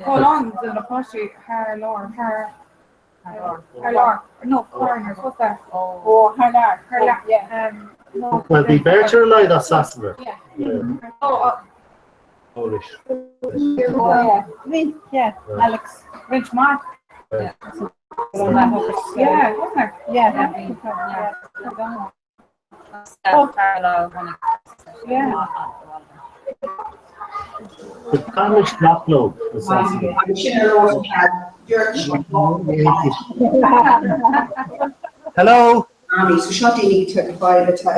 Go lán de na páistí thar lár thar thar lár no foreigner what's that ó thar lear thar lear yeah um no Well bhí beirt ar a laghad as Sasana. yeah oh Polish. Bhí, yeah, Alex, roinnt mhaith. Yeah, wasn't there? Yeah. Yeah. But caithfimid gach leo i Sasana. Hello! So seo daoine atá go fóill atá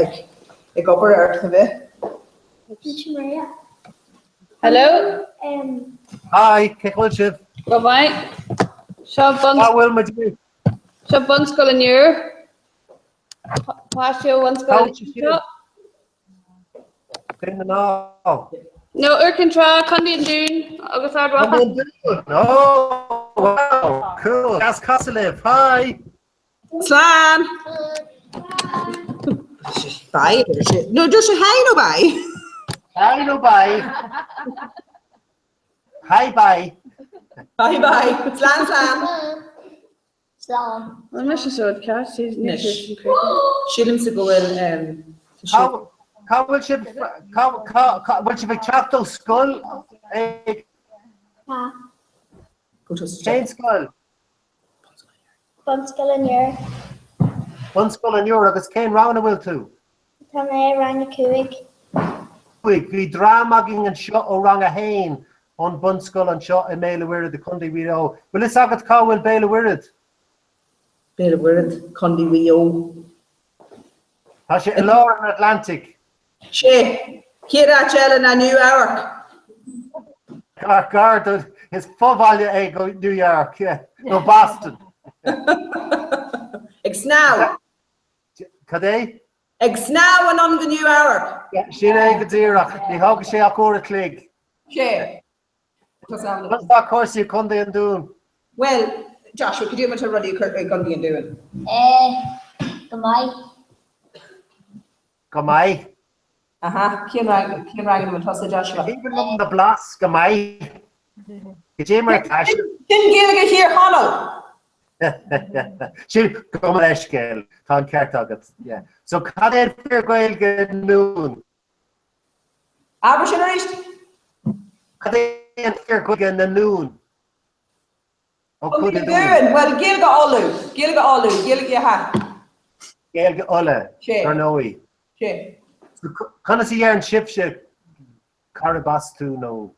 ag obair ar chomh Hello. Hi, cén chaoi a bhfuil sibh? Go maith. Seo bun. Cá bhfuil muid? Seo bunscoil an Iúir. Páiste ó bhunscoil Tá Dún na nGall. No, Iúr Cinn Trá, Contae an Dúin agus Ard Mhacha. Contae an Dúin. Oh, wow, cool. Deas casadh libh. Hi. Slán! Bye. No, dúirt sé hi nó bye? Hi nó bye. Hi bye. Bye bye. Slán slán. Slán. Bhuel mise seo ceart Anois. Sílimse go bhfuil Cá bhfuil sibh cá bhfuil sibh ag teacht ó scoil ag Tá. Cén scoil? Bunscoil an Iúir. Bunscoil an Iúir agus cén rang a bhfuil tú? Tá mé i rang a 5. 5. Bhí dream againn anseo ó rang a haon ón bunscoil anseo i mBéal an Mhuirthead i Contae Mhaigh Eo. Bhfuil fhios agat cá bhfuil Béal an Mhuirthead? Béal an Mhuirthead, Contae Mhaigh Eo. Tá sé i lár an Atlantaigh. Sé. Chéad áit eile ná Nua Eabharc. Gar, gar do, is fo-bhaile é go New York, yeah, nó Boston. Ag snámh. Cad é? Ag snámh anonn go Nua Eabharc. Sin é go díreach. Ní thógfaidh sé ach uair a chloig. Sé. Conas tá cúrsaí i gContae an Dúin? Bhuel, Joshua, cad é mar tá rudaí i gContae an Dúin? Eh, go maith. Go maith. Aha, cén rang, cén rang ina bhfuil tusa, Joshua? Aoibhinn liom na blas, go maith. Cad é mar atá sibh? Sin Gaeilge Thír Chonaill! Sin, gabh mo leithscéal, tá an ceart agat. Yeah. So cad é an fíor-Ghaeilge na nDún? Abair sin arís. Cad é an fíor-Ghaeilge na nDún? Ó Contae an Dúin. Bhuel, Gaeilge Uladh. Gaeilge Uladh. Gaeilge aha. Gaeilge Uladh, Sé. dar ndóigh. Sé. Conas a deireann sibhse cárb as tú nó?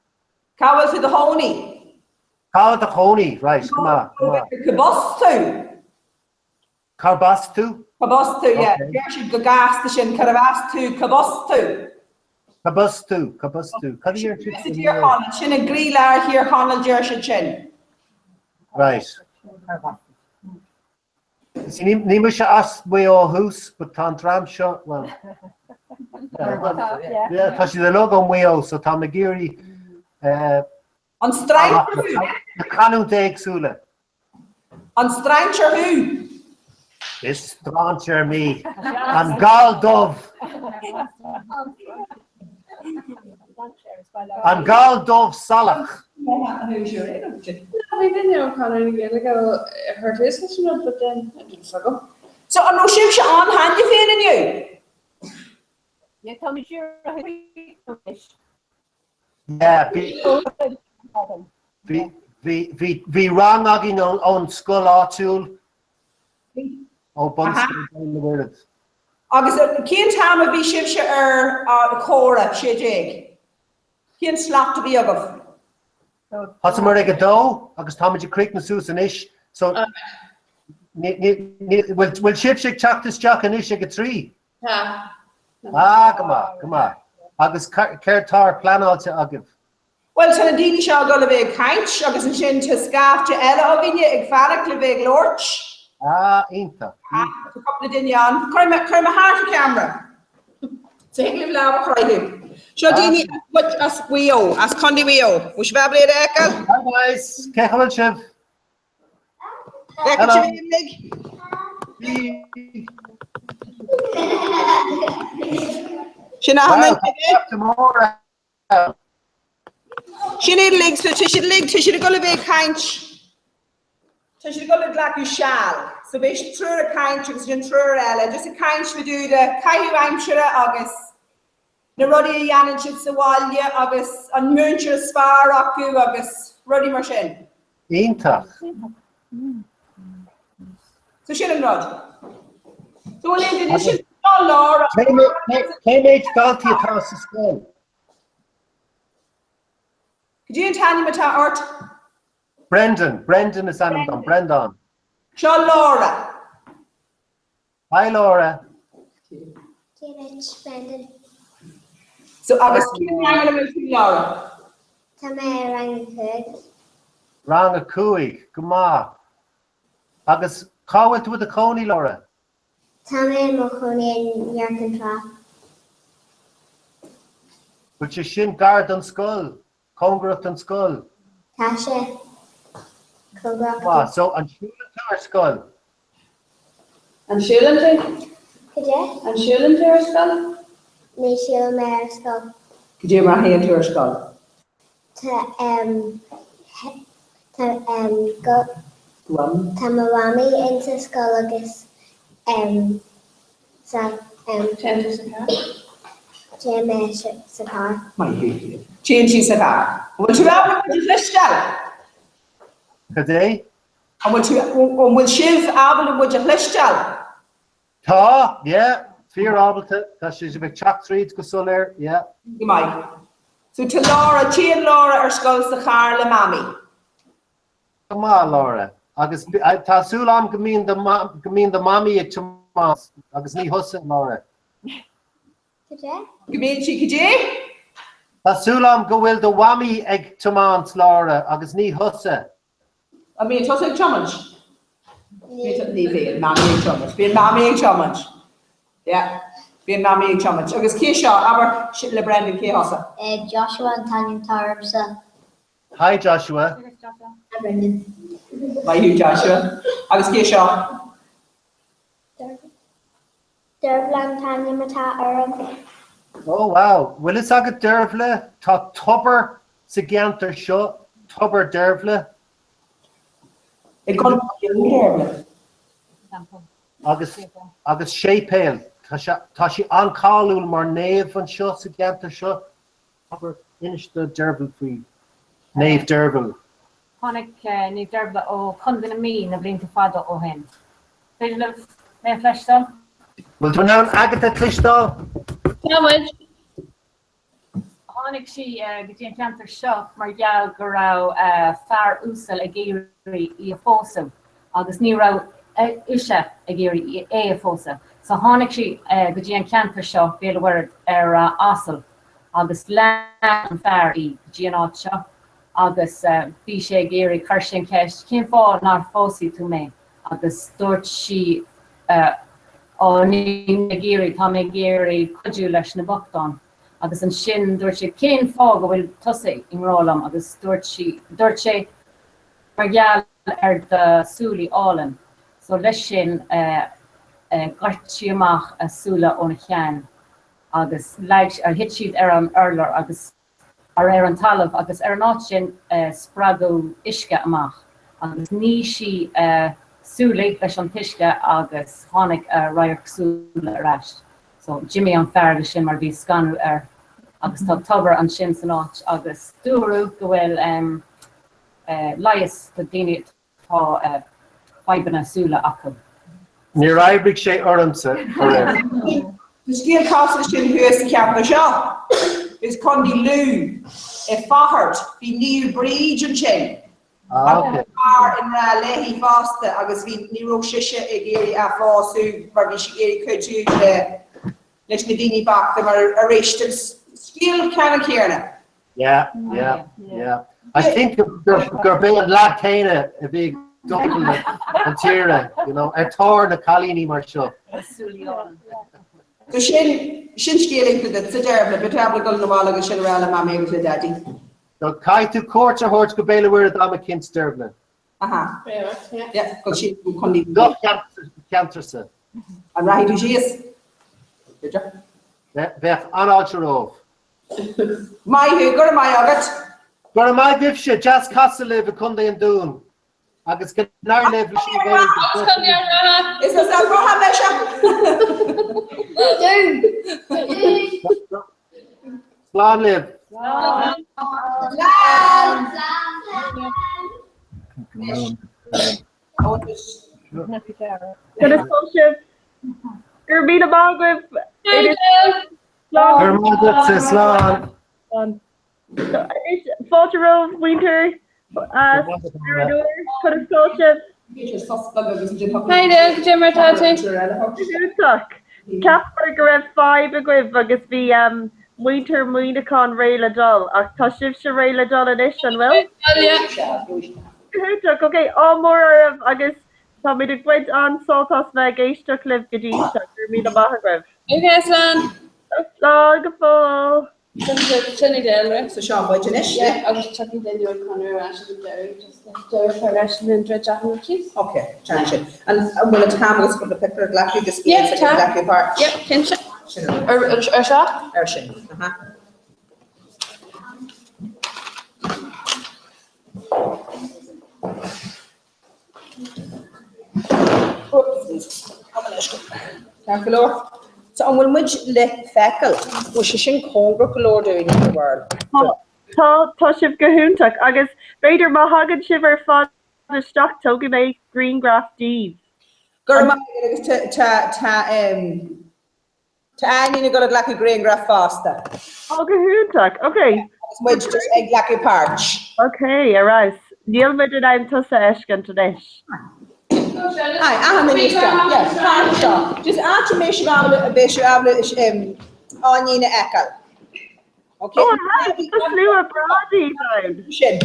Cá bhfuil tú i do chónaí? Cá bhfuil do chónaí? Right, go maith, go maith. Cárb as tú? Cárb as tú? Cárb as tú, yeah. Deir siad go gasta sin, cárb as tú, cárb as tú? Cárb as tú, cárb as tú. Cad a deir siad Sa Tír Chonaill, sin i gcroílár Thír Chonaill deir siad sin. Right. See, ní, ní mise as Maigh Eo ó thús, but tá an dream seo, well, yeah, tá siad uilig ó Mhaigh Eo, so tá mé ag iarraidh eh, An strainséir thú? na canúintí éagsúla. An strainséir thú? Is strainséir mé. An Gall Dubh. An Gall Dubh Salach. Bhí duine ó Conradh na Gaeilge thar tús leis an rud, but then I didn't struggle. So an raibh sibhse ann cheana féin inniu? Yeah, tá mé siar Yeah, bhí, bhí, bhí, bhí, bhí rang againn ón, ón scoil áitiúil, ó Bunscoil Bhéal an Mhuirthead. Agus cén t-am a bhí sibhse ar an chomhrá, 16? Cén slot a bhí agaibh? Thosaíomar ag a dó agus táimid ag críochnú suas anois, so ní, ní, ní, bhfuil, bhfuil sibhse ag teacht isteach anois ag a trí? Tá. Ah, go maith, go maith. Agus céard tá pleanáilte agaibh? Bhuel, tá na daoine seo ag dul a bheith ag caint agus ansin tá scaifte eile againne ag fanacht le bheith ag labhairt. Ah, iontach, iontach. Tá cúpla duine ann. Cuir mé, cuir mé thart an ceamara. So thig libh lámh a chroitheadh. Seo daoine as Mhaigh Eo, as Contae Mhaigh Eo. Bhfuil sibh ábalta iad a fheiceáil? Hi guys, cén chaoi a bhfuil sibh? Feiceann sibh iad uilig? Sin a Sin iad uilig, so tá siad uilig, tá siad ag dul a bheith ag caint, tá siad ag dul a glacadh seal. So beidh triúr ag caint agus ansin triúr eile, just ag caint fá dtaobh de caitheamh aimsire agus na rudaí a dhéanann siad sa bhaile agus an múinteoir is fearr acu agus rudaí mar sin. Iontach. So sin an rud. So bhfuil aon duine sin seo Laura. Cé méid daltaí atá sa scoil? Cad é an t-ainm atá ort? Brendan, Brendan is ainm dom, Brendan. Seo Laura. Hi Laura. Dia duit, Brendan. So agus cén rang a bhfuil tú Laura? Tá mé i rang a 5. Rang a 5, go maith. Agus cá bhfuil tú i do chónaí, Laura? Tá mé i mo chónaí i nGort an Trá. Bhfuil sé sin gar don scoil? Cóngarach don scoil? Tá sé cóngarach. Maith, so an siúlann tú ar scoil? An siúlann tú? Cad é? An siúlann tú ar scoil? Ní shiúlann mé ar scoil. Cad é mar a théann tú ar scoil? Tá em tá em go tá mo mhamaí insa scoil agus em sa em Téann tú sa charr? Téann mé sa charr. Maith thú. Téann sí sa charr. An bhfuil tú ábalta muid a chloisteáil? Cad é? An bhfuil tú an bhfuil sibh ábalta muid a chloisteáil? Tá, yeah, fíor ábalta, tá sibh ag teacht tríd go soiléir, yeah. Go maith. So tá Laura, téann Laura ar scoil sa charr le Mamaí. Go maith, Laura. Agus tá súil agam go mbíonn do go mbíonn do Mamaí ag tiomáint agus ní thusa, Laura. Cad é? Go mbíonn sí cad é? Tá súil agam go bhfuil do Mhamaí ag tiomáint, Laura, agus ní thusa. An mbíonn tusa ag tiomáint? Ní bhíonn Mamaí ag tiomáint. Bíonn Mamaí ag tiomáint. Yeah. Bíonn Mamaí ag tiomáint. Agus cé seo? Abair le Brendan cé thusa? Joshua an t-ainm atá ormsa. Hi Joshua. Hi Brendan. Maith thú Joshua. Agus cé seo? Dervla an t-ainm atá orm. Oh wow! Bhfuil fhios agat Dervla, tá tobar sa gceantar seo, Tobar Deirbhle. I gContae Dervla. Agus agus séipéal, tá sé tá sí an-cáiliúil mar naomh anseo sa gceantar seo. Abair, inis do Dervla faoi Naomh Deirbhile. Tháinig Naomh Deirbhile ó Chontae na Mí na blianta fada ó shin. Féidir libh mé a chloisteáil? Bhfuil tú in ann Agatha a chloisteáil? Tá muid. Tháinig sí go dtí an ceantar seo mar gheall go raibh fear uasal ag iarraidh í a phósadh agus ní raibh ise ag iarraidh é a phósadh. So tháinig sí go dtí an ceantar seo, Béal an Mhuirthead, ar asal agus lean an fear í go dtí an áit seo agus bhí sé ag iarraidh, chuir sé an cheist, cén fáth nár phósfaidh tú mé? Agus dúirt sí, Ó, níl mé ag iarraidh, tá mé ag iarraidh cuidiú leis na bochtáin. Agus ansin dúirt sé, cén fáth go bhfuil tusa i ngrá liom? Agus dúirt sí, dúirt sé, mar gheall ar do súilí álainn. So leis sin, dhoirt sí amach a súile óna cheann. agus leag, thit siad ar an urlár agus, ar ar an talamh agus ar an áit sin spreagadh uisce amach agus nigh sí a súile leis an t-uisce agus tháinig a radharc súile ar ais. So d'imigh an fear leis sin mar bhí scanradh air agus tá tobar ansin san áit agus dúradh go bhfuil leigheas do daoine Tá fadhbanna súile acu. Níor oibrigh sé ormsa, faraor. Tá scéal cosúil leis sin thuas sa cheantar seo. Is Contae Lú, i Faughart, bhí Naomh Bríd ansin. Ah, ok. Agus fear i ngrá léi fosta agus bhí, ní raibh sise ag iarraidh é a phósadh mar bhí sí ag iarraidh cuidiú le, leis na daoine bochta mar arís, scéal ceannann céanna. Yeah, yeah, yeah. I think gurb é an leaid céanna a bhí ag dul an tíre, you know, ar tóir na cailíní mar seo. So sin, sin scéal iontach duitse, Dervla, beidh tú ábalta dul 'na bhaile agus sin a rá le Mamaí agus le Daidí. So caithfidh tú cuairt a thabhairt go Béal an Mhuirthead am eicínt, Dervla. Aha. Yeah, go síos go Contae. Do cheantarsa. An rachaidh tú síos? B'fhéidir. Bheadh an-fháilte romhat. Maith thú, go raibh maith agat. Go raibh maith agaibhse, deas casadh libh i gContae an Dúin agus go n-éirí libh leis an Ghaeilge. Is as an bhFotha mise. Slán libh. Slán. Conas tá sibh? Go raibh míle maith agaibh. Go raibh maith agatsa, slán. Fáilte romhaibh, muintir ar an uair. Conas tá sibh? Hi there, cad é mar atá tú? Iontach. Cheapamar go raibh fadhb agaibh agus bhí muintir Muineacháin réidh le dul, ach tá sibhse réidh le dul anois, an bhfuil? Iontach, ok, ádh mór oraibh agus. Táimid ag baint an-sult as bheith ag éisteacht libh go dtí seo. Go raibh míle maith agaibh. Ok, slán! Slán go fóill! Sin é deireadh. So seo muid anois. Yeah, agus tiocfaidh Daniel O'Connor ar ais ag an deireadh, just le deireadh a chur leis an dtroid achan síos. Ok, téann sin. An bhfuil an t-am agus cúpla pictiúr a ghlacadh just Yeah, iad tá. a ghlacadh páirt? Yeah, cinnte. Sin é. Ar ar seo? Ar sin. Aha. Ceart go leor. So an bhfuil muid le feiceáil? Bhfuil sé sin cóngarach go leor dúinn i bhfuil? Tá, tá sibh go hiontach agus b'fhéidir má thagann sibh ar fad isteach tógfaidh mé grianghraf díbh. Go raibh maith agat agus tá tá tá Áinín ag dul a ghlacadh grianghraf fosta. Ó go hiontach, ok. Agus muid just ag glacadh páirt. Ok, ar fheabhas. Níl muid in ann tusa a fheiscint anois. Aye, achan duine isteach, yeah, páirt seo. Just áit a mbeidh sibh ábalta, beidh sibh ábalta Áinín a fheiceáil. Ok? Ó, ar fheabhas, tá slua breá daoibh ann. Sin.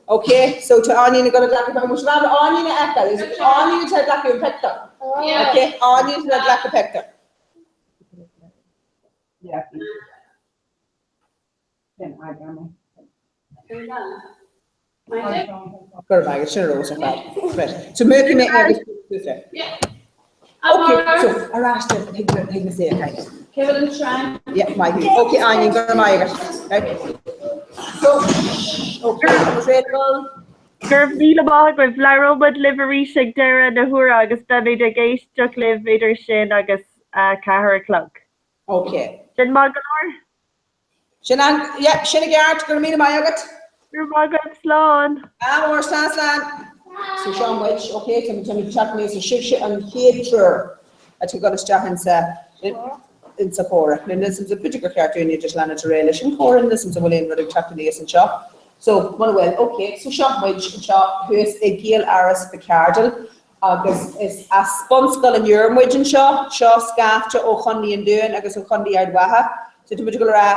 Ok, so tá Áinín ag dul a ghlacadh páirt. An bhfuil sibh ábalta Áinín a fheiceáil? Is Áinín atá ag glacadh an pictiúr. Ok, Áinín atá ag glacadh pictiúr. Yeah. Sin eagrán. Go raibh maith agat, sin ar fheabhas ar fad. Right. So múchfaidh mé agus tusa. Ok, so ar ais libh chuig na chuig na suíocháin. Cé bhfuil an sreang? Yeah, maith thú. Ok, Áinín, go raibh maith agat. Right. So, ok, tá muid réidh le dul. Go raibh míle maith agaibh. Labhróidh muid libh arís ag deireadh na huaire agus beimid ag éisteacht libh idir sin agus a 4 a chlog. Ok. Sin maith go leor? Sin an, yeah, sin i gceart, go raibh míle maith agat. Go raibh maith agat, slán. Ádh mór, slán, slán. So seo muid, ok, tá muid ag teacht aníos, so sibhse an chéad triúr atá ag dul isteach insa, insa chomhrá. Now níl 's a'msa, b'fhéidir gur cheart dúinne just leanúint ar aghaidh leis an chomhrá, níl 's a'msa an bhfuil aon rud ag teacht aníos anseo. So, muna bhfuil, ok, so seo muid anseo thuas i Gaeláras Mhic Cairdill. Agus is as Bunscoil an Iúir muid anseo, seo scaifte ó Chontae an Dúin agus ó Chontae Ard Mhacha. So tá muid ag dul a rá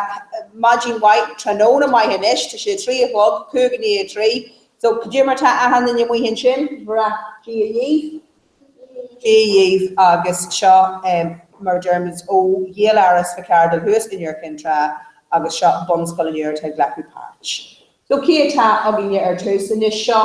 maidin mhaith, tráthnóna maith anois, tá sé a trí a chlog, cúig i ndiaidh a trí. So cad é mar tá achan duine amuigh ansin? Rá Dia dhaoibh. Dia dhaoibh agus seo mar a deirimid ó Ghaeláras Mhic Cairdill thuas in Iúr Cinn Trá agus seo Bunscoil an Iúir atá ag glacadh páirt. So cé atá againne ar tús anois seo?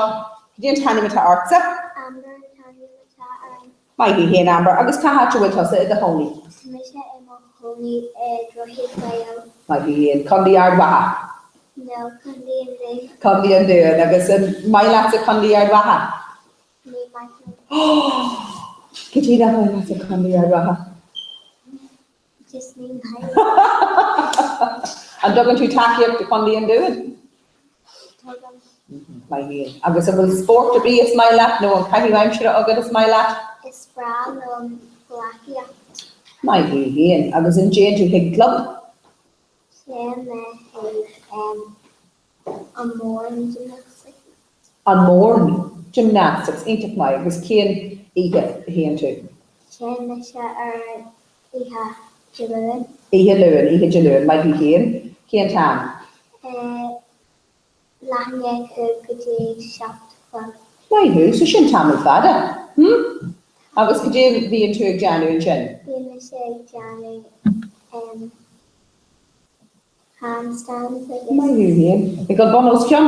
Cad é an t-ainm atá ortsa? Amber an t-ainm atá orm. Maith thú féin Amber. Agus cá háit a bhfuil tusa i do chónaí? Tá mise i mo chónaí i Droichead Mhaigh Eo. Maith thú féin. Contae Ard Mhacha? No, Contae an Dúin. Contae an Dúin. Agus an maith leatsa Contae Ard Mhacha? Ní maith liom. Cad é nach maith leatsa Contae Ard Mhacha? Just ní maith liom. An dtugann tú tacaíocht do Chontae an Dúin? Tugaim. Maith thú. Agus an bhfuil spórt ar bith is maith leat nó an caitheamh aimsire agat is maith leat? Is breá liom gleacaíocht. Maith thú féin. Agus an dtéann tú chuig club? Téann mé chuig an Mourne Gymnastics. An Mourne Gymnastics, iontach maith. Agus cén oíche a théann tú? Téann mise ar oíche Dé Luain. Oíche Luain, oíche Dé Luain, maith thú féin. Cén t-am? Leath i ndiaidh 5 go dtí 7 a chlog. Maith thú, so sin tamall fada. Hm? Agus cad é a bhíonn tú ag déanamh ansin? Bíonn mise ag déanamh handstands agus. Maith thú féin. Ag dul bun os cionn?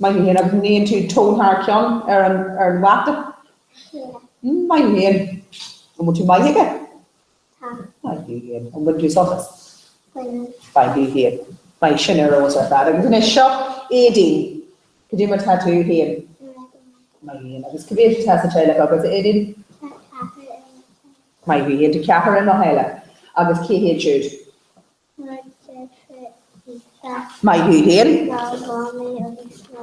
Maith thú féin. Agus an níonn tú tóin thar cionn ar an ar an mhata? Yeah. Maith thú féin. An bhfuil tú maith aige? Tá. Maith thú féin. An bhfuil tú sult as? Baineann. Maith thú féin. Maith, sin ar fheabhas ar fad. Agus anois seo Aideen. Cad é mar tá tú féin? Maith thú féin. Agus cá mhéad atá sa teaghlach agat, a Aideen? Tá ceathrar i mo theaghlach. Maith thú féin. Tá ceathrar i do theaghlach. Agus cé hiad siúd? Mo dheirfiúr Aoife. Maith thú féin. Mo mhamaí agus mo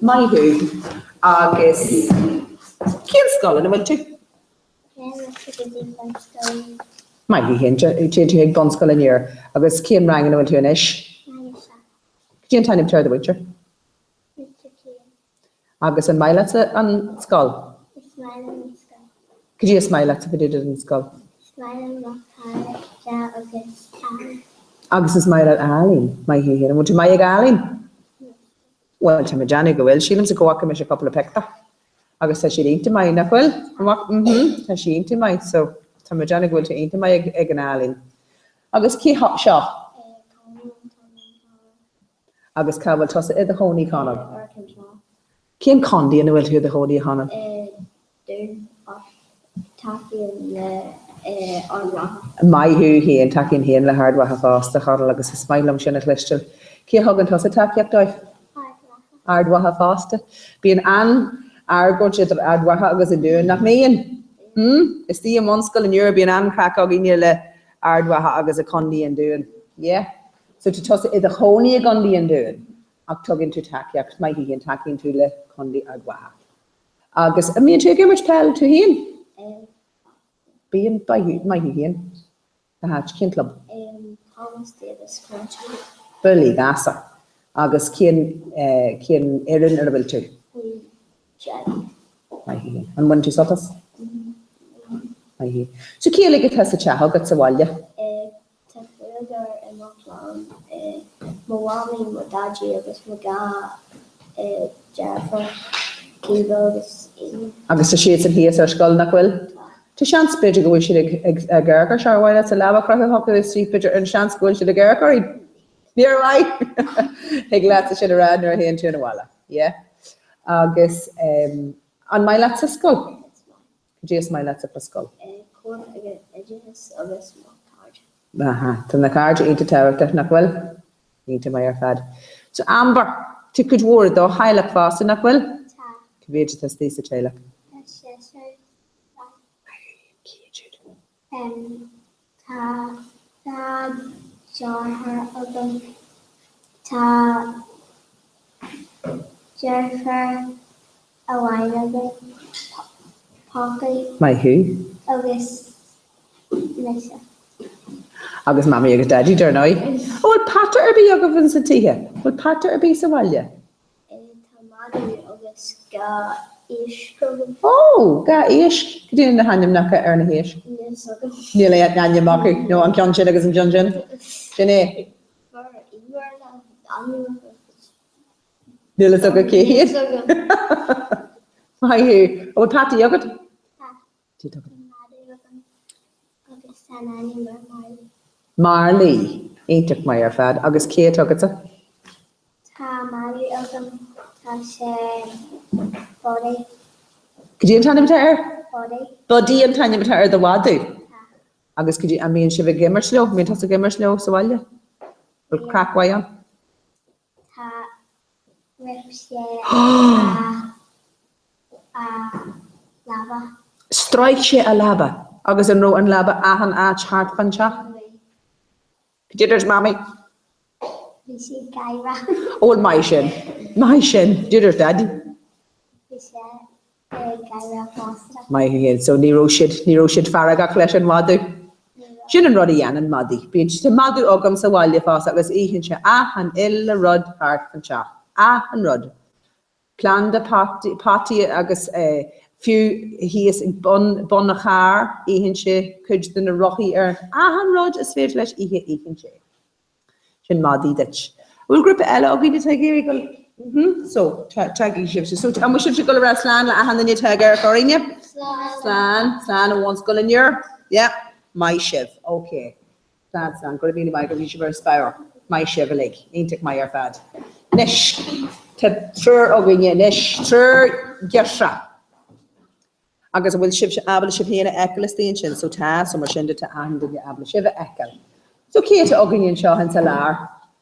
dhaidí. Maith thú. Agus cén scoil ina bhfuil tú? Téann mise go dtí bunscoil. Maith thú féin. Téann tú chuig Bunscoil an Iúir. Agus cén rang ina bhfuil tú anois? Rang a 7. Cad é an t-ainm atá ar do mhúinteoir? Múinteoir Cian. Agus an maith leatsa an scoil? Is maith liom an scoil. Cad é is maith leatsa fá dtaobh den scoil? Is maith liom mo chairde agus ealaín. Agus is maith leat ealaín? Maith thú féin. An bhfuil tú maith ag ealaín? Bhuel, tá mé ag déanamh go bhfuil. Sílimse go bhfaca mise cúpla pictiúr. Agus tá siad iontach maith, nach bhfuil? Mhm, tá sí iontach maith, so tá mé ag déanamh go bhfuil tú iontach maith ag an ealaín. Agus cé seo? Agus cá bhfuil tusa i do chónaí, Conall? Cén contae ina bhfuil tú i do chónaí, a Chonaill? Dún ach tacaím le Ard Mhacha. Maith thú féin, tacaím féin le hArd Mhacha fosta, Chonaill, agus is maith liom sin a chloisteáil. Cé a thugann tusa tacaíocht dóibh? Ard Mhacha fosta. Bíonn an-argóint idir Ard Mhacha agus an Dún, nach mbíonn? Hmm? Istigh i mbunscoil an Iúir bíonn an-chraic againne le Ard Mhacha agus i Contae an Dúin. Yeah? So tá tusa i do chónaí i gContae an Dúin ach tugann tú tacaíocht, maith thú féin, tacaíonn tú le Contae Ard Mhacha. Agus an mbíonn tú ag imirt peil tú féin? Bíonn, maith thú féin. Cá háit, cén club? Thomas Davis County. Buailí Gasa. Agus cén, cén fhoireann ar a bhfuil tú? Faoi Jedi. Maith thú féin. An mbaineann tú sult as? Maith thú. So cé uilig atá sa teach agat sa bhaile? Tá cúigear i mo chlann, mo mhamaí, mo dhaidí agus mo dha dheirfiúr, Caoimhe agus Aoibhinn. Agus tá siadsan thíos ar scoil, nach bhfuil? Tá. Tá seans, b'fhéidir, go bhfuil siad ag ag amharc ar seo ar mhaith leat a lámh a chroitheadh chucu istigh, b'fhéidir, an seans go bhfuil siad ag amharc orainn? Ní ar mhaith! Thig leatsa sin a rá nuair a théann tú 'na bhaile. Yeah? Agus an maith leat sa scoil? Is maith. Cad é is maith leatsa fá scoil? Cur chuige oideachais agus mo chairde. Aha, tá na cairde iontach tábhachtach, nach bhfuil? Iontach maith ar fad. So Amber, tá cuid mhór i do theaghlach fosta, nach bhfuil? Tá. Cá mhéad atá istigh sa teaghlach? Tá seisear againn. Cé hiad siúd? Tá dha dheartháir agam. Tá deirfiúr amháin agam, Poppy. Maith thú. Agus mise. Agus Mamaí agus Daidí, dar ndóigh. An bhfuil peata ar bith agaibh insa tithe? Bhfuil peata ar bith sa bhaile? Tá madadh agus dha éisc agam. Ó! Dha éisc. Cad é na hainmneacha ar na héisc? Níl fhios agam. Níl aon ainm acu. Nó an ceann sin agus an ceann sin. Sin é. Fuair Emer na hainmneacha. Níl fhios agat cé hiad? Maith thú. An bhfuil peataí agat? Tá. Tá madadh agam agus tá an ainm air Marley. Marley. Iontach maith ar fad. Agus cé atá agatsa? Tá madadh agam. Tá sé Buddy. Cad é an t-ainm atá air? Buddy. Buddy an t-ainm atá ar do mhadadh? Tá. Agus cad é, an mbíonn sibh ag imirt leo? An mbíonn tusa ag imirt leo sa bhaile? Bhfuil craic mhaith ann? Tá rip sé a a leaba. Stróic sé a leaba agus an raibh an leaba achan áit thart fán teach? Bhí. Cad é dúirt Mamaí? Bhí sí ag gáire. Ó bhuel maith sin. Maith sin. Cad é dúirt Daidí? Bhí sé ag gáire fosta. Maith iad. So ní raibh siad, ní raibh siad feargach leis an mhadadh. Sin an rud a dhéanann madaí. Bíonn, tá madadh agam sa bhaile fosta agus itheann sé achan uile rud thart fan teach. Achan rud. Planda, potaí, potaí agus eh, fiú thíos ag bun, bun an chairr, itheann sé cuid de na rothaí ar an, achan rud is féidir leis ithe, itheann sé. Sin madaí duit. An bhfuil grúpa eile againn atá ag iarraidh dul? Mhm, so, tagaigí sibhse. So, an bhfuil sibhse ag dul a rá slán le achan duine atá ag amharc orainne? Slán. Slán, slán ó Bhunscoil an Iúir. Yeah, maith sibh. Ok. Slán, slán. Go raibh míle maith agat, bhí sibh ar spior. Maith sibh uilig. Iontach maith ar fad. Anois, tá triúr againne anois. Triúr girseach. Agus an bhfuil sibhse ábalta sibh féin a fheiceáil istigh ansin? So tá, so mar sin de tá achan duine ábalta sibh a fheiceáil. So cé atá againn anseo insa lár?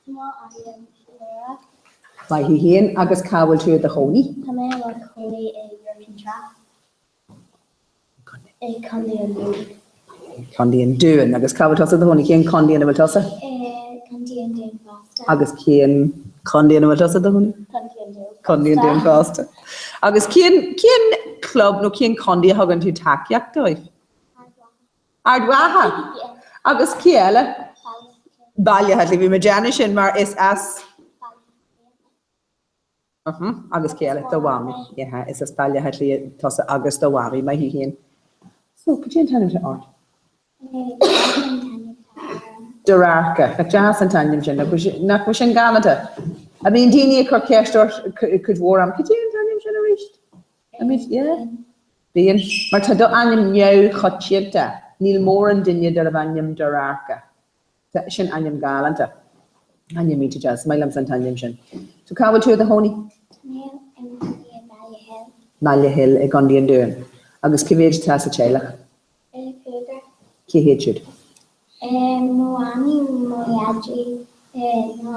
Tá mo ainm Laura. Maith thú féin, agus cá bhfuil tú i do chónaí? Tá mé i mo chónaí i Iúr Cinn Trá. I Contae an Dúin. Contae an Dúin. Agus cá bhfuil tusa i do chónaí? Cén contae ina bhfuil tusa? I Contae an Dúin fosta. Agus cén contae ina bhfuil tusa i do chónaí? Contae an Dúin fosta. Contae an Dúin fosta. Agus cén, cén club nó cén contae a thugann tú tacaíocht dóibh? Ard Mhacha. Ard Mhacha? Agus cé eile? Baile Átha Cliath. Baile Átha Cliath. Bhí mé ag déanamh sin mar is as. Uh-huh. Agus cé eile? Do mhamaí. Yeah, is as Baile Átha Cliath tusa agus do mhamaí, maith thú féin. So, cad é an t-ainm atá ort? Dorarcha. Nach deas an t-ainm sin, nach bhfuil sin galánta? An mbíonn daoine ag cur ceist ort cuid mhór am, cad é an t-ainm sin arís? I mean, yeah. Bíonn. Mar tá do ainm neamhchoitianta. Níl mórán duine darb ainm Dorarcha. Sin ainm galánta. Ainm iontach deas. Is maith liomsa an t-ainm sin. So cá bhfuil tú i do chónaí? Tá mé i mo chónaí i mBaile Hill. Baile Hill i gContae an Dúin. Agus cé mhéid atá sa teaghlach? Cúigear. Cé hiad siúd? Mo mhamaí, mo dhaidí, mo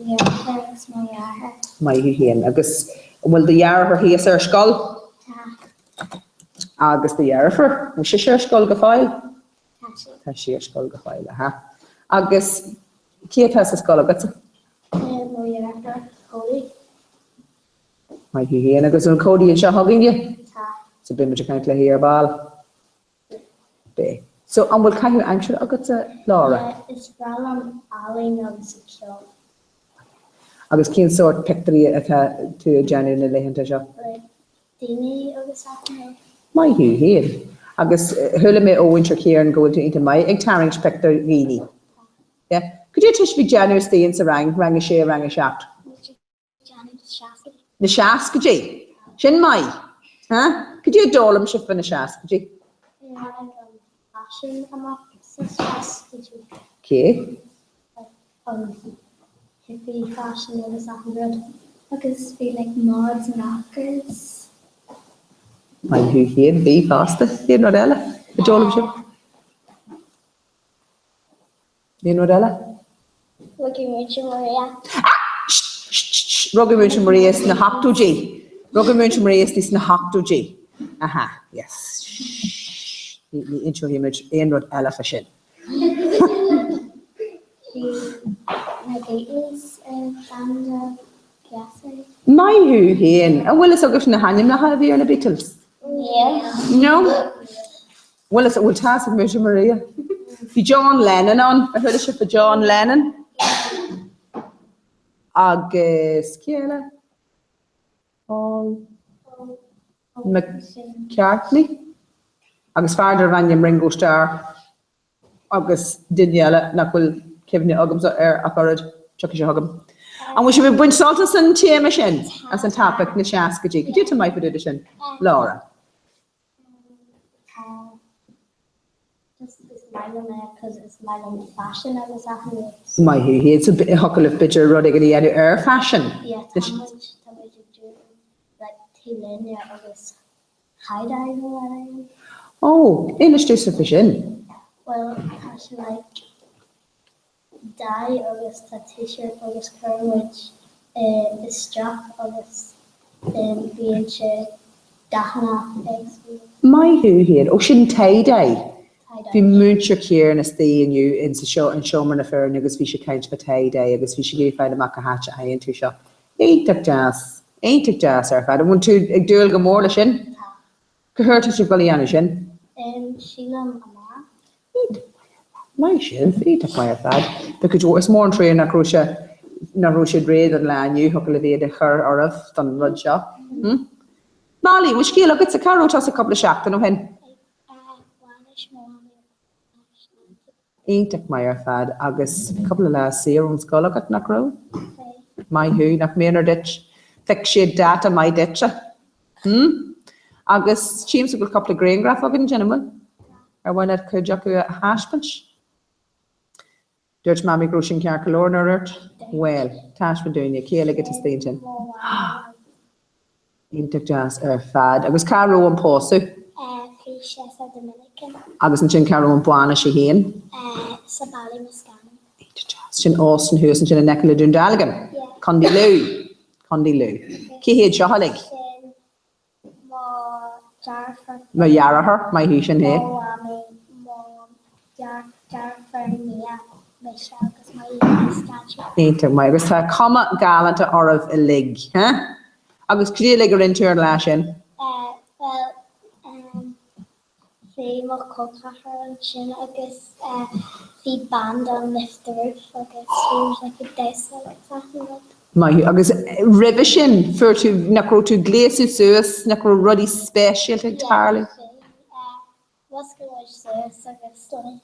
dheirfiúr agus mo dheartháir. Maith thú féin. Agus an bhfuil do dheartháir thíos ar scoil? Tá. Agus do dheirfiúr? Bhfuil sise ar scoil go fóill? Tá sí. Tá sí ar scoil go fóill, aha. Agus cé atá sa scoil agatsa? Mo dheartháir, Cody. Maith thú féin. Agus an bhfuil Cody anseo chugainne? Tá. So beidh muid ag caint léi ar ball. Beidh. So an bhfuil caitheamh aimsire agatsa, Laura? Yeah, is breá liom ealaín agus ceol. Agus cén sórt pictiúirí atá tú ag déanamh na laethanta seo? Like daoine agus achan rud. Maith thú féin. Agus chuala mé ó mhúinteoir Ciarán go bhfuil tú iontach maith ag tarraingt pictiúir dhaoine. Tá. Yeah. Cad é atá sibh ag déanamh istigh in sa rang, rang a sé, rang a 7? Na seascaidí. Sin maith. Ha? Cad é a d'fhoghlaim sibh fá na seascaidí? Tháinig an faisean amach sa seascaidí. Cé? An hippie fashion agus achan rud. Agus bhí like mods and rockers. Maith thú féin, bhí fosta. Aon rud eile a d'fhoghlaim sibh? Aon rud eile? Rugadh Múinteoir Maria. Rugadh Múinteoir Maria sna hochtóidí. Rugadh Múinteoir Maria sna hochtóidí. Aha, yes. Ní inseoidh muid aon rud eile fá sin. Bhí na Beatles i banda deas. Maith thú féin. An bhfuil fhios agaibh na hainmneacha a bhí ar na Beatles? Níl. No? Bhfuil fhios, bhfuil tá fhios ag Múinteoir Maria. Bhí John Lennon ann, ar chuala sibh fá John Lennon? Agus cé eile? Paul McCartney? Agus fear darbh ainm Ringo Starr agus duine eile nach bhfuil cuimhne agamsa air ach oiread, tiocfaidh sé chugam. An bhfuil sibh ag baint sult as an téama sin, as an topaic, na seascaidí? Cad é atá maith fá dtaobh de sin, Laura? Tá just is maith liom é cos is maith liom fashion agus achan rud. Maith thú féin. So thiocfadh libh b'fhéidir rud éigin a dhéanamh ar fashion? Yeah tá muid tá muid ag déanamh like T-léine agus tie dye nó whatever. Oh, inis domhsa faoi sin. Well tá sé like dye agus tá t-shirt agus cuireann muid isteach agus bíonn sé dathanna éagsúla. Maith thú féin. Ó sin tie dye. Bhí múinteoir Ciarán istigh inniu in sa seo in seomra na foirne agus bhí sé ag caint fá tie dye agus bhí sé ag iarraidh fáil amach cá háit a fhaigheann tú seo. Iontach deas. Iontach deas ar fad. An bhfuil tú ag dúil go mór leis sin? Tá. Cá huair atá sibh ag dul a dhéanamh sin? Sílim amárach. Maith sibh, iontach maith ar fad. Because is mór an trua nach raibh sé, nach raibh siad réidh don lá inniu, thiocfadh libh iad a chur oraibh don rud seo. Hm? Molly, bhfuil scéal agatsa? Cá raibh tusa cúpla seachtain ó shin? Bhainis mo mhamaí agus mo dhaidí. Iontach maith ar fad. Agus cúpla lá saor ón scoil agat, nach raibh? Bhí. Maith thú, nach méanar duit. Phioc siad dáta maith duitse. Hm? Agus tchímse go bhfuil cúpla grianghraf againn ansin, an bhfuil? Ar mhaith leat cuid acu a thaispeáint? Dúirt Mamaí go raibh sin ceart go leor, nár dhúirt? Bhuel, taispeáin dúinne, cé uilig atá istigh ansin? Iontach deas ar fad. Agus cá raibh an pósadh? Bhí sé sa Dominican. Agus ansin cá raibh an bhainis í féin? Sa Ballymascanlan. Iontach deas. Sin óstán thuas ansin in aice le Dún Dealgan? Yeah. Contae Lú. Contae Lú. Cé hiad seo uilig? Sin mo dheartháir. Mo dheartháir, maith thú, sin é. Mo mhamaí, mo dheirfiúr Nia, mise agus mo dhaidí. Iontach maith. Agus tá cuma galánta oraibh uilig, huh? Agus cad é uilig a rinne tú ar an lá sin? Bhuel, Bhí mo chol ceathrar ansin agus bhí band ann Lift the Roof agus bhí muid like ag damhsa agus achan rud. Maith thú. Agus roimhe sin, fuair tú, nach raibh tú ag gléasadh suas, nach raibh rudaí speisialta ag tarlú? Yeah, bhí. Mhuscail muid suas agus like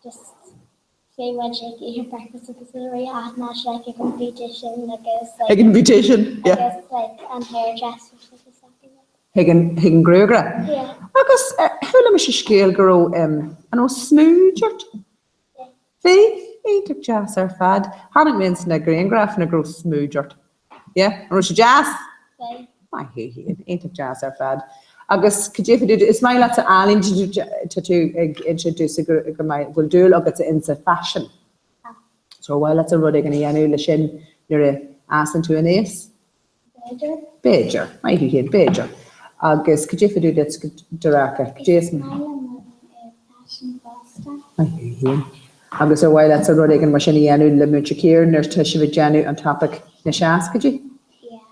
just bhí muid ag ithe breakfast agus a rith aithne like ag an beautician agus like Ag an beautician, yeah. agus like an hairdresser agus achan rud. Chuig an, chuig an ngruagaire. Yeah. Agus chuala mise scéal go raibh, an raibh smúid ort? Yeah. Bhí? Iontach deas ar fad. Chonaic mé ins na grianghrafanna go raibh smúid ort. Yeah? An raibh sé deas? Bhí. Maith thú féin. Iontach deas ar fad. Agus cad é fá dtaobh, is maith leatsa ealaín, tá tú ag inse domhsa go, go maith, go bhfuil dúil agatsa insa faisean. So ar mhaith leatsa rud éigin a dhéanamh le sin nuair a fhásann tú aníos? B'fhéidir. B'fhéidir. Maith thú féin, b'fhéidir. Agus cad é fá dtaobh duit, Dorcha? Cad é is. Is maith liom a bheith ag faisean fosta. Maith thú féin. Agus ar mhaith leatsa rud éigin mar sin a dhéanamh le Múinteoir Ciara nuair atá sibh ag déanamh an topaic na seascaidí? Yeah.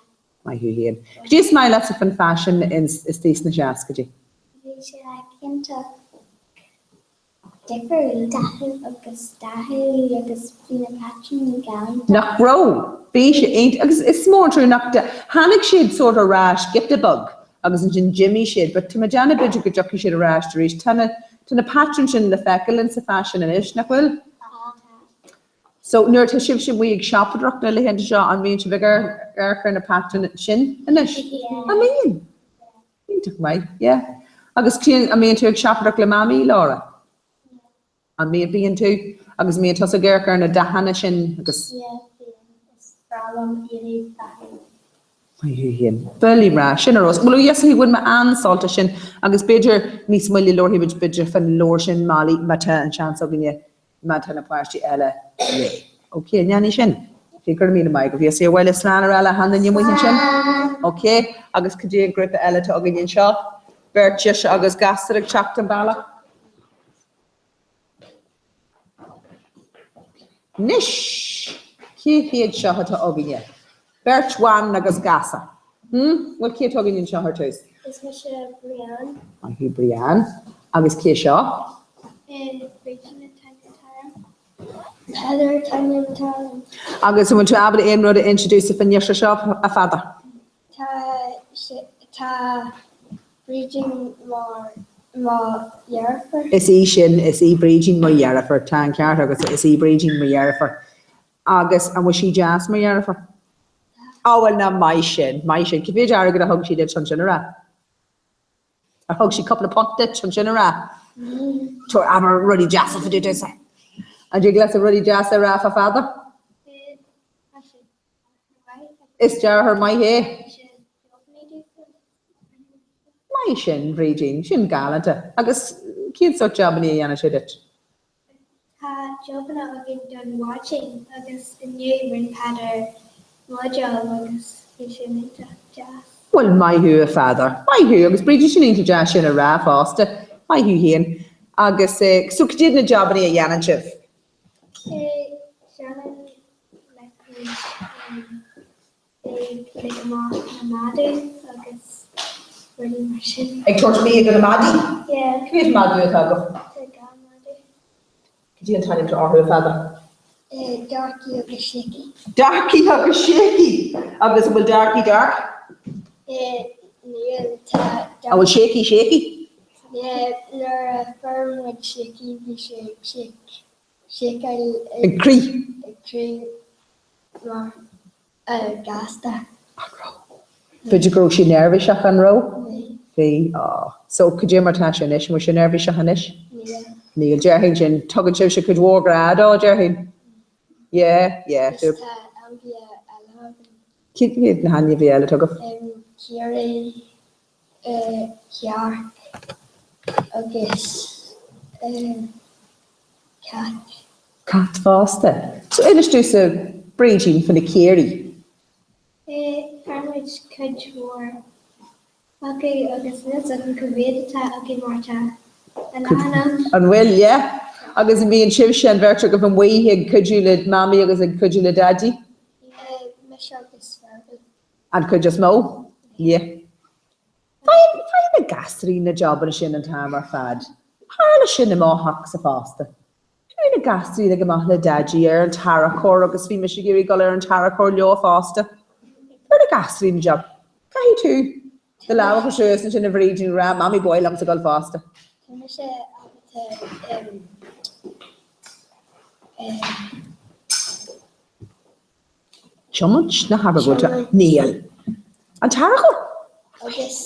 Maith thú féin. Cad é is maith leatsa faoin faisean istigh sna seascaidí? Bhí sé like iontach difriúil, dathúil agus dathúil agus bhí na patrúin galánta. Nach raibh? Bhí sé iontach agus is mór an trua nach tháinig siad sort ar ais giota beag agus ansin d'imigh siad but tá mé ag déanamh b'fhéidir go dtiocfaidh siad ar ais arís. Tá na tá na patrúin sin le feiceáil insa faisean anois, nach bhfuil? Tá. So nuair atá sibhse amuigh ag siopadóireacht na laethanta seo an mbíonn sibh ag amharc ar na patrúin sin anois? Yeah. An mbíonn? Iontach maith, yeah. Agus cén, an mbíonn tú ag siopadóireacht le Mamaí, Laura? An mbíonn, bíonn tú? Agus an mbíonn tusa ag amharc ar na dathanna sin agus. Yeah, bíonn. Is breá liom éadaí dathúil. Maith thú féin. Bhuel, breá, sin ar fheabhas. Bhuel, ó yes, bhain mé an-sult as sin agus b'fhéidir níos moille labharfaidh muid b'fhéidir fán leabhar sin, Molly, má tá an seans againne. má tá na páistí eile réidh. Ok, an ndéanfaidh sin? Ok, go raibh míle maith agaibh. Yes, abhaile slán a rá le achan duine amuigh ansin. Ok, agus cad é an grúpa eile atá againn anseo? Beirt deoise agus gasúr ag teacht an bealach. Anois, cé hiad seo atá againne? Beirt bhan agus gasúr. Hmm? Bhuel, cé atá againn anseo ar tús? Is mise Brianne. Maith thú Brianne. Agus cé seo? Brídín an t-ainm atá orm. Peadar an t-ainm atá orm. Agus an bhfuil tú ábalta aon rud a inse domhsa faoin ngirseach seo, a Pheadair? Tá tá Brídín mar mo dheirfiúr. Is í sin, is í Brídín mo dheirfiúr. Tá an ceart agat, is í Brídín mo dheirfiúr. Agus an bhfuil sí deas mar dheirfiúr? Á bhuel ná maith sin, maith sin. Cé mhéad airgead a thug sí duit chun sin a rá? Ar thug sí cúpla punt duit chun sin a rá? Tabhair abair rudaí deasa fá dtaobh domhsa. An dtig leatsa rudaí deasa a rá fá Pheadar? Is deartháir maith é. Maith sin, Brídín, sin galánta. Agus cén sórt jabanna a dhéanann sé duit? Tá jobanna againn don mhaidin agus inniu rinne Peadar mo job agus bhí sé iontach deas. Bhuel, maith thú a Pheadair. Maith thú agus Brídín sin iontach deas sin a rá fosta. Maith thú féin. Agus eh, so cad iad na jabanna a dhéanann sibh? Eh, déanann like muid em ag lig amach na madaí agus rudaí mar sin. Ag tabhairt bia do na madaí? Yeah. Cé mhéad madadh atá agaibh? Tá dhá mhadadh. Cad é an t-ainm atá orthu, a Pheadair? Darky agus Shaky. Darky agus Shaky! Agus an bhfuil Darky dark? Níl, tá An bhfuil Shaky shaky? Yeah, nuair a fuair muid Shaky bhí sé ag shake, shakeáil ag crith. Ag crith mar gasta. An raibh? B'fhéidir go raibh sé neirbhíseach, an raibh? Bhí. Bhí, á. So, cad é mar tá sé anois? An bhfuil sé neirbhíseach anois? Níl. Níl, déarfainn sin. Tugann sibhse cuid mhór grá dó, déarfainn. Yeah, yeah. Agus tá ainmhithe eile againn. Cé hiad na hainmhithe eile atá agaibh? Caoirigh, cearc agus cat. Cat fosta. So inis domhsa Brídín faoi na caoirigh. Fuair muid cuid mhór acu agus níl 's agam cá mhéad atá againn mar tá a lán ann. An bhfuil, yeah. Agus an mbíonn sibhse an bheirt agaibh amuigh ag cuidiú le Mamaí agus ag cuidiú le Daidí? Mise agus Fergal. An chuid is mó? Yeah. Faigheann, faigheann na gasraí na jabanna sin an t-am ar fad. Tharla sin i mo theachsa fosta. Chuaigh na gasraí uilig amach le Daidí ar an tarracóir agus bhí mise ag iarraidh dul ar an tarracóir leo fosta. Fuair na gasraí na jab. Caithfidh tú do lámh a chur suas ansin a Bhrídín a rá, Mamaí ba mhaith liomsa dul fosta. Tá mise ábalta em eh. Tiomáint? Ná habair go bhfuil tú. Níl. An tarracóir? Agus.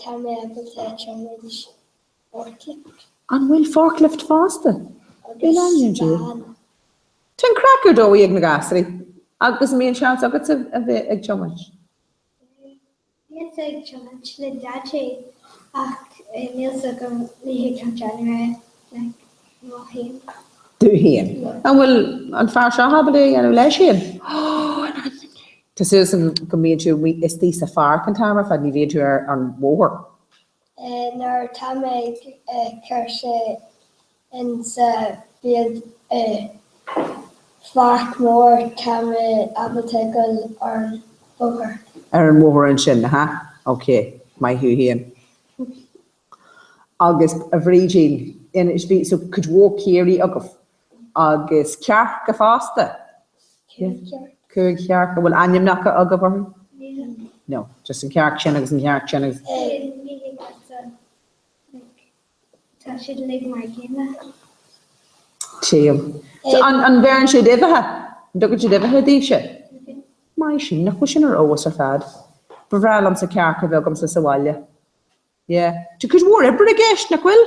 Tá mé ábalta tiomáint forklift. An bhfuil forklift fosta? Agus In ainm Dé. van. Tá an craic ar dóigh ag na gasraí. Agus an mbíonn seans agatsa a bheith ag tiomáint? Bhíos ag tiomáint le Daidí ach níl 's agam ní thig liom déanamh é like mo féin. Tú féin? An bhfuil an fear seo ábalta é a dhéanamh leis féin? Tá súil agam go mbíonn tú amuigh istigh sa pháirc an t-am ar fad, ní bhíonn tú ar an bhóthar. Nuair atá mé ag cur sé in sa field i pháirc mór tá mé ábalta dul ar an bhóthar. Ar an bhóthar ansin, aha, ok, maith thú féin. Agus a Bhrídín, inis, bhí, so cuid mhór caoirigh agaibh agus cearca fosta? Cúig chearc. Cúig chearc, an bhfuil ainmneacha agaibh orthu? Níl. No, just an cearc sin agus an chearc sin agus. Ní thig leatsa, like, Tá siad uilig mar a chéile. Tchím. So an an bheireann siad uibheacha? An dtugann siad uibheacha daoibhse? Maith sin, nach bhfuil sin ar fheabhas ar fad. Ba bhreá liomsa cearc a bheith agamsa sa bhaile. Yeah. Tá cuid mhór oibre i gceist, nach bhfuil?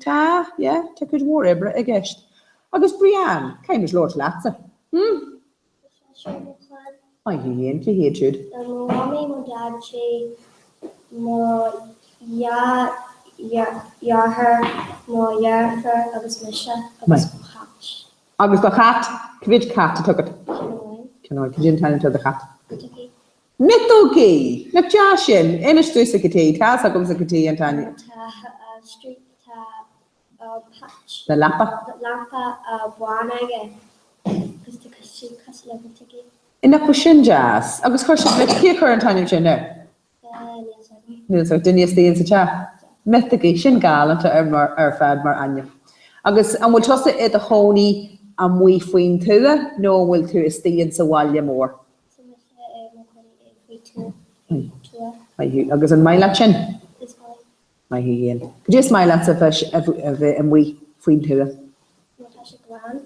Tá, yeah, tá cuid mhór oibre i gceist. Agus Brianne, caithfidh muid labhairt leatsa. Hm? Maith thú féin, cé hiad siúd? Mo mhamaí, mo dhaidí, mo dheartháir, mo dheirfiúr agus mise agus mo chat. Agus do chat? Cá mhéad cat atá agat? Ceann amháin. Ceann amháin. Cad é an t-ainm atá ar do chat? Miotógaí. Miotógaí! Nach deas sin? Inis domhsa cad é, tá's agamsa cad é an t-ainm. Tá street, tá patch. Na leapa. Lampa bán aige agus tá sí cosúil le miotógaí. Nach bhfuil sin deas? Agus chuir siad le, cé a chuir an t-ainm sin air? Níl 's agam. Níl 's agat, duine istigh insa teach. Miotógaí, sin galánta ar mar, ar fad mar ainm. Agus an bhfuil tusa i do chónaí amuigh faoin tuath nó an bhfuil tú istigh insa bhaile mór? Tá mise i mo chónaí faoi tuath. Maith thú. Agus an maith leat sin? Is maith. Maith thú féin. Cad é is maith leatsa a bheith amuigh faoin tuath? Má tá sé glan.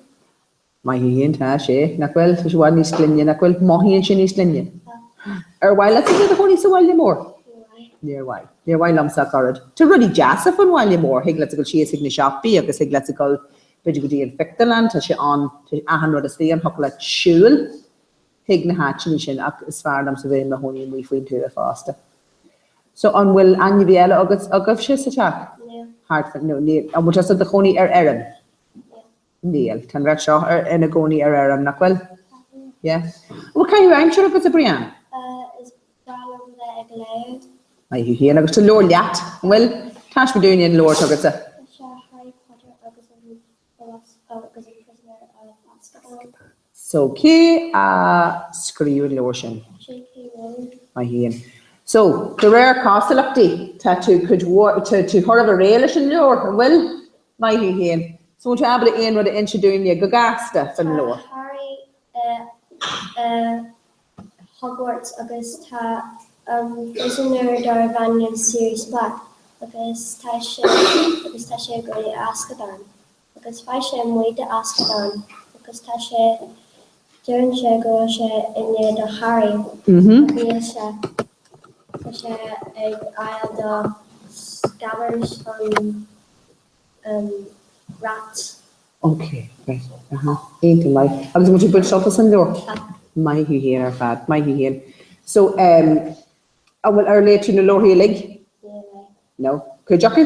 Maith thú féin, tá sé. Nach bhfuil? Tá sé i bhfad níos glaine, nach bhfuil? Mothaíonn sé níos glaine. Ar mhaith leat a bheith i do chónaí sa bhaile mór? Níor mhaith. Níor mhaith liomsa ach oiread. Tá rudaí deasa faoin bhaile mór. Thig leat a dhul síos chuig na siopaí agus thig leat a dhul b'fhéidir go dtí an phictiúrlann. Tá sé ann, tá achan rud istigh ann. Thiocfadh leat siúl chuig na háiteanna sin ach is fearr liomsa bheith i mo chónaí amuigh faoin tuath fosta. So an bhfuil ainmhí eile agat, agaibhse sa teach? Níl. Thart fá, no, níl. An bhfuil tusa i do chónaí ar fheirm? Níl. Tá an bheirt seo ar, ina gcónaí ar fheirm, nach bhfuil? Yeah. An bhfuil caitheamh aimsire agat, a Brianne? Is breá liom bheith ag léamh. Maith thú féin. Agus tá leabhar leat, an bhfuil? Taispeáin dúinne an leabhar atá agatsa. Tá sé Harry Potter agus an agus an Prisoner of Azkaban. So, cé a scríobh an leabhar sin? J.K. Rowling. Maith thú féin. So, de réir cosúlachtaí, tá tú cuid mhór, tá tú chóir a bheith réidh leis an leabhar, an bhfuil? Maith thú féin. So, an bhfuil tú ábalta aon rud a inse dúinne go gasta faoin leabhar? Tá Harry i Hogwarts agus tá an prisoner darbh ainm Sirius Black agus tá sé agus tá sé ag dul i Azkaban. Agus faigh sé amuigh de Azkaban agus tá sé, deireann sé go bhfuil sé i ndiaidh do Harry ach níl sé, tá sé ag fháil do Scabbers an rat. Ok, right, aha, iontach maith. Agus an bhfuil tú ag baint sult as an leabhar? Tá. Maith thú féin ar fad, maith thú féin. So, um, an bhfuil, ar léigh tú na leabharthaí uilig? Níor léigh. No. Cuid acu?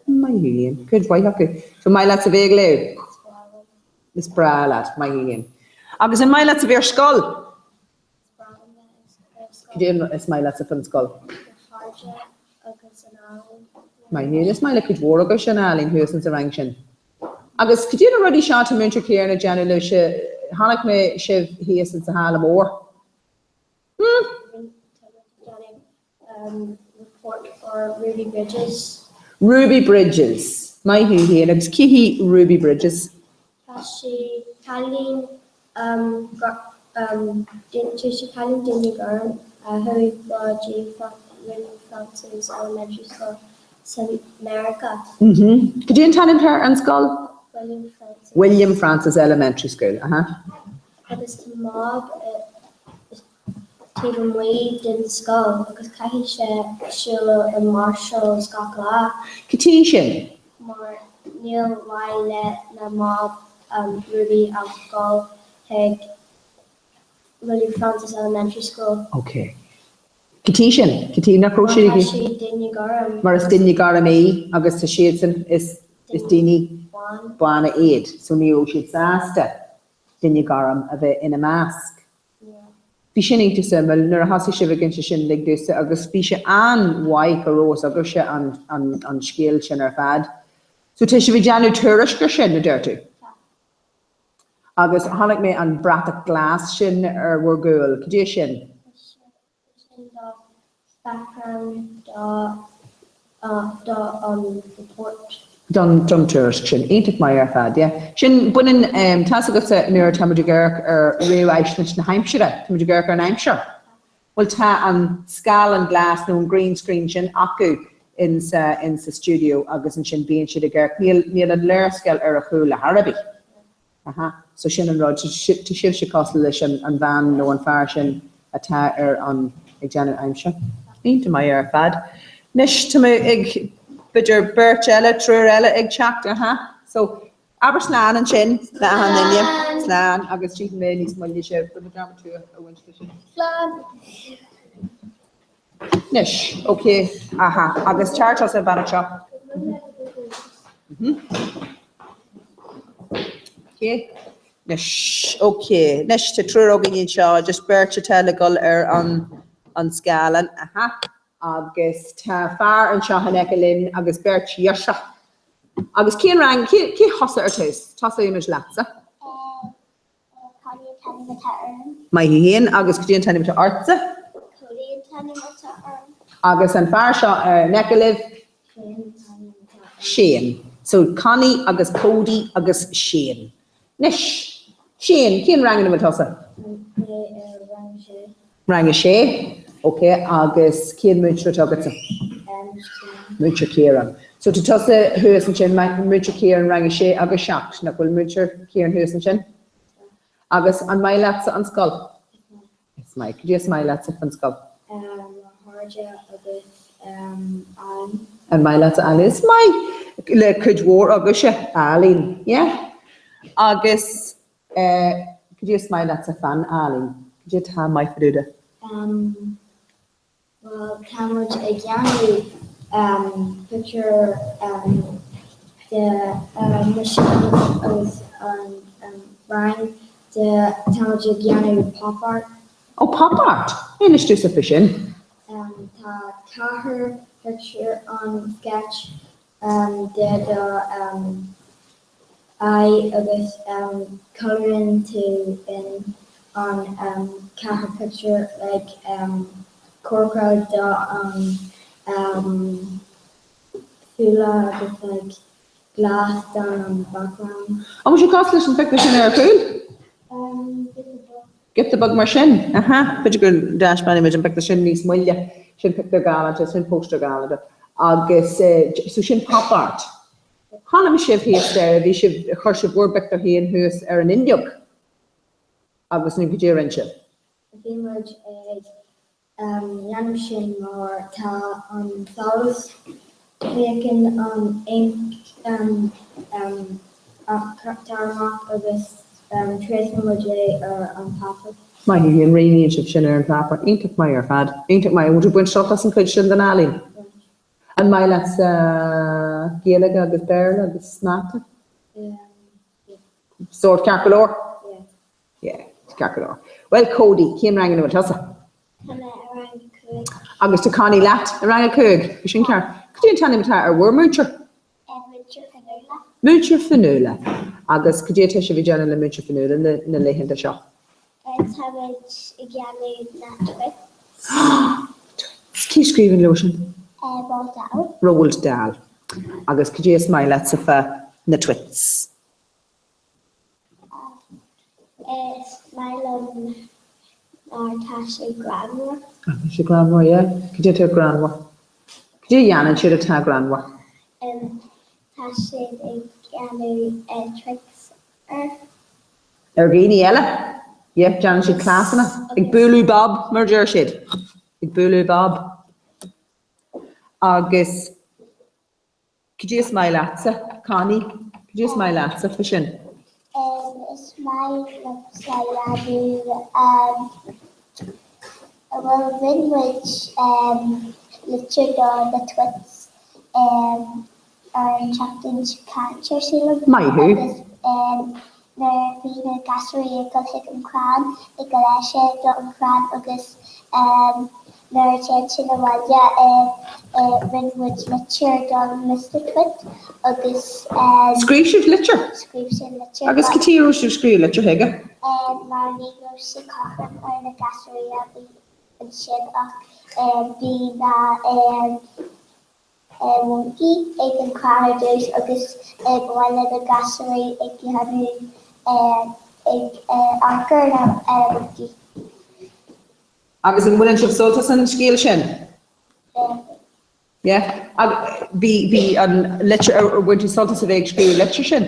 Maith thú féin. Cuid mhaith acu. So maith leat a bheith ag léamh? Is breá liom. Is breá leat. Maith thú féin. Agus an maith leat a bheith ar scoil? Is breá liom bheith ar scoil. Cad é is maith leatsa faoin scoil? Mo chairde agus an ealaín. Maith thú féin. Is maith le cuid mhór agaibh an ealaín thuas ins an rang sin. Agus cad é na rudaí seo atá Múinteoir Ciarán ag déanamh libhse? Chonaic mé sibh thíos ins an halla mór. Hmm? Report for Ruby Bridges. Ruby Bridges. Maith thú féin. Agus cé hí Ruby Bridges? Tá sí cailín tá sí cailín duine gorm a chuaigh go dtí William Francis Elementary School sa Meiriceá. Cad é an t-ainm ar an scoil? William Francis. William Francis Elementary School. Aha. Agus tá mob. taobh amuigh den scoil agus caithfidh sé siúl i Marshalls gach lá. Cad chuige sin? Mar níl mhaith le na mom Ruby a dhul chuig William Francis Elementary School. Ok. Cad chuige sin? Cad chuige nach raibh siad Mar tá sí duine gorm. Mar is duine gorm í agus tá siadsan is is daoine bána iad so ní raibh siad sásta duine gorm a bheith ina measc. Bhí sin iontach suimiúil nuair a thosaigh sibh ag inse sin uilig domhsa agus bhí sé an-mhaith go raibh fhios agaibhse an an an scéal sin ar fad. So tá sibh ag déanamh tuairisc ar sin, a deir tú? Agus chonaic mé an bratach glas sin ar bhur gcúl. Cad é sin? Sin do background do do an report. Don don tuairisc sin. Iontach maith ar fad, yeah. Sin, baineann, tá's agatsa nuair atá muid ag amharc ar réamhaisnéis na haimsire, tá muid ag amharc ar an aimsir. Bhuel tá an scáileán glas nó an green screen sin acu in sa in sa stiúideo agus ansin bíonn siad ag amharc, níl níl an léarscáil ar a chúl ar chor ar bith. Aha, so sin an rud, tá sibhse cosúil leis an an bhean nó an fear sin atá ar an, ag déanamh aimsire. Iontach maith ar fad. Anois, tá mé ag, b'fhéidir beirt eile, triúr eile ag teacht, aha. So, abair slán ansin le achan duine. Slán, agus tchífidh mé níos moille sibh. Rinne mé dearmad tú a bhaint de sin. Slán. Anois, ok, aha, agus tar tusa an bealach seo. Ok, anois, ok, anois tá triúr againn anseo, just beirt atá le dhul ar an an scáileán, aha, agus tá fear anseo in aice linn agus beirt ghirseach. Agus cén rang, cé cé thosaigh ar tús? Tosóimid leatsa. Connie an t-ainm atá orm. Maith thú féin, agus cad é an t-ainm atá ortsa? Cody an t-ainm atá orm. Agus an fear seo in aice libh? Shane an t-ainm atá orm. Shane. So Connie agus Cody agus Shane. Anois, Shane, cén rang ina bhfuil tusa? Mé i rang a sé. Rang a sé, ok, agus cén múinteoir atá agatsa? Múinteoir Ciarán. So tá tusa thuas ansin, Múinteoir Ciarán, rang a sé agus 7, nach bhfuil Múinteoir Ciarán thuas ansin? Agus an maith leatsa an scoil? Is maith. Cad é is maith leatsa faoin scoil? Mo chairde agus ealaín. An maith leatsa ealaín? Is maith le cuid mhór agaibhse ealaín, yeah? Agus Cad é is maith leatsa fán ealaín? Cad é atá maith fá dtaobh de? Bhuel, tá muid ag déanamh pictiúr de mise agus an rang de, tá muid ag déanamh pop art. Oh, pop art! Inis domhsa faoi sin. Tá ceathair pictiúr an sketch de do aghaidh agus colorann tú in an ceathair pictiúr like corcra do an súile agus like glas don an background. An bhfuil sé cosúil leis an phictiúr sin ar a chúl? Giota beag. Giota beag mar sin? Aha, b'fhéidir go dtaispeánfaimid an pictiúr sin níos moille. Sin pictiúr galánta, sin póstaer galánta. Agus so sin pop art. Chonaic mé sibh thíos staighre, bhí sibh, chuir sibh bhur bpictiúr féin thuas ar an fhuinneog agus nó cad é a rinne sibh? Bhí muid ag dhéanamh sin mar tá an solas, féachann an ink tar amach agus tréasann muid é ar an páipéar. Maith thú féin, rianaíonn sibh sin ar an pháipéar. Iontach maith ar fad. Iontach maith. An bhfuil tú ag baint sult as an chuid sin den ealaín? An maith leatsa Gaeilge agus Béarla agus Mata? Sórt ceart go leor? Yeah, ceart go leor. Bhuel Cody, cén rang ina bhfuil tusa? Tá mé i rang a cúig. Agus tá Connie leat i rang a cúig, sin ceart. Cad é an t-ainm atá ar bhur múinteoir? Múinteoir Fionnuala. Múinteoir Fionnuala. Agus cad é atá sibh ag déanamh le Múinteoir Fionnuala na laethanta seo? Tá muid ag déanamh na Twits. Twits. Cé a scríobh an leabhar sin? Roald Dahl. Roald Dahl. Agus cad é is maith leatsa fá na Twits? Is maith liom mar tá sé greannmhar. Tá sé greannmhar, yeah. Cad é atá greannmhar? Cad é a dhéanann siad atá greannmhar? Tá siad ag déanamh tricks ar. Ar dhaoine eile? Yeah, déanann siad cleasanna. Ag bualadh bob, mar a deir siad. Ag bualadh bob. Agus cad é is maith leatsa, Connie? Cad é is maith leatsa fá sin? Is maith liomsa dhéanamh bhuel rinne muid litir do na twits ar an tseachtain seo caite, sílim. Maith thú. Agus nuair a bhí na gasúirí ag dul chuig an crann, ag gléasadh do an chrann agus nuair a téann siad abhaile rinne muid litir do Mister Twit agus. Scríobh sibh litir? Scríobh siad litir. Agus cad chuige a raibh sibh ag scríobh litir chuige? Mar ní raibh sé cothrom ar na gasúirí a bhí ansin ach bhí na moncaí ag an chrann ar dtús agus ba mhaith le na gasúirí ag déanamh ag amharc ar na moncaí. Agus an mbaineann sibh sult as an scéal sin? Yeah. Bhí, bhí an litir, ar bhain tú sult as a bheith ag scríobh litir sin?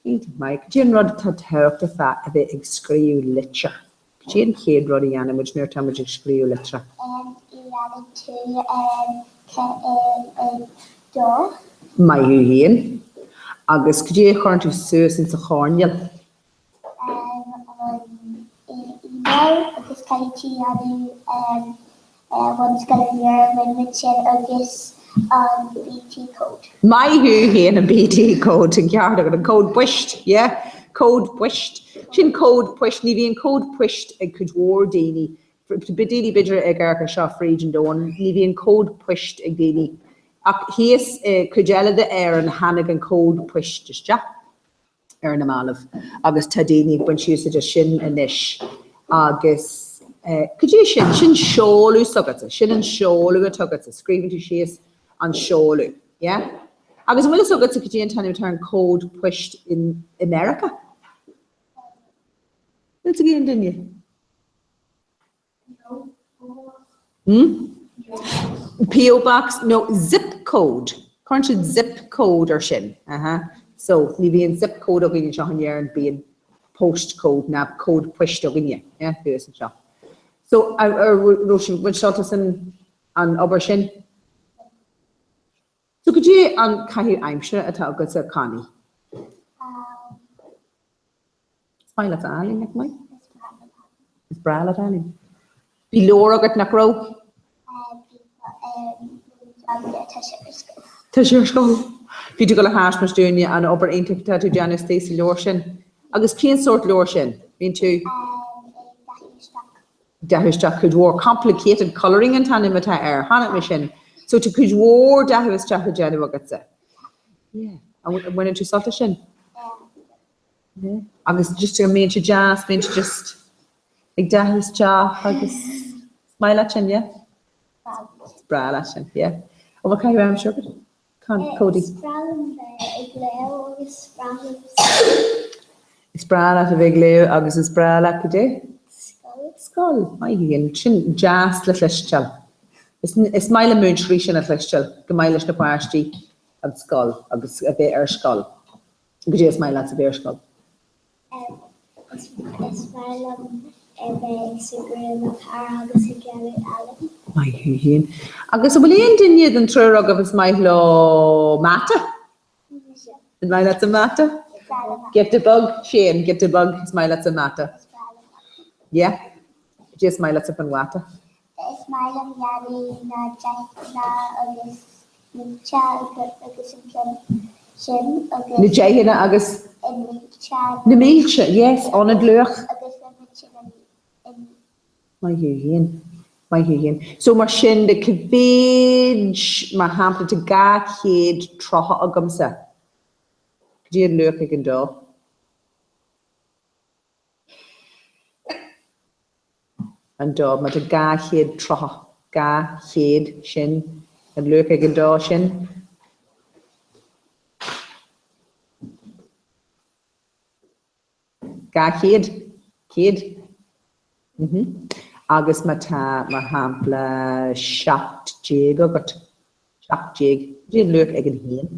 Iontach maith. Cad é an rud atá tábhachtach fá a bheith ag scríobh litir? Cad é an chéad rud a dhéanann muid nuair atá muid ag scríobh litreach? Dhéanann tú do. Maith thú féin. Agus cad é a chuireann tú suas insa choirnéal? An email agus caithfidh tú dhéanamh Bunscoil an Iúir, rinne muid sin agus an BT code. Maith thú féin an BT code, an ceart agat, an cód poist, yeah, cód poist. Sin cód poist, ní bhíonn cód poist ag cuid mhór daoine, daoine b'fhéidir ag amharc ar seo fríd an domhan, ní bhíonn cód poist ag daoine. Ach thíos i cuid eile d'Éirinn tháinig an cód poist isteach. ar na mallaibh agus tá daoine ag baint úsáid as sin anois agus cad é sin? Sin seoladh s'agatsa, sin an seoladh atá agatsa, scríobhann tú síos an seoladh, yeah? Agus an bhfuil fhios agatsa cad é an t-ainm atá ar an cód poist in i Meiriceá? Bhfuil fhios ag aon duine? Hmm? PO Box nó zip code. Cuireann siad zip code ar sin. Aha. So, ní bhíonn zip code againn anseo in Éirinn, bíonn post code ná cód poist againne, yeah, thuas anseo. So, raibh sibh ag baint sult as an an obair sin? So, cad é an caitheamh aimsire atá agatsa, Connie? Is maith leat ealaín, nach maith? Is breá leat ealaín. Bhí leabhar agat, nach raibh? Tá sé ar scoil. Bhí tú ag dul a thaispeáint dúinne an obair iontach atá tú ag déanamh istigh sa leabhar sin. Agus cén sórt leabhar sin? Bíonn tú ag dathú isteach cuid mhór. Complicated colouring an t-ainm atá air. Chonaic mé sin. So tá cuid mhór dathú isteach le déanamh agatsa. Yeah. An mbaineann tú sult as sin? Agus just go mbíonn sé deas, bíonn sé just ag dathú isteach agus is maith leat sin, yeah? Is breá leat sin, yeah. An bhfuil caitheamh aimsire agat? Con, Cody? Is breá liom bheith ag léamh agus is breá liom scoil. Is breá leat a bheith ag léamh agus is breá leat cad é? Scoil. Scoil, maith thú. Sin deas le cloisteáil. Is, is maith le múinteoirí sin a chloisteáil, go maith leis na páistí an scoil agus a bheith ar scoil. Cad é is maith leat a bheith ar scoil? Is maith liom a bheith ag súgradh le mo chara agus ag déanamh ealaín. Maith thú féin. Agus an bhfuil aon duine den triúr agaibh is maith leo mata? Mise. Is maith leatsa mata? Is breá liom mata. Giota beag, Shane, giota beag, is maith leatsa mata. Is breá liom mata. Yeah? Cad é is maith leatsa faoin mhata? Is maith liom dhéanamh na deicheanna agus mílte agus an ceann sin agus. Na deicheanna agus. Na mílte. Na mílte, yes, ionad luach. Agus na mílte in. Maith thú féin, maith thú féin. So mar sin de cá mhéid, mar shampla tá 230 agamsa, cad é an luach ag an dó? An dó, má tá 230, 200 sin, an luach ag an dó sin. 200, céad. Mhm. Agus má tá, mar shampla, 17 agat, 17, cad é an luach ag an haon?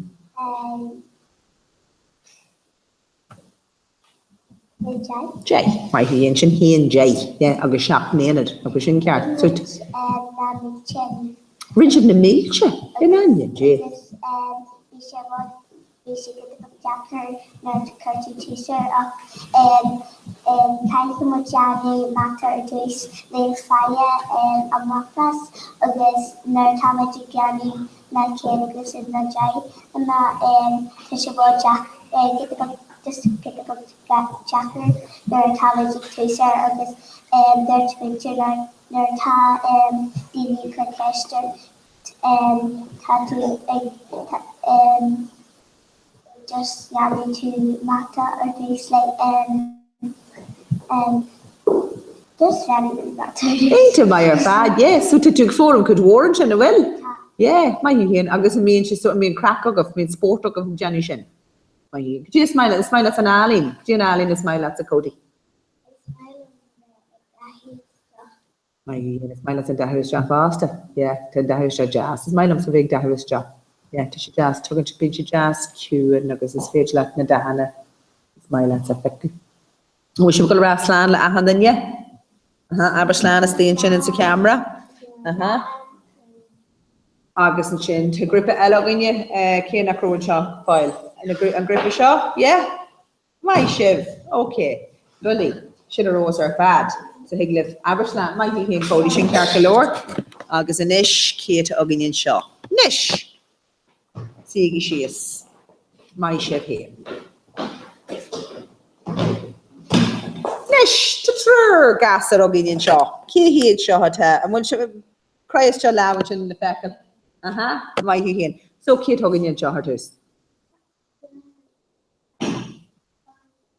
10. Maith thú féin, sin haon deich, yeah, agus 7 n-aonad, nach bhfuil sin ceart? So. Na mílte. Rinne sibh na mílte? In ainm Dé. Agus bhí sé rud, bhí sé giota beag deacair nuair a chuir tú tús air ach caithfidh muid déanamh mata ar dtús le faire amach as agus nuair atá muid ag déanamh na céad agus na deicheanna tá sé rud giota beag just giota beag deacair nuair atá muid ag tús air agus dúirt muintir nuair atá daoine ag cur ceist ort tá tú ag just déanann tú mata ar dtús like just déanann tú mata ar dtús. Iontach maith ar fad, yeah. So tá tú ag foghlaim cuid mhór ansin, an bhfuil? Yeah, maith thú féin. Agus an mbíonn sé so, an mbíonn craic agaibh, an mbíonn spórt agaibh ag déanamh sin? Maith thú. Cad é is maith leat, is maith leat an ealaín? Cad é an ealaín is maith leatsa, Cody? Is maith liom bheith ag dathú stuff. Maith thú, is maith leat an dathú isteach fosta. Yeah, tá an dathú isteach deas. Is maith liomsa bheith ag dathú isteach. Yeah, tá sé deas, tugann sé, bíonn sé deas ciúin agus is féidir leat na dathanna is maith leat a phiocadh. An bhfuil sibh ag dul a rá slán le achan duine? Aha, abair slán istigh ansin insa cheamara. Aha. Agus ansin tá grúpa eile againne, cé nach raibh anseo fáil. An grúpa seo? Yeah? Maith sibh! Ok. Doiligh. Sin ar fheabhas ar fad. So thig libh abair slán. Maith thú féin Cody, sin ceart go leor. Agus anois cé atá againn anseo? Anois! Suígí síos. Maith sibh féin. Anois, tá triúr gasúr againn anseo. Cé hiad seo atá? An bhfuil sibh? Croith isteach lámh ansin le feiceáil. Aha, maith thú féin. So cé atá againn anseo ar dtús?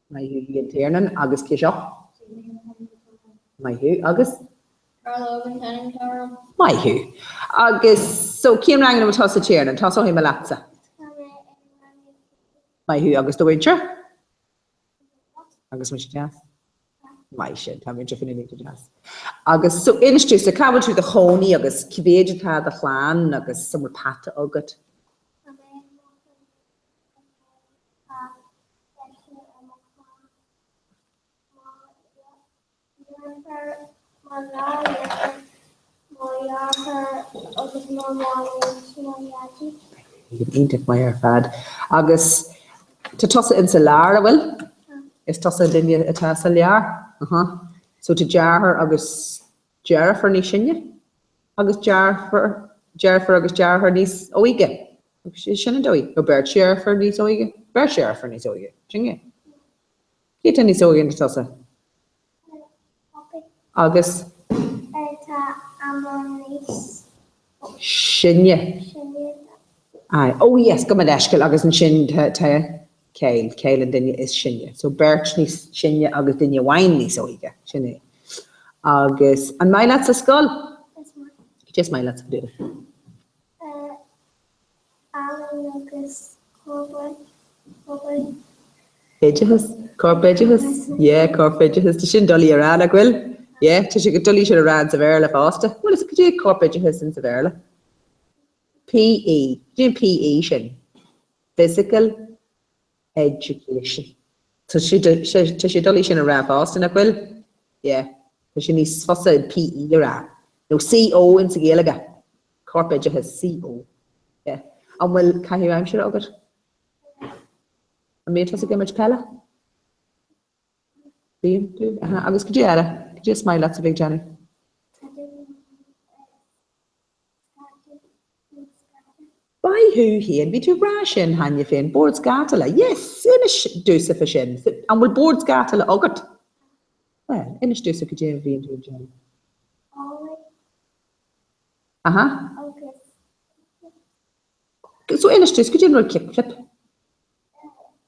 Maith thú féin Tiernan agus cé seo? Maith thú agus? Carl Logan an t-ainm atá orm. Maith thú. Agus so cén rang ina bhfuil tusa Tiernan? Tosóidh mé leatsa. Maith thú agus do mhuintir? Agus muintir deas? Maith sin, tá muintir Finn iontach deas. Agus so inis domhsa, cá bhfuil tú i do chónaí agus cé mhéid atá i do chlann agus an bhfuil peata agat? Iontach maith ar fad. Agus tá tusa insa lár, an bhfuil? Is tusa an duine atá sa lár? Uh-huh. So tá deartháir agus deirfiúr níos sine? Agus deirfiúr, deirfiúr agus deartháir níos óige? Sin an dóigh? Nó beirt dheirfiúr níos óige? Beirt dheirfiúr níos óige. Sin é. Cé atá níos óige ná tusa? Agus? Tá Emma níos. Sine. Sine. Aye. Oh yes, gabh mo leithscéal agus ansin tá tá Kyle, Kyle an duine is sine. So beirt níos sine agus duine amháin níos óige. Sin é. Agus an maith leat sa scoil? Is maith. Cad é is maith leat sa scoil? Ealaín agus corp. Oideachas? Corpoideachas? Yeah, corpoideachas. Tá sin doiligh a rá, nach bhfuil? Yeah, tá sé go doiligh sin a rá insa Bhéarla fosta. Bhuel, is cad é corpoideachas insa Bhéarla? PE. Cad é an PE sin? Physical Education. Tá sé tá sé doiligh sin a rá fosta, nach bhfuil? Yeah. Tá sé níos fusa PE a rá. Nó CO insa Ghaeilge. Corpoideachas, CO. Yeah. An bhfuil caitheamh aimsire agat? An mbíonn tusa ag imirt peile? Bíonn tú? Aha. Agus cad é eile? Cad é is maith leatsa a bheith ag déanamh? Maith thú féin, bhí tú ag rá sin cheana féin, bord scátála, yes, inis domhsa fá sin. An bhfuil bord scátála agat? Bhuel, inis domhsa cad é a bhíonn tú ag déanamh. Aha. So inis domhsa, cad é an rud kickflip?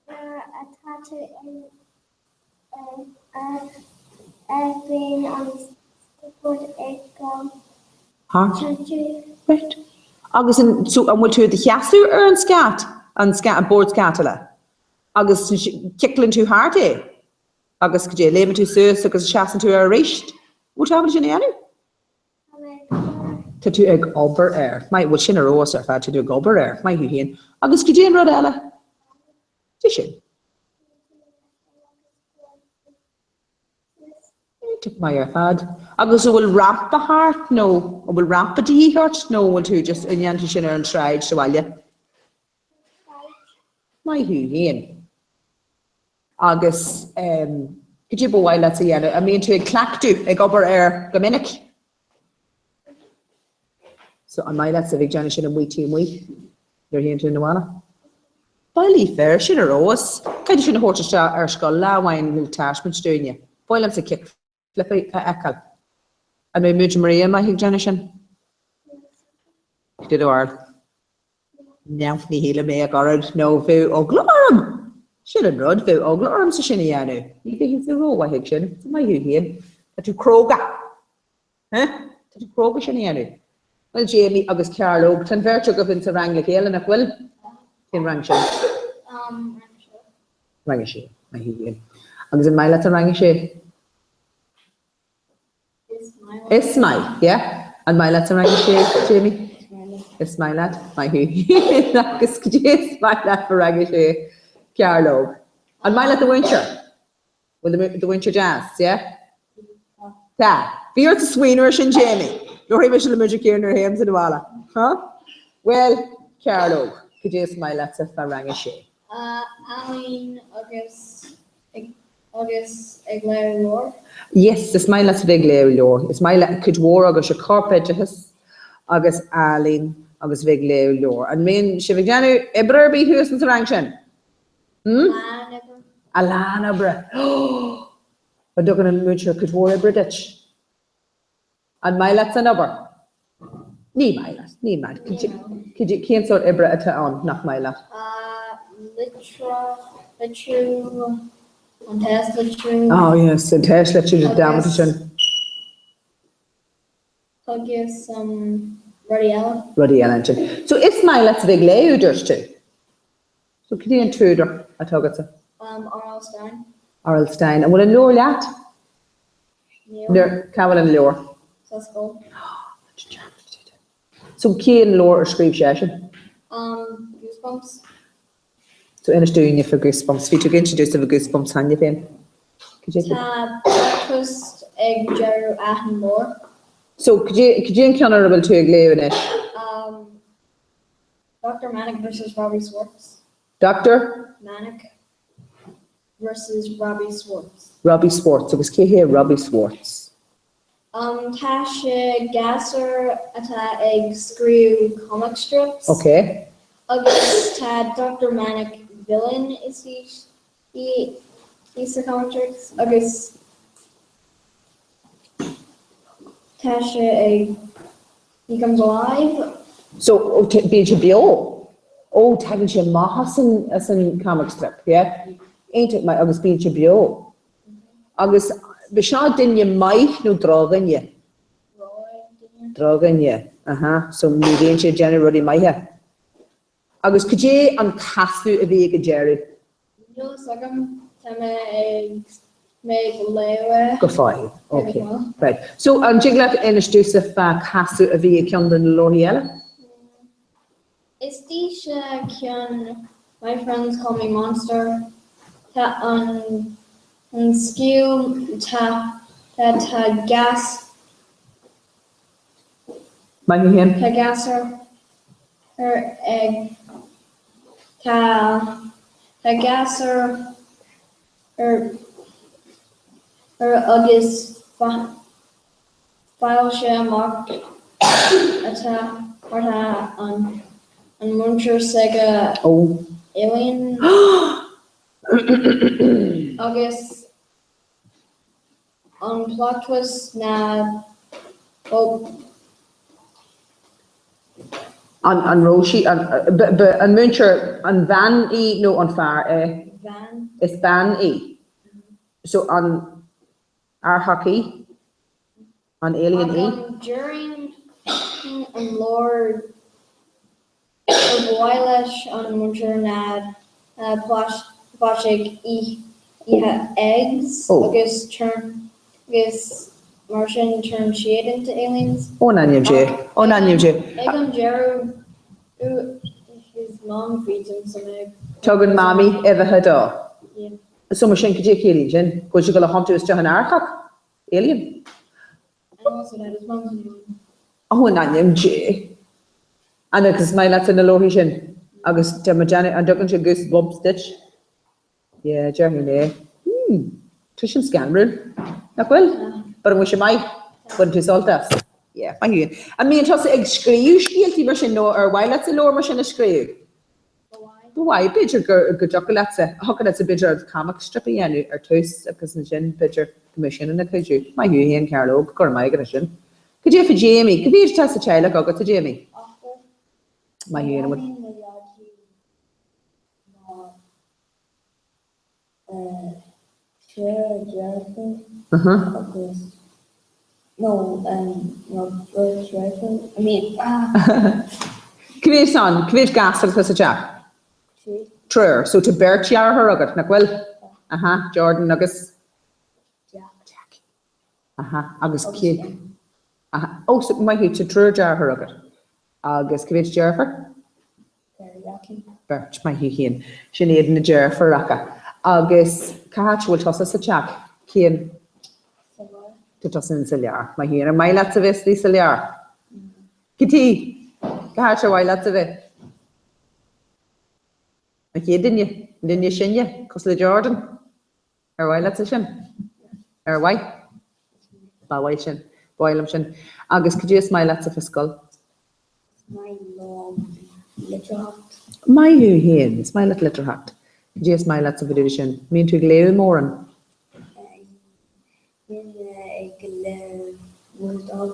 Nuair atá tú in ar bíonn an skateboard ag dul Thart. Right. Agus an, so an bhfuil tú i do sheasamh ar an scát, an scát, an bord scátála? Agus ciceálann tú thart é? Agus cad é, léimeann tú suas agus seasann tú air arís? Bhfuil tú ábalta sin a dhéanamh? Tá tú ag obair air. Maith, bhuel sin ar fheabhas ar fad, tá tú ag obair air. Maith thú féin. Agus cad é an rud eile? Cad é sin? Iontach maith ar fad. Agus an bhfuil rampa thart nó an bhfuil rampa de dhíth ort nó an bhfuil tú just, an ndéanann tú sin ar an tsráid sa bhaile? Maith thú féin. Agus cad é ba mhaith leat a dhéanamh? An mbíonn tú ag cleachtadh, ag obair air go minic? So an maith leatsa a bheith ag déanamh sin amuigh taobh amuigh nuair a théann tú 'na bhaile? Bail fair, sin ar fheabhas. Caithfidh tú sin a thabhairt isteach ar scoil lá amháin nó taispeáint dúinne. Ba mhaith liomsa kickflip a fheiceáil. An mbeidh Múinteoir Maria maith ag déanamh sin? Cad é do bharúil? No, ní shílim é ach oiread, nó bheadh eagla orm! Sin an rud, bheadh eagla ormsa sin a dhéanamh. Ní bheinnse rómhaith ag sin. So maith thú féin. Tá tú cróga! Huh? Tá tú cróga sin a dhéanamh. Bhuel, Jamie agus Cearlóg, tá an bheirt agaibh insa rang le chéile, nach bhfuil? Cén rang sin? Um, rang a sé. Rang a sé, maith thú féin. Agus an maith leat an rang a sé? Is maith, yeah? An maith leat an rang a sé, Jamie? Is maith leat. Maith thú. Agus cad é is maith leat fá rang a sé, Cearlóg? An maith leat do mhúinteoir? Bhfuil do mhúinteoir deas, yeah? Tá. Bhí ort smaoineamh air sin, Jamie. Labharfaidh mise le Múinteoir Ciara nuair a théimse 'na bhaile. Huh? Bhuel, Cearlóg, cad é is maith leatsa fá rang a sé? Ealaín agus agus ag léamh leabhar. Yes, is maith leat a bheith ag léamh leabhar. Is maith leat cuid mhór agaibhse corpoideachas agus ealaín agus bheith ag léamh leabhar. An mbíonn sibh ag déanamh oibre ar bith thuas sa rang sin? Hmm? A lán oibre. A lán oibre. An dtugann an múinteoir cuid mhór oibre duit? An maith leat an obair? Ní maith leat, ní maith. Cén sórt oibre atá ann nach maith leat? Litriú, an tásclitriú. Oh yes, an tásclitriú, damanta sin. Agus rudaí eile. Rudaí eile ansin. So is maith leat a bheith ag léamh, dúirt tú. So cad é an t-údar atá agatsa? R.L. Stine. R.L. Stine. An bhfuil an leabhar leat? Níl. Cá bhfuil an leabhar? Sa scoil. So cén leabhar a scríobh seisean? Goosebumps. So inis dúinne fá Goosebumps. Bhí tú ag inse domhsa fá Goosebumps cheana féin. Tá plot twist ag deireadh achan leabhar. So cad é an ceann ar a bhfuil tú ag léamh anois? Doctor Manic versus Robbie Swartz. Doctor? Manic versus Robbie Swartz. Robbie Swartz. Agus cé hé Robbie Swartz? Um, tá sé gasúr atá ag scríobh comic strips. Ok. Agus tá Doctor Manic villain is í í sa comic strips agus tá sé ag he comes alive. So, ó, bíonn sé beo? Ó, tagann sé amach as an, as an comic strip, yeah? Iontach maith, agus bíonn sé beo. Agus ba seo duine maith nó drochdhuine? Drochdhuine, aha, so ní bhíonn sé ag déanamh rudaí maithe. Agus cad é an casadh a bhí ag an deireadh? Níl a fhios agam, tá mé ag mé ag léamh é. Go fóill, ok. Right. So an dtig leat inis domhsa fá casadh a bhí ag ceann de na leabharthaí eile? Is dóiche ceann My Friends Call Me Monster. Tá an an scéal tá tá tá gas Maith thú féin. Tá gasúr ag Tá Tá gasúr ar ar agus faigheann sé amach atá mar tá an an múinteoir s'aige alien agus An plot twist ná ó. An an raibh sí an ba an múinteoir an bhean í nó an fear é? Bhean. Is bean í. So an árthach í? An alien í? Ag an deireadh an leabhar Ba mhaith leis an múinteoir na páistí ag ithe eggs agus turn agus mar sin turn siad into aliens. Ó in ainm Dé! Ó in ainm Dé! Ag an deireadh his mom feeds him some egg. Tugann Mamaí uibheacha dó. Yeah. So mar sin cad é a chiallaíonn sin? Go bhfuil sé ag dul a thiontú isteach in árthach? Alien? Ó, in ainm Dé. An agus is maith leatsa na leabharthaí sin? Agus tá mé ag déanamh, an dtugann sé goose bumps duit? Yeah, déarfainn é. Hmm, tá sin scanrúil, nach bhfuil? But an bhfuil sé maith? Baineann tú sult as? Yeah, maith thú. An mbíonn tusa ag scríobh scéaltaí mar sin nó ar mhaith leatsa leabhar mar sin a scríobh? Ba mhaith. B'fhéidir go dtiocfadh leatsa, thiocfadh leatsa b'fhéidir comic strip a dhéanamh ar tús agus ansin b'fhéidir go mbeadh sin ina chuidiú. Maith thú féin, Cearlóg, go raibh maith agat as sin. Cad é fá Jamie? Cá mhéad atá sa teaghlach agatsa, Jamie? Maith thú féin, an bhfuil. Triúr deirfiúr agus, nó nó beirt deirfiúr, I mean, ah! Cá mhéad san? Cá mhéad gasúr atá sa teach? Triúr. So tá beirt dheartháir agat, nach bhfuil? Aha, Jordan agus? Jack. Jack. Aha, agus cé? Aha, oh, so maith thú, tá triúr deartháir agat. Agus cá mhéad deirfiúr? Beirt, maith thú féin. Sin iad na deirfiúracha. Agus cá háit a bhfuil tusa sa teach? Cén? Sa lár. Tá tusa in sa lár. Maith thú féin. Ar mhaith leatsa bheith istigh sa lár? Cad chuige? Cá háit ar mhaith leatsa bheith? An chéad duine? An duine is sine? Cosúil le Jordan? Ar mhaith leatsa sin? Ar mhaith? Ba mhaith sin. Ba mhaith liom sin. Agus cad é is maith leatsa fá scoil? Is maith liom litearthacht. Maith thú féin. Is maith leat litearthacht. Cad é is maith leatsa fá dtaobh de sin? Mbíonn tú ag léamh mórán? Bíonn mé ag léamh Roald Dahl.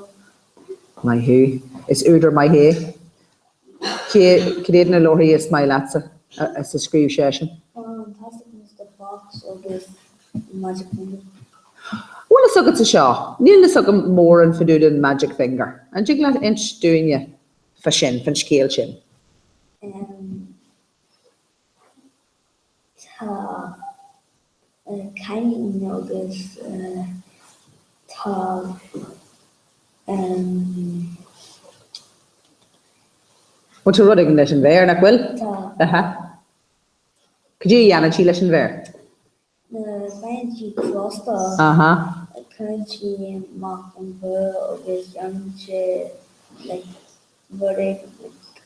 Maith thú. Is údar maith é. Cé, cad iad na leabharthaí is maith leatsa is a scríobh seisean? Fantastic Mr Fox agus Magic Finger. Bhfuil fhios agatsa seo? Níl fhios agam mórán fá dtaobh den Magic Finger. An dtig leat inst dúinne fá sin, fán scéal sin? Tá cailín agus tá. Bhuel, tá rud éigin leis an mhéar, nach bhfuil? Tá. Aha. Cad é a dhéanann sí leis an mhéar? Nuair a bhíonn sí crosta, Aha. cuireann sí amach an mhéar agus déanann sé like rud éigin like.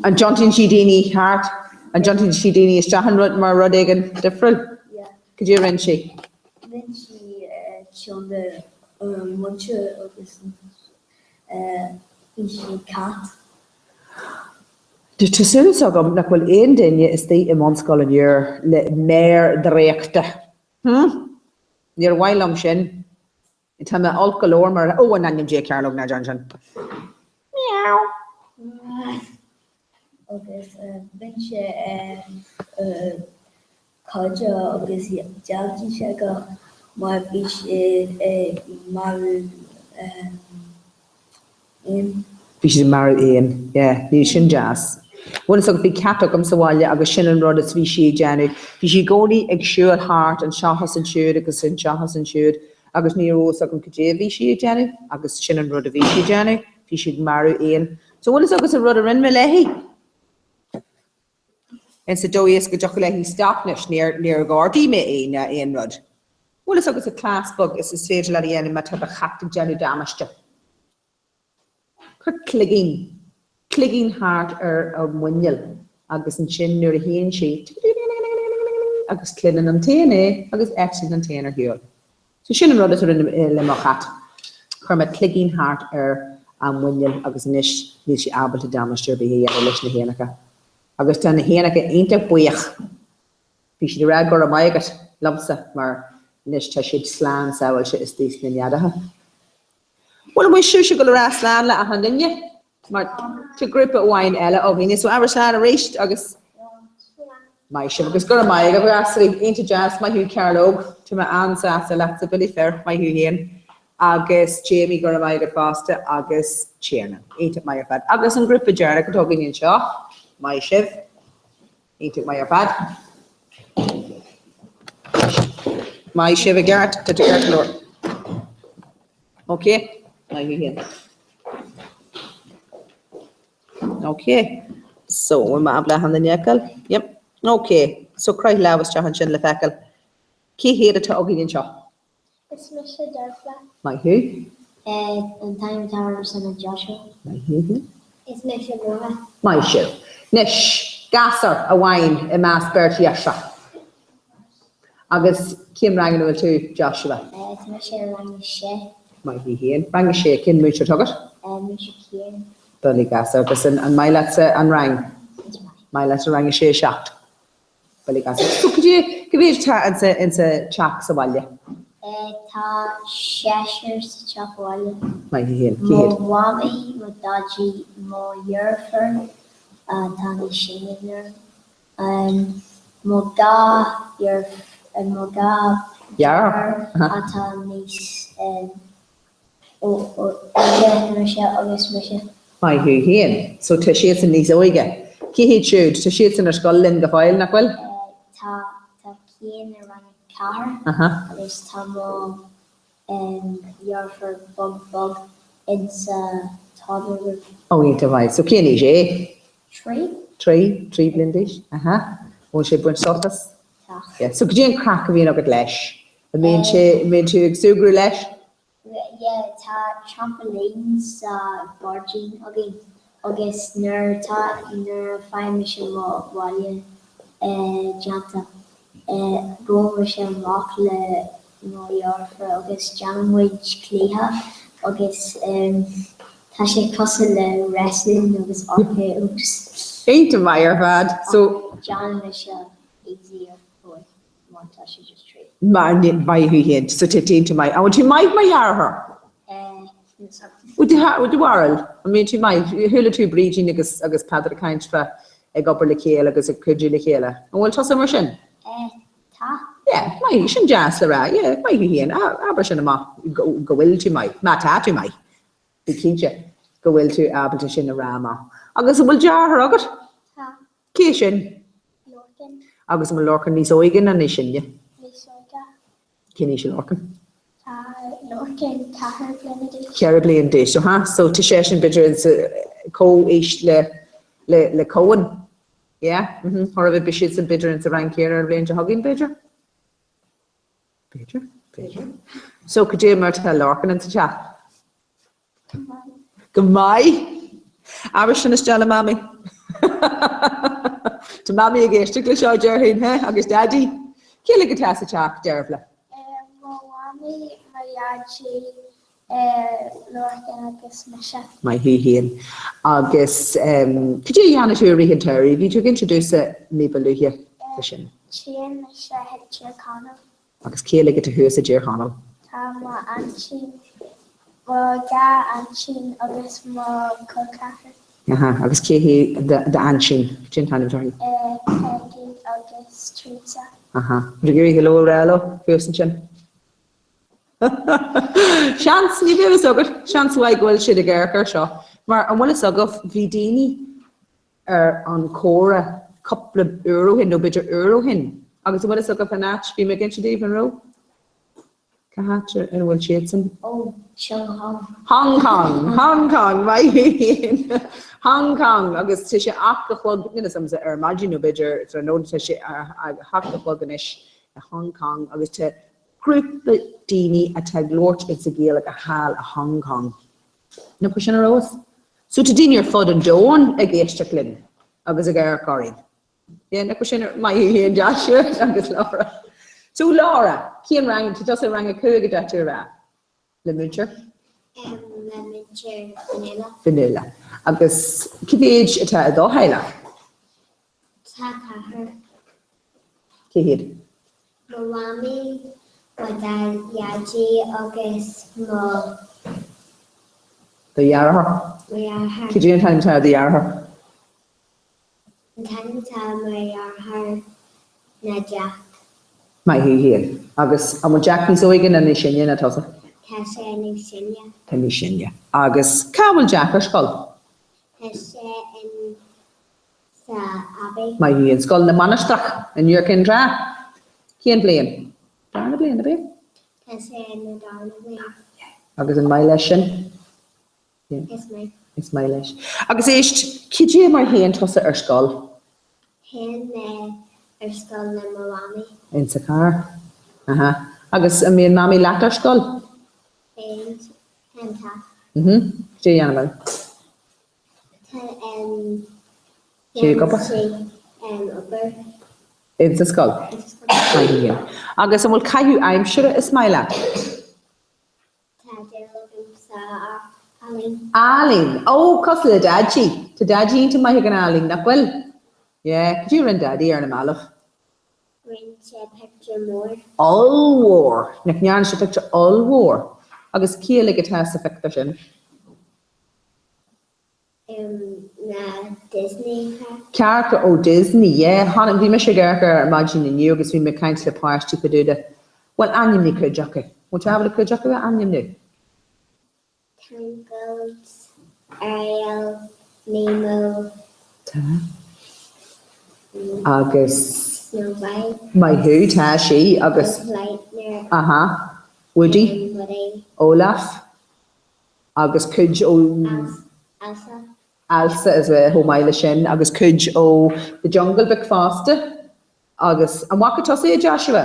An dtiontaíonn sí daoine thart? An dtiontaíonn sí daoine isteach in rud mar rud éigin difriúil? Yeah. Cad é a rinne sí? Rinne sí tiontar ar an múinteoir agus bhí sí cat. Tá súil agam nach bhfuil aon duine istigh i mBunscoil an Iúir le méar draíochta. Hm? Níor mhaith liom sin. Tá mé olc go leor mar, ó, in ainm Dé, Cearnóg ná déan sin. Meow. Agus rinne sé caide agus d'fháiltigh sé go mar bhí sé ag marú éan. Bhí siad ag marú éan, yeah, níl sin deas. Bhuel is bhí cat agam sa bhaile agus sin an rud is bhí sí ag déanamh. Bhí sí i gcónaí ag siúl thart anseo is ansiúd agus anseo is ansiúd agus ní raibh fhios agam cad é a bhí sí ag déanamh agus sin an rud a bhí sí ag déanamh, bhí sí ag marú éan. So bhfuil fhios agat an rud a rinne mé léi? In sa dóigh is go dtiocfadh léi stop anois, níor, níor ghortaigh mé í ná aon rud. Bhfuil fhios agat an cleas beag is is féidir leat a dhéanamh má tá do chat ag déanamh damáiste? Cuir cloigín, cloigín thart ar a muineál agus ansin nuair a théann sí, agus cluineann an t-éan é agus eitlíonn an t-éan ar shiúl. So sin an rud is a rinne mé le mo chat. Chuir mé cloigín thart ar a muineál agus anois níl sí ábalta damáiste ar bith a dhéanamh leis na héanacha. Agus tá na héanacha iontach buíoch. Bhí siad ag rá go raibh maith agat liomsa mar anois tá siad slán sábháilte istigh sna neadacha. Bhuel, an bhfuil sibhse ag dul a rá slán le achan duine? Mar tá grúpa amháin eile againne, so abair slán arís agus maith sibh agus go raibh maith agaibh a ghasúraí, iontach deas, maith thú Cearlóg, tá mé an-sásta leatsa, Billy Fir, maith thú féin agus Jamie go raibh maith agat fosta agus Tiarna, iontach maith ar fad. Agus an grúpa deireanach atá againn anseo, maith sibh, iontach maith ar fad. Maith sibh i gceart, tá tú ceart go leor. Ok, maith thú féin. Ok, so bhfuil mé ábalta achan duine a fheiceáil? Yep. Ok, so croith lámh isteach ansin le feiceáil. Cé hiad atá againn anseo? Is mise Dearbhla. Maith thú. An t-ainm atá ormsa ná Joshua. Maith thú. Is mise Laura. Maith sibh. Anois, gasúr amháin i measc beirt ghirseach. Agus cén rang ina bhfuil tú, Joshua? Tá mise i rang a sé. Maith thú féin. Rang a sé, cén múinteoir atá agat? Múinteoir Ciarán. Doiligh gasúr. Agus an maith leatsa an rang? Is maith. Maith leat rang a sé, 7. Doiligh gasúr. So cad é, cá mhéad atá insa, insa teach sa bhaile? Tá seisear sa teach bhaile. Maith thú féin. Cé Mo hiad? mhamaí, mo dhaidí, mo dheirfiúr atá níos sine ná mo dha dheirfiúr, mo dha dheartháir atá níos óige ná mise agus mise. Maith thú féin. So tá siadsan níos óige. Cé hiad siúd? Tá siadsan ar scoil linn go fóill, nach bhfuil? Tá, tá Cian i rang a ceathair agus tá mo dheirfiúr beag beag insa toddler group. Ó, iontach maith. So cén aois é? 3. 3, 3 bliain d'aois. Aha. Bhfuil sé ag baint sult as? Tá. Yeah. So cad é an craic a bhíonn agat leis? An mbíonn sé, an mbíonn tú ag súgradh leis? Yeah, tá trampoline sa ghairdín againn agus nuair atá, nuair a faigheann mise mo bhaile déanta, gabhann mise amach le mo dheirfiúr agus déanann muid cluiche agus tá sé cosúil le wrestling agus RKOs. Iontach maith ar fad. So. Déanann mise easier dóibh. Mar tá sé just 3. Mar maith thú féin, so tá tú iontach maith. An bhfuil tú maith mar dheartháir? Eh, níl 's agam. Bhfuil tú, do bharúil, an mbíonn tú maith? Chuala tú Brídín agus agus Peadar ag caint fá ag obair le chéile agus ag cuidiú le chéile. An bhfuil tusa mar sin? Eh, tá. Yeah, maith, sin deas le rá. Yeah, maith thú féin. Abair sin amach go go bhfuil tú maith, má tá tú maith. Bí cinnte go bhfuil tú ábalta sin a rá amach. Agus an bhfuil deartháir agat? Tá. Cé sin? Lorcan. Agus an bhfuil Lorcan níos óige nó níos sine? Níos óige. Cén aois é Lorcan? Tá Lorcan 4 bliana d'aois. 4 bliana d'aois, aha. So tá seisean b'fhéidir insa comhaois le le le Cohen. Yeah? Mhm. Chóir a bheith beidh siadsan b'fhéidir insa rang céanna an bhliain seo chugainn b'fhéidir? B'fhéidir, b'fhéidir. So cad é mar tá Lorcan insa teach? Go maith. Abair sin isteach le Mamaí. Tá Mamaí ag éisteacht le seo, déarfainn, he? Agus Daidí? Cé uilig atá sa teach, Dearbhla? Mo mhamaí, mo dhaidí, Lorcan agus mise. Maith thú féin. Agus cad é a dhéanann tú i rith an tsamhraidh? Bhí tú ag inse domhsa ní ba luaithe fá sin. Téann mise chuig Tír Chonaill. Agus cé uilig atá thuas i dTír Chonaill? Tá mo aintín, mo dhá aintín agus mo chol ceathrar. Aha, agus cé hí d'aintín? Cén t-ainm atá uirthi? Peggy agus Teresa. Aha. An bhfuil tú ag iarraidh hello a rá leo thuas ansin? Seans, ní bheidh a fhios agat, seans mhaith go bhfuil siad ag amharc air seo. Mar an bhfuil a fhios agaibh, bhí daoine ar an chomhrá cúpla uair ó shin, nó b'fhéidir uair ó shin, agus an bhfuil a fhios agaibh an áit, bhí mé ag inse daoibh, an raibh? Cá háit ina bhfuil siadsan? Ó, Hong Kong. Hong Kong, Hong Kong, maith thú féin. Hong Kong, agus tá sé a hocht a chlog, níl a fhios agamsa ar maidin nó b'fhéidir tráthnóna, tá sé a hocht a chlog anois i Hong Kong agus tá grúpa daoine atá ag labhairt insa Ghaeilge thall i Hong Kong. Nach bhfuil sin ar fheabhas? So tá daoine ar fud an domhain ag éisteacht linn agus ag amharc orainn. Yeah, nach bhfuil sin ar, maith thú féin Joshua agus Laura. So Laura, cén rang, tá tusa i rang a cúig a deir tú a rá? Le múinteoir? Le múinteoir Fionnuala. Fionnuala. Agus cé mhéid atá i do theaghlach? Tá ceathrar. Cé hiad? Mo mhamaí, mo dhaidí agus mo. Do dheartháir? Mo dheartháir. Cad é an t-ainm atá ar do dheartháir? An t-ainm atá ar mo dheartháir ná Jack. Maith thú féin. Agus an bhfuil Jack níos óige nó níos sine ná tusa? Tá sé níos sine. Tá níos sine. Agus cá bhfuil Jack ar scoil? Tá sé in sa Abbey. Maith thú féin. Scoil na Mainistreach in Iúr Cinn Trá. Cén bhliain? Darna bliain, ab ea? Tá sé ina darna bliain. Agus an maith leis sin? Is maith. Is maith leis. Agus éist, cad é mar a théann tusa ar scoil? Théann mé ar scoil le mo mhamaí. Insa charr. Aha. Agus an mbíonn Mamaí leat ar scoil? Bíonn, tá. Mhm. Cad é a dhéanann Mamaí? Tá, em, Sí ag obair? sí, em, obair. Insa scoil? Maith thú féin. Agus an bhfuil caitheamh aimsire is maith leat? Tá dúil agam sa ealaín. Ealaín! Ó, cosúil le Daidí. Tá Daidí iontach maith ag an ealaín, nach bhfuil? Yeah, cad é a rinne Daidí ar na mallaibh? Rinne sé pictiúr mór. Ollmhór! Nach ndearna sé pictiúr ollmhór? Agus cé uilig atá sa phictiúr sin? Na Disney characters. Character ó Disney, yeah. Tháinig, bhí mise ag amharc air ar maidin inniu agus bhí mé ag caint le páistí fá dtaobh de. Bhuel, ainmnigh cuid acu. Bhfuil tú ábalta cuid acu a ainmniú? Tangled, Ariel, Nemo. Tá. Agus. Snow White. Maith thú, tá sí, agus. Buzz Lightyear. Aha. Woody. Woody. Olaf. agus cuid ó Elsa. Elsa as well chomh maith leis sin agus cuid ó The Jungle Book fosta agus an bhfaca tusa é Joshua?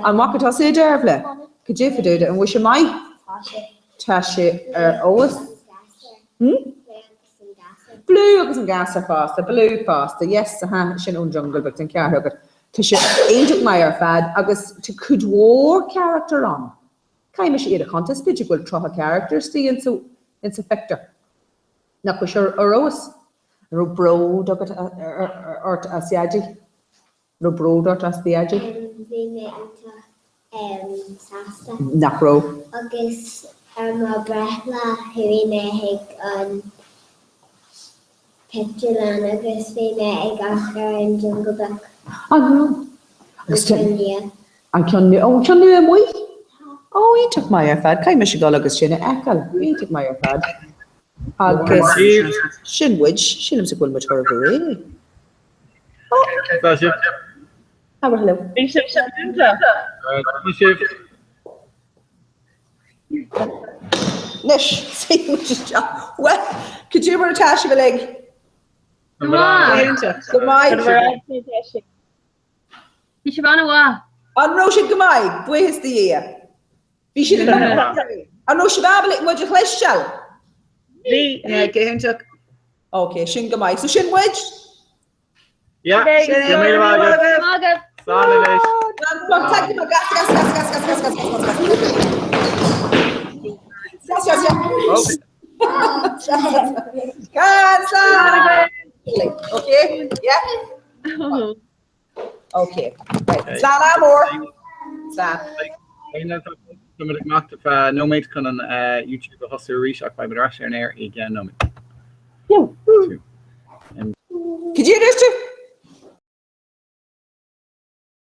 An bhfaca tusa é Dervla? Cad é fá dtaobh de? An bhfuil sé maith? Tá sé. Tá sé ar fheabhas. Hmm? Baloo agus an gasúr fosta, Baloo fosta, yes, aha, sin ón Jungle Book, tá an ceart agat. Tá sé iontach maith ar fad agus tá cuid mhór charachtar ann. Caithfidh mise iad a chuntas, b'fhéidir go bhfuil 30 character istigh insa phictiúr. Nach bhfuil sé ar fheabhas? An raibh bród agat ort as Dhaidí? An raibh bród ort as do Dhaidí? Bhí mé iontach sásta. Nach raibh? Agus ar mo bhreithlá chuaigh mé chuig an pictiúrlann agus bhí mé ag amharc ar an Jungle Book. An raibh? Agus An ceann nua. An ceann nua? Ó, an ceann nua amuigh? Ó, iontach maith ar fad. Caithfidh mise dul agus sin a fheiceáil. Iontach maith ar fad. Agus sin muid. Sílimse go bhfuil muid chóir a bheith réidh. Ó! Tá sibh. Abair hello. Bhí sibh iontach. Bhí sibh. Anois, suífidh muid isteach. Bhuel, cad é mar atá sibh uilig? Go maith. Go maith. Bhí sibh an-mhaith. An raibh siad go maith? Buíochas do Dhia. Bhí siad go maith. An raibh sibh ábalta muid a chloisteáil? Bhí. Go hiontach. Ok, sin go maith. So sin muid. Yeah. Sin é. Go raibh míle maith agat. Maith agaibh. Slán anois. Thank you. Gas, gas, gas, gas, gas, gas, gas, gas, gas. Gas, gas, gas. Gas, slán. Okay, yeah. Okay. Right. Slán amor. Slán. Táimid ag imeacht ar feadh nóiméad chun an YouTube a thosú arís ach beidh muid ar ais ar an aer i gceann nóiméad. Yo.